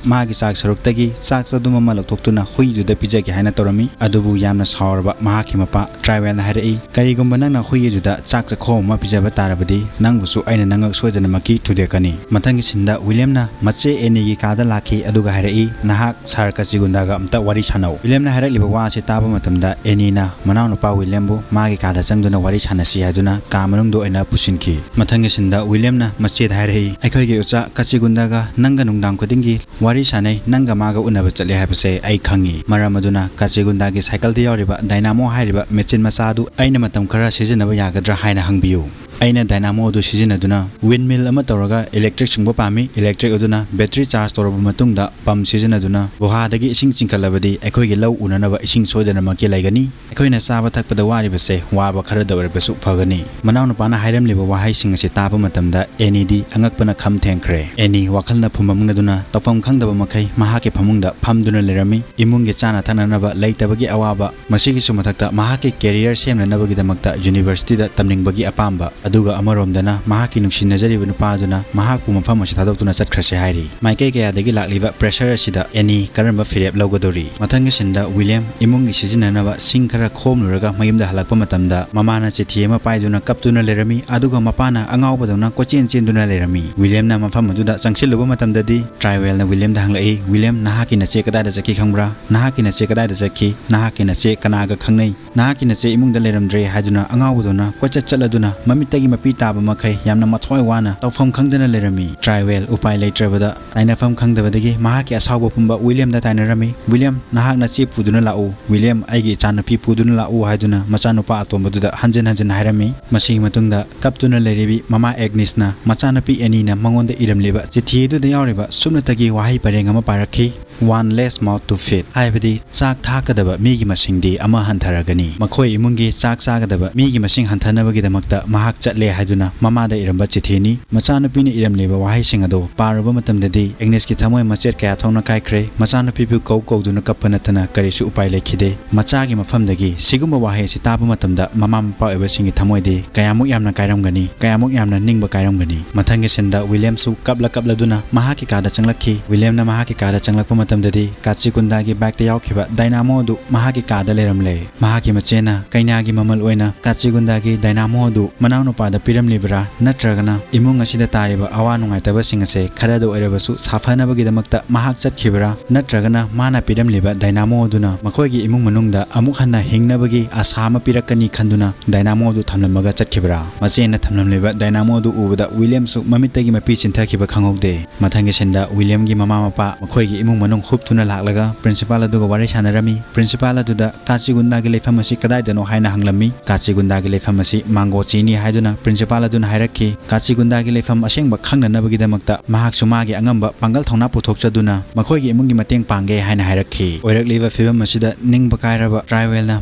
ꯃꯥꯒꯤ ꯆꯥꯛ ꯁꯔꯨꯛꯇꯒꯤ ꯆꯥꯛ ꯆꯗꯨꯝ ꯑꯃ ꯂꯧꯊꯣꯛꯇꯨꯅ ꯍꯨꯏꯗꯨꯗ ꯄꯤꯖꯒꯦ ꯍꯥꯏꯅ ꯇꯧꯔꯝꯃꯤ꯫ ꯑꯗꯨꯕꯨ ꯌꯥꯝꯅ ꯁꯥꯎꯔꯕ ꯃꯍꯥꯛꯀꯤ ꯃꯄꯥ ꯇ꯭ꯔꯥꯏꯋꯦꯜꯅ ꯍꯥꯏꯔꯛꯏ, "ꯀꯔꯤꯒꯨꯝꯕ ꯅꯪꯅ ꯍꯨꯏ ꯑꯗꯨꯗ ꯆꯥꯛ ꯆꯈꯣꯝ ꯑꯃ ꯄꯤꯖꯕ ꯇꯥꯔꯕꯗꯤ ꯅꯪꯕꯨꯁꯨ ꯑꯩꯅ ꯅꯉꯛ ꯁꯣꯏꯗꯅꯃꯛꯀꯤ ꯊꯨꯗꯦꯛꯀꯅꯤ꯫" ꯃꯊꯪꯒꯤ ꯁꯤꯟꯗ ꯋꯤꯂꯤꯌꯝꯅ ꯃꯆꯦ ꯑꯦꯅꯤꯒꯤ ꯀꯥꯗ ꯂꯥꯛꯈꯤ, ꯑꯗꯨꯒ ꯍꯥꯏꯔꯛꯏ, "ꯅꯍꯥꯛ ꯁꯥꯔ ꯀꯆꯤꯒꯨꯟꯗꯥꯒ ꯑꯝꯇ ꯋꯥꯔꯤ ꯁꯥꯟꯅꯧ꯫" ꯋꯤꯂꯤꯌꯝꯅ ꯍꯥꯏꯔꯛꯂꯤꯕ ꯋꯥ ꯑꯁꯤ ꯇꯥꯕ ꯃꯇꯝꯗ ꯑꯦꯅꯤꯅ ꯃꯅꯥꯎꯅꯨꯄꯥ ꯋꯤꯂꯤꯌꯝꯕꯨ ꯃꯥꯒꯤ ꯀꯥꯗ ꯆꯪꯗꯨꯅ ꯋꯥꯔꯤ ꯁꯥꯟꯅꯁꯤ ꯍꯥꯏꯗꯨꯅ ꯀꯥ ꯃꯅꯨꯡꯗ ꯑꯣꯏꯅ ꯄꯨꯁꯤꯟꯈꯤ꯫ ꯃꯊꯪꯒꯤ ꯁꯤꯟꯗ ꯋꯤꯂꯤꯌꯝꯅ ꯃꯆꯦꯗ ꯍꯥꯏꯔꯛꯏ, "ꯑꯩꯈꯣꯏꯒꯤ ꯎꯆꯥ ꯀꯆꯤꯒꯨꯟꯗꯥꯒ ꯅꯪꯒ ꯅꯨꯡꯗꯥꯡ ꯈꯨꯗꯤꯡꯒꯤ ꯋꯥꯔꯤ ꯁꯥꯟꯅꯩ, ꯅꯪꯒ ꯃꯥꯒ ꯎꯅꯕ ꯆꯠꯂꯦ ꯍꯥꯏꯕꯁꯦ ꯑꯩ ꯈꯪꯉꯤ꯫ ꯃꯔꯝ ꯑꯗꯨꯅ ꯀꯆꯤꯒꯨꯟꯗꯥꯒꯤ ꯁꯥꯏꯀꯜꯗ ꯌꯥꯎꯔꯤꯕ ꯗꯥꯏꯅꯥꯃꯣ ꯍꯥꯏꯔꯤꯕ ꯃꯦꯆꯤꯟ ꯃꯆꯥ ꯑꯗꯨ ꯑꯩꯅ ꯃꯇꯝ ꯈꯔ ꯁꯤꯖꯤꯟꯅꯕ ꯌꯥꯒꯗ꯭ꯔꯥ ꯍꯥꯏꯅ ꯍꯪꯕꯤꯌꯨ꯫ ꯑꯩꯅ ꯗꯥꯏꯅꯥꯃꯣ ꯑꯗꯨ ꯁꯤꯖꯤꯟꯅꯗꯨꯅ ꯋꯤꯟꯃꯤꯜ ꯑꯃ ꯇꯧꯔꯒ ꯏꯂꯦꯛꯇ꯭ꯔꯤꯛ ꯁꯨꯡꯕ ꯄꯥꯝꯃꯤ꯫ ꯏꯂꯦꯛꯇ꯭ꯔꯤꯛ ꯑꯗꯨꯅ ꯕꯦꯇ꯭ꯔꯤ ꯆꯥꯔꯖ ꯇꯧꯔꯕ ꯃꯇꯨꯡꯗ ꯄꯝ ꯁꯤꯖꯤꯟꯅꯗꯨꯅ ꯒꯨꯍꯥꯗꯒꯤ ꯏꯁꯤꯡ ꯆꯤꯡꯈꯠꯂꯕꯗꯤ ꯑꯩꯈꯣꯏꯒꯤ ꯂꯧ ꯎꯅꯅꯕ ꯏꯁꯤꯡ ꯁꯣꯏꯗꯅꯃꯛꯀꯤ ꯂꯩꯒꯅꯤ꯫ ꯑꯩꯈꯣꯏꯅ ꯆꯥꯕ ꯊꯛꯄꯗ ꯋꯥꯔꯤꯕꯁꯦ ꯋꯥꯕ ꯈꯔꯗ ꯑꯣꯏꯔꯕꯁꯨ ꯐꯒꯅꯤ꯫ ꯃꯅꯥꯎꯅꯨꯄꯥꯅ ꯍꯥꯏꯔꯝꯂꯤꯕ ꯋꯥꯍꯩꯁꯤꯡ ꯑꯁꯤ ꯇꯥꯕ ꯃꯇꯝꯗ ꯑꯦꯅꯤꯗꯤ ꯑꯉꯛꯄꯅ ꯈꯝ ꯊꯦꯡꯈ꯭ꯔꯦ꯫ ꯑꯦꯅꯤ ꯋꯥꯈꯜꯅ ꯐꯨꯝꯕꯪꯅꯗꯨꯅ ꯇꯧꯐꯝ ꯈꯪꯗꯕ ꯃꯈꯩ ꯃꯍꯥꯛꯀꯤ ꯐꯃꯨꯡꯗ ꯐꯝꯗꯨꯅ ꯂꯩꯔꯝꯃꯤ꯫ ꯏꯃꯨꯡꯒꯤ ꯆꯥꯅ ꯊꯛꯅꯅꯕ ꯂꯩꯇꯕꯒꯤ ꯑꯋꯥꯕ, ꯃꯁꯤꯒꯤꯁꯨ ꯃꯊꯛꯇ ꯃꯍꯥꯛꯀꯤ career ꯁꯦꯝꯅꯅꯕꯒꯤꯗꯃꯛꯇ universityꯗ ꯇꯝꯅꯤꯡꯕꯒꯤ ꯑꯄꯥꯝꯕ, ꯑꯗꯨꯒ ꯑꯃꯔꯣꯝꯗꯅ ꯃꯍꯥꯛꯀꯤ ꯅꯨꯡꯁꯤꯅꯖꯔꯤꯕ ꯅꯨꯄꯥ ꯑꯗꯨꯅ ꯃꯍꯥꯛꯄꯨ ꯃꯐꯝ ꯑꯁꯤ ꯊꯥꯗꯣꯛꯇꯨꯅ ꯆꯠꯈ꯭ꯔꯁꯦ ꯍꯥꯏꯔꯤ꯫ ꯃꯥꯏꯀꯩ ꯀꯌꯥꯗꯒꯤ ꯂꯥꯛꯂꯤꯕ pressure ꯑꯁꯤꯗ ꯑꯦꯅꯤ ꯀꯔꯝꯕ ꯐꯤꯔꯦꯞ ꯂꯧꯒꯗꯧꯔꯤ? ꯃꯊꯪꯒꯤ ꯁꯤꯟꯗ ꯋꯤꯂꯤꯌꯝ ꯏꯃꯨꯡꯒꯤ ꯁꯤꯖꯤꯟꯅꯅꯕ ꯁꯤꯡ ꯈꯔ ꯈꯣꯝꯂꯨꯔꯒ ꯃꯌꯨꯝꯗ ꯍꯜꯂꯛꯄ ꯃꯇꯝꯗ, ꯃꯃꯥꯅ ꯆꯤꯊꯤ ꯑꯃ ꯄꯥꯏꯗꯨꯅ ꯀꯞꯇꯨꯅ ꯂꯩꯔꯝꯃꯤ, ꯑꯗꯨꯒ ꯃꯄꯥꯅ ꯑꯉꯥꯎꯕꯗꯧꯅ ꯀꯣꯏꯆꯦꯟ ꯆꯦꯟꯗꯨꯅ ꯂꯩꯔꯝꯃꯤ꯫ ꯋꯤꯂꯤꯌꯝꯅ ꯃꯐꯝ ꯑꯗꯨꯗ ꯆꯪꯁꯤꯜꯂꯨꯕ ꯃꯇꯝꯗꯗꯤ, ꯇ꯭ꯔꯥꯏꯋꯦꯜꯅ ꯋꯤꯂꯤꯌꯝꯗ ꯍꯪꯂꯛꯏ, "ꯋꯤꯂꯤꯌꯝ, ꯅꯍꯥꯛꯀꯤ ꯅꯆꯦ ꯀꯗꯥꯏꯗ ꯆꯠꯈꯤ ꯈꯪꯕ꯭ꯔꯥ? ꯅꯍꯥꯛꯀꯤ ꯅꯆꯦ ꯀꯗꯥꯏꯗ ꯆꯠꯈꯤ? ꯅꯍꯥꯛꯀꯤ ꯅꯆꯦ ꯀꯅꯥꯒ ꯈꯪꯅꯩ? ꯅꯍꯥꯛꯀꯤ ꯅꯆꯦ ꯏꯃꯨꯡꯗ ꯂꯩꯔꯝꯗ꯭ꯔꯦ" ꯍꯥꯏꯗꯨꯅ ꯑꯉꯥꯎꯕꯗꯧꯅ ꯀꯣꯏꯆꯠ ꯆꯠꯂꯗꯨꯅ ꯃꯃꯤꯠꯇꯒꯤ ꯃꯄꯤ ꯇꯥꯕ ꯃꯈꯩ ꯌꯥꯝꯅ ꯃꯊ꯭ꯋꯥꯏ ꯋꯥꯅ ꯇꯧꯐꯝ ꯈꯪꯗꯅ ꯂꯩꯔꯝꯃꯤ꯫ ꯇ꯭ꯔꯥꯏꯋꯦꯜ ꯎꯄꯥꯏ ꯂꯩꯇ꯭ꯔꯕꯗ ꯇꯥꯏꯅꯐꯝ ꯈꯪꯗꯕꯗꯒꯤ ꯃꯍꯥꯛꯀꯤ ꯑꯁꯥꯎꯕ ꯄꯨꯝꯕ ꯋꯤꯂꯤꯌꯝꯗ ꯇꯥꯏꯅꯔꯝꯃꯤ꯫ "ꯋꯤꯂꯤꯌꯝ, ꯅꯍꯥꯛ ꯅꯆꯦ ꯄꯨꯗꯨꯅ ꯂꯥꯛꯎ꯫ ꯋꯤꯂꯤꯌꯝ, ꯑꯩꯒꯤ ꯏꯆꯥꯅꯨꯄꯤ ꯄꯨꯗꯨꯅ ꯂꯥꯛꯎ" ꯍꯥꯏꯗꯨꯅ ꯃꯆꯥꯅꯨꯄꯥ ꯑꯇꯣꯝꯕꯗꯨꯗ ꯍꯟꯖꯤꯟ ꯍꯟꯖꯤꯟ ꯍꯥꯏꯔꯝꯃꯤ꯫ ꯃꯁꯤꯒꯤ ꯃꯇꯨꯡꯗ ꯀꯞꯇꯨꯅ ꯂꯩꯔꯤꯕꯤ ꯃꯃꯥ ꯑꯦꯒꯅꯤꯁꯅ ꯃꯆꯥꯅꯨꯄꯤ ꯑꯦꯅꯤꯅ ꯃꯉꯣꯟꯗ ꯏꯔꯝꯂꯤꯕ ꯆꯤꯊꯤ ꯑꯗꯨꯗ ꯌꯥꯎꯔꯤꯕ ꯁꯨꯞꯅꯇꯒꯤ ꯋꯥꯍꯩ ꯄꯔꯦꯡ ꯑꯃ ꯄꯥꯔꯛꯈꯤ, "One less mouth to feed", ꯍꯥꯏꯕꯗꯤ ꯆꯥꯛ ꯊꯥꯛꯀꯗꯕ ꯃꯤꯒꯤ ꯃꯁꯤꯡꯗꯤ ꯑꯃ ꯍꯟꯊꯔꯒꯅꯤ꯫ ꯃꯈꯣꯏ ꯏꯃꯨꯡꯒꯤ ꯆꯥꯛ ꯆꯥꯒꯗꯕ ꯃꯤꯒꯤ ꯃꯁꯤꯡ ꯍꯟꯊꯅꯕꯒꯤꯗꯃꯛꯇ ꯃꯍꯥꯛ ꯆꯠꯂꯦ ꯍꯥꯏꯗꯨꯅ ꯃꯃꯥꯗ ꯏꯔꯝꯕ ꯆꯤꯊꯤꯅꯤ꯫ ꯃꯆꯥꯅꯨꯄꯤꯅ ꯏꯔꯝꯂꯤꯕ ꯋꯥꯍꯩꯁꯤꯡ ꯑꯗꯨ ꯄꯥꯔꯨꯕ ꯃꯇꯝꯗꯗꯤ ꯑꯦꯒꯅꯤꯁꯀꯤ ꯊꯃꯣꯏ ꯃꯆꯦꯠ ꯀꯌꯥ ꯊꯣꯛꯅ ꯀꯥꯏꯈ꯭ꯔꯦ꯫ ꯃꯆꯥꯅꯨꯄꯤꯕꯨ ꯀꯧ ꯀꯧꯗꯨꯅ ꯀꯞꯄ ꯅꯠꯇꯅ ꯀꯔꯤꯁꯨ ꯎꯄꯥꯏ ꯂꯩꯈꯤꯗꯦ꯫ ꯃꯆꯥꯒꯤ ꯃꯐꯝꯗꯒꯤ ꯁꯤꯒꯨꯝꯕ ꯋꯥꯍꯩ ꯑꯁꯤ ꯇꯥꯕ ꯃꯇꯝꯗ ꯃꯃꯥ ꯃꯄꯥ ꯑꯣꯏꯕꯁꯤꯡꯒꯤ ꯊꯃꯣꯏꯗꯤ ꯀꯌꯥꯃꯨꯛ ꯌꯥꯝꯅ ꯀꯥꯏꯔꯝꯒꯅꯤ, ꯀꯌꯥꯃꯨꯛ ꯌꯥꯝꯅ ꯅꯤꯡꯕ ꯀꯥꯏꯔꯝꯒꯅꯤ꯫ ꯃꯊꯪꯒꯤ ꯁꯤꯟꯗ ꯋꯤꯂꯤꯌꯝꯁꯨ ꯀꯞꯂ ꯀꯞꯂꯗꯨꯅ ꯃꯍꯥꯛꯀꯤ ꯀꯥꯗ ꯆꯪꯂꯛꯈꯤ꯫ ꯋꯤꯂꯤꯌꯝꯅ ꯃꯍꯥꯛꯀꯤ ꯀꯥꯗ ꯆꯪꯂꯛꯄ ꯃꯇꯝꯗꯗꯤ ꯀꯥꯆꯤꯒꯨꯟꯗꯥꯒꯤ ꯕꯦꯒꯇ ꯌꯥꯎꯈꯤꯕ ꯗꯥꯏꯅꯥꯃꯣ ꯑꯗꯨ ꯃꯍꯥꯛꯀꯤ ꯀꯥꯗ ꯂꯩꯔꯝꯂꯦ꯫ ꯃꯍꯥꯛꯀꯤ ꯃꯆꯦꯅ ꯀꯩꯅꯥꯒꯤ ꯃꯃꯜ ꯑꯣꯏꯅ ꯀꯥꯆꯤꯒꯨꯟꯗꯥꯒꯤ ꯗꯥꯏꯅꯥꯃꯣ ꯑꯗꯨ ꯃꯅꯥꯎꯅꯨꯄꯥꯗ ꯄꯤꯔꯝꯂꯤꯕ꯭ꯔꯥ, ꯅꯠꯇ꯭ꯔꯒꯅ ꯏꯃꯨꯡ ꯑꯁꯤꯗ ꯇꯥꯔꯤꯕ ꯑꯋꯥ ꯅꯨꯡꯉꯥꯏꯇꯕꯁꯤꯡ ꯑꯁꯦ ꯈꯔꯗ ꯑꯣꯏꯔꯕꯁꯨ ꯁꯥꯐꯅꯕꯒꯤꯗꯃꯛꯇ ꯃꯍꯥꯛ ꯆꯠꯈꯤꯕ꯭ꯔꯥ, ꯅꯠꯇ꯭ꯔꯒꯅ ꯃꯥꯅ ꯄꯤꯔꯝꯂꯤꯕ ꯗꯥꯏꯅꯥꯃꯣ ꯑꯗꯨꯅ ꯃꯈꯣꯏꯒꯤ ꯏꯃꯨꯡ ꯃꯅꯨꯡꯗ ꯑꯃꯨꯛ ꯍꯟꯅ ꯍꯤꯡꯅꯕꯒꯤ ꯑꯁꯥ ꯑꯃ ꯄꯤꯔꯛꯀꯅꯤ ꯈꯟꯗꯨꯅ ꯗꯥꯏꯅꯥꯃꯣ ꯑꯗꯨ ꯊꯝꯂꯝꯃꯒ ꯆꯠꯈꯤꯕ꯭ꯔꯥ? ꯃꯆꯦꯅ ꯊꯝꯂꯝꯂꯤꯕ ꯗꯥꯏꯅꯥꯃꯣ ꯑꯗꯨ ꯎꯕꯗ ꯋꯤꯂꯤꯌꯝꯁꯨ ꯃꯃꯤꯠꯇꯒꯤ ꯃꯄꯤ ꯆꯤꯟꯊꯈꯤꯕ ꯈꯪꯍꯧꯗꯦ꯫ ꯃꯊꯪꯒꯤ ꯁꯤꯟꯗ ꯋꯤꯂꯤꯌꯝꯒꯤ ꯃꯃꯥ ꯃꯄꯥ ꯃꯈꯣꯏꯒꯤ ꯏꯃꯨꯡ ꯃꯅꯨꯡ ꯍꯨꯞꯇꯨꯅ ꯂꯥꯛꯂꯒ ꯄ꯭ꯔꯤꯟꯁꯤꯄꯥꯜ ꯑꯗꯨꯒ ꯋꯥꯔꯤ ꯁꯥꯟꯅꯔꯝꯃꯤ꯫ ꯄ꯭ꯔꯤꯟꯁꯤꯄꯥꯜ ꯑꯗꯨꯗ ꯀꯥꯆꯤꯒꯨꯟꯗꯥꯒꯤ ꯂꯩꯐꯝ ꯑꯁꯤ ꯀꯗꯥꯏꯗꯅꯣ ꯍꯥꯏꯅ ꯍꯪꯂꯝꯃꯤ꯫ ꯀꯥꯆꯤꯒꯨꯟꯗꯥꯒꯤ ꯂꯩꯐꯝ ꯑꯁꯤ ꯃꯥꯡꯒꯣ ꯆꯤꯅꯤ ꯍꯥꯏꯗꯨꯅ ꯄ꯭ꯔꯤꯟꯁꯤꯄꯥꯜ ꯑꯗꯨꯅ ꯍꯥꯏꯔꯛꯈꯤ꯫ ꯀꯥꯆꯤꯒꯨꯟꯗꯥꯒꯤ ꯂꯩꯐꯝ ꯑꯁꯦꯡꯕ ꯈꯪꯅꯅꯕꯒꯤꯗꯃꯛꯇ ꯃꯍꯥꯛꯁꯨ ꯃꯥꯒꯤ ꯑꯉꯝꯕ ꯄꯥꯡꯒꯜ ꯊꯧꯅꯥ ꯄꯨꯊꯣꯛꯆꯗꯨꯅ ꯃꯈꯣꯏꯒꯤ ꯏꯃꯨꯡꯒꯤ ꯃꯇꯦꯡ ꯄꯥꯡꯒꯦ ꯍꯥꯏꯅ ꯍꯥꯏꯔꯛꯈꯤ꯫ ꯑꯣꯏꯔꯛꯂꯤꯕ ꯐꯤꯕꯝ ꯑꯁꯤꯗ ꯅꯤꯡꯕ ꯀꯥꯏꯔꯕ ꯇ꯭ꯔꯥꯏꯋꯦꯜꯅ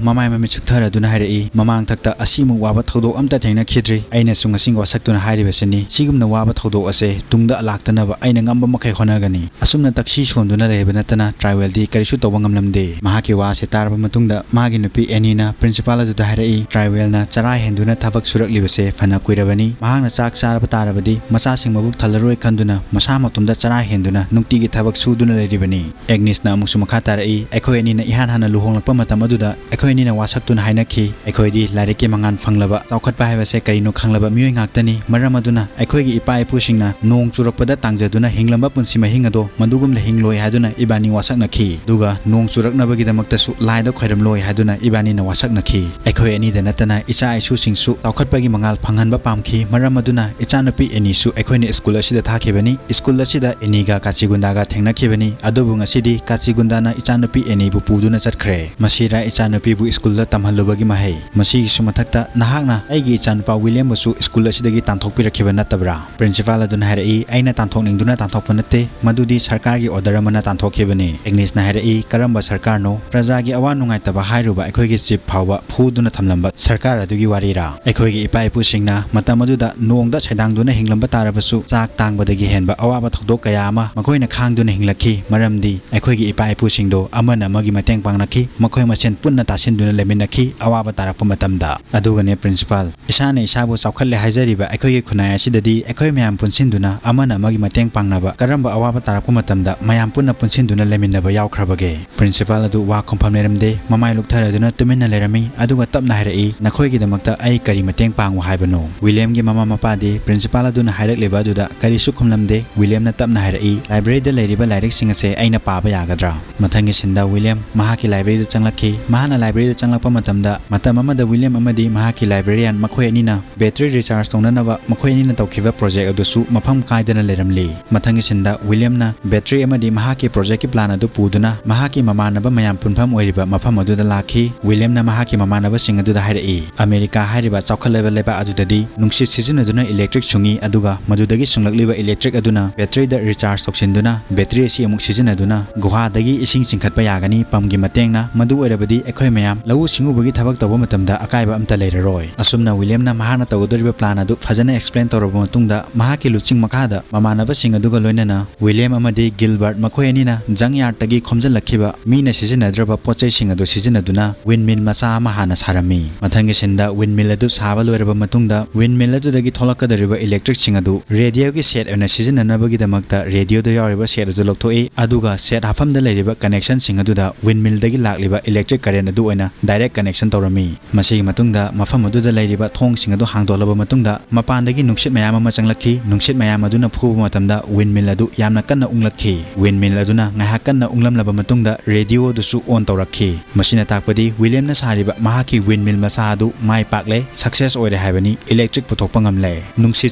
ꯃꯃꯥꯏ ꯃꯃꯤꯠ ꯁꯨꯛꯊꯔꯗꯨꯅ ꯍꯥꯏꯔꯛꯏ, "ꯃꯃꯥꯡꯊꯛꯇ ꯑꯁꯤꯃꯨꯛ ꯋꯥꯕ ꯊꯧꯗꯣꯛ ꯑꯝꯇ ꯊꯦꯡꯅꯈꯤꯗ꯭ꯔꯤ꯫ ꯑꯩꯅꯁꯨ ꯉꯁꯤ ꯋꯥꯁꯛꯇꯨꯅ ꯍꯥꯏꯔꯤꯕꯁꯤꯅꯤ꯫ ꯁꯤꯒꯨꯝꯅ ꯋꯥꯕ ꯊꯧꯗꯣꯛ ꯑꯁꯦ ꯇꯨꯡꯗ ꯂꯥꯛꯇꯅꯕ ꯑꯩꯅ ꯉꯝꯕ ꯃꯈꯩ ꯍꯣꯠꯅꯒꯅꯤ꯫ ꯑꯁꯨꯝꯅ ꯇꯛꯁꯤ ꯁꯣꯟꯗꯨꯅ ꯂꯩꯕ ꯅꯠꯇꯅ ꯇ꯭ꯔꯥꯏꯋꯦꯜꯗꯤ ꯀꯔꯤꯁꯨ ꯇꯧꯕ ꯉꯝꯂꯝꯗꯦ"꯫ ꯃꯍꯥꯛꯀꯤ ꯋꯥꯁꯦ ꯇꯥꯔꯕ ꯃꯇꯨꯡꯗ ꯃꯥꯒꯤ ꯅꯨꯄꯤ ꯑꯦꯅꯤꯅ ꯄ꯭ꯔꯤꯟꯁꯤꯄꯥꯜ ꯑꯗꯨꯗ ꯍꯥꯏꯔꯛꯏ, "ꯇ꯭ꯔꯥꯏꯋꯦꯜꯅ ꯆꯔꯥ ꯍꯦꯟꯗꯨꯅ ꯊꯕꯛ ꯁꯨꯔꯛꯂꯤꯕꯁꯦ ꯐꯅ ꯀꯨꯏꯔꯕꯅꯤ꯫ ꯃꯍꯥꯛꯅ ꯆꯥꯛ ꯆꯥꯔꯕ ꯇꯥꯔꯕꯗꯤ ꯃꯆꯥꯁꯤꯡ ꯃꯕꯨꯛ ꯊꯜꯂꯔꯣꯏ ꯈꯟꯗꯨꯅ ꯃꯁꯥ ꯃꯇꯣꯝꯗ ꯆꯔꯥ ꯍꯦꯟꯗꯨꯅ ꯅꯨꯡꯇꯤꯒꯤ ꯊꯕꯛ ꯁꯨꯗꯨꯅ ꯂꯩꯔꯤꯕꯅꯤ"꯫ ꯑꯦꯒꯅꯤꯁꯅ ꯑꯃꯨꯛꯁꯨ ꯃꯈꯥ ꯇꯥꯔꯛꯏ, "ꯑꯩꯈꯣꯏ ꯑꯅꯤꯅ ꯏꯍꯥꯟ ꯍꯥꯟꯅ ꯂꯨꯍꯣꯡꯂꯛꯄ ꯃꯇꯝ ꯑꯗꯨꯗ ꯑꯩꯈꯣꯏ ꯑꯅꯤꯅ ꯋꯥꯁꯛꯇꯨꯅ ꯍꯥꯏꯅꯈꯤ꯫ ꯑꯩꯈꯣꯏꯗꯤ ꯂꯥꯏꯔꯤꯛꯀꯤ ꯃꯉꯥꯜ ꯐꯪꯂꯕ, ꯆꯥꯎꯈꯠꯄ ꯍꯥꯏꯕꯁꯦ ꯀꯔꯤꯅꯣ ꯈꯪꯂꯕ ꯃꯤꯑꯣꯏ ꯉꯥꯛꯇꯅꯤ꯫ ꯃꯔꯝ ꯑꯗꯨꯅ ꯑꯩꯈꯣꯏꯒꯤ ꯏꯄꯥ ꯏꯄꯨꯁꯤꯡꯅ ꯅꯣꯡ ꯆꯨꯔꯛꯄꯗ ꯇꯥꯡꯖꯗꯨꯅ ꯍꯤꯡꯂꯝꯕ ꯄꯨꯟꯁꯤ ꯃꯍꯤꯡ ꯑꯗꯣ ꯃꯗꯨꯒꯨꯝꯅ ꯍꯤꯡꯂꯣꯏ ꯍꯥꯏꯗꯨꯅ ꯏꯕꯥꯅꯤ ꯋꯥꯁꯛꯅꯈꯤ꯫ ꯑꯗꯨꯒ ꯅꯣꯡ ꯆꯨꯔꯛꯅꯕꯒꯤꯗꯃꯛꯇꯁꯨ ꯂꯥꯏꯗ ꯈꯣꯏꯔꯝꯂꯣꯏ ꯍꯥꯏꯗꯨꯅ ꯏꯕꯥꯅꯤꯅ ꯋꯥꯁꯛꯅꯈꯤ꯫ ꯑꯩꯈꯣꯏ ꯑꯅꯤꯗ ꯅꯠꯇꯅ ꯏꯆꯥ ꯏꯁꯨꯁꯤꯡꯁꯨ ꯆꯥꯎꯈꯠꯄꯒꯤ ꯃꯉꯥꯜ ꯐꯪꯍꯟꯕ ꯄꯥꯝꯈꯤ꯫ ꯃꯔꯝ ꯑꯗꯨꯅ ꯏꯆꯥꯅꯨꯄꯤ ꯑꯦꯅꯤꯁꯨ ꯑꯩꯈꯣꯏꯅ ꯁ꯭ꯀꯨꯜ ꯑꯁꯤꯗ ꯊꯥꯈꯤꯕꯅꯤ꯫ ꯁ꯭ꯀꯨꯜ ꯑꯁꯤꯗ ꯑꯦꯅꯤꯒ ꯀꯥꯆꯤꯒꯨꯟꯗꯥꯒ ꯊꯦꯡꯅꯈꯤꯕꯅꯤ꯫ ꯑꯗꯨꯕꯨ ꯉꯁꯤꯗꯤ ꯀꯥꯆꯤꯒꯨꯟꯗꯥꯅ ꯏꯆꯥꯅꯨꯄꯤ ꯑꯦꯅꯤꯕꯨ ꯄꯨꯗꯨꯅ ꯆꯠꯈ꯭ꯔꯦ꯫ ꯃꯁꯤꯔꯥ ꯏꯆꯥꯅꯨꯄꯤꯕꯨ ꯁ꯭ꯀꯨꯜꯗ ꯇꯝꯍꯜꯂꯨꯕꯒꯤ ꯃꯍꯩ꯫ ꯃꯁꯤꯒꯤꯁꯨ ꯃꯊꯛꯇ ꯅꯍꯥꯛꯅ ꯑꯩꯒꯤ ꯏꯆꯥꯅꯨꯄꯥ ꯋꯤꯂꯤꯌꯝꯕꯨꯁꯨ ꯁ꯭ꯀꯨꯜ ꯑꯁꯤꯗꯒꯤ ꯇꯥꯟꯊꯣꯛꯄꯤꯔꯛꯈꯤꯕ ꯅꯠꯇꯕ꯭ꯔꯥ?" ꯄ꯭ꯔꯤꯟꯁꯤꯄꯥꯜ ꯑꯗꯨꯅ ꯍꯥꯏꯔꯛꯏ, "ꯑꯩꯅ ꯇꯥꯟꯊꯣꯛꯅꯤꯡꯗꯨꯅ ꯇꯥꯟꯊꯣꯛꯄ ꯅꯠꯇꯦ, ꯃꯗꯨꯗꯤ ꯁꯔꯀꯥꯔꯒꯤ ꯑꯣꯔꯗꯔ ꯑꯃꯅ ꯇꯥꯟꯊꯣꯛꯈꯤꯕꯅꯤ"꯫ ꯑꯦꯒꯅꯤꯁꯅ ꯍꯥꯏꯔꯛꯏ, "ꯀꯔꯝꯕ ꯁꯔꯀꯥꯔꯅꯣ? ꯄ꯭ꯔꯖꯥꯒꯤ ꯑꯋꯥ ꯅꯨꯡꯉꯥꯏꯇꯕ ꯍꯥꯏꯔꯨꯕ ꯑꯩꯈꯣꯏꯒꯤ ꯆꯤꯐ ꯐꯥꯎꯕ ꯐꯨꯗꯨꯅ ꯊꯝꯂꯝꯕ ꯁꯔꯀꯥꯔ ꯑꯗꯨꯒꯤ ꯋꯥꯔꯤꯔꯥ? ꯑꯩꯈꯣꯏꯒꯤ ꯏꯄꯥ ꯏꯄꯨꯁꯤꯡꯅ ꯃꯇꯝ ꯑꯗꯨꯗ ꯅꯣꯡꯗ ꯁꯩꯗꯥꯡꯗꯨꯅ ꯍꯤꯡꯂꯝꯕ ꯇꯥꯔꯕꯁꯨ ꯆꯥꯛ ꯇꯥꯡꯕꯗꯒꯤ ꯍꯦꯟꯕ ꯑꯋꯥꯕ ꯊꯧꯗꯣꯛ ꯀꯌꯥ ꯑꯃ ꯃꯈꯣꯏꯅ ꯈꯥꯡꯗꯨꯅ ꯍꯤꯡꯂꯛꯈꯤ꯫ ꯃꯔꯝꯗꯤ ꯑꯩꯈꯣꯏꯒꯤ ꯏꯄꯥ ꯏꯄꯨꯁꯤꯡꯗꯣ ꯑꯃꯅ ꯑꯃꯒꯤ ꯃꯇꯦꯡ ꯄꯥꯡꯅꯈꯤ, ꯃꯈꯣꯏ ꯃꯁꯦꯟ ꯄꯨꯟꯅ ꯇꯥꯁꯤꯟꯗꯨꯅ ꯂꯩꯃꯤꯟꯅꯈꯤ ꯑꯋꯥꯕ ꯇꯥꯔꯛꯄ ꯃꯇꯝꯗ꯫ ꯑꯗꯨꯒꯅꯦ ꯄ꯭ꯔꯤꯟꯁꯤꯄꯥꯜ, ꯏꯁꯥꯅ ꯏꯁꯥꯕꯨ ꯆꯥꯎꯈꯠꯂꯦ ꯍꯥꯏꯖꯔꯤꯕ ꯑꯩꯈꯣꯏꯒꯤ ꯈꯨꯟꯅꯥꯏ ꯑꯁꯤꯗꯗꯤ ꯑꯩꯈꯣꯏ ꯃꯌꯥꯝ ꯄꯨꯟꯁꯤꯟꯗꯨꯅ ꯑꯃꯅ ꯑꯃꯒꯤ ꯃꯇꯦꯡ ꯄꯥꯡꯅꯕ, ꯀꯔꯝꯕ ꯑꯋꯥꯕ ꯇꯥꯔꯛꯄ ꯃꯇꯝꯗ ꯃꯌꯥꯝ ꯄꯨꯟꯅ ꯄꯨꯟꯁꯤꯟꯗꯨꯅ ꯂꯩꯃꯤꯟꯅꯕ ꯌꯥꯎꯈ꯭ꯔꯕꯒꯦ?" ꯄ꯭ꯔꯤꯟꯁꯤꯄꯥꯜ ꯑꯗꯨ ꯋꯥ ꯈꯨꯝꯐꯝ ꯂꯩꯔꯝꯗꯦ꯫ ꯃꯃꯥꯏ ꯂꯨꯛꯊꯔꯗꯨꯅ ꯇꯨꯃꯤꯟꯅ ꯂꯩꯔꯝꯃꯤ꯫ ꯑꯗꯨꯒ ꯇꯞꯅ ꯍꯥꯏꯔꯛꯏ, "ꯅꯈꯣꯏꯒꯤꯗꯃꯛꯇ ꯑꯩ ꯀꯔꯤ ꯃꯇꯦꯡ ꯄꯥꯡꯉꯨ ꯍꯥꯏꯕꯅꯣ?" ꯋꯤꯂꯤꯌꯝꯒꯤ ꯃꯃꯥ ꯃꯄꯥꯗꯤ ꯄ꯭ꯔꯤꯟꯁꯤꯄꯥꯜ ꯑꯗꯨꯅ ꯍꯥꯏꯔꯛꯂꯤꯕ ꯑꯗꯨꯗ ꯀꯔꯤꯁꯨ ꯈꯨꯝꯂꯝꯗꯦ꯫ ꯋꯤꯂꯤꯌꯝꯅ ꯇꯞꯅ ꯍꯥꯏꯔꯛꯏ, "ꯂꯥꯏꯕ꯭ꯔꯦꯔꯤꯗ ꯂꯩꯔꯤꯕ ꯂꯥꯏꯔꯤꯛꯁꯤꯡ ꯑꯁꯦ ꯑꯩꯅ ꯄꯥꯕ ꯌꯥꯒꯗ꯭ꯔꯥ?" ꯃꯊꯪꯒꯤ ꯁꯤꯟꯗ ꯋꯤꯂꯤꯌꯝ ꯃꯍꯥꯛꯀꯤ ꯂꯥꯏꯕ꯭ꯔꯦꯔꯤꯗ ꯆꯪꯂꯛꯈꯤ꯫ ꯃꯍꯥꯛꯅ ꯂꯥꯏꯕ꯭ꯔꯦꯔꯤꯗ ꯆꯪꯂꯛꯄ ꯃꯇꯝꯗ, ꯃꯇꯝ ꯑꯃꯗ ꯋꯤꯂꯤꯌꯝ ꯑꯃꯗꯤ ꯃꯍꯥꯛꯀꯤ ꯂꯥꯏꯕ꯭ꯔꯦꯔꯤꯌꯥꯟ ꯃꯈꯣꯏ ꯑꯅꯤꯅ ꯕꯦꯇ꯭ꯔꯤ ꯔꯤꯆꯥꯔꯖ ꯇꯧꯅꯅꯕ ꯃꯈꯣꯏ ꯑꯅꯤꯅ ꯇꯧꯈꯤꯕ ꯄ꯭ꯔꯣꯖꯦꯛ ꯑꯗꯨꯁꯨ ꯃꯐꯝ ꯀꯥꯏꯗꯅ ꯂꯩꯔꯝꯂꯤ꯫ ꯃꯊꯪꯒꯤ ꯁꯤꯟꯗ ꯋꯤꯂꯤꯌꯝꯅ ꯕꯦꯇ꯭ꯔꯤ ꯑꯃꯗꯤ ꯃꯍꯥꯛꯀꯤ ꯄ꯭ꯔꯣꯖꯦꯛꯀꯤ ꯄ꯭ꯂꯥꯟ ꯑꯗꯨ ꯄꯨꯗꯨꯅ ꯃꯍꯥꯛꯀꯤ ꯃꯃꯥꯟꯅꯕ ꯃꯌꯥꯝ ꯄꯨꯟꯐꯝ ꯑꯣꯏꯔꯤꯕ ꯃꯐꯝ ꯑꯗꯨꯗ ꯂꯥꯛꯈꯤ꯫ ꯋꯤꯂꯤꯌꯝꯅ ꯃꯍꯥꯛꯀꯤ ꯃꯃꯥꯟꯅꯕꯁꯤꯡ ꯑꯗꯨꯗ ꯍꯥꯏꯔꯛꯏ, "ꯑꯃꯦꯔꯤꯀꯥ ꯍꯥꯏꯔꯤꯕ ꯆꯥꯎꯈꯠꯂꯕ ꯂꯩꯕꯥꯛ ꯑꯗꯨꯗꯗꯤ ꯅꯨꯡꯁꯤꯠ ꯁꯤꯖꯤꯟꯅꯗꯨꯅ ꯏꯂꯦꯛꯇ꯭ꯔꯤꯛ ꯁꯨꯡꯏ, ꯑꯗꯨꯒ ꯃꯗꯨꯗꯒꯤ ꯁꯨꯡꯂꯛꯂꯤꯕ ꯏꯂꯦꯛꯇ꯭ꯔꯤꯛ ꯑꯗꯨꯅ ꯕꯦꯇ꯭ꯔꯤꯗ ꯔꯤꯆꯥꯔꯖ ꯇꯧꯁꯤꯟꯗꯨꯅ ꯕꯦꯇ꯭ꯔꯤ ꯑꯁꯤ ꯑꯃꯨꯛ ꯁꯤꯖꯤꯟꯅꯗꯨꯅ ꯒꯨꯍꯥꯗꯒꯤ ꯏꯁꯤꯡ ꯆꯤꯡꯈꯠꯄ ꯌꯥꯒꯅꯤ꯫ ꯄꯝꯒꯤ ꯃꯇꯦꯡꯅ꯫ ꯃꯗꯨ ꯑꯣꯏꯔꯕꯗꯤ ꯑꯩꯈꯣꯏ ꯃꯌꯥꯝ ꯂꯧꯎ ꯁꯤꯡꯎꯕꯒꯤ ꯊꯕꯛ ꯇꯧꯕ ꯃꯇꯝꯗ ꯑꯀꯥꯏꯕ ꯑꯝꯇ ꯂꯩꯔꯔꯣꯏ"꯫ ꯑꯁꯨꯝꯅ ꯋꯤꯂꯤꯌꯝꯅ ꯃꯍꯥꯛꯅ ꯇꯧꯒꯗꯧꯔꯤꯕ ꯄ꯭ꯂꯥꯟ ꯑꯗꯨ ꯐꯖꯅ ꯑꯦꯛꯁꯄ꯭ꯂꯦꯟ ꯇꯧꯔꯕ ꯃꯇꯨꯡꯗ, ꯃꯍꯥꯛꯀꯤ ꯂꯨꯆꯤꯡ ꯃꯈꯥꯗ ꯃꯃꯥꯟꯅꯕꯁꯤꯡ ꯑꯗꯨꯒ ꯂꯣꯏꯅꯅ ꯋꯤꯂꯤꯌꯝ ꯑꯃꯗꯤ ꯒꯤꯜꯕꯔꯠ ꯃꯈꯣꯏ ꯑꯅꯤꯅ ꯖꯪ ꯌꯥꯔꯗꯇꯒꯤ ꯈꯣꯝꯖꯤꯜꯂꯛꯈꯤꯕ ꯃꯤꯅ ꯁꯤꯖꯤꯟꯅꯗ꯭ꯔꯕ ꯄꯣꯠ ꯆꯩꯁꯤꯡ ꯑꯗꯨ ꯁꯤꯖꯤꯟꯅꯗꯨꯅ ꯋꯤꯟꯃꯤꯜ ꯃꯆꯥ ꯑꯃ ꯍꯥꯟꯅ ꯁꯥꯔꯝꯃꯤ꯫ ꯃꯊꯪꯒꯤ ꯁꯤꯟꯗ ꯋꯤꯟꯃꯤꯜ ꯑꯗꯨ ꯁꯥꯕ ꯂꯣꯏꯔꯕ ꯃꯇꯨꯡꯗ, ꯋꯤꯟꯃꯤꯜ ꯑꯗꯨꯗꯒꯤ ꯊꯣꯛꯂꯛꯀꯗꯧꯔꯤꯕ ꯏꯂꯦꯛꯇ꯭ꯔꯤꯛꯁꯤꯡ ꯑꯗꯨ ꯔꯦꯗꯤꯑꯣꯒꯤ ꯁꯦꯠ ꯑꯣꯏꯅ ꯁꯤꯖꯤꯟꯅꯅꯕꯒꯤꯗꯃꯛꯇ ꯔꯦꯗꯤꯑꯣꯗ ꯌꯥꯎꯔꯤꯕ ꯁꯦꯠ ꯑꯗꯨ ꯂꯧꯊꯣꯛꯏ, ꯑꯗꯨꯒ ꯁꯦꯠ ꯍꯥꯞꯐꯝꯗ ꯂꯩꯔꯤꯕ ꯀꯅꯦꯛꯁꯟꯁꯤꯡ ꯑꯗꯨꯗ ꯋꯤꯟꯃꯤꯜꯗꯒꯤ ꯂꯥꯛꯂꯤꯕ ꯏꯂꯦꯛꯇ꯭ꯔꯤꯛ ꯀꯔꯦꯟ ꯑꯗꯨ ꯑꯣꯏꯅ ꯗꯥꯏꯔꯦꯛ ꯀꯅꯦꯛꯁꯟ ꯇꯧꯔꯝꯃꯤ꯫ ꯃꯁꯤꯒꯤ ꯃꯇꯨꯡꯗ ꯃꯐꯝ ꯑꯗꯨꯗ ꯂꯩꯔꯤꯕ ꯊꯣꯡꯁꯤꯡ ꯑꯗꯨ ꯍꯥꯡꯗꯣꯛꯂꯕ ꯃꯇꯨꯡꯗ, ꯃꯄꯥꯟꯗꯒꯤ ꯅꯨꯡꯁꯤꯠ ꯃꯌꯥꯝ ꯑꯃ ꯆꯪꯂꯛꯈꯤ꯫ ꯅꯨꯡꯁꯤꯠ ꯃꯌꯥꯝ ꯑꯗꯨꯅ ꯐꯨꯕ ꯃꯇꯝꯗ ꯋꯤꯟꯃꯤꯜ ꯑꯗꯨ ꯌꯥꯝꯅ ꯀꯟꯅ ꯎꯪꯂꯛꯈꯤ꯫ ꯋꯤꯟꯃꯤꯜ ꯑꯗꯨꯅ ꯉꯥꯏꯍꯥꯛ ꯀꯟꯅ ꯎꯪꯂꯝꯂꯕ ꯃꯇꯨꯡꯗ ꯔꯦꯗꯤꯑꯣ ꯑꯗꯨꯁꯨ ꯑꯣꯟ ꯇꯧꯔꯛꯈꯤ꯫ ꯃꯁꯤꯅ ꯇꯥꯛꯄꯗꯤ ꯋꯤꯂꯤꯌꯝꯅ ꯁꯥꯔꯤꯕ ꯃꯍꯥꯛꯀꯤ ꯋꯤꯟꯃꯤꯜ ꯃꯆꯥ ꯑꯗꯨ ꯃꯥꯏ ꯄꯥꯛꯂꯦ, ꯁꯛꯁꯦꯁ ꯑꯣꯏꯔꯦ ꯍꯥꯏꯕꯅꯤ, ꯏꯂꯦꯛꯇ꯭ꯔꯤꯛ ꯄꯨꯊꯣꯛꯄ ꯉꯝꯂꯦ꯫ ꯅꯨꯡꯁꯤꯠ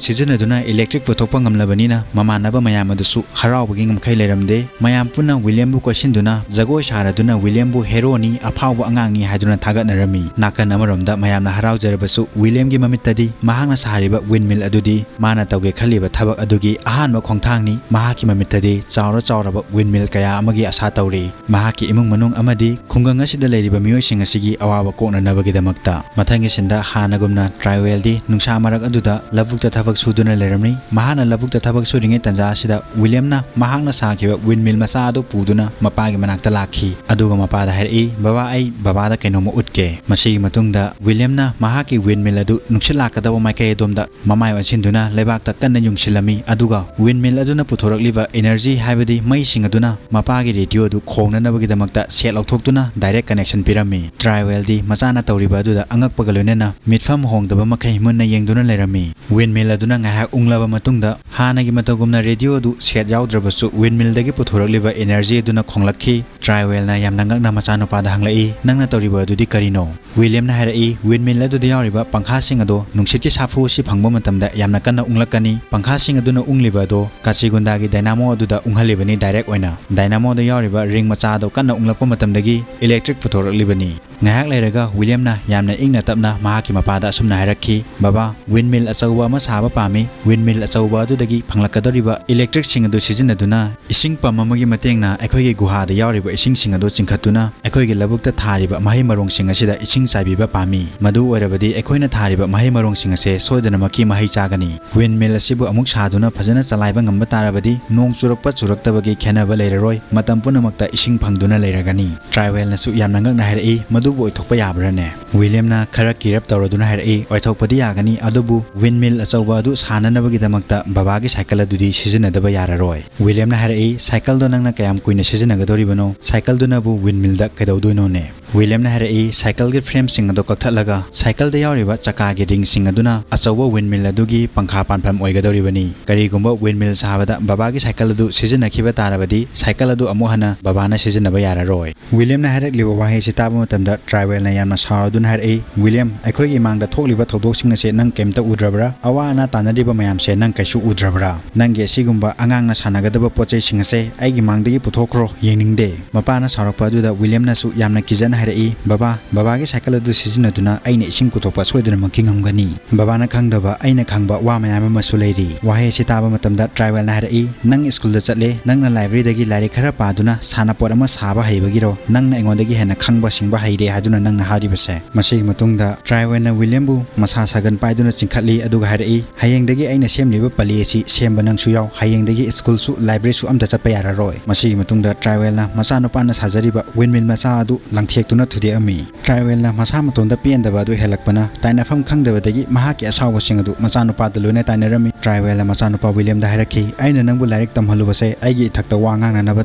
ꯁꯤꯖꯤꯟꯅꯗꯨꯅ ꯏꯂꯦꯛꯇ꯭ꯔꯤꯛ ꯄꯨꯊꯣꯛꯄ ꯉꯝꯂꯕꯅꯤꯅ ꯃꯃꯥꯟꯅꯕ ꯃꯌꯥꯝ ꯑꯗꯨꯁꯨ ꯍꯔꯥꯎꯕꯒꯤ ꯉꯝꯈꯩ ꯂꯩꯔꯝꯗꯦ꯫ ꯃꯌꯥꯝ ꯄꯨꯟꯅ ꯋꯤꯂꯤꯌꯝꯕꯨ ꯀꯣꯏꯁꯤꯟꯗꯨꯅ ꯖꯒꯣꯏ ꯁꯥꯔꯗꯨꯅ ꯋꯤꯂꯤꯌꯝꯕꯨ ꯍꯦꯔꯣꯅꯤ, ꯑꯐꯥꯎꯕ ꯑꯉꯥꯡꯅꯤ ꯍꯥꯏꯗꯨꯅ ꯊꯥꯒꯠꯅꯔꯝꯃꯤ꯫ ꯅꯥꯀꯟ ꯑꯃꯔꯣꯝꯗ ꯃꯌꯥꯝꯅ ꯍꯔꯥꯎꯖꯔꯕꯁꯨ ꯋꯤꯂꯤꯌꯝꯒꯤ ꯃꯃꯤꯠꯇꯗꯤ ꯃꯍꯥꯛꯅ ꯁꯥꯔꯤꯕ ꯋꯤꯟꯃꯤꯜ ꯑꯗꯨꯗꯤ ꯃꯥꯅ ꯇꯧꯒꯦ ꯈꯜꯂꯤꯕ ꯊꯕꯛ ꯑꯗꯨꯒꯤ ꯑꯍꯥꯟꯕ ꯈꯣꯡꯊꯥꯡꯅꯤ꯫ ꯃꯍꯥꯛꯀꯤ ꯃꯃꯤꯠꯇꯗꯤ ꯆꯥꯎꯔ ꯆꯥꯎꯔꯕ ꯋꯤꯟꯃꯤꯜ ꯀꯌꯥ ꯑꯃꯒꯤ ꯑꯁꯥ ꯇꯧꯔꯤ꯫ ꯃꯍꯥꯛꯀꯤ ꯏꯃꯨꯡ ꯃꯅꯨꯡ ꯑꯃꯗꯤ ꯈꯨꯡꯒꯪ ꯑꯁꯤꯗ ꯂꯩꯔꯤꯕ ꯃꯤꯑꯣꯏꯁꯤꯡ ꯑꯁꯤꯒꯤ ꯑꯋꯥꯕ ꯀꯣꯛꯅꯅꯕꯒꯤꯗꯃꯛꯇ꯫ ꯃꯊꯪꯒꯤ ꯁꯤꯟꯗ ꯍꯥꯟꯅꯒꯨꯝꯅ ꯇ꯭ꯔꯥꯏꯋꯦꯜꯗꯤ ꯅꯨꯡꯁꯥ ꯃꯔꯛ ꯑꯗꯨꯗ ꯂꯧꯕꯨꯛꯇ ꯊꯕꯛ ꯁꯨꯗꯨꯅ ꯂꯩꯔꯝꯃꯤ꯫ ꯃꯍꯥꯛꯅ ꯂꯧꯕꯨꯛꯇ ꯊꯕꯛ ꯁꯨꯔꯤꯉꯩ ꯇꯥꯟꯖꯥ ꯑꯁꯤꯗ ꯋꯤꯂꯤꯌꯝꯅ ꯃꯍꯥꯛꯅ ꯁꯥꯈꯤꯕ ꯋꯤꯟꯃꯤꯜ ꯃꯆꯥ ꯑꯗꯨ ꯄꯨꯗꯨꯅ ꯃꯄꯥꯒꯤ ꯃꯅꯥꯛꯇ ꯂꯥꯛꯈꯤ꯫ ꯑꯗꯨꯒ ꯃꯄꯥꯗ ꯍꯥꯏꯔꯛꯏ, "ꯕꯕꯥ, ꯑꯩ ꯕꯕꯥꯗ ꯀꯩꯅꯣꯝꯃ ꯎꯠꯀꯦ"꯫ ꯃꯁꯤꯒꯤ ꯃꯇꯨꯡꯗ ꯋꯤꯂꯤꯌꯝꯅ ꯃꯍꯥꯛꯀꯤ ꯋꯤꯟꯃꯤꯜ ꯑꯗꯨ ꯅꯨꯡꯁꯤꯠ ꯂꯥꯛꯀꯗꯕ ꯃꯥꯏꯀꯩ ꯑꯗꯣꯝꯗ ꯃꯃꯥꯏ ꯑꯣꯟꯁꯤꯟꯗꯨꯅ ꯂꯩꯕꯥꯛꯇ ꯀꯟꯅ ꯌꯨꯡꯁꯤꯜꯂꯝꯃꯤ, ꯑꯗꯨꯒ ꯋꯤꯟꯃꯤꯜ ꯑꯗꯨꯅ ꯄꯨꯊꯣꯔꯛꯂꯤꯕ ꯏꯅꯔꯖꯤ, ꯍꯥꯏꯕꯗꯤ ꯃꯩꯁꯤꯡ ꯑꯗꯨꯅ ꯃꯄꯥꯒꯤ ꯔꯦꯗꯤꯑꯣ ꯑꯗꯨ ꯈꯣꯡꯅꯅꯕꯒꯤꯗꯃꯛꯇ ꯁꯦꯠ ꯂꯧꯊꯣꯛꯇꯨꯅ ꯗꯥꯏꯔꯦꯛ ꯀꯅꯦꯛꯁꯟ ꯄꯤꯔꯝꯃꯤ꯫ ꯇ꯭ꯔꯥꯏꯋꯦꯜꯗꯤ ꯃꯆꯥꯅ ꯇꯧꯔꯤꯕ ꯑꯗꯨꯗ ꯑꯉꯛꯄꯒ ꯂꯣꯏꯅꯅ ꯃꯤꯠꯐꯝ ꯍꯣꯡꯗꯕ ꯃꯈꯩ ꯃꯨꯟꯅ ꯌꯦꯡꯗꯨꯅ ꯂꯩꯔꯝꯃꯤ꯫ ꯋꯤꯟꯃꯤꯜ ꯑꯗꯨꯅ ꯉꯥꯏꯍꯥꯛ ꯎꯪꯂꯕ ꯃꯇꯨꯡꯗ, ꯍꯥꯟꯅꯒꯤ ꯃꯇꯧꯒꯨꯝꯅ ꯔꯦꯗꯤꯑꯣ ꯑꯗꯨ ꯁꯦꯠ ꯌꯥꯎꯗ꯭ꯔꯕꯁꯨ ꯋꯤꯟꯃꯤꯜꯗꯒꯤ ꯄꯨꯊꯣꯔꯛꯂꯤꯕ ꯏꯅꯔꯖꯤ ꯑꯗꯨꯅ ꯈꯣꯡꯂꯛꯈꯤ꯫ ꯇ꯭ꯔꯥꯏꯋꯦꯜꯅ ꯌꯥꯝꯅ ꯉꯛꯅ ꯃꯆꯥꯅꯨꯄꯥꯗ ꯍꯪꯂꯛꯏ, "ꯅꯪꯅ ꯇꯧꯔꯤꯕ ꯑꯗꯨꯗꯤ ꯀꯔꯤꯅꯣ?" ꯋꯤꯂꯤꯌꯝꯅ ꯍꯥꯏꯔꯛꯏ, "ꯋꯤꯟꯃꯤꯜ ꯑꯗꯨꯗ ꯌꯥꯎꯔꯤꯕ ꯄꯪꯈꯥꯁꯤꯡ ꯑꯗꯣ ꯅꯨꯡꯁꯤꯠꯀꯤ ꯁꯥꯐꯨ ꯑꯁꯤ ꯐꯪꯕ ꯃꯇꯝꯗ ꯌꯥꯝꯅ ꯀꯟꯅ ꯎꯪꯂꯛꯀꯅꯤ꯫ ꯄꯪꯈꯥꯁꯤꯡ ꯑꯗꯨꯅ ꯎꯪꯂꯤꯕ ꯑꯗꯣ ꯀꯥꯆꯤꯒꯨꯟꯗꯥꯒꯤ ꯗꯥꯏꯅꯥꯃꯣ ꯑꯗꯨꯗ ꯎꯪꯍꯜꯂꯤꯕꯅꯤ ꯗꯥꯏꯔꯦꯛ ꯑꯣꯏꯅ꯫ ꯗꯥꯏꯅꯥꯃꯣꯗ ꯌꯥꯎꯔꯤꯕ ꯔꯤꯡ ꯃꯆꯥꯗꯣ ꯀꯟꯅ ꯎꯪꯂꯛꯄ ꯃꯇꯝꯗꯒꯤ ꯏꯂꯦꯛꯇ꯭ꯔꯤꯛ ꯄꯨꯊꯣꯔꯛꯂꯤꯕꯅꯤ꯫ ꯉꯥꯏꯍꯥꯛ ꯂꯩꯔꯒ ꯋꯤꯂꯤꯌꯝꯅ ꯌꯥꯝꯅ ꯏꯪꯅ ꯇꯞꯅ ꯃꯍꯥꯛꯀꯤ ꯃꯄꯥꯗ ꯑꯁꯨꯝꯅ ꯍꯥꯏꯔꯛꯈꯤ, "ꯕꯕꯥ, ꯋꯤꯟꯃꯤꯜ ꯑꯆꯧꯕ ꯑꯃ ꯁꯥꯕ ꯄꯥꯝꯃꯤ꯫ ꯋꯤꯟꯃꯤꯜ ꯑꯆꯧꯕ ꯑꯗꯨꯗꯒꯤ ꯐꯪꯂꯛꯀꯗꯧꯔꯤꯕ ꯏꯂꯦꯛꯇ꯭ꯔꯤꯛꯁꯤꯡ ꯑꯗꯨ ꯁꯤꯖꯤꯟꯅꯗꯨꯅ ꯏꯁꯤꯡ ꯄꯝ ꯑꯃꯒꯤ ꯃꯇꯦꯡꯅ ꯑꯩꯈꯣꯏꯒꯤ ꯒꯨꯍꯥꯗ ꯌꯥꯎꯔꯤꯕ ꯏꯁꯤꯡꯁꯤꯡ ꯑꯗꯨ ꯆꯤꯡꯈꯠꯇꯨꯅ ꯑꯩꯈꯣꯏꯒꯤ ꯂꯧꯕꯨꯛꯇ ꯊꯥꯔꯤꯕ ꯃꯍꯩ ꯃꯔꯣꯡꯁꯤꯡ ꯑꯁꯤꯗ ꯏꯁꯤꯡ ꯆꯥꯏꯕꯤꯕ ꯄꯥꯝꯃꯤ꯫ ꯃꯗꯨ ꯑꯣꯏꯔꯕꯗꯤ ꯑꯩꯈꯣꯏꯅ ꯊꯥꯔꯤꯕ ꯃꯍꯩ ꯃꯔꯣꯡꯁꯤꯡ ꯑꯁꯦ ꯁꯣꯏꯗꯅꯃꯛꯀꯤ ꯃꯍꯩ ꯆꯥꯒꯅꯤ꯫ ꯋꯤꯟꯃꯤꯜ ꯑꯁꯤꯕꯨ ꯑꯃꯨꯛ ꯁꯥꯗꯨꯅ ꯐꯖꯅ ꯆꯂꯥꯏꯕ ꯉꯝꯕ ꯇꯥꯔꯕꯗꯤ ꯅꯣꯡ ꯆꯨꯔꯛꯄ ꯆꯨꯔꯛꯇꯕꯒꯤ ꯈꯦꯟꯅꯕ ꯂꯩꯔꯔꯣꯏ, ꯃꯇꯝ ꯄꯨꯝꯅꯃꯛꯇ ꯏꯁꯤꯡ ꯐꯪꯗꯨꯅ ꯂꯩꯔꯒꯅꯤ"꯫ ꯇ꯭ꯔꯥꯏꯋꯦꯜꯅꯁꯨ ꯌꯥꯝꯅ ꯉꯛꯅ ꯍꯥꯏꯔꯛꯏ, "ꯃꯗꯨꯕꯨ ꯑꯣꯏꯊꯣꯛꯄ ꯌꯥꯕ꯭ꯔꯥꯅꯦ?" ꯋꯤꯂꯤꯌꯝꯅ ꯈꯔ ꯀꯤꯔꯞ ꯇꯧꯔꯗꯨꯅ ꯍꯥꯏꯔꯛꯏ, "ꯑꯣꯏꯊꯣꯛꯄꯗꯤ ꯌꯥꯒꯅꯤ, ꯑꯗꯨꯕꯨ ꯋꯤꯟꯃꯤꯜ ꯑꯆꯧꯕ ꯑꯗꯨ ꯁꯥꯅꯅꯕꯒꯤꯗꯃꯛꯇ ꯕꯕꯥꯒꯤ ꯁꯥꯏꯀꯜ ꯑꯗꯨꯗꯤ ꯁꯤꯖꯤꯟꯅꯗꯕ ꯌꯥꯔꯔꯣꯏ"꯫ ꯋꯤꯂꯤꯌꯝꯅ ꯍꯥꯏꯔꯛꯏ, "ꯁꯥꯏꯀꯜꯗꯣ ꯅꯪꯅ ꯀꯌꯥꯝ ꯀꯨꯏꯅ ꯁꯤꯖꯤꯟꯅꯒꯗꯧꯔꯤꯕꯅꯣ? ꯁꯥꯏꯀꯜꯗꯨꯅꯕꯨ ꯋꯤꯟꯃꯤꯜꯗ ꯀꯩꯗꯧꯗꯣꯏꯅꯣꯅꯦ?" ꯋꯤꯂꯤꯌꯝꯅ ꯍꯥꯏꯔꯛꯏ, "ꯁꯥꯏꯀꯜꯒꯤ ꯐ꯭ꯔꯦꯝꯁꯤꯡ ꯑꯗꯨ ꯀꯛꯊꯠꯂꯒ ꯁꯥꯏꯀꯜꯗ ꯌꯥꯎꯔꯤꯕ ꯆꯀꯥꯒꯤ ꯔꯤꯡꯁꯤꯡ ꯑꯗꯨꯅ ꯑꯆꯧꯕ ꯋꯤꯟꯃꯤꯜ ꯑꯗꯨꯒꯤ ꯄꯪꯈꯥ ꯄꯥꯟꯐꯝ ꯑꯣꯏꯒꯗꯧꯔꯤꯕꯅꯤ꯫ ꯀꯔꯤꯒꯨꯝꯕ ꯋꯤꯟꯃꯤꯜ ꯁꯥꯕꯗ ꯕꯕꯥꯒꯤ ꯁꯥꯏꯀꯜ ꯑꯗꯨ ꯁꯤꯖꯤꯟꯅꯈꯤꯕ ꯇꯥꯔꯕꯗꯤ ꯁꯥꯏꯀꯜ ꯑꯗꯨ ꯑꯃꯨꯛ ꯍꯟꯅ ꯕꯕꯥꯅ ꯁꯤꯖꯤꯟꯅꯕ ꯌꯥꯔꯔꯣꯏ"꯫ ꯋꯤꯂꯤꯌꯝꯅ ꯍꯥꯏꯔꯛꯂꯤꯕ ꯋꯥꯍꯩ ꯑꯁꯤ ꯇꯥꯕ ꯃꯇꯝꯗ ꯇ꯭ꯔꯥꯏꯋꯦꯜꯅ ꯌꯥꯝꯅ ꯁꯥꯎꯔꯗꯨꯅ ꯍꯥꯏꯔꯛꯏ, "ꯋꯤꯂꯤꯌꯝ, ꯑꯩꯈꯣꯏꯒꯤ ꯏꯃꯥꯡꯗ ꯊꯣꯛꯂꯤꯕ ꯊꯧꯗꯣꯛꯁꯤꯡ ꯑꯁꯤ ꯅꯪ ꯀꯩꯝꯇ ꯎꯗ꯭ꯔꯕ꯭ꯔꯥ? ꯑꯋꯥ ꯑꯅꯥ ꯇꯥꯅꯔꯤꯕ ꯃꯌꯥꯝꯁꯦ ꯅꯪ ꯀꯩꯁꯨ ꯎꯗ꯭ꯔꯕ꯭ꯔꯥ? ꯅꯪꯒꯤ ꯑꯁꯤꯒꯨꯝꯕ ꯑꯉꯥꯡꯅ ꯁꯥꯟꯅꯒꯗꯕ ꯄꯣꯠ ꯆꯩꯁꯤꯡ ꯑꯁꯦ ꯑꯩꯒꯤ ꯃꯥꯡꯗꯒꯤ ꯄꯨꯊꯣꯛꯈ꯭ꯔꯣ, ꯌꯦꯡꯅꯤꯡꯗꯦ"꯫ ꯃꯄꯥꯅ ꯁꯥꯎꯔꯛꯄ ꯑꯗꯨꯗ ꯋꯤꯂꯤꯌꯝꯅꯁꯨ ꯌꯥꯝꯅ ꯀꯤꯖꯅ ꯍꯥꯏꯔꯛꯏ, "ꯕꯕꯥ, ꯕꯕꯥꯒꯤ ꯁꯥꯏꯀꯜ ꯑꯗꯨ ꯁꯤꯖꯤꯟꯅꯗꯨꯅ ꯑꯩꯅ ꯏꯁꯤꯡ ꯄꯨꯊꯣꯛꯄ ꯁꯣꯏꯗꯅꯃꯛꯀꯤ ꯉꯝꯒꯅꯤ꯫ ꯕꯕꯥꯅ ꯈꯪꯗꯕ ꯑꯩꯅ ꯈꯪꯕ ꯋꯥ ꯃꯌꯥꯝ ꯑꯃꯁꯨ ꯂꯩꯔꯤ"꯫ ꯋꯥꯍꯩ ꯑꯁꯤ ꯇꯥꯕ ꯃꯇꯝꯗ ꯇ꯭ꯔꯥꯏꯋꯦꯜꯅ ꯍꯥꯏꯔꯛꯏ, "ꯅꯪ ꯁ꯭ꯀꯨꯜꯗ ꯆꯠꯂꯦ, ꯅꯪꯅ ꯂꯥꯏꯕ꯭ꯔꯦꯔꯤꯗꯒꯤ ꯂꯥꯏꯔꯤꯛ ꯈꯔ ꯄꯥꯗꯨꯅ ꯁꯥꯟꯅꯄꯣꯠ ꯑꯃ ꯁꯥꯕ ꯍꯩꯕꯒꯤꯔꯣ ꯅꯪꯅ ꯑꯩꯉꯣꯟꯗꯒꯤ ꯍꯦꯟꯅ ꯈꯪꯕ ꯁꯤꯡꯕ ꯍꯩꯔꯦ ꯍꯥꯏꯗꯨꯅ ꯅꯪꯅ ꯍꯥꯏꯔꯤꯕꯁꯦ?" ꯃꯁꯤꯒꯤ ꯃꯇꯨꯡꯗ ꯇ꯭ꯔꯥꯏꯋꯦꯜꯅ ꯋꯤꯂꯤꯌꯝꯕꯨ ꯃꯁꯥ ꯁꯥꯒꯟ ꯄꯥꯏꯗꯨꯅ ꯆꯤꯡꯈꯠꯂꯤ, ꯑꯗꯨꯒ ꯍꯥꯏꯔꯛꯏ, "ꯍꯌꯦꯡꯗꯒꯤ ꯑꯩꯅ ꯁꯦꯝꯂꯤꯕ ꯄꯂꯤ ꯑꯁꯤ ꯁꯦꯝꯕ ꯅꯪꯁꯨ ꯌꯥꯎ꯫ ꯍꯌꯦꯡꯗꯒꯤ ꯁ꯭ꯀꯨꯜꯁꯨ ꯂꯥꯏꯕ꯭ꯔꯦꯔꯤꯁꯨ ꯑꯝꯇ ꯆꯠꯄ ꯌꯥꯔꯔꯣꯏ"꯫ ꯃꯁꯤꯒꯤ ꯃꯇꯨꯡꯗ ꯇ꯭ꯔꯥꯏꯋꯦꯜꯅ ꯃꯆꯥꯅꯨꯄꯥꯅ ꯁꯥꯖꯔꯤꯕ ꯋꯤꯟꯃꯤꯜ ꯃꯆꯥ ꯑꯗꯨ ꯂꯪꯊꯦꯛꯇꯨꯅ ꯊꯨꯗꯦꯛꯑꯝꯃꯤ꯫ ꯇ꯭ꯔꯥꯏꯋꯦꯜꯅ ꯃꯁꯥ ꯃꯇꯣꯝꯗ ꯄꯦꯟꯗꯕ ꯑꯗꯨ ꯍꯦꯜꯂꯛꯄꯅ ꯇꯥꯏꯅꯐꯝ ꯈꯪꯗꯕꯗꯒꯤ ꯃꯍꯥꯛꯀꯤ ꯑꯁꯥꯎꯕꯁꯤꯡ ꯑꯗꯨ ꯃꯆꯥꯅꯨꯄꯥꯗ ꯂꯣꯏꯅ ꯇꯥꯏꯅꯔꯝꯃꯤ꯫ ꯇ꯭ꯔꯥꯏꯋꯦꯜꯅ ꯃꯆꯥꯅꯨꯄꯥ ꯋꯤꯂꯤꯌꯝꯗ ꯍꯥꯏꯔꯛꯈꯤ, "ꯑꯩꯅ ꯅꯪꯕꯨ ꯂꯥꯏꯔꯤꯛ ꯇꯝꯍꯜꯂꯨꯕꯁꯦ ꯑꯩꯒꯤ ꯏꯊꯛꯇ ꯋꯥ ꯉꯥꯡꯅꯅꯕ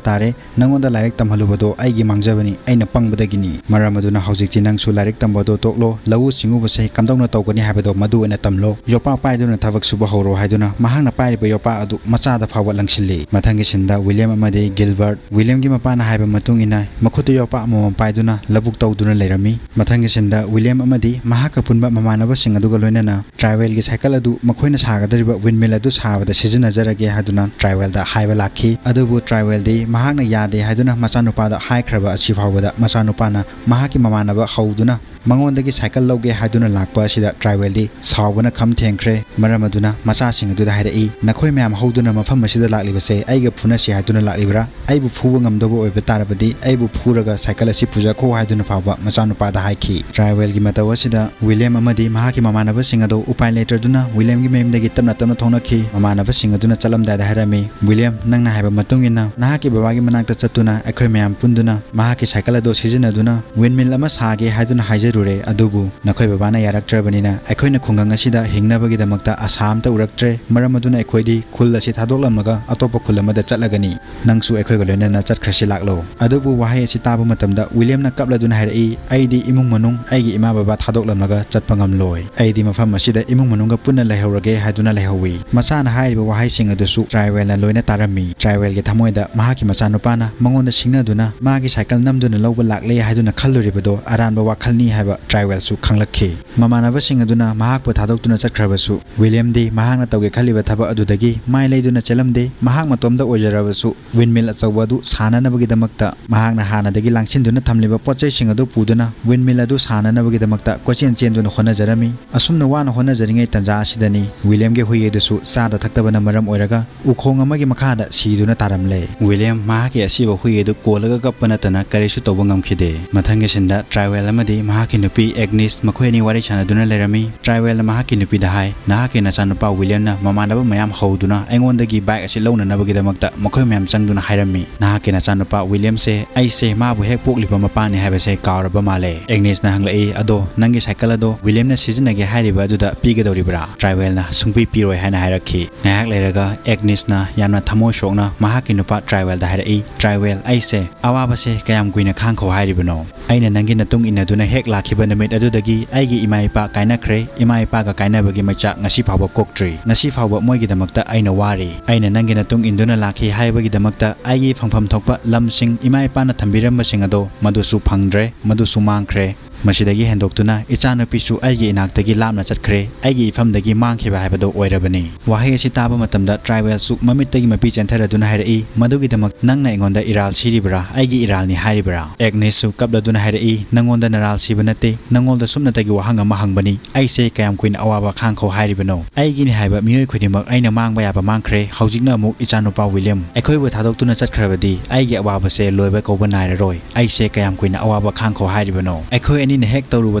ꯇꯥꯔꯦ꯫ ꯅꯪꯉꯣꯟꯗ ꯂꯥꯏꯔꯤꯛ ꯇꯝꯍꯜꯂꯨꯕꯗꯣ ꯑꯩꯒꯤ ꯃꯥꯡꯖꯕꯅꯤ, ꯑꯩꯅ ꯄꯪꯕꯗꯒꯤꯅꯤ꯫ ꯃꯔꯝ ꯑꯗꯨꯅ ꯍꯧꯖꯤꯛꯇꯤ ꯅꯪꯁꯨ ꯂꯥꯏꯔꯤꯛ ꯇꯝꯕꯗꯣ ꯇꯣꯛꯂꯣ, ꯂꯧꯎ ꯁꯤꯡꯎꯕꯁꯦ ꯀꯝꯗꯧꯅ ꯇꯧꯒꯅꯤ ꯍꯥꯏꯕꯗꯣ ꯃꯗꯨ ꯑꯣꯏꯅ ꯇꯝꯂꯣ꯫ ꯌꯣꯄꯥꯛ ꯄꯥꯏꯗꯨꯅ ꯊꯕꯛ ꯁꯨꯕ ꯍꯧꯔꯣ" ꯍꯥꯏꯗꯨꯅ ꯃꯍꯥꯛꯅ ꯄꯥꯏꯔꯤꯕ ꯌꯣꯄꯥꯛ ꯑꯗꯨ ꯃꯆꯥꯗ ꯐꯥꯎꯕ ꯂꯪꯁꯤꯜꯂꯤ꯫ ꯃꯊꯪꯒꯤ ꯁꯤꯟꯗ ꯋꯤꯂꯤꯌꯝ ꯑꯃꯗꯤ ꯒꯤꯜꯕꯔꯠ, ꯋꯤꯂꯤꯌꯝꯒꯤ ꯃꯄꯥꯅ ꯍꯥꯏꯕ ꯃꯇꯨꯡ ꯏꯟꯅ, ꯃꯈꯨꯠꯇ ꯌꯣꯄꯥꯛ ꯑꯃꯃꯝ ꯄꯥꯏꯗꯨꯅ ꯂꯧꯕꯨꯛ ꯇꯧꯗꯨꯅ ꯂꯩꯔꯝꯃꯤ꯫ ꯃꯊꯪꯒꯤ ꯁꯤꯟꯗ ꯋꯤꯂꯤꯌꯝ ꯑꯃꯗꯤ ꯃꯍꯥꯛꯀ ꯄꯨꯟꯕ ꯃꯃꯥꯟꯅꯕꯁꯤꯡ ꯑꯗꯨꯒ ꯂꯣꯏꯅꯅ ꯇ꯭ꯔꯥꯏꯋꯦꯜꯒꯤ ꯁꯥꯏꯀꯜ ꯑꯗꯨ ꯃꯈꯣꯏꯅ ꯁꯥꯒꯗꯧꯔꯤꯕ ꯋꯤꯟꯃꯤꯜ ꯑꯗꯨ ꯁꯥꯕꯗ ꯁꯤꯖꯤꯟꯅꯖꯔꯒꯦ ꯍꯥꯏꯗꯨꯅ ꯇ꯭ꯔꯥꯏꯋꯦꯜꯗ ꯍꯥꯏꯕ ꯂꯥꯛꯈꯤ꯫ ꯑꯗꯨꯕꯨ ꯇ꯭ꯔꯥꯏꯋꯦꯜꯗꯤ ꯃꯍꯥꯛꯅ ꯌꯥꯗꯦ ꯍꯥꯏꯗꯨꯅ ꯃꯆꯥꯅꯨꯄꯥꯗ ꯍꯥꯏꯈ꯭ꯔꯕ ꯑꯁꯤ ꯐꯥꯎꯕꯗ ꯃꯆꯥꯅꯨꯄꯥꯅ ꯃꯍꯥꯛꯀꯤ ꯃꯃꯥꯟꯅꯕ ꯍꯧꯗꯨꯅ ꯃꯉꯣꯟꯗꯒꯤ ꯁꯥꯏꯀꯜ ꯂꯧꯒꯦ ꯍꯥꯏꯗꯨꯅ ꯂꯥꯛꯄ ꯑꯁꯤꯗ ꯇ꯭ꯔꯥꯏꯋꯦꯜꯗꯤ ꯁꯥꯎꯕꯅ ꯈꯝ ꯊꯦꯡꯈ꯭ꯔꯦ꯫ ꯃꯔꯝ ꯑꯗꯨꯅ ꯃꯆꯥꯁꯤꯡ ꯑꯗꯨꯗ ꯍꯥꯏꯔꯛꯏ, "ꯅꯈꯣꯏ ꯃꯌꯥꯝ ꯍꯧꯗꯨꯅ ꯃꯐꯝ ꯑꯁꯤꯗ ꯂꯥꯛꯂꯤꯕꯁꯦ ꯑꯩꯒ ꯐꯨꯅꯁꯤ ꯍꯥꯏꯗꯨꯅ ꯂꯥꯛꯂꯤꯕ꯭ꯔꯥ? ꯑꯩꯕꯨ ꯐꯨꯕ ꯉꯝꯗꯧꯕ ꯑꯣꯏꯕ ꯇꯥꯔꯕꯗꯤ ꯑꯩꯕꯨ ꯐꯨꯔꯒ ꯁꯥꯏꯀꯜ ꯑꯁꯤ ꯄꯨꯖꯈꯣ" ꯍꯥꯏꯗꯨꯅ ꯐꯥꯎꯕ ꯃꯆꯥꯅꯨꯄꯥꯗ ꯍꯥꯏꯈꯤ꯫ ꯇ꯭ꯔꯥꯏꯋꯦꯜꯒꯤ ꯃꯇꯧ ꯑꯁꯤꯗ ꯋꯤꯂꯤꯌꯝ ꯑꯃꯗꯤ ꯃꯍꯥꯛꯀꯤ ꯃꯃꯥꯟꯅꯕꯁꯤꯡ ꯑꯗꯨ ꯎꯄꯥꯏ ꯂꯩꯇ꯭ꯔꯗꯨꯅ ꯋꯤꯂꯤꯌꯝꯒꯤ ꯃꯌꯨꯝꯗꯒꯤ ꯇꯞꯅ ꯇꯞꯅ ꯊꯣꯛꯅꯈꯤ꯫ ꯃꯃꯥꯟꯅꯕꯁꯤꯡ ꯑꯗꯨꯅ ꯆꯠꯂꯝꯗꯥꯏꯗ ꯍꯥꯏꯔꯝꯃꯤ, "ꯋꯤꯂꯤꯌꯝ, ꯅꯪꯅ ꯍꯥꯏꯕ ꯃꯇꯨꯡ ꯏꯟꯅ ꯅꯍꯥꯛꯀꯤ ꯕꯕꯥꯒꯤ ꯃꯅꯥꯛꯇ ꯆꯠꯇꯨꯅ ꯑꯩꯈꯣꯏ ꯃꯌꯥꯝ ꯄꯨꯟꯗꯨꯅ ꯃꯍꯥꯛꯀꯤ ꯁꯥꯏꯀꯜ ꯑꯗꯨ ꯁꯤꯖꯤꯟꯅꯗꯨꯅ ꯋꯤꯟꯃꯤꯜ ꯑꯃ ꯁꯥꯒꯦ ꯍꯥꯏꯗꯨꯅ ꯍꯥꯏꯖꯔꯨꯔꯦ, ꯑꯗꯨꯕꯨ ꯅꯈꯣꯏ ꯕꯕꯥꯅ ꯌꯥꯔꯛꯇ꯭ꯔꯕꯅꯤꯅ ꯑꯩꯈꯣꯏꯅ ꯈꯨꯡꯒꯪ ꯑꯁꯤꯗ ꯍꯤꯡꯅꯕꯒꯤꯗꯃꯛꯇ ꯑꯁꯥ ꯑꯃꯠꯇ ꯎꯔꯛꯇ꯭ꯔꯦ꯫ ꯃꯔꯝ ꯑꯗꯨꯅ ꯑꯩꯈꯣꯏꯗꯤ ꯈꯨꯜ ꯑꯁꯤ ꯊꯥꯗꯣꯛꯂꯝꯂꯒ ꯑꯇꯣꯞꯄ ꯈꯨꯜ ꯑꯃꯗ ꯆꯠꯂꯒꯅꯤ꯫ ꯅꯪꯁꯨ ꯑꯩꯈꯣꯏꯒ ꯂꯣꯏꯅꯅ ꯆꯠꯈ꯭ꯔꯁꯤ ꯂꯥꯛꯂꯣ"꯫ ꯑꯗꯨꯕꯨ ꯋꯥꯍꯩ ꯑꯁꯤ ꯇꯥꯕ ꯃꯇꯝꯗ ꯋꯤꯂꯤꯌꯝꯅ ꯀꯞꯂꯗꯨꯅ ꯍꯥꯏꯔꯛꯏ, "ꯑꯩꯗꯤ ꯏꯃꯨꯡ ꯃꯅꯨꯡ, ꯑꯩꯒꯤ ꯏꯃꯥ ꯕꯕꯥ ꯊꯥꯗꯣꯛꯂꯝꯂꯒ ꯆꯠꯄ ꯉꯝꯂꯣꯏ꯫ ꯑꯩꯗꯤ ꯃꯐꯝ ꯑꯁꯤꯗ ꯏꯃꯨꯡ ꯃꯅꯨꯡꯒ ꯄꯨꯟꯅ ꯂꯩꯍꯧꯔꯒꯦ" ꯍꯥꯏꯗꯨꯅ ꯂꯩꯍꯧꯏ꯫ ꯃꯆꯥꯅ ꯍꯥꯏꯔꯤꯕ ꯋꯥꯍꯩꯁꯤꯡ ꯑꯗꯨꯁꯨ ꯇ꯭ꯔꯥꯏꯋꯦꯜꯅ ꯂꯣꯏꯅ ꯇꯥꯔꯝꯃꯤ꯫ ꯇ꯭ꯔꯥꯏꯋꯦꯜꯒꯤ ꯊꯃꯣꯏꯗ ꯃꯍꯥꯛꯀꯤ ꯃꯆꯥꯅꯨꯄꯥꯅ ꯃꯉꯣꯟꯗ ꯁꯤꯡꯅꯗꯨꯅ ꯃꯥꯒꯤ ꯁꯥꯏꯀꯜ ꯅꯝꯗꯨꯅ ꯂꯧꯕ ꯂꯥꯛꯂꯦ ꯍꯥꯏꯗꯨꯅ ꯈꯜꯂꯨꯔꯤꯕꯗꯣ ꯑꯔꯥꯟꯕ ꯋꯥꯈꯜꯅꯤ ꯍꯥꯏꯕ ꯇ꯭ꯔꯥꯏꯋꯦꯜꯁꯨ ꯈꯪꯂꯛꯈꯤ꯫ ꯃꯃꯥꯟꯅꯕꯁꯤꯡ ꯑꯗꯨꯅ ꯃꯍꯥꯛꯄꯨ ꯊꯥꯗꯣꯛꯇꯨꯅ ꯆꯠꯈ꯭ꯔꯕꯁꯨ, ꯋꯤꯂꯤꯌꯝꯗꯤ ꯃꯍꯥꯛꯅ ꯇꯧꯒꯦ ꯈꯜꯂꯤꯕ ꯊꯕꯛ ꯑꯗꯨꯗꯒꯤ ꯃꯥꯏ ꯂꯩꯗꯨꯅ ꯆꯦꯜꯂꯝꯗꯦ꯫ ꯃꯍꯥꯛ ꯃꯇꯣꯝꯇ ꯑꯣꯏꯖꯔꯕꯁꯨ ꯋꯤꯟꯃꯤꯜ ꯑꯆꯧꯕ ꯑꯗꯨ ꯁꯥꯅꯅꯕꯒꯤꯗꯃꯛꯇ ꯃꯍꯥꯛꯅ ꯍꯥꯟꯅꯗꯒꯤ ꯂꯥꯡꯁꯤꯟꯗꯨꯅ ꯊꯝꯂꯤꯕ ꯄꯣꯠ ꯆꯩꯁꯤꯡ ꯑꯗꯨ ꯄꯨꯗꯨꯅ ꯋꯤꯟꯃꯤꯜ ꯑꯗꯨ ꯁꯥꯅꯅꯕꯒꯤꯗꯃꯛꯇ ꯀꯣꯏꯆꯦꯟ ꯆꯦꯟꯗꯨꯅ ꯍꯣꯠꯅꯖꯔꯝꯃꯤ꯫ ꯑꯁꯨꯝꯅ ꯋꯥꯅ ꯍꯣꯠꯅꯖꯔꯤꯉꯩ ꯇꯥꯟꯖꯥ ꯑꯁꯤꯗꯅꯤ ꯋꯤꯂꯤꯌꯝꯒꯤ ꯍꯨꯏ ꯑꯗꯨꯁꯨ ꯆꯥꯗ ꯊꯛꯇꯕꯅ ꯃꯔꯝ ꯑꯣꯏꯔꯒ ꯎꯈꯣꯡ ꯑꯃꯒꯤ ꯃꯈꯥꯗ ꯁꯤꯗꯨꯅ ꯇꯥꯔꯝꯂꯦ꯫ ꯋꯤꯂꯤꯌꯝ ꯃꯍꯥꯛꯀꯤ ꯑꯁꯤꯕ ꯍꯨꯏ ꯑꯗꯨ ꯀꯣꯜꯂꯒ ꯀꯞꯄ ꯅꯠꯇꯅ ꯀꯔꯤꯁꯨ ꯇꯧꯕ ꯉꯝꯈꯤꯗꯦ꯫ ꯃꯊꯪꯒꯤ ꯁꯤꯟꯗ ꯇ꯭ꯔꯥꯏꯋꯦꯜ ꯑꯃꯗꯤ ꯃꯍꯥꯛꯀꯤ ꯅꯨꯄꯤ ꯑꯦꯒꯅꯤꯁ ꯃꯈꯣꯏ ꯑꯅꯤ ꯋꯥꯔꯤ ꯁꯥꯟꯅꯗꯨꯅ ꯂꯩꯔꯝꯃꯤ꯫ ꯇ꯭ꯔꯥꯏꯋꯦꯜꯅ ꯃꯍꯥꯛꯀꯤ ꯅꯨꯄꯤꯗ ꯍꯥꯏ, "ꯅꯍꯥꯛꯀꯤ ꯅꯆꯥꯅꯨꯄꯥ ꯋꯤꯂꯤꯌꯝꯅ ꯃꯃꯥꯟꯅꯕ ꯃꯌꯥꯝ ꯍꯧꯗꯨꯅ ꯑꯩꯉꯣꯟꯗꯒꯤ ꯕꯥꯏꯛ ꯑꯁꯤ ꯂꯧꯅꯅꯕꯒꯤꯗꯃꯛꯇ ꯃꯈꯣꯏ ꯃꯌꯥꯝ ꯆꯪꯗꯨꯅ ꯍꯥꯏꯔꯝꯃꯤ꯫ ꯅꯍꯥꯛꯀꯤ ꯅꯆꯥꯅꯨꯄꯥ ꯋꯤꯂꯤꯌꯝꯁꯦ ꯑꯩꯁꯦ ꯃꯥꯕꯨ ꯍꯦꯛ ꯄꯣꯛꯂꯤꯕ ꯃꯄꯥꯅꯤ ꯍꯥꯏꯕꯁꯦ ꯀꯥꯎꯔꯕ ꯃꯥꯜꯂꯦ꯫" ꯑꯦꯒꯅꯤꯁꯅ ꯍꯪꯂꯛꯏ, "ꯑꯗꯣ ꯅꯪꯒꯤ ꯁꯥꯏꯀꯜ ꯑꯗꯣ ꯋꯤꯂꯤꯌꯝꯅ ꯁꯤꯖꯤꯟꯅꯒꯦ ꯍꯥꯏꯔꯤꯕ ꯑꯗꯨꯗ ꯄꯤꯒꯗꯧꯔꯤꯕ꯭ꯔꯥ?" ꯇ꯭ꯔꯥꯏꯋꯦꯜꯅ ꯁꯨꯡꯄꯤ ꯄꯤꯔꯣꯏ ꯍꯥꯏꯅ ꯍꯥꯏꯔꯛꯈꯤ꯫ ꯉꯥꯏꯍꯥꯛ ꯂꯩꯔꯒ ꯑꯦꯒꯅꯤꯁꯅ ꯌꯥꯝꯅ ꯊꯃꯣꯏ ꯁꯣꯛꯅ ꯃꯍꯥꯛꯀꯤ ꯅꯨꯄꯥ ꯇ꯭ꯔꯥꯏꯋꯦꯜꯗ ꯍꯥꯏꯔꯛꯏ, "ꯇ꯭ꯔꯥꯏꯋꯦꯜ, ꯑꯩꯁꯦ ꯑꯋꯥꯕꯁꯦ ꯀꯌꯥꯝ ꯀꯨꯏꯅ ꯈꯥꯡꯈꯣ ꯍꯥꯏꯔꯤꯕꯅꯣ? ꯑꯩꯅ ꯅꯪꯒꯤ ꯅꯇꯨꯡ ꯏꯟꯅꯗꯨꯅ ꯍꯦꯛ ꯂꯥꯛꯈꯤꯕ ꯅꯨꯃꯤꯠ ꯑꯗꯨꯗꯒꯤ ꯑꯩꯒꯤ ꯏꯃꯥ ꯏꯄꯥ ꯀꯥꯏꯅꯈ꯭ꯔꯦ꯫ ꯏꯃꯥ ꯏꯄꯥꯒ ꯀꯥꯏꯅꯕꯒꯤ ꯃꯩꯆꯥꯛ ꯉꯁꯤ ꯐꯥꯎꯕ ꯀꯣꯛꯇ꯭ꯔꯤ꯫ ꯉꯁꯤ ꯐꯥꯎꯕ ꯃꯣꯏꯒꯤꯗꯃꯛꯇ ꯑꯩꯅ ꯋꯥꯔꯤ꯫ ꯑꯩꯅ ꯅꯪꯒꯤ ꯅꯇꯨꯡ ꯏꯟꯗꯨꯅ ꯂꯥꯛꯈꯤ ꯍꯥꯏꯕꯒꯤꯗꯃꯛꯇ ꯑꯩꯒꯤ ꯐꯪꯐꯝ ꯊꯣꯛꯄ ꯂꯝꯁꯤꯡ, ꯏꯃꯥ ꯏꯄꯥꯅ ꯊꯝꯕꯤꯔꯝꯕꯁꯤꯡ ꯑꯗꯣ ꯃꯗꯨꯁꯨ ꯐꯪꯗ꯭ꯔꯦ, ꯃꯗꯨꯁꯨ ꯃꯥꯡꯈ꯭ꯔꯦ꯫ ꯃꯁꯤꯗꯒꯤ ꯍꯦꯟꯗꯣꯛꯇꯨꯅ ꯏꯆꯥꯅꯨꯄꯤꯁꯨ ꯑꯩꯒꯤ ꯏꯅꯥꯛꯇꯒꯤ ꯂꯥꯞꯅ ꯆꯠꯈ꯭ꯔꯦ, ꯑꯩꯒꯤ ꯏꯐꯝꯗꯒꯤ ꯃꯥꯡꯈꯤꯕ ꯍꯥꯏꯕꯗꯨ ꯑꯣꯏꯔꯕꯅꯤ꯫ ꯋꯥꯍꯩ ꯑꯁꯤ ꯇꯥꯕ ꯃꯇꯝꯗ ꯇ꯭ꯔꯥꯏꯋꯦꯜꯁꯨ ꯃꯃꯤꯠꯇꯒꯤ ꯃꯄꯤ ꯆꯦꯟꯊꯔꯗꯨꯅ ꯍꯥꯏꯔꯛꯏ, "ꯃꯗꯨꯒꯤꯗꯃꯛ ꯅꯪꯅ ꯑꯩꯉꯣꯟꯗ ꯏꯔꯥꯜ ꯁꯤꯔꯤꯕ꯭ꯔꯥ? ꯑꯩꯒꯤ ꯏꯔꯥꯜꯅꯤ ꯍꯥꯏꯔꯤꯕ꯭ꯔꯥ?" ꯑꯦꯒꯅꯦꯁꯁꯨ ꯀꯞꯂꯗꯨꯅ ꯍꯥꯏꯔꯛꯏ, "ꯅꯪꯉꯣꯟꯗ ꯅꯔꯥꯜ ꯁꯤꯕ ꯅꯠꯇꯦ, ꯅꯪꯉꯣꯟꯗ ꯁꯨꯞꯅꯇꯒꯤ ꯋꯥꯍꯪ ꯑꯃ ꯍꯪꯕꯅꯤ, ꯑꯩꯁꯦ ꯀꯌꯥꯝ ꯀꯨꯏꯅ ꯑꯋꯥꯕ ꯈꯥꯡꯈꯣ ꯍꯥꯏꯔꯤꯕꯅꯣ? ꯑꯩꯒꯤꯅꯤ ꯍꯥꯏꯕ ꯃꯤꯑꯣꯏ ꯈꯨꯗꯤꯡꯃꯛ ꯑꯩꯅ ꯃꯥꯡꯕ ꯌꯥꯕ ꯃꯥꯡꯈ꯭ꯔꯦ, ꯍꯧꯖꯤꯛꯅ ꯑꯃꯨꯛ ꯏꯆꯥꯅꯨꯄꯥ ꯋꯤꯂꯤꯌꯝ ꯑꯩꯈꯣꯏꯕꯨ ꯊꯥꯗꯣꯛꯇꯨꯅ ꯆꯠꯈ꯭ꯔꯕꯗꯤ ꯑꯩꯒꯤ ꯑꯋꯥꯕꯁꯦ ꯂꯣꯏꯕ ꯀꯧꯕ ꯅꯥꯏꯔꯔꯣꯏ꯫ ꯑꯩꯁꯦ ꯀꯌꯥꯝ ꯀꯨꯏꯅ ꯑꯋꯥꯕ ꯈꯥꯡꯈꯣ ꯍꯥꯏꯔꯤꯕꯅꯣ? ꯑꯩꯈꯣꯏ ꯑꯅꯤꯅ ꯍꯦꯛ ꯇꯧꯔꯨꯕ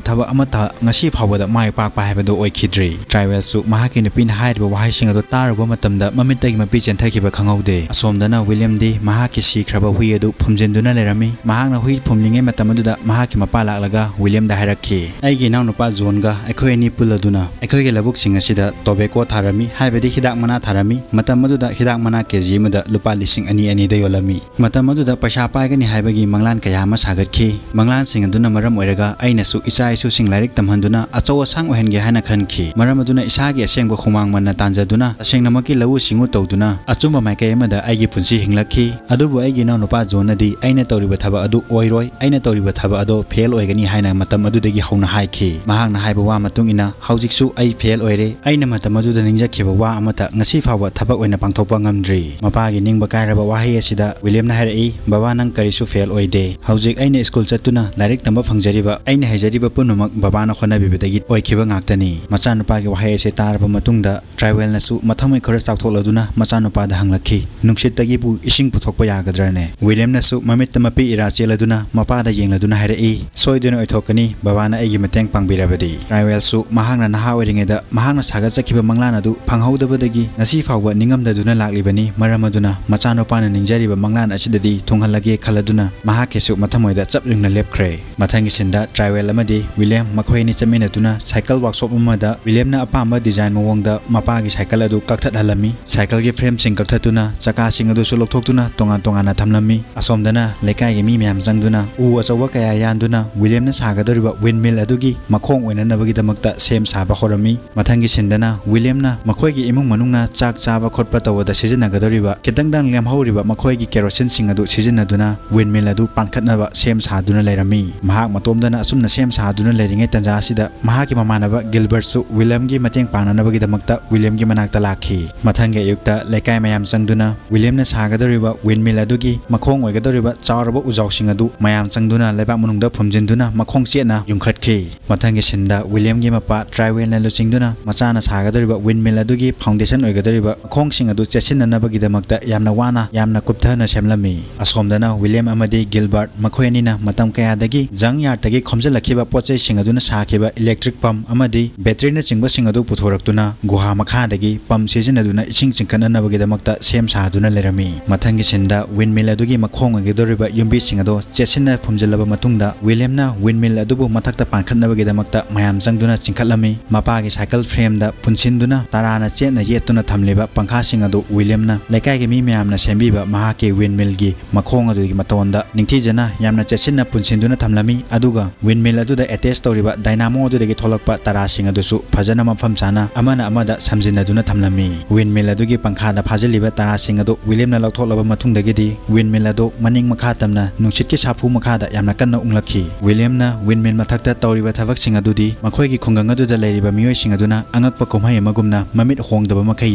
ꯊꯕꯛ ꯑꯃꯠꯇ ꯉꯁꯤ ꯐꯥꯎꯕꯗ ꯃꯥꯏ ꯄꯥꯛꯄ ꯍꯥꯏꯕꯗꯨ ꯑꯣꯏꯈꯤꯗ꯭ꯔꯤ꯫" ꯇ꯭ꯔꯥꯏꯋꯦꯜꯁꯨ ꯃꯍꯥꯛꯀꯤ ꯅꯨꯄꯤꯅ ꯍꯥꯏꯔꯤꯕ ꯋꯥꯍꯩꯁꯤꯡ ꯑꯗꯨ ꯇꯥꯔꯨꯕ ꯃꯇꯝꯗ ꯃꯃꯤꯠꯇꯒꯤ ꯃꯄꯤ ꯆꯦꯟꯊꯈꯤꯕ ꯈꯪꯍꯧꯗꯦ꯫ ꯑꯁꯣꯝꯗꯅ ꯋꯤꯂꯤꯌꯝꯗꯤ ꯃꯍꯥꯛꯀꯤ ꯁꯤꯈ꯭ꯔꯕ ꯍꯨꯏ ꯑꯗꯨ ꯐꯨꯝꯖꯤꯟꯗꯨꯅ ꯂꯩꯔꯝꯃꯤ꯫ ꯃꯍꯥꯛꯅ ꯍꯨꯏ ꯐꯨꯝꯂꯤꯉꯩ ꯃꯇꯝ ꯑꯗꯨꯗ ꯃꯍꯥꯛꯀꯤ ꯃꯄꯥ ꯂꯥꯛꯂꯒ ꯋꯤꯂꯤꯌꯝꯗ ꯍꯥꯏꯔꯛꯈꯤ, "ꯑꯩꯒꯤ ꯏꯅꯥꯎꯅꯨꯄꯥ ꯖꯣꯟꯒ ꯑꯩꯈꯣꯏ ꯑꯅꯤ ꯄꯨꯜꯂꯗꯨꯅ ꯑꯩꯈꯣꯏꯒꯤ ꯂꯧꯕꯨꯛꯁꯤꯡ ꯑꯁꯤꯗ ꯇꯣꯕꯦꯀꯣ ꯊꯥꯔꯝꯃꯤ, ꯍꯥꯏꯕꯗꯤ ꯍꯤꯗꯥꯛ ꯃꯅꯥ ꯊꯥꯔꯝꯃꯤ꯫ ꯃꯇꯝ ꯑꯗꯨꯗ ꯍꯤꯗꯥꯛ ꯃꯅꯥ ꯀꯦ ꯖꯤ ꯑꯃꯗ ꯂꯨꯄꯥ ꯂꯤꯁꯤꯡ ꯑꯅꯤ ꯑꯅꯤꯗ ꯌꯣꯜꯂꯝꯃꯤ꯫ ꯃꯇꯝ ꯑꯗꯨꯗ ꯄꯩꯁꯥ ꯄꯥꯏꯒꯅꯤ ꯍꯥꯏꯕꯒꯤ ꯃꯪꯂꯥꯟ ꯀꯌꯥ ꯑꯃ ꯁꯥꯒꯠꯈꯤ꯫ ꯃꯪꯂꯥꯟꯁꯤꯡ ꯑꯗꯨꯅ ꯃꯔꯝ ꯑꯣꯏꯔꯒ ꯑꯩꯅꯁꯨ ꯏꯆꯥ ꯏꯁꯨꯁꯤꯡ ꯂꯥꯏꯔꯤꯛ ꯇꯝꯍꯟꯗꯨꯅ ꯑꯆꯧ ꯑꯁꯥꯡ ꯑꯣꯏꯍꯟꯒꯦ ꯍꯥꯏꯅ ꯈꯟꯈꯤ꯫ ꯃꯔꯝ ꯑꯗꯨꯅ ꯏꯁꯥꯒꯤ ꯑꯁꯦꯡꯕ ꯍꯨꯃꯥꯡ ꯃꯟꯅ ꯇꯥꯟꯖꯗꯨꯅ ꯇꯁꯦꯡꯅꯃꯛꯀꯤ ꯂꯧꯎ ꯁꯤꯡꯎ ꯇꯧꯗꯨꯅ ꯑꯆꯨꯝꯕ ꯃꯥꯏꯀꯩ ꯑꯃꯗ ꯑꯩꯒꯤ ꯄꯨꯟꯁꯤ ꯍꯤꯡꯂꯛꯈꯤ꯫ ꯑꯗꯨꯕꯨ ꯑꯩꯒꯤ ꯏꯅꯥꯎꯅꯨꯄꯥ ꯖꯣꯟꯅꯗꯤ ꯑꯩꯅ ꯇꯧꯔꯤꯕ ꯊꯕꯛ ꯑꯗꯨ ꯑꯣꯏꯔꯣꯏ, ꯑꯩꯅ ꯇꯧꯔꯤꯕ ꯊꯕꯛ ꯑꯗꯨ ꯐꯦꯜ ꯑꯣꯏꯒꯅꯤ ꯍꯥꯏꯅ ꯃꯇꯝ ꯑꯗꯨꯗꯒꯤ ꯍꯧꯅ ꯍꯥꯏꯈꯤ꯫ ꯃꯍꯥꯛꯅ ꯍꯥꯏꯕ ꯋꯥ ꯃꯇꯨꯡ ꯏꯟꯅ ꯍꯧꯖꯤꯛꯁꯨ ꯑꯩ ꯐꯦꯜ ꯑꯣꯏꯔꯦ꯫ ꯑꯩꯅ ꯃꯇꯝ ꯑꯗꯨꯗ ꯅꯤꯡꯖꯈꯤꯕ ꯋꯥ ꯑꯃꯠꯇ ꯉꯁꯤ ꯐꯥꯎꯕ ꯊꯕꯛ ꯑꯣꯏꯅ ꯄꯥꯡꯊꯣꯛꯄ ꯉꯝꯗ꯭ꯔꯤ꯫" ꯃꯄꯥꯒꯤ ꯅꯤꯡꯕ ꯀꯥꯏꯔꯕ ꯋꯥꯍꯩ ꯑꯁꯤꯗ ꯋꯤꯂꯤꯌꯝꯅ ꯍꯥꯏꯔꯛꯏ, "ꯕꯕꯥ, ꯅꯪ ꯀꯔꯤꯁꯨ ꯐꯦꯜ ꯑꯣꯏꯗꯦ꯫ ꯍꯧꯖꯤꯛ ꯑꯩꯅ ꯁ꯭ꯀꯨꯜ ꯆꯠꯇꯨꯅ ꯂꯥꯏꯔꯤꯛ ꯇꯝꯕ ꯐꯪꯖꯔꯤꯕ, ꯑꯩꯅ ꯍꯩꯖꯔꯤꯕ ꯄꯨꯝꯅꯃꯛ ꯕꯕꯥꯅ ꯍꯣꯠꯅꯕꯤꯕꯗꯒꯤ ꯑꯣꯏꯈꯤꯕ ꯉꯥꯛꯇꯅꯤ꯫" ꯃꯆꯥꯅꯨꯄꯥꯒꯤ ꯋꯥꯍꯩ ꯑꯁꯤ ꯇꯥꯔꯕ ꯃꯇꯨꯡꯗ ꯇ꯭ꯔꯥꯏꯋꯦꯜꯅꯁꯨ ꯃꯊꯃꯣꯏ ꯈꯔ ꯆꯥꯎꯊꯣꯛꯂꯗꯨꯅ ꯃꯆꯥꯅꯨꯄꯥꯗ ꯍꯪꯂꯛꯈꯤ, "ꯅꯨꯡꯁꯤꯠꯇꯒꯤꯕꯨ ꯏꯁꯤꯡ ꯄꯨꯊꯣꯛꯄ ꯌꯥꯒꯗ꯭ꯔꯅꯦ?" ꯋꯤꯂꯤꯌꯝꯅꯁꯨ ꯃꯃꯤꯠꯇ ꯃꯄꯤ ꯏꯔꯥ ꯆꯦꯜꯂꯗꯨꯅ ꯃꯄꯥꯗ ꯌꯦꯡꯂꯗꯨꯅ ꯍꯥꯏꯔꯛꯏ, "ꯁꯣꯏꯗꯅ ꯑꯣꯏꯊꯣꯛꯀꯅꯤ, ꯕꯕꯥꯅ ꯑꯩꯒꯤ ꯃꯇꯦꯡ ꯄꯥꯡꯕꯤꯔꯕꯗꯤ꯫" ꯇ꯭ꯔꯥꯏꯋꯦꯜꯁꯨ ꯃꯍꯥꯛꯅ ꯅꯍꯥ ꯑꯣꯏꯔꯤꯉꯩꯗ ꯃꯍꯥꯛꯅ ꯁꯥꯒꯠꯆꯈꯤꯕ ꯃꯪꯂꯥꯟ ꯑꯗꯨ ꯐꯪꯍꯧꯗꯕꯗꯒꯤ ꯉꯁꯤ ꯐꯥꯎꯕ ꯅꯤꯡꯉꯝꯗꯗꯨꯅ ꯂꯥꯛꯂꯤꯕꯅꯤ꯫ ꯃꯔꯝ ꯑꯗꯨꯅ ꯃꯆꯥꯅꯨꯄꯥꯅ ꯅꯤꯡꯖꯔꯤꯕ ꯃꯪꯂꯥꯟ ꯑꯁꯤꯗꯗꯤ ꯊꯨꯡꯍꯜꯂꯒꯦ ꯈꯜꯂꯗꯨꯅ ꯃꯍꯥꯛꯀꯤꯁꯨ ꯃꯊꯃꯣꯏꯗ ꯆꯞ ꯌꯨꯡꯅ ꯂꯦꯞꯈ꯭ꯔꯦ꯫ ꯃꯊꯪꯒꯤ ꯁꯤꯟꯗ ꯇ꯭ꯔꯥꯏꯋꯦꯜ ꯑꯃꯗꯤ ꯋꯤꯂꯤꯌꯝ ꯃꯈꯣꯏ ꯑꯅꯤ ꯆꯠꯃꯤꯟꯅꯗꯨꯅ ꯁꯥꯏꯀꯜ ꯋꯥꯛꯁꯣꯞ ꯑꯃꯗ ꯋꯤꯂꯤꯌꯝꯅ ꯑꯄꯥꯝꯕ ꯗꯤꯖꯥꯏꯟ ꯃꯑꯣꯡꯗ ꯃꯄꯥꯒꯤ ꯁꯥꯏꯀꯜ ꯑꯗꯨ ꯀꯛꯊꯠꯍꯜꯂꯝꯃꯤ꯫ ꯁꯥꯏꯀꯜꯒꯤ ꯐ꯭ꯔꯦꯝꯁꯤꯡ ꯀꯛꯊꯠꯇꯨꯅ ꯆꯀꯥꯁꯤꯡ ꯑꯗꯨꯁꯨ ꯂꯧꯊꯣꯛꯇꯨꯅ ꯇꯣꯉꯥꯟ ꯇꯣꯉꯥꯟꯅ ꯊꯝꯂꯝꯃꯤ꯫ ꯑꯁꯣꯝꯗꯅ ꯂꯩꯀꯥꯏꯒꯤ ꯃꯤ ꯃꯌꯥꯝ ꯆꯪꯗꯨꯅ ꯎ ꯑꯆꯧꯕ ꯀꯌꯥ ꯌꯥꯟꯗꯨꯅ ꯋꯤꯂꯤꯌꯝꯅ ꯁꯥꯒꯗꯧꯔꯤꯕ ꯋꯤꯟꯃꯤꯜ ꯑꯗꯨꯒꯤ ꯃꯈꯣꯡ ꯑꯣꯏꯅꯅꯕꯒꯤꯗꯃꯛꯇ ꯁꯦꯝ ꯁꯥꯕ ꯍꯧꯔꯝꯃꯤ꯫ ꯃꯊꯪꯒꯤ ꯁꯤꯟꯗꯅ ꯋꯤꯂꯤꯌꯝꯅ ꯃꯈꯣꯏꯒꯤ ꯏꯃꯨꯡ ꯃꯅꯨꯡꯅ ꯆꯥꯛ ꯆꯥꯕ ꯈꯣꯠꯄ ꯇꯧꯕꯗ ꯁꯤꯖꯤꯟꯅꯒꯗꯧꯔꯤꯕ ꯈꯤꯇꯪꯗꯪ ꯂꯦꯝꯍꯧꯔꯤꯕ ꯃꯈꯣꯏꯒꯤ ꯀꯦꯔꯣꯁꯤꯟꯁꯤꯡ ꯑꯗꯨ ꯁꯤꯖꯤꯟꯅꯗꯨꯅ ꯋꯤꯟꯃꯤꯜ ꯑꯗꯨ ꯄꯥꯟꯈꯠꯅꯕ ꯁꯦꯝ ꯁꯥꯗꯨꯅ ꯂꯩꯔꯝꯃꯤ꯫ ꯃꯍꯥꯛ ꯃꯇꯣꯝꯗꯅ ꯁꯨꯝꯅ ꯁꯦꯝ ꯁꯥꯗꯨꯅ ꯂꯩꯔꯤꯉꯩ ꯇꯥꯟꯖꯥ ꯑꯁꯤꯗ ꯃꯍꯥꯛꯀꯤ ꯃꯃꯥꯟꯅꯕ ꯒꯤꯜꯕꯔꯠꯁꯨ ꯋꯤꯂꯤꯌꯝꯒꯤ ꯃꯇꯦꯡ ꯄꯥꯡꯅꯅꯕꯒꯤꯗꯃꯛꯇ ꯋꯤꯂꯤꯌꯝꯒꯤ ꯃꯅꯥꯛꯇ ꯂꯥꯛꯈꯤ꯫ ꯃꯊꯪꯒꯤ ꯑꯌꯨꯛꯇ ꯂꯩꯀꯥꯏ ꯃꯌꯥꯝ ꯆꯪꯗꯨꯅ ꯋꯤꯂꯤꯌꯝꯅ ꯁꯥꯒꯗꯧꯔꯤꯕ ꯋꯤꯟꯃꯤꯜ ꯑꯗꯨꯒꯤ ꯃꯈꯣꯡ ꯑꯣꯏꯒꯗꯧꯔꯤꯕ ꯆꯥꯎꯔꯕ ꯎꯖꯥꯎꯁꯤꯡ ꯑꯗꯨ ꯃꯌꯥꯝ ꯆꯪꯗꯨꯅ ꯂꯩꯕꯥꯛ ꯃꯅꯨꯡꯗ ꯐꯨꯝꯖꯤꯟꯗꯨꯅ ꯃꯈꯣꯡ ꯆꯦꯠꯅ ꯌꯨꯡꯈꯠꯈꯤ꯫ ꯃꯊꯪꯒꯤ ꯁꯤꯟꯗ ꯋꯤꯂꯤꯌꯝꯒꯤ ꯃꯄꯥ ꯇ꯭ꯔꯥꯏꯋꯦꯜꯅ ꯂꯨꯆꯤꯡꯗꯨꯅ ꯃꯆꯥꯅ ꯁꯥꯒꯗꯧꯔꯤꯕ ꯋꯤꯟꯃꯤꯜ ꯑꯗꯨꯒꯤ ꯐꯥꯎꯟꯗꯦꯁꯟ ꯑꯣꯏꯒꯗꯧꯔꯤꯕ ꯃꯈꯣꯡꯁꯤꯡ ꯑꯗꯨ ꯆꯦꯠꯁꯤꯟꯅꯅꯕꯒꯤꯗꯃꯛꯇ ꯌꯥꯝꯅ ꯋꯥꯅ, ꯌꯥꯝꯅ ꯀꯨꯞꯊꯅ ꯁꯦꯝꯂꯝꯃꯤ꯫ ꯑꯁꯣꯝꯗꯅ ꯋꯤꯂꯤꯌꯝ ꯑꯃꯗꯤ ꯒꯤꯜꯕꯔꯠ ꯃꯈꯣꯏ ꯑꯅꯤꯅ ꯃꯇꯝ ꯀꯌꯥꯗꯒꯤ ꯖꯪ ꯌꯥꯔꯠꯇꯒꯤ ꯈꯣꯝꯖꯤꯜꯂꯛꯈꯤꯕ ꯄꯣꯠ ꯆꯩꯁꯤꯡ ꯑꯗꯨꯅ ꯁꯥꯈꯤꯕ ꯏꯂꯦꯛꯇ꯭ꯔꯤꯛ ꯄꯝ ꯑꯃꯗꯤ ꯕꯦꯇ꯭ꯔꯤꯅꯆꯤꯡꯕꯁꯤꯡ ꯑꯗꯨ ꯄꯨꯊꯣꯔꯛꯇꯨꯅ ꯒꯨꯍꯥ ꯃꯈꯥꯗꯒꯤ ꯄꯝ ꯁꯤꯖꯤꯟꯅꯗꯨꯅ ꯏꯁꯤꯡ ꯆꯤꯡꯈꯠꯅꯅꯕꯒꯤꯗꯃꯛꯇ ꯁꯦꯝ ꯁꯥꯗꯨꯅ ꯂꯩꯔꯝꯃꯤ꯫ ꯃꯊꯪꯒꯤ ꯁꯤꯟꯗ ꯋꯤꯟꯃꯤꯜ ꯑꯗꯨꯒꯤ ꯃꯈꯣꯡ ꯑꯣꯏꯒꯗꯧꯔꯤꯕ ꯌꯨꯝꯕꯤꯁꯤꯡ ꯑꯗꯨ ꯆꯦꯠꯁꯤꯟꯅ ꯐꯨꯝꯖꯤꯜꯂꯕ ꯃꯇꯨꯡꯗ ꯋꯤꯂꯤꯌꯝꯅ ꯋꯤꯟꯃꯤꯜ ꯑꯗꯨꯕꯨ ꯃꯊꯛꯇ ꯄꯥꯟꯈꯠꯅꯕꯒꯤꯗꯃꯛꯇ ꯃꯌꯥꯝ ꯆꯪꯗꯨꯅ ꯆꯤꯡꯈꯠꯂꯝꯃꯤ꯫ ꯃꯄꯥꯒꯤ ꯁꯥꯏꯀꯜ ꯐ꯭ꯔꯦꯝꯗ ꯄꯨꯟꯁꯤꯟꯗꯨꯅ ꯇꯔꯥꯅ ꯆꯦꯠꯅ ꯌꯦꯠꯇꯨꯅ ꯊꯝꯂꯤꯕ ꯄꯪꯈꯥꯁꯤꯡ ꯑꯗꯨ ꯋꯤꯂꯤꯌꯝꯅ ꯂꯩꯀꯥꯏꯒꯤ ꯃꯤ ꯃꯌꯥꯝꯅ ꯁꯦꯝꯕꯤꯕ ꯃꯍꯥꯛꯀꯤ ꯋꯤꯟꯃꯤꯜꯒꯤ ꯃꯈꯣꯡ ꯑꯗꯨꯒꯤ ꯃꯇꯣꯟꯗ ꯅꯤꯡꯊꯤꯖꯅ ꯌꯥꯝꯅ ꯆꯦꯠꯁꯤꯟꯅ ꯄꯨꯟꯁꯤꯟꯗꯨꯅ ꯊꯝꯂꯝꯃꯤ꯫ ꯑꯗꯨꯒ ꯋꯤꯟꯃꯤꯜ ꯑꯗꯨꯗ ꯑꯦꯇꯦꯆ ꯇꯧꯔꯤꯕ ꯗꯥꯏꯅꯥꯃꯣ ꯑꯗꯨꯗꯒꯤ ꯊꯣꯛꯂꯛꯄ ꯇꯔꯥꯁꯤꯡ ꯑꯗꯨꯁꯨ ꯐꯖꯅ ꯃꯐꯝ ꯆꯥꯅ ꯑꯃꯅ ꯑꯃꯗ ꯁꯝꯖꯤꯟꯅꯗꯨꯅ ꯊꯝꯂꯝꯃꯤ꯫ ꯋꯤꯟꯃꯤꯜ ꯑꯗꯨꯒꯤ ꯄꯪꯈꯥꯗ ꯐꯥꯖꯤꯜꯂꯤꯕ ꯇꯔꯥꯁꯤꯡ ꯑꯗꯨ ꯋꯤꯂꯤꯌꯝꯅ ꯂꯧꯊꯣꯛꯂꯕ ꯃꯇꯨꯡꯗꯒꯤꯗꯤ ꯋꯤꯟꯃꯤꯜ ꯑꯗꯨ ꯃꯅꯤꯡ ꯃꯈꯥ ꯇꯝꯅ ꯅꯨꯡꯁꯤꯠꯀꯤ ꯁꯥꯐꯨ ꯃꯈꯥꯗ ꯌꯥꯝꯅ ꯀꯟꯅ ꯎꯪꯂꯛꯈꯤ꯫ ꯋꯤꯂꯤꯌꯝꯅ ꯋꯤꯟꯃꯤꯜ ꯃꯊꯛꯇ ꯇꯧꯔꯤꯕ ꯊꯕꯛꯁꯤꯡ ꯑꯗꯨꯗꯤ ꯃꯈꯣꯏꯒꯤ ꯈꯨꯡꯒꯪ ꯑꯗꯨꯗ ꯂꯩꯔꯤꯕ ꯃꯤꯑꯣꯏꯁꯤꯡ ꯑꯗꯨꯅ ꯑꯉꯛꯄ ꯀꯨꯝꯍꯩ ꯑꯃꯒꯨꯝꯅ ꯃꯃꯤꯠ ꯍꯣꯡꯗꯕ ꯃꯈꯩ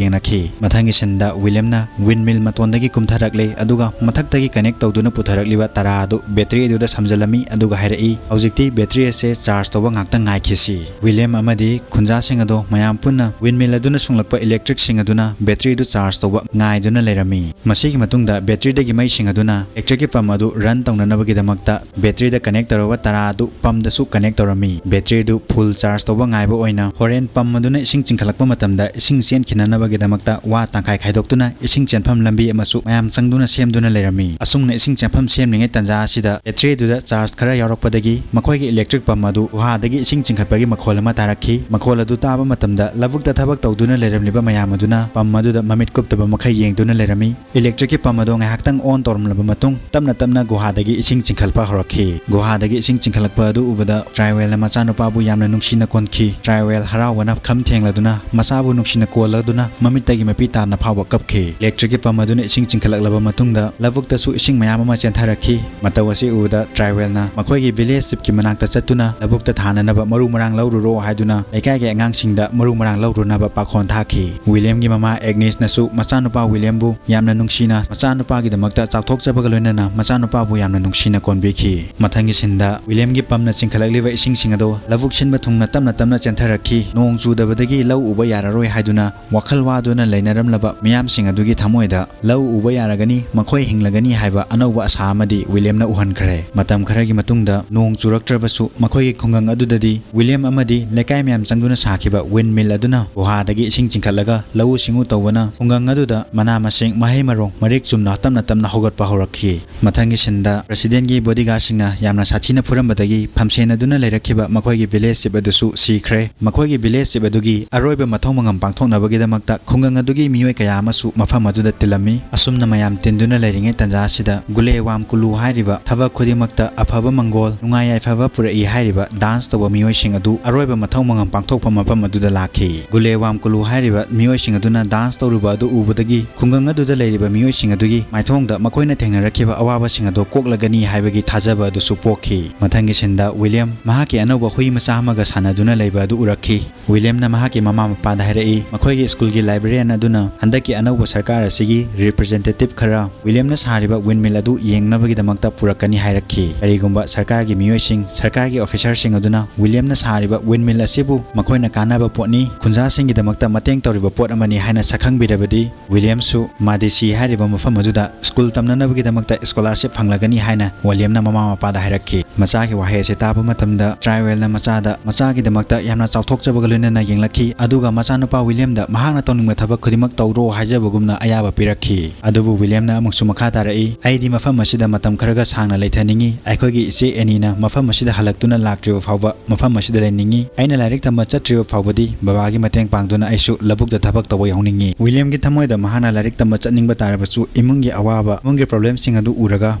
ꯌꯦꯡꯅꯈꯤ꯫ ꯃꯊꯪꯒꯤ ꯁꯤꯟꯗ ꯋꯤꯂꯤꯌꯝꯅ ꯋꯤꯟꯃꯤꯜ ꯃꯇꯣꯟꯗꯒꯤ ꯀꯨꯝꯊꯔꯛꯂꯦ, ꯑꯗꯨꯒ ꯃꯊꯛꯇꯒꯤ ꯀꯅꯦꯛ ꯇꯧꯗꯨꯅ ꯄꯨꯊꯔꯛꯂꯤꯕ ꯇꯔꯥ ꯑꯗꯨ ꯕꯦꯇ꯭ꯔꯤ ꯑꯗꯨꯗ ꯁꯝꯖꯤꯜꯂꯝꯃꯤ, ꯑꯗꯨꯒ ꯍꯥꯏꯔꯛꯏ, "ꯍꯧꯖꯤꯛꯇꯤ ꯕꯦꯇ꯭ꯔꯤ ꯑꯁꯦ ꯆꯥꯔꯖ ꯇꯧꯕ ꯉꯥꯛꯇ ꯉꯥꯏꯈꯤꯁꯤ꯫" ꯋꯤꯂꯤꯌꯝ ꯑꯃꯗꯤ ꯈꯨꯟꯖꯥꯁꯤꯡ ꯑꯗꯣ ꯃꯌꯥꯝ ꯄꯨꯟꯅ ꯋꯤꯟꯃꯤꯜ ꯑꯗꯨꯅ ꯁꯨꯡꯂꯛꯄ ꯏꯂꯦꯛꯇ꯭ꯔꯤꯛꯁꯤꯡ ꯑꯗꯨꯅ ꯕꯦꯇ꯭ꯔꯤ ꯑꯗꯨ ꯆꯥꯔꯖ ꯇꯧꯕ ꯉꯥꯏꯗꯨꯅ ꯂꯩꯔꯝꯃꯤ꯫ ꯃꯁꯤꯒꯤ ꯃꯇꯨꯡꯗ ꯕꯦꯇ꯭ꯔꯤꯗꯒꯤ ꯃꯩꯁꯤꯡ ꯑꯗꯨꯅ ꯏꯂꯦꯛꯇ꯭ꯔꯤꯛꯀꯤ ꯄꯝ ꯑꯗꯨ ꯔꯟ ꯇꯧꯅꯅꯕꯒꯤꯗꯃꯛꯇ ꯕꯦꯇ꯭ꯔꯤꯗ ꯀꯅꯦꯛ ꯇꯧꯔꯕ ꯇꯔꯥ ꯑꯗꯨ ꯄꯝꯗꯁꯨ ꯀꯅꯦꯛ ꯇꯧꯔꯝꯃꯤ꯫ ꯕꯦꯇ꯭ꯔꯤ ꯑꯗꯨ ꯐꯨꯜ ꯆꯥꯔꯖ ꯇꯧꯕ ꯉꯥꯏꯕ ꯑꯣꯏꯅ ꯍꯣꯔꯦꯟ ꯄꯝ ꯑꯗꯨꯅ ꯏꯁꯤꯡ ꯆꯤꯡꯈꯠꯂꯛꯄ ꯃꯇꯝꯗ ꯏꯁꯤꯡ ꯆꯦꯟꯈꯤꯅꯅꯕꯒꯤꯗꯃꯛꯇ ꯋꯥ ꯇꯪꯈꯥꯏ ꯈꯥꯏꯗꯣꯛꯇꯨꯅ ꯏꯁꯤꯡ ꯆꯦꯟꯐꯝ ꯂꯝꯕꯤ ꯑꯃꯁꯨ ꯃꯌꯥꯝ ꯆꯪꯗꯨꯅ ꯁꯦꯝꯗꯨꯅ ꯂꯩꯔꯝꯃꯤ꯫ ꯑꯁꯨꯝꯅ ꯏꯁꯤꯡ ꯆꯦꯟꯐꯝ ꯁꯦꯝꯂꯤꯉꯩ ꯇꯥꯟꯖꯥ ꯑꯁꯤꯗ ꯕꯦꯇ꯭ꯔꯤ ꯑꯗꯨꯗ ꯆꯥꯔꯖ ꯈꯔ ꯌꯥꯎꯔꯛꯄꯗꯒꯤ ꯃꯈꯣꯏꯒꯤ ꯏꯂꯦꯛꯇ꯭ꯔꯤꯛ ꯄꯝ ꯑꯗꯨ ꯒꯨꯍꯥꯗꯒꯤ ꯏꯁꯤꯡ ꯆꯤꯡꯈꯠꯄꯒꯤ ꯃꯈꯣꯜ ꯑꯃ ꯇꯥꯔꯛꯈꯤ꯫ ꯃꯈꯣꯜ ꯑꯗꯨ ꯇꯥꯕ ꯃꯇꯝꯗ ꯂꯧꯕꯨꯛꯇ ꯊꯕꯛ ꯇꯧꯗꯨꯅ ꯂꯩꯔꯝꯂꯤꯕ ꯃꯌꯥꯝ ꯑꯗꯨꯅ ꯄꯝ ꯑꯗꯨꯗ ꯃꯃꯤꯠ ꯀꯨꯞꯇꯕ ꯃꯈꯩ ꯌꯦꯡꯗꯨꯅ ꯂꯩꯔꯝꯃꯤ꯫ ꯏꯂꯦꯛꯇ꯭ꯔꯤꯛꯀꯤ ꯄꯝ ꯑꯗꯨ ꯉꯥꯏꯍꯥꯛꯇꯪ ꯑꯣꯟ ꯇꯧꯔꯝꯂꯕ ꯃꯇꯨꯡ, ꯇꯞꯅ ꯇꯞꯅ ꯒꯨꯍꯥꯗꯒꯤ ꯏꯁꯤꯡ ꯆꯤꯡꯈꯠꯄ ꯍꯧꯔꯛꯈꯤ꯫ ꯒꯨꯍꯥꯗꯒꯤ ꯏꯁꯤꯡ ꯆꯤꯡꯈꯠꯂꯛꯄ ꯑꯗꯨ ꯎꯕꯗ ꯇ꯭ꯔꯥꯏꯋꯦꯜꯅ ꯃꯆꯥꯅꯨꯄꯥꯕꯨ ꯌꯥꯝꯅ ꯅꯨꯡꯁꯤꯅ ꯀꯣꯟꯈꯤ꯫ ꯇ꯭ꯔꯥꯏꯋꯦꯜ ꯍꯔꯥꯎꯕꯅ ꯈꯝ ꯊꯦꯡꯂꯗꯨꯅ ꯃꯆꯥꯕꯨ ꯅꯨꯡꯁꯤꯅ ꯀꯣꯜꯂꯗꯨꯅ ꯃꯃꯤꯠꯇꯒꯤ ꯃꯄꯤ ꯇꯥꯅ ꯐꯥꯎꯕ ꯀꯞꯈꯤ꯫ ꯏꯂꯦꯛꯇ꯭ꯔꯤꯛꯀꯤ ꯄꯝ ꯑꯗꯨꯅ ꯏꯁꯤꯡ ꯆꯤꯡꯈꯠꯂꯛꯂꯕ ꯃꯇꯨꯡꯗ ꯂꯧꯕꯨꯛꯇꯁꯨ ꯏꯁꯤꯡ ꯃꯌꯥꯝ ꯑꯃ ꯆꯦꯟꯊꯔꯛꯈꯤ꯫ ꯃꯇꯧ ꯑꯁꯤ ꯎꯕꯗ ꯇ꯭ꯔꯥꯏꯋꯦꯜꯅ ꯃꯈꯣꯏꯒꯤ ꯚꯤꯂꯦꯖ ꯆꯤꯞꯀꯤ ꯃꯅꯥꯛꯇ ꯆꯠꯇꯨꯅ ꯂꯧꯕꯨꯛꯇ ꯊꯥꯅꯅꯕ ꯃꯔꯨ ꯃꯔꯥꯡ ꯂꯧꯔꯨꯔꯣ ꯍꯥꯏꯗꯨꯅ ꯂꯩꯀꯥꯏꯒꯤ ꯑꯉꯥꯡꯁꯤꯡꯗ ꯃꯔꯨ ꯃꯔꯥꯡ ꯂꯧꯔꯨꯅꯕ ꯄꯥꯈꯣꯟ ꯊꯥꯈꯤ꯫ ꯋꯤꯂꯤꯌꯝꯒꯤ ꯃꯃꯥ ꯑꯦꯒꯅꯦꯁꯅꯁꯨ ꯃꯆꯥꯅꯨꯄꯥ ꯋꯤꯂꯤꯌꯝꯕꯨ ꯌꯥꯝꯅ ꯅꯨꯡꯁꯤꯅ ꯃꯆꯥꯅꯨꯄꯥꯒꯤꯗꯃꯛꯇ ꯆꯥꯎꯊꯣꯛꯆꯕꯒ ꯂꯣꯏꯅꯅ ꯃꯆꯥꯅꯨꯄꯥꯕꯨ ꯌꯥꯝꯅ ꯅꯨꯡꯁꯤꯅ ꯀꯣꯟꯕꯤꯈꯤ꯫ ꯃꯊꯪꯒꯤ ꯁꯤꯟꯗ ꯋꯤꯂꯤꯌꯝꯒꯤ ꯄꯝꯅ ꯆꯤꯡꯈꯠꯂꯛꯂꯤꯕ ꯏꯁꯤꯡꯁꯤꯡ ꯑꯗꯨ ꯂꯧꯕꯨꯛ ꯁꯤꯟꯕ ꯊꯨꯡꯅ ꯇꯞꯅ ꯇꯞꯅ ꯆꯦꯟꯊꯔꯛꯈꯤ꯫ ꯅꯣꯡ ꯆꯨꯗꯕꯗꯒꯤ ꯂꯧ ꯎꯕ ꯌꯥꯔꯔꯣꯏ ꯍꯥꯏꯗꯨꯅ ꯋꯥꯈꯜ ꯋꯥꯗꯨꯅ ꯂꯩꯅꯔꯝꯂꯕ ꯃꯤꯌꯥꯝꯁꯤꯡ ꯑꯗꯨꯒꯤ ꯊꯃꯣꯏꯗ ꯂꯧ ꯎꯕ ꯌꯥꯔꯒꯅꯤ, ꯃꯈꯣꯏ ꯍꯤꯡꯂꯒꯅꯤ ꯍꯥꯏꯕ ꯑꯅꯧꯕ ꯑꯁꯥ ꯑꯃꯗꯤ ꯋꯤꯂꯤꯌꯝꯅ ꯎꯍꯟꯈ꯭ꯔꯦ꯫ ꯃꯇꯝ ꯈꯔꯒꯤ ꯃꯇꯨꯡꯗ ꯅꯣꯡ ꯆꯨꯔꯛꯇ꯭ꯔꯕꯁꯨ ꯃꯈꯣꯏꯒꯤ ꯈꯨꯡꯒꯪ ꯑꯗꯨꯗꯗꯤ ꯋꯤꯂꯤꯌꯝ ꯑꯃꯗꯤ ꯂꯩꯀꯥꯏ ꯃꯌꯥꯝ ꯆꯪꯗꯨꯅ ꯁꯥꯈꯤꯕ ꯋꯤꯟꯃꯤꯜ ꯑꯗꯨꯅ ꯒꯨꯍꯥꯗꯒꯤ ꯏꯁꯤꯡ ꯆꯤꯡꯈꯠꯂꯒ ꯂꯧꯎ ꯁꯤꯡꯎ ꯇꯧꯕꯅ ꯈꯨꯡꯒꯪ ꯑꯗꯨꯗ ꯃꯅꯥ ꯃꯁꯤꯡ, ꯃꯍꯩ ꯃꯔꯣꯡ ꯃꯔꯤꯛ ꯆꯨꯝꯅ ꯇꯞꯅ ꯇꯞꯅ ꯍꯧꯒꯠꯄ ꯍꯧꯔꯛꯈꯤ꯫ ꯃꯊꯪꯒꯤ ꯁꯤꯟꯗ ꯄ꯭ꯔꯦꯁꯤꯗꯦꯟꯒꯤ ꯕꯣꯗꯤꯒꯥꯔꯗꯁꯤꯡꯅ ꯌꯥꯝꯅ ꯁꯥꯊꯤꯅ ꯐꯨꯔꯝꯕꯗꯒꯤ ꯐꯝꯁꯦꯟꯅꯗꯨꯅ ꯂꯩꯔꯛꯈꯤꯕ ꯃꯈꯣꯏꯒꯤ ꯚꯤꯂꯦꯖ ꯆꯤꯞ ꯑꯗꯨꯁꯨ ꯁꯤꯈ꯭ꯔꯦ꯫ ꯃꯈꯣꯏꯒꯤ ꯚꯤꯂꯦꯖ ꯆꯤꯞ ꯑꯗꯨꯒꯤ ꯑꯔꯣꯏꯕ ꯃꯊꯧ ꯃꯉꯝ ꯄꯥꯡꯊꯣꯛꯅꯕꯒꯤꯗꯃꯛꯇ ꯈꯨꯡꯒꯪ ꯑꯗꯨꯒꯤ ꯃꯤꯑꯣꯏ ꯀꯌꯥ ꯑꯃꯁꯨ ꯃꯐꯝ ꯑꯗꯨꯗ ꯇꯤꯜꯂꯝꯃꯤ꯫ ꯑꯁꯨꯝꯅ ꯃꯌꯥꯝ ꯇꯤꯟꯗꯨꯅ ꯂꯩꯔꯤꯉꯩ ꯇꯟꯖꯥ ꯑꯁꯤꯗ ꯒꯨꯂꯦ ꯋꯥꯝ ꯀꯨꯂꯨ ꯍꯥꯏꯔꯤꯕ ꯊꯕꯛ ꯈꯨꯗꯤꯡꯃꯛꯇ ꯑꯐꯕ ꯃꯪꯒꯣꯜ, ꯅꯨꯡꯉꯥꯏ ꯌꯥꯏꯐꯕ ꯄꯨꯔꯛꯏ ꯍꯥꯏꯔꯤꯕ ꯗꯥꯟꯁ ꯇꯧꯕ ꯃꯤꯑꯣꯏꯁꯤꯡ ꯑꯗꯨ ꯑꯔꯣꯏꯕ ꯃꯊꯧ ꯃꯉꯝ ꯄꯥꯡꯊꯣꯛꯄ ꯃꯐꯝ ꯑꯗꯨꯗ ꯂꯥꯛꯈꯤ꯫ ꯒꯨꯂꯦ ꯋꯥꯝ ꯀꯨꯂꯨ ꯍꯥꯏꯔꯤꯕ ꯃꯤꯑꯣꯏꯁꯤꯡ ꯑꯗꯨꯅ ꯗꯥꯟꯁ ꯇꯧꯔꯤꯕ ꯑꯗꯨ ꯎꯕꯗꯒꯤ ꯈꯨꯡꯒꯪ ꯑꯗꯨꯗ ꯂꯩꯔꯤꯕ ꯃꯤꯑꯣꯏꯁꯤꯡ ꯑꯗꯨꯒꯤ ꯃꯥꯏꯊꯣꯡꯗ ꯃꯈꯣꯏꯅ ꯊꯦꯡꯅꯔꯛꯈꯤꯕ ꯑꯋꯥꯕꯁꯤꯡ ꯑꯗꯨ ꯀꯣꯛꯂꯒꯅꯤ ꯍꯥꯏꯕꯒꯤ ꯊꯥꯖꯕ ꯑꯗꯨꯁꯨ ꯄꯣꯛꯈꯤ꯫ ꯃꯊꯪꯒꯤ ꯁꯤꯟꯗ ꯋꯤꯂꯤꯌꯝ ꯃꯍꯥꯛꯀꯤ ꯑꯅꯧꯕ ꯍꯨꯏ ꯃꯆꯥ ꯑꯃꯒ ꯁꯥꯟꯅꯗꯨꯅ ꯂꯩꯕ ꯑꯗꯨ ꯎꯔꯛꯈꯤ꯫ ꯋꯤꯂꯤꯌꯝꯅ ꯃꯍꯥꯛꯀꯤ ꯃꯃꯥ ꯃꯄꯥꯗ ꯍꯥꯏꯔꯛꯏ, ꯃꯈꯣꯏꯒꯤ ꯁ꯭ꯀꯨꯜꯒꯤ ꯂꯥꯏꯕ꯭ꯔꯦꯔꯤꯌꯟ ꯑꯗꯨꯅ ꯍꯟꯗꯛꯀꯤ ꯑꯅꯧꯕ ꯁꯔꯀꯥꯔ ꯑꯁꯤꯒꯤ ꯔꯤꯄ꯭ꯔꯖꯦꯟꯇꯦꯇꯤꯚ ꯈꯔ ꯋꯤꯂꯤꯌꯝꯅ ꯁꯥꯔꯤꯕ ꯋꯤꯟꯃꯤꯜ ꯑꯗꯨ ꯌꯦꯡꯅꯕꯒꯤꯗꯃꯛꯇ ꯄꯨꯔꯛꯀꯅꯤ ꯍꯥꯏꯔꯛꯈꯤ꯫ ꯀꯔꯤꯒꯨꯝꯕ ꯁꯔꯀꯥꯔꯒꯤ ꯃꯤꯑꯣꯏꯁꯤꯡ, ꯁꯔꯀꯥꯔꯒꯤ ꯑꯣꯐꯤꯁꯥꯔꯁꯤꯡ ꯑꯗꯨꯅ ꯋꯤꯂꯤꯌꯝꯅ ꯁꯥꯔꯤꯕ ꯋꯤꯟꯃꯤꯜ ꯑꯁꯤꯕꯨ ꯃꯈꯣꯏꯅ ꯀꯥꯟꯅꯕ ꯄꯣꯠꯅꯤ, ꯈꯨꯟꯖꯥꯁꯤꯡꯒꯤꯗꯃꯛꯇ ꯃꯇꯦꯡ ꯇꯧꯔꯤꯕ ꯄꯣꯠ ꯑꯃꯅꯤ ꯍꯥꯏꯅ ꯁꯛꯈꯪꯕꯤꯔꯕꯗꯤ, ꯋꯤꯂꯤꯌꯝꯁꯨ ꯃꯥꯗꯤꯁꯤ ꯍꯥꯏꯔꯤꯕ ꯃꯐꯝ ꯑꯗꯨꯗ ꯁ꯭ꯀꯨꯜ ꯇꯝꯅꯅꯕꯒꯤꯗꯃꯛꯇ ꯁ꯭ꯀꯣꯂꯥꯔꯁꯤꯞ ꯐꯪꯂꯒꯅꯤ ꯍꯥꯏꯅ ꯋꯤꯂꯤꯌꯝꯅ ꯃꯃꯥ ꯃꯄꯥꯗ ꯍꯥꯏꯔꯛꯈꯤ꯫ ꯃꯆꯥꯒꯤ ꯋꯥꯍꯩ ꯑꯁꯤ ꯇꯥꯕ ꯃꯇꯝꯗ ꯇ꯭ꯔꯥꯏꯋꯦꯜꯅ ꯃꯆꯥꯗ ꯃꯆꯥꯒꯤꯗꯃꯛꯇ ꯌꯥꯝꯅ ꯆꯥꯎꯊꯣꯛꯆꯕꯒ ꯂꯣꯏꯅꯅ ꯌꯦꯡꯂꯛꯈꯤ, ꯑꯗꯨꯒ ꯃꯆꯥꯅꯨꯄꯥ ꯋꯤꯂꯤꯌꯝꯗ ꯃꯍꯥꯛꯅ ꯇꯧꯅꯤꯡꯕ ꯊꯕꯛ ꯈꯨꯗꯤꯡꯃꯛ ꯇꯧꯔꯣ ꯍꯥꯏꯖꯕꯒꯨꯝꯅ ꯑꯌꯥꯕ ꯄꯤꯔꯛꯈꯤ꯫ ꯑꯗꯨꯕꯨ ꯋꯤꯂꯤꯌꯝꯅ ꯑꯃꯨꯛꯁꯨ ꯃꯈꯥ ꯇꯥꯔꯛꯏ, "ꯑꯩꯗꯤ ꯃꯐꯝ ꯑꯁꯤꯗ ꯃꯇꯝ ꯈꯔꯒ ꯁꯥꯡꯅ ꯂꯩꯊꯅꯤꯡꯏ꯫ ꯑꯩꯈꯣꯏꯒꯤ ꯏꯆꯦ ꯑꯦꯅꯤꯅ ꯃꯐꯝ ꯑꯁꯤꯗ ꯍꯜꯂꯛꯇꯨꯅ ꯂꯥꯛꯇ꯭ꯔꯤꯕ ꯐꯥꯎꯕ ꯃꯐꯝ ꯑꯁꯤꯗ ꯂꯩꯅꯤꯡꯏ꯫ ꯑꯩꯅ ꯂꯥꯏꯔꯤꯛ ꯇꯝꯕ ꯆꯠꯇ꯭ꯔꯤꯕ ꯐꯥꯎꯕꯗꯤ ꯕꯕꯥꯒꯤ ꯃꯇꯦꯡ ꯄꯥꯡꯗꯨꯅ ꯑꯩꯁꯨ ꯂꯧꯕꯨꯛꯇ ꯊꯕꯛ ꯇꯧꯕ ꯌꯥꯎꯅꯤꯡꯏ꯫" ꯋꯤꯂꯤꯌꯝꯒꯤ ꯊꯃꯣꯏꯗ ꯃꯍꯥꯛꯅ ꯂꯥꯏꯔꯤꯛ ꯇꯝꯕ ꯆꯠꯅꯤꯡꯕ ꯇꯥꯔꯕꯁꯨ ꯏꯃꯨꯡꯒꯤ ꯑꯋꯥꯕ, ꯏꯃꯨꯡꯒꯤ ꯄ꯭ꯔꯣꯕ꯭ꯂꯦꯝꯁꯤꯡ ꯑꯗꯨ ꯎꯔꯒ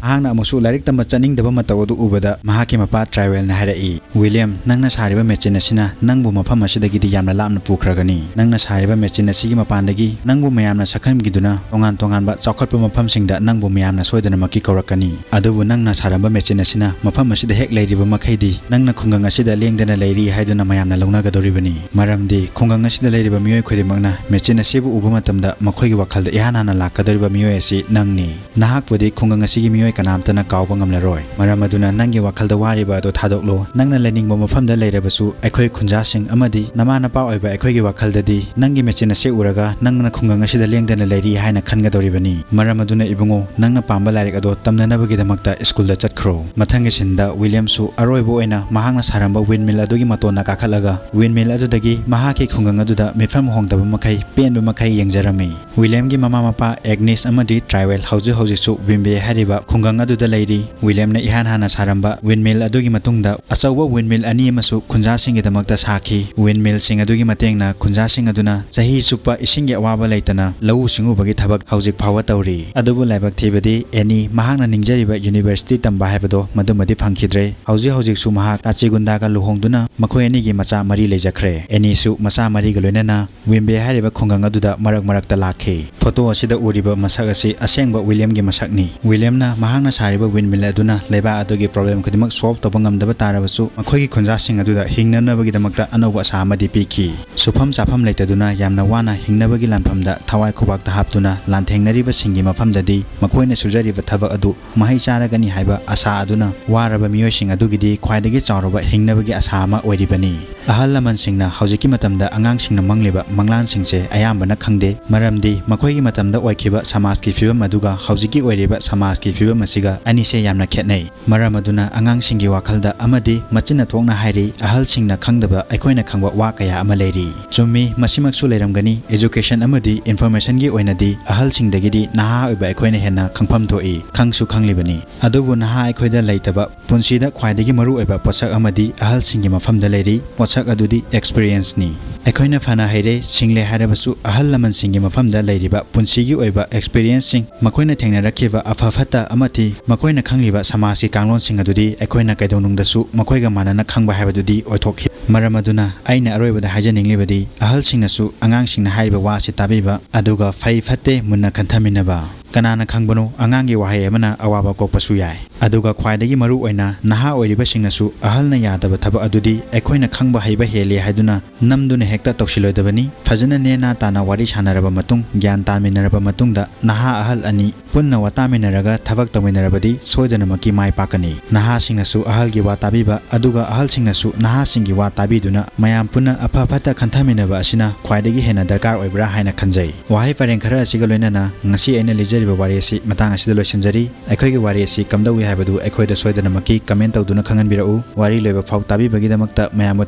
ꯃꯍꯥꯛꯅ ꯑꯃꯨꯛꯁꯨ ꯂꯥꯏꯔꯤꯛ ꯇꯝꯕ ꯆꯠꯅꯤꯡꯗꯕ ꯃꯇꯧ ꯑꯗꯨ ꯎꯕꯗ ꯃꯍꯥꯛꯀꯤ ꯃꯄꯥ ꯇ꯭ꯔꯥꯏꯋꯦꯜꯅ ꯍꯥꯏꯔꯛꯏ, "ꯋꯤꯂꯤꯌꯝ, ꯅꯪꯅ ꯁꯥꯔꯤꯕ ꯃꯦꯆꯤꯟ ꯑꯁꯤꯅ ꯅꯪꯕꯨ ꯃꯐꯝ ꯑꯁꯤꯗꯒꯤꯗꯤ ꯌꯥꯝꯅ ꯂꯥꯞꯅ ꯄꯨꯈ꯭ꯔꯒꯅꯤ꯫ ꯅꯪꯅ ꯁꯥꯔꯤꯕ ꯃꯦꯆꯤꯟ ꯑꯁꯤꯒꯤ ꯃꯄꯥꯟꯗꯒꯤ ꯅꯪꯕꯨ ꯃꯌꯥꯝꯅ ꯁꯛꯍꯟꯈꯤꯗꯨꯅ ꯇꯣꯉꯥꯟ ꯇꯣꯉꯥꯟꯕ ꯆꯥꯎꯈꯠꯄ ꯃꯐꯝꯁꯤꯡꯗ ꯅꯪꯕꯨ ꯃꯌꯥꯝꯅ ꯁꯣꯏꯗꯅꯃꯛꯀꯤ ꯀꯧꯔꯛꯀꯅꯤ꯫ ꯑꯗꯨꯕꯨ ꯅꯪꯅ ꯁꯥꯔꯝꯕ ꯃꯦꯆꯤꯟ ꯑꯁꯤꯅ ꯃꯐꯝ ꯑꯁꯤꯗ ꯍꯦꯛ ꯂꯩꯔꯤꯕ ꯃꯈꯩꯗꯤ ꯅꯪꯅ ꯈꯨꯡꯒꯪ ꯑꯁꯤꯗ ꯂꯦꯡꯗꯅ ꯂꯩꯔꯤ ꯍꯥꯏꯗꯨꯅ ꯃꯌꯥꯝꯅ ꯂꯧꯅꯒꯗꯧꯔꯤꯕꯅꯤ꯫ ꯃꯔꯝꯗꯤ ꯈꯨꯡꯒꯪ ꯑꯁꯤꯗ ꯂꯩꯔꯤꯕ ꯃꯤꯑꯣꯏ ꯈꯨꯗꯤꯡꯃꯛꯅ ꯃꯦꯆꯤꯟ ꯑꯁꯤꯕꯨ ꯎꯕ ꯃꯇꯝꯗ ꯃꯈꯣꯏꯒꯤ ꯋꯥꯈꯜꯗ ꯏꯍꯥꯟ ꯍꯥꯟꯅ ꯂꯥꯛꯀꯗꯧꯔꯤꯕ ꯃꯤꯑꯣꯏ ꯑꯁꯤ ꯅꯪꯅꯤ꯫ ꯅꯍꯥꯛꯄꯨꯗꯤ ꯈꯨꯡꯒꯪ ꯑꯁꯤꯒꯤ ꯃꯤꯑꯣꯏ ꯀꯅꯥꯝꯇꯅ ꯀꯥꯎꯕ ꯉꯝꯂꯔꯣꯏ꯫ ꯃꯔꯝ ꯑꯗꯨꯅ ꯅꯪꯒꯤ ꯋꯥꯈꯜꯗ ꯋꯥꯔꯤꯕ ꯑꯗꯨ ꯊꯥꯗꯣꯛꯂꯣ꯫ ꯅꯪꯅ ꯂꯩꯅꯤꯡꯕ ꯃꯐꯝꯗ ꯂꯩꯔꯕꯁꯨ, ꯑꯩꯈꯣꯏ ꯈꯨꯟꯖꯥꯁꯤꯡ ꯑꯃꯗꯤ ꯅꯃꯥ ꯅꯄꯥ ꯑꯣꯏꯕ ꯑꯩꯈꯣꯏꯒꯤ ꯋꯥꯈꯜꯗꯗꯤ ꯅꯪꯒꯤ ꯃꯦꯆꯤꯟ ꯑꯁꯤ ꯎꯔꯒ ꯅꯪꯅ ꯈꯨꯡꯒꯪ ꯑꯁꯤꯗ ꯂꯦꯡꯗꯅ ꯂꯩꯔꯤ ꯍꯥꯏꯅ ꯈꯟꯒꯗꯧꯔꯤꯕꯅꯤ꯫ ꯃꯔꯝ ꯑꯗꯨꯅ ꯏꯕꯨꯡꯉꯣ, ꯅꯪꯅ ꯄꯥꯝꯕ ꯂꯥꯏꯔꯤꯛ ꯑꯗꯣ ꯇꯝꯅꯅꯕꯒꯤꯗꯃꯛꯇ ꯁ꯭ꯀꯨꯜꯗ ꯆꯠꯈ꯭ꯔꯣ꯫ ꯃꯊꯪꯒꯤ ꯁꯤꯟꯗ ꯋꯤꯂꯤꯌꯝꯁꯨ ꯑꯔꯣꯏꯕ ꯑꯣꯏꯅ ꯃꯍꯥꯛꯅ ꯁꯥꯔꯝꯕ ꯋꯤꯟꯃꯤꯜ ꯑꯗꯨꯒꯤ ꯃꯇꯣꯟꯗ ꯀꯥꯈꯠꯂꯒ ꯋꯤꯟꯃꯤꯜ ꯑꯗꯨꯗꯒꯤ ꯃꯍꯥꯛꯀꯤ ꯈꯨꯡꯒꯪ ꯑꯗꯨꯗ ꯃꯤꯐꯝ ꯍꯣꯡꯗꯕ ꯃꯈꯩ ꯄꯦꯟꯕ ꯃꯈꯩ ꯌꯦꯡꯖꯔꯝꯃꯤ꯫ ꯋꯤꯂꯤꯌꯝꯒꯤ ꯃꯃꯥ ꯃꯄꯥ ꯑꯦꯒꯅꯤꯁ ꯑꯃꯗꯤ ꯇ꯭ꯔꯥꯏꯋꯦꯜ ꯍꯧꯖꯤꯛ ꯍꯧꯖꯤꯛꯁꯨ ꯋꯤꯝꯕꯦ ꯍꯥꯏꯔꯤꯕ ꯈꯨꯡꯒꯪ ꯑꯗꯨꯗ ꯂꯩꯔꯤ꯫ ꯋꯤꯂꯤꯌꯝꯅ ꯏꯍꯥꯟ ꯍꯥꯟꯅ ꯁꯥꯔꯝꯕ ꯋꯤꯟꯃꯤꯜ ꯑꯗꯨꯒꯤ ꯃꯇꯨꯡꯗ ꯑꯆꯧꯕ ꯋꯤꯟꯃꯤꯜ ꯑꯅꯤ ꯑꯃꯁꯨ ꯈꯨꯟꯖꯥꯁꯤꯡꯒꯤꯗꯃꯛꯇ ꯁꯥꯈꯤ꯫ ꯋꯤꯟꯃꯤꯜꯁꯤꯡ ꯑꯗꯨꯒꯤ ꯃꯇꯦꯡꯅ ꯈꯨꯟꯖꯥꯁꯤꯡ ꯑꯗꯨꯅ ꯆꯍꯤ ꯆꯨꯞꯄ ꯏꯁꯤꯡꯒꯤ ꯑꯋꯥꯕ ꯂꯩꯇꯅ ꯂꯧꯎ ꯁꯤꯡꯎꯕꯒꯤ ꯊꯕꯛ ꯍꯧꯖꯤꯛ ꯐꯥꯎꯕ ꯇꯧꯔꯤ꯫ ꯑꯗꯨꯕꯨ ꯂꯥꯏꯕꯛ ꯊꯤꯕꯗꯤ ꯑꯦꯅꯤ ꯃꯍꯥꯛꯅ ꯅꯤꯡꯖꯔꯤꯕ ꯌꯨꯅꯤꯚꯔꯁꯤꯇꯤ ꯇꯝꯕ ꯍꯥꯏꯕꯗꯣ ꯃꯗꯨꯃꯗꯤ ꯐꯪꯈꯤꯗ꯭ꯔꯦ꯫ ꯍꯧꯖꯤꯛ ꯍꯧꯖꯤꯛꯁꯨ ꯃꯍꯥꯛ ꯀꯥꯆꯤꯒꯨꯟꯗꯥꯒ ꯂꯨꯍꯣꯡꯗꯨꯅ ꯃꯈꯣꯏ ꯑꯅꯤꯒꯤ ꯃꯆꯥ ꯃꯔꯤ ꯂꯩꯖꯈ꯭ꯔꯦ꯫ ꯑꯦꯅꯤꯁꯨ ꯃꯆꯥ ꯃꯔꯤꯒ ꯂꯣꯏꯅꯅ ꯋꯤꯝꯕꯦ ꯍꯥꯏꯔꯤꯕ ꯈꯨꯡꯒꯪ ꯑꯗꯨꯗ ꯃꯔꯛ ꯃꯔꯛꯇ ꯂꯥꯛꯈꯤ꯫ ꯐꯣꯇꯣ ꯑꯁꯤꯗ ꯎꯔꯤꯕ ꯃꯁꯛ ꯑꯁꯤ ꯑꯁꯦꯡꯕ ꯋꯤꯂꯤꯌꯝꯒꯤ ꯃꯁꯛꯅꯤ꯫ ꯋꯤꯂꯤꯌꯝꯅ ꯃꯍꯥꯛꯅ ꯁꯥꯔꯤꯕ ꯋꯤꯟꯃꯤꯜ ꯑꯗꯨꯅ ꯂꯩꯕꯥꯛ ꯑꯗꯨꯒꯤ ꯄ꯭ꯔꯣꯕ꯭ꯂꯦꯝ ꯈꯨꯗꯤꯡꯃꯛ ꯁꯣꯜꯚ ꯇꯧꯕ ꯉꯝꯗꯕ ꯇꯥꯔꯕꯁꯨ, ꯃꯈꯣꯏꯒꯤ ꯈꯨꯟꯖꯥꯁꯤꯡ ꯑꯗꯨꯗ ꯍꯤꯡꯅꯅꯕꯒꯤꯗꯃꯛꯇ ꯑꯅꯧꯕ ꯑꯁꯥ ꯑꯃꯗꯤ ꯄꯤꯈꯤ꯫ ꯁꯨꯐꯝ ꯆꯥꯐꯝ ꯂꯩꯇꯗꯨꯅ ꯌꯥꯝꯅ ꯋꯥꯅ ꯍꯤꯡꯅꯕꯒꯤ ꯂꯥꯟꯐꯝꯗ ꯊꯋꯥꯏ ꯈꯨꯕꯥꯛꯇ ꯍꯥꯞꯇꯨꯅ ꯂꯥꯟꯊꯦꯡꯅꯔꯤꯕꯁꯤꯡꯒꯤ ꯃꯐꯝꯗꯗꯤ ꯃꯈꯣꯏꯅ ꯁꯨꯖꯔꯤꯕ ꯊꯕꯛ ꯑꯗꯨ ꯃꯍꯩ ꯆꯥꯔꯒꯅꯤ ꯍꯥꯏꯕ ꯑꯁꯥ ꯑꯗꯨꯅ ꯋꯥꯔꯕ ꯃꯤꯑꯣꯏꯁꯤꯡ ꯑꯗꯨꯒꯤꯗꯤ ꯈ꯭ꯋꯥꯏꯗꯒꯤ ꯆꯥꯎꯔꯕ ꯍꯤꯡꯅꯕꯒꯤ ꯑꯁꯥ ꯑꯃ ꯑꯣꯏꯔꯤꯕꯅꯤ꯫ ꯑꯍꯜ ꯂꯃꯟꯁꯤꯡꯅ ꯍꯧꯖꯤꯛꯀꯤ ꯃꯇꯝꯗ ꯑꯉꯥꯡꯁꯤꯡꯅ ꯃꯪꯂꯤꯕ ꯃꯪꯂꯥꯟꯁꯤꯡꯁꯦ ꯑꯌꯥꯝꯕꯅ ꯈꯪꯗꯦ, ꯃꯔꯝꯗꯤ ꯃꯈꯣꯏꯒꯤ ꯃꯇꯝꯗ ꯑꯣꯏꯈꯤꯕ ꯁꯃꯥꯖꯀꯤ ꯐꯤꯕꯝ ꯑꯗꯨꯒ ꯍꯧꯖꯤꯛꯀꯤ ꯑꯣꯏꯔꯤꯕ ꯁꯃꯥꯖꯀꯤ ꯐꯤꯕꯝ ꯑꯁꯤꯒ ꯑꯅꯤꯁꯦ ꯌꯥꯝꯅ ꯈꯦꯠꯅꯩ꯫ ꯃꯔꯝ ꯑꯗꯨꯅ ꯑꯉꯥꯡꯁꯤꯡꯒꯤ ꯋꯥꯈꯜꯗ ꯑꯃꯗꯤ ꯃꯆꯤꯟꯅ ꯊꯣꯛꯅ ꯍꯥꯏꯔꯤ, ꯑꯍꯜꯁꯤꯡꯅ ꯈꯪꯗꯕ ꯑꯩꯈꯣꯏꯅ ꯈꯪꯕ ꯋꯥ ꯀꯌꯥ ꯑꯃ ꯂꯩꯔꯤ꯫ ꯆꯨꯝꯃꯤ, ꯃꯁꯤꯃꯛꯁꯨ ꯂꯩꯔꯝꯒꯅꯤ꯫ ꯑꯦꯖꯨꯀꯦꯁꯟ ꯑꯃꯗꯤ ꯏꯟꯐꯣꯔꯃꯦꯁꯟꯒꯤ ꯑꯣꯏꯅꯗꯤ ꯑꯍꯜꯁꯤꯡꯗꯒꯤꯗꯤ ꯅꯍꯥ ꯑꯣꯏꯕ ꯑꯩꯈꯣꯏꯅ ꯍꯦꯟꯅ ꯈꯪꯐꯝ ꯊꯣꯛꯏ, ꯈꯪꯁꯨ ꯈꯪꯂꯤꯕꯅꯤ꯫ ꯑꯗꯨꯕꯨ ꯅꯍꯥ ꯑꯩꯈꯣꯏꯗ ꯂꯩꯇꯕ, ꯄꯨꯟꯁꯤꯗ ꯈ꯭ꯋꯥꯏꯗꯒꯤ ꯃꯔꯨꯑꯣꯏꯕ ꯄꯣꯠꯁꯛ ꯑꯃꯗꯤ ꯑꯍꯜꯁꯤꯡꯒꯤ ꯃꯐꯝꯗ ꯂꯩꯔꯤ꯫ ꯄꯣꯠꯁꯛ ꯑꯗꯨꯗꯤ ꯑꯦꯛꯁꯄꯤꯔꯤꯌꯦꯟꯁꯅꯤ꯫ ꯑꯩꯈꯣꯏꯅ ꯐꯅ ꯍꯩꯔꯦ, ꯁꯤꯡꯂꯦ ꯍꯥꯏꯔꯕꯁꯨ, ꯑꯍꯜ ꯂꯃꯟꯁꯤꯡꯒꯤ ꯃꯐꯝꯗ ꯂꯩꯔꯤꯕ ꯄꯨꯟꯁꯤꯒꯤ ꯑꯣꯏꯕ ꯑꯦꯛꯁꯄꯤꯔꯤꯌꯦꯟꯁꯁꯤꯡ, ꯃꯈꯣꯏꯅ ꯊꯦꯡꯅꯔꯛꯈꯤꯕ ꯑꯐ ꯐꯠꯇ ꯑꯃꯗꯤ ꯃꯈꯣꯏꯅ ꯈꯪꯂꯤꯕ ꯁꯃꯥꯖꯀꯤ ꯀꯥꯡꯂꯣꯟꯁꯤꯡ ꯑꯗꯨꯗꯤ ꯑꯩꯈꯣꯏꯅ ꯀꯩꯗꯧꯅꯨꯡꯗꯁꯨ ꯃꯈꯣꯏꯒ ꯃꯥꯟꯅꯅ ꯈꯪꯕ ꯍꯥꯏꯕꯗꯨꯗꯤ ꯑꯣꯏꯊꯣꯛꯈꯤ꯫ ꯃꯔꯝ ꯑꯗꯨꯅ ꯑꯩꯅ ꯑꯔꯣꯏꯕꯗ ꯍꯥꯏꯖꯅꯤꯡꯂꯤꯕꯗꯤ, ꯑꯍꯜꯁꯤꯡꯅꯁꯨ ꯑꯉꯥꯡꯁꯤꯡꯅ ꯍꯥꯏꯔꯤꯕ ꯋꯥ ꯑꯁꯤ ꯇꯥꯕꯤꯕ, ꯑꯗꯨꯒ ꯐꯩ ꯐꯠꯇꯦ ꯃꯨꯟꯅ ꯈꯟꯊꯃꯤꯟꯅꯕ꯫ ꯀꯅꯥꯅ ꯈꯪꯕꯅꯣ, ꯑꯉꯥꯡꯒꯤ ꯋꯥꯍꯩ ꯑꯃꯅ ꯑꯋꯥꯕ ꯀꯣꯛꯄꯁꯨ ꯌꯥꯏ꯫ ꯑꯗꯨꯒ ꯈ꯭ꯋꯥꯏꯗꯒꯤ ꯃꯔꯨ ꯑꯣꯏꯅ ꯅꯍꯥ ꯑꯣꯏꯔꯤꯕꯁꯤꯡꯅꯁꯨ ꯑꯍꯜꯅ ꯌꯥꯗꯕ ꯊꯕꯛ ꯑꯗꯨꯗꯤ ꯑꯩꯈꯣꯏꯅ ꯈꯪꯕ ꯍꯩꯕ ꯍꯦꯜꯂꯤ ꯍꯥꯏꯗꯨꯅ ꯅꯝꯗꯨꯅ ꯍꯦꯛꯇ ꯇꯧꯁꯤꯜꯂꯣꯏꯗꯕꯅꯤ꯫ ꯐꯖꯅ ꯅꯦꯅꯥ ꯇꯥꯅ ꯋꯥꯔꯤ ꯁꯥꯟꯅꯔꯕ ꯃꯇꯨꯡ, ꯒ꯭ꯌꯥꯟ ꯇꯥꯃꯤꯟꯅꯔꯕ ꯃꯇꯨꯡꯗ ꯅꯍꯥ ꯑꯍꯜ ꯑꯅꯤ ꯄꯨꯟꯅ ꯋꯥ ꯇꯥꯃꯤꯟꯅꯔꯒ ꯊꯕꯛ ꯇꯧꯃꯤꯟꯅꯔꯕꯗꯤ ꯁꯣꯏꯗꯅꯃꯛꯀꯤ ꯃꯥꯏ ꯄꯥꯛꯀꯅꯤ꯫ ꯅꯍꯥꯁꯤꯡꯅꯁꯨ ꯑꯍꯜꯒꯤ ꯋꯥ ꯇꯥꯕꯤꯕ, ꯑꯗꯨꯒ ꯑꯍꯜꯁꯤꯡꯅꯁꯨ ꯅꯍꯥꯁꯤꯡꯒꯤ ꯋꯥ ꯇꯥꯕꯤꯗꯨꯅ ꯃꯌꯥꯝ ꯄꯨꯟꯅ ꯑꯐ ꯐꯠꯇ ꯈꯟꯊꯃꯤꯟꯅꯕ ꯑꯁꯤꯅ ꯈ꯭ꯋꯥꯏꯗꯒꯤ ꯍꯦꯟꯅ ꯗꯔꯀꯥꯔ ꯑꯣꯏꯕ꯭ꯔꯥ ꯍꯥꯏꯅ ꯈꯟꯖꯩ꯫ ꯋꯥꯍꯩ ꯄꯔꯦꯡ ꯈꯔ ꯑꯁꯤꯒ ꯂꯣꯏꯅꯅ ꯉꯁꯤ ꯑꯩꯅ ꯂꯤꯖꯔꯤꯕ ꯋꯥꯔꯤ ꯑꯁꯤ ꯃꯇꯥꯡ ꯑꯁꯤꯗ ꯂꯣꯏꯁꯤꯟꯖꯔꯤ꯫ ꯑꯩꯈꯣꯏꯒꯤ ꯋꯥꯔꯤ ꯑꯁꯤ ꯀꯝꯗꯧꯏ ꯍꯥꯏꯕꯗꯨ ꯑꯩꯈꯣꯏꯗ ꯁꯣꯏꯗꯅꯃꯛꯀꯤ comment ꯇꯧꯗꯨꯅ ꯈꯪꯍꯟꯕꯤꯔꯛꯎ꯫ ꯋꯥꯔꯤ ꯂꯣꯏꯕ ꯐꯥꯎ ꯇꯥꯕꯤꯕꯒꯤꯗꯃꯛꯇ ꯃꯌꯥꯝꯕꯨ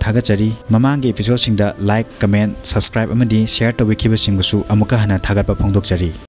ꯊꯥꯒꯠꯆꯔꯤ꯫ ꯃꯃꯥꯡꯒꯤ episodeꯁꯤꯡꯗ like, comment, subscribe ꯑꯃꯗꯤ share ꯇꯧꯕꯤꯈꯤꯕꯁꯤꯡꯕꯨꯁꯨ ꯑꯃꯨꯛꯀ ꯍꯟꯅ ꯊꯥꯒꯠꯄ ꯐꯣꯡꯗꯣꯛꯆꯔꯤ꯫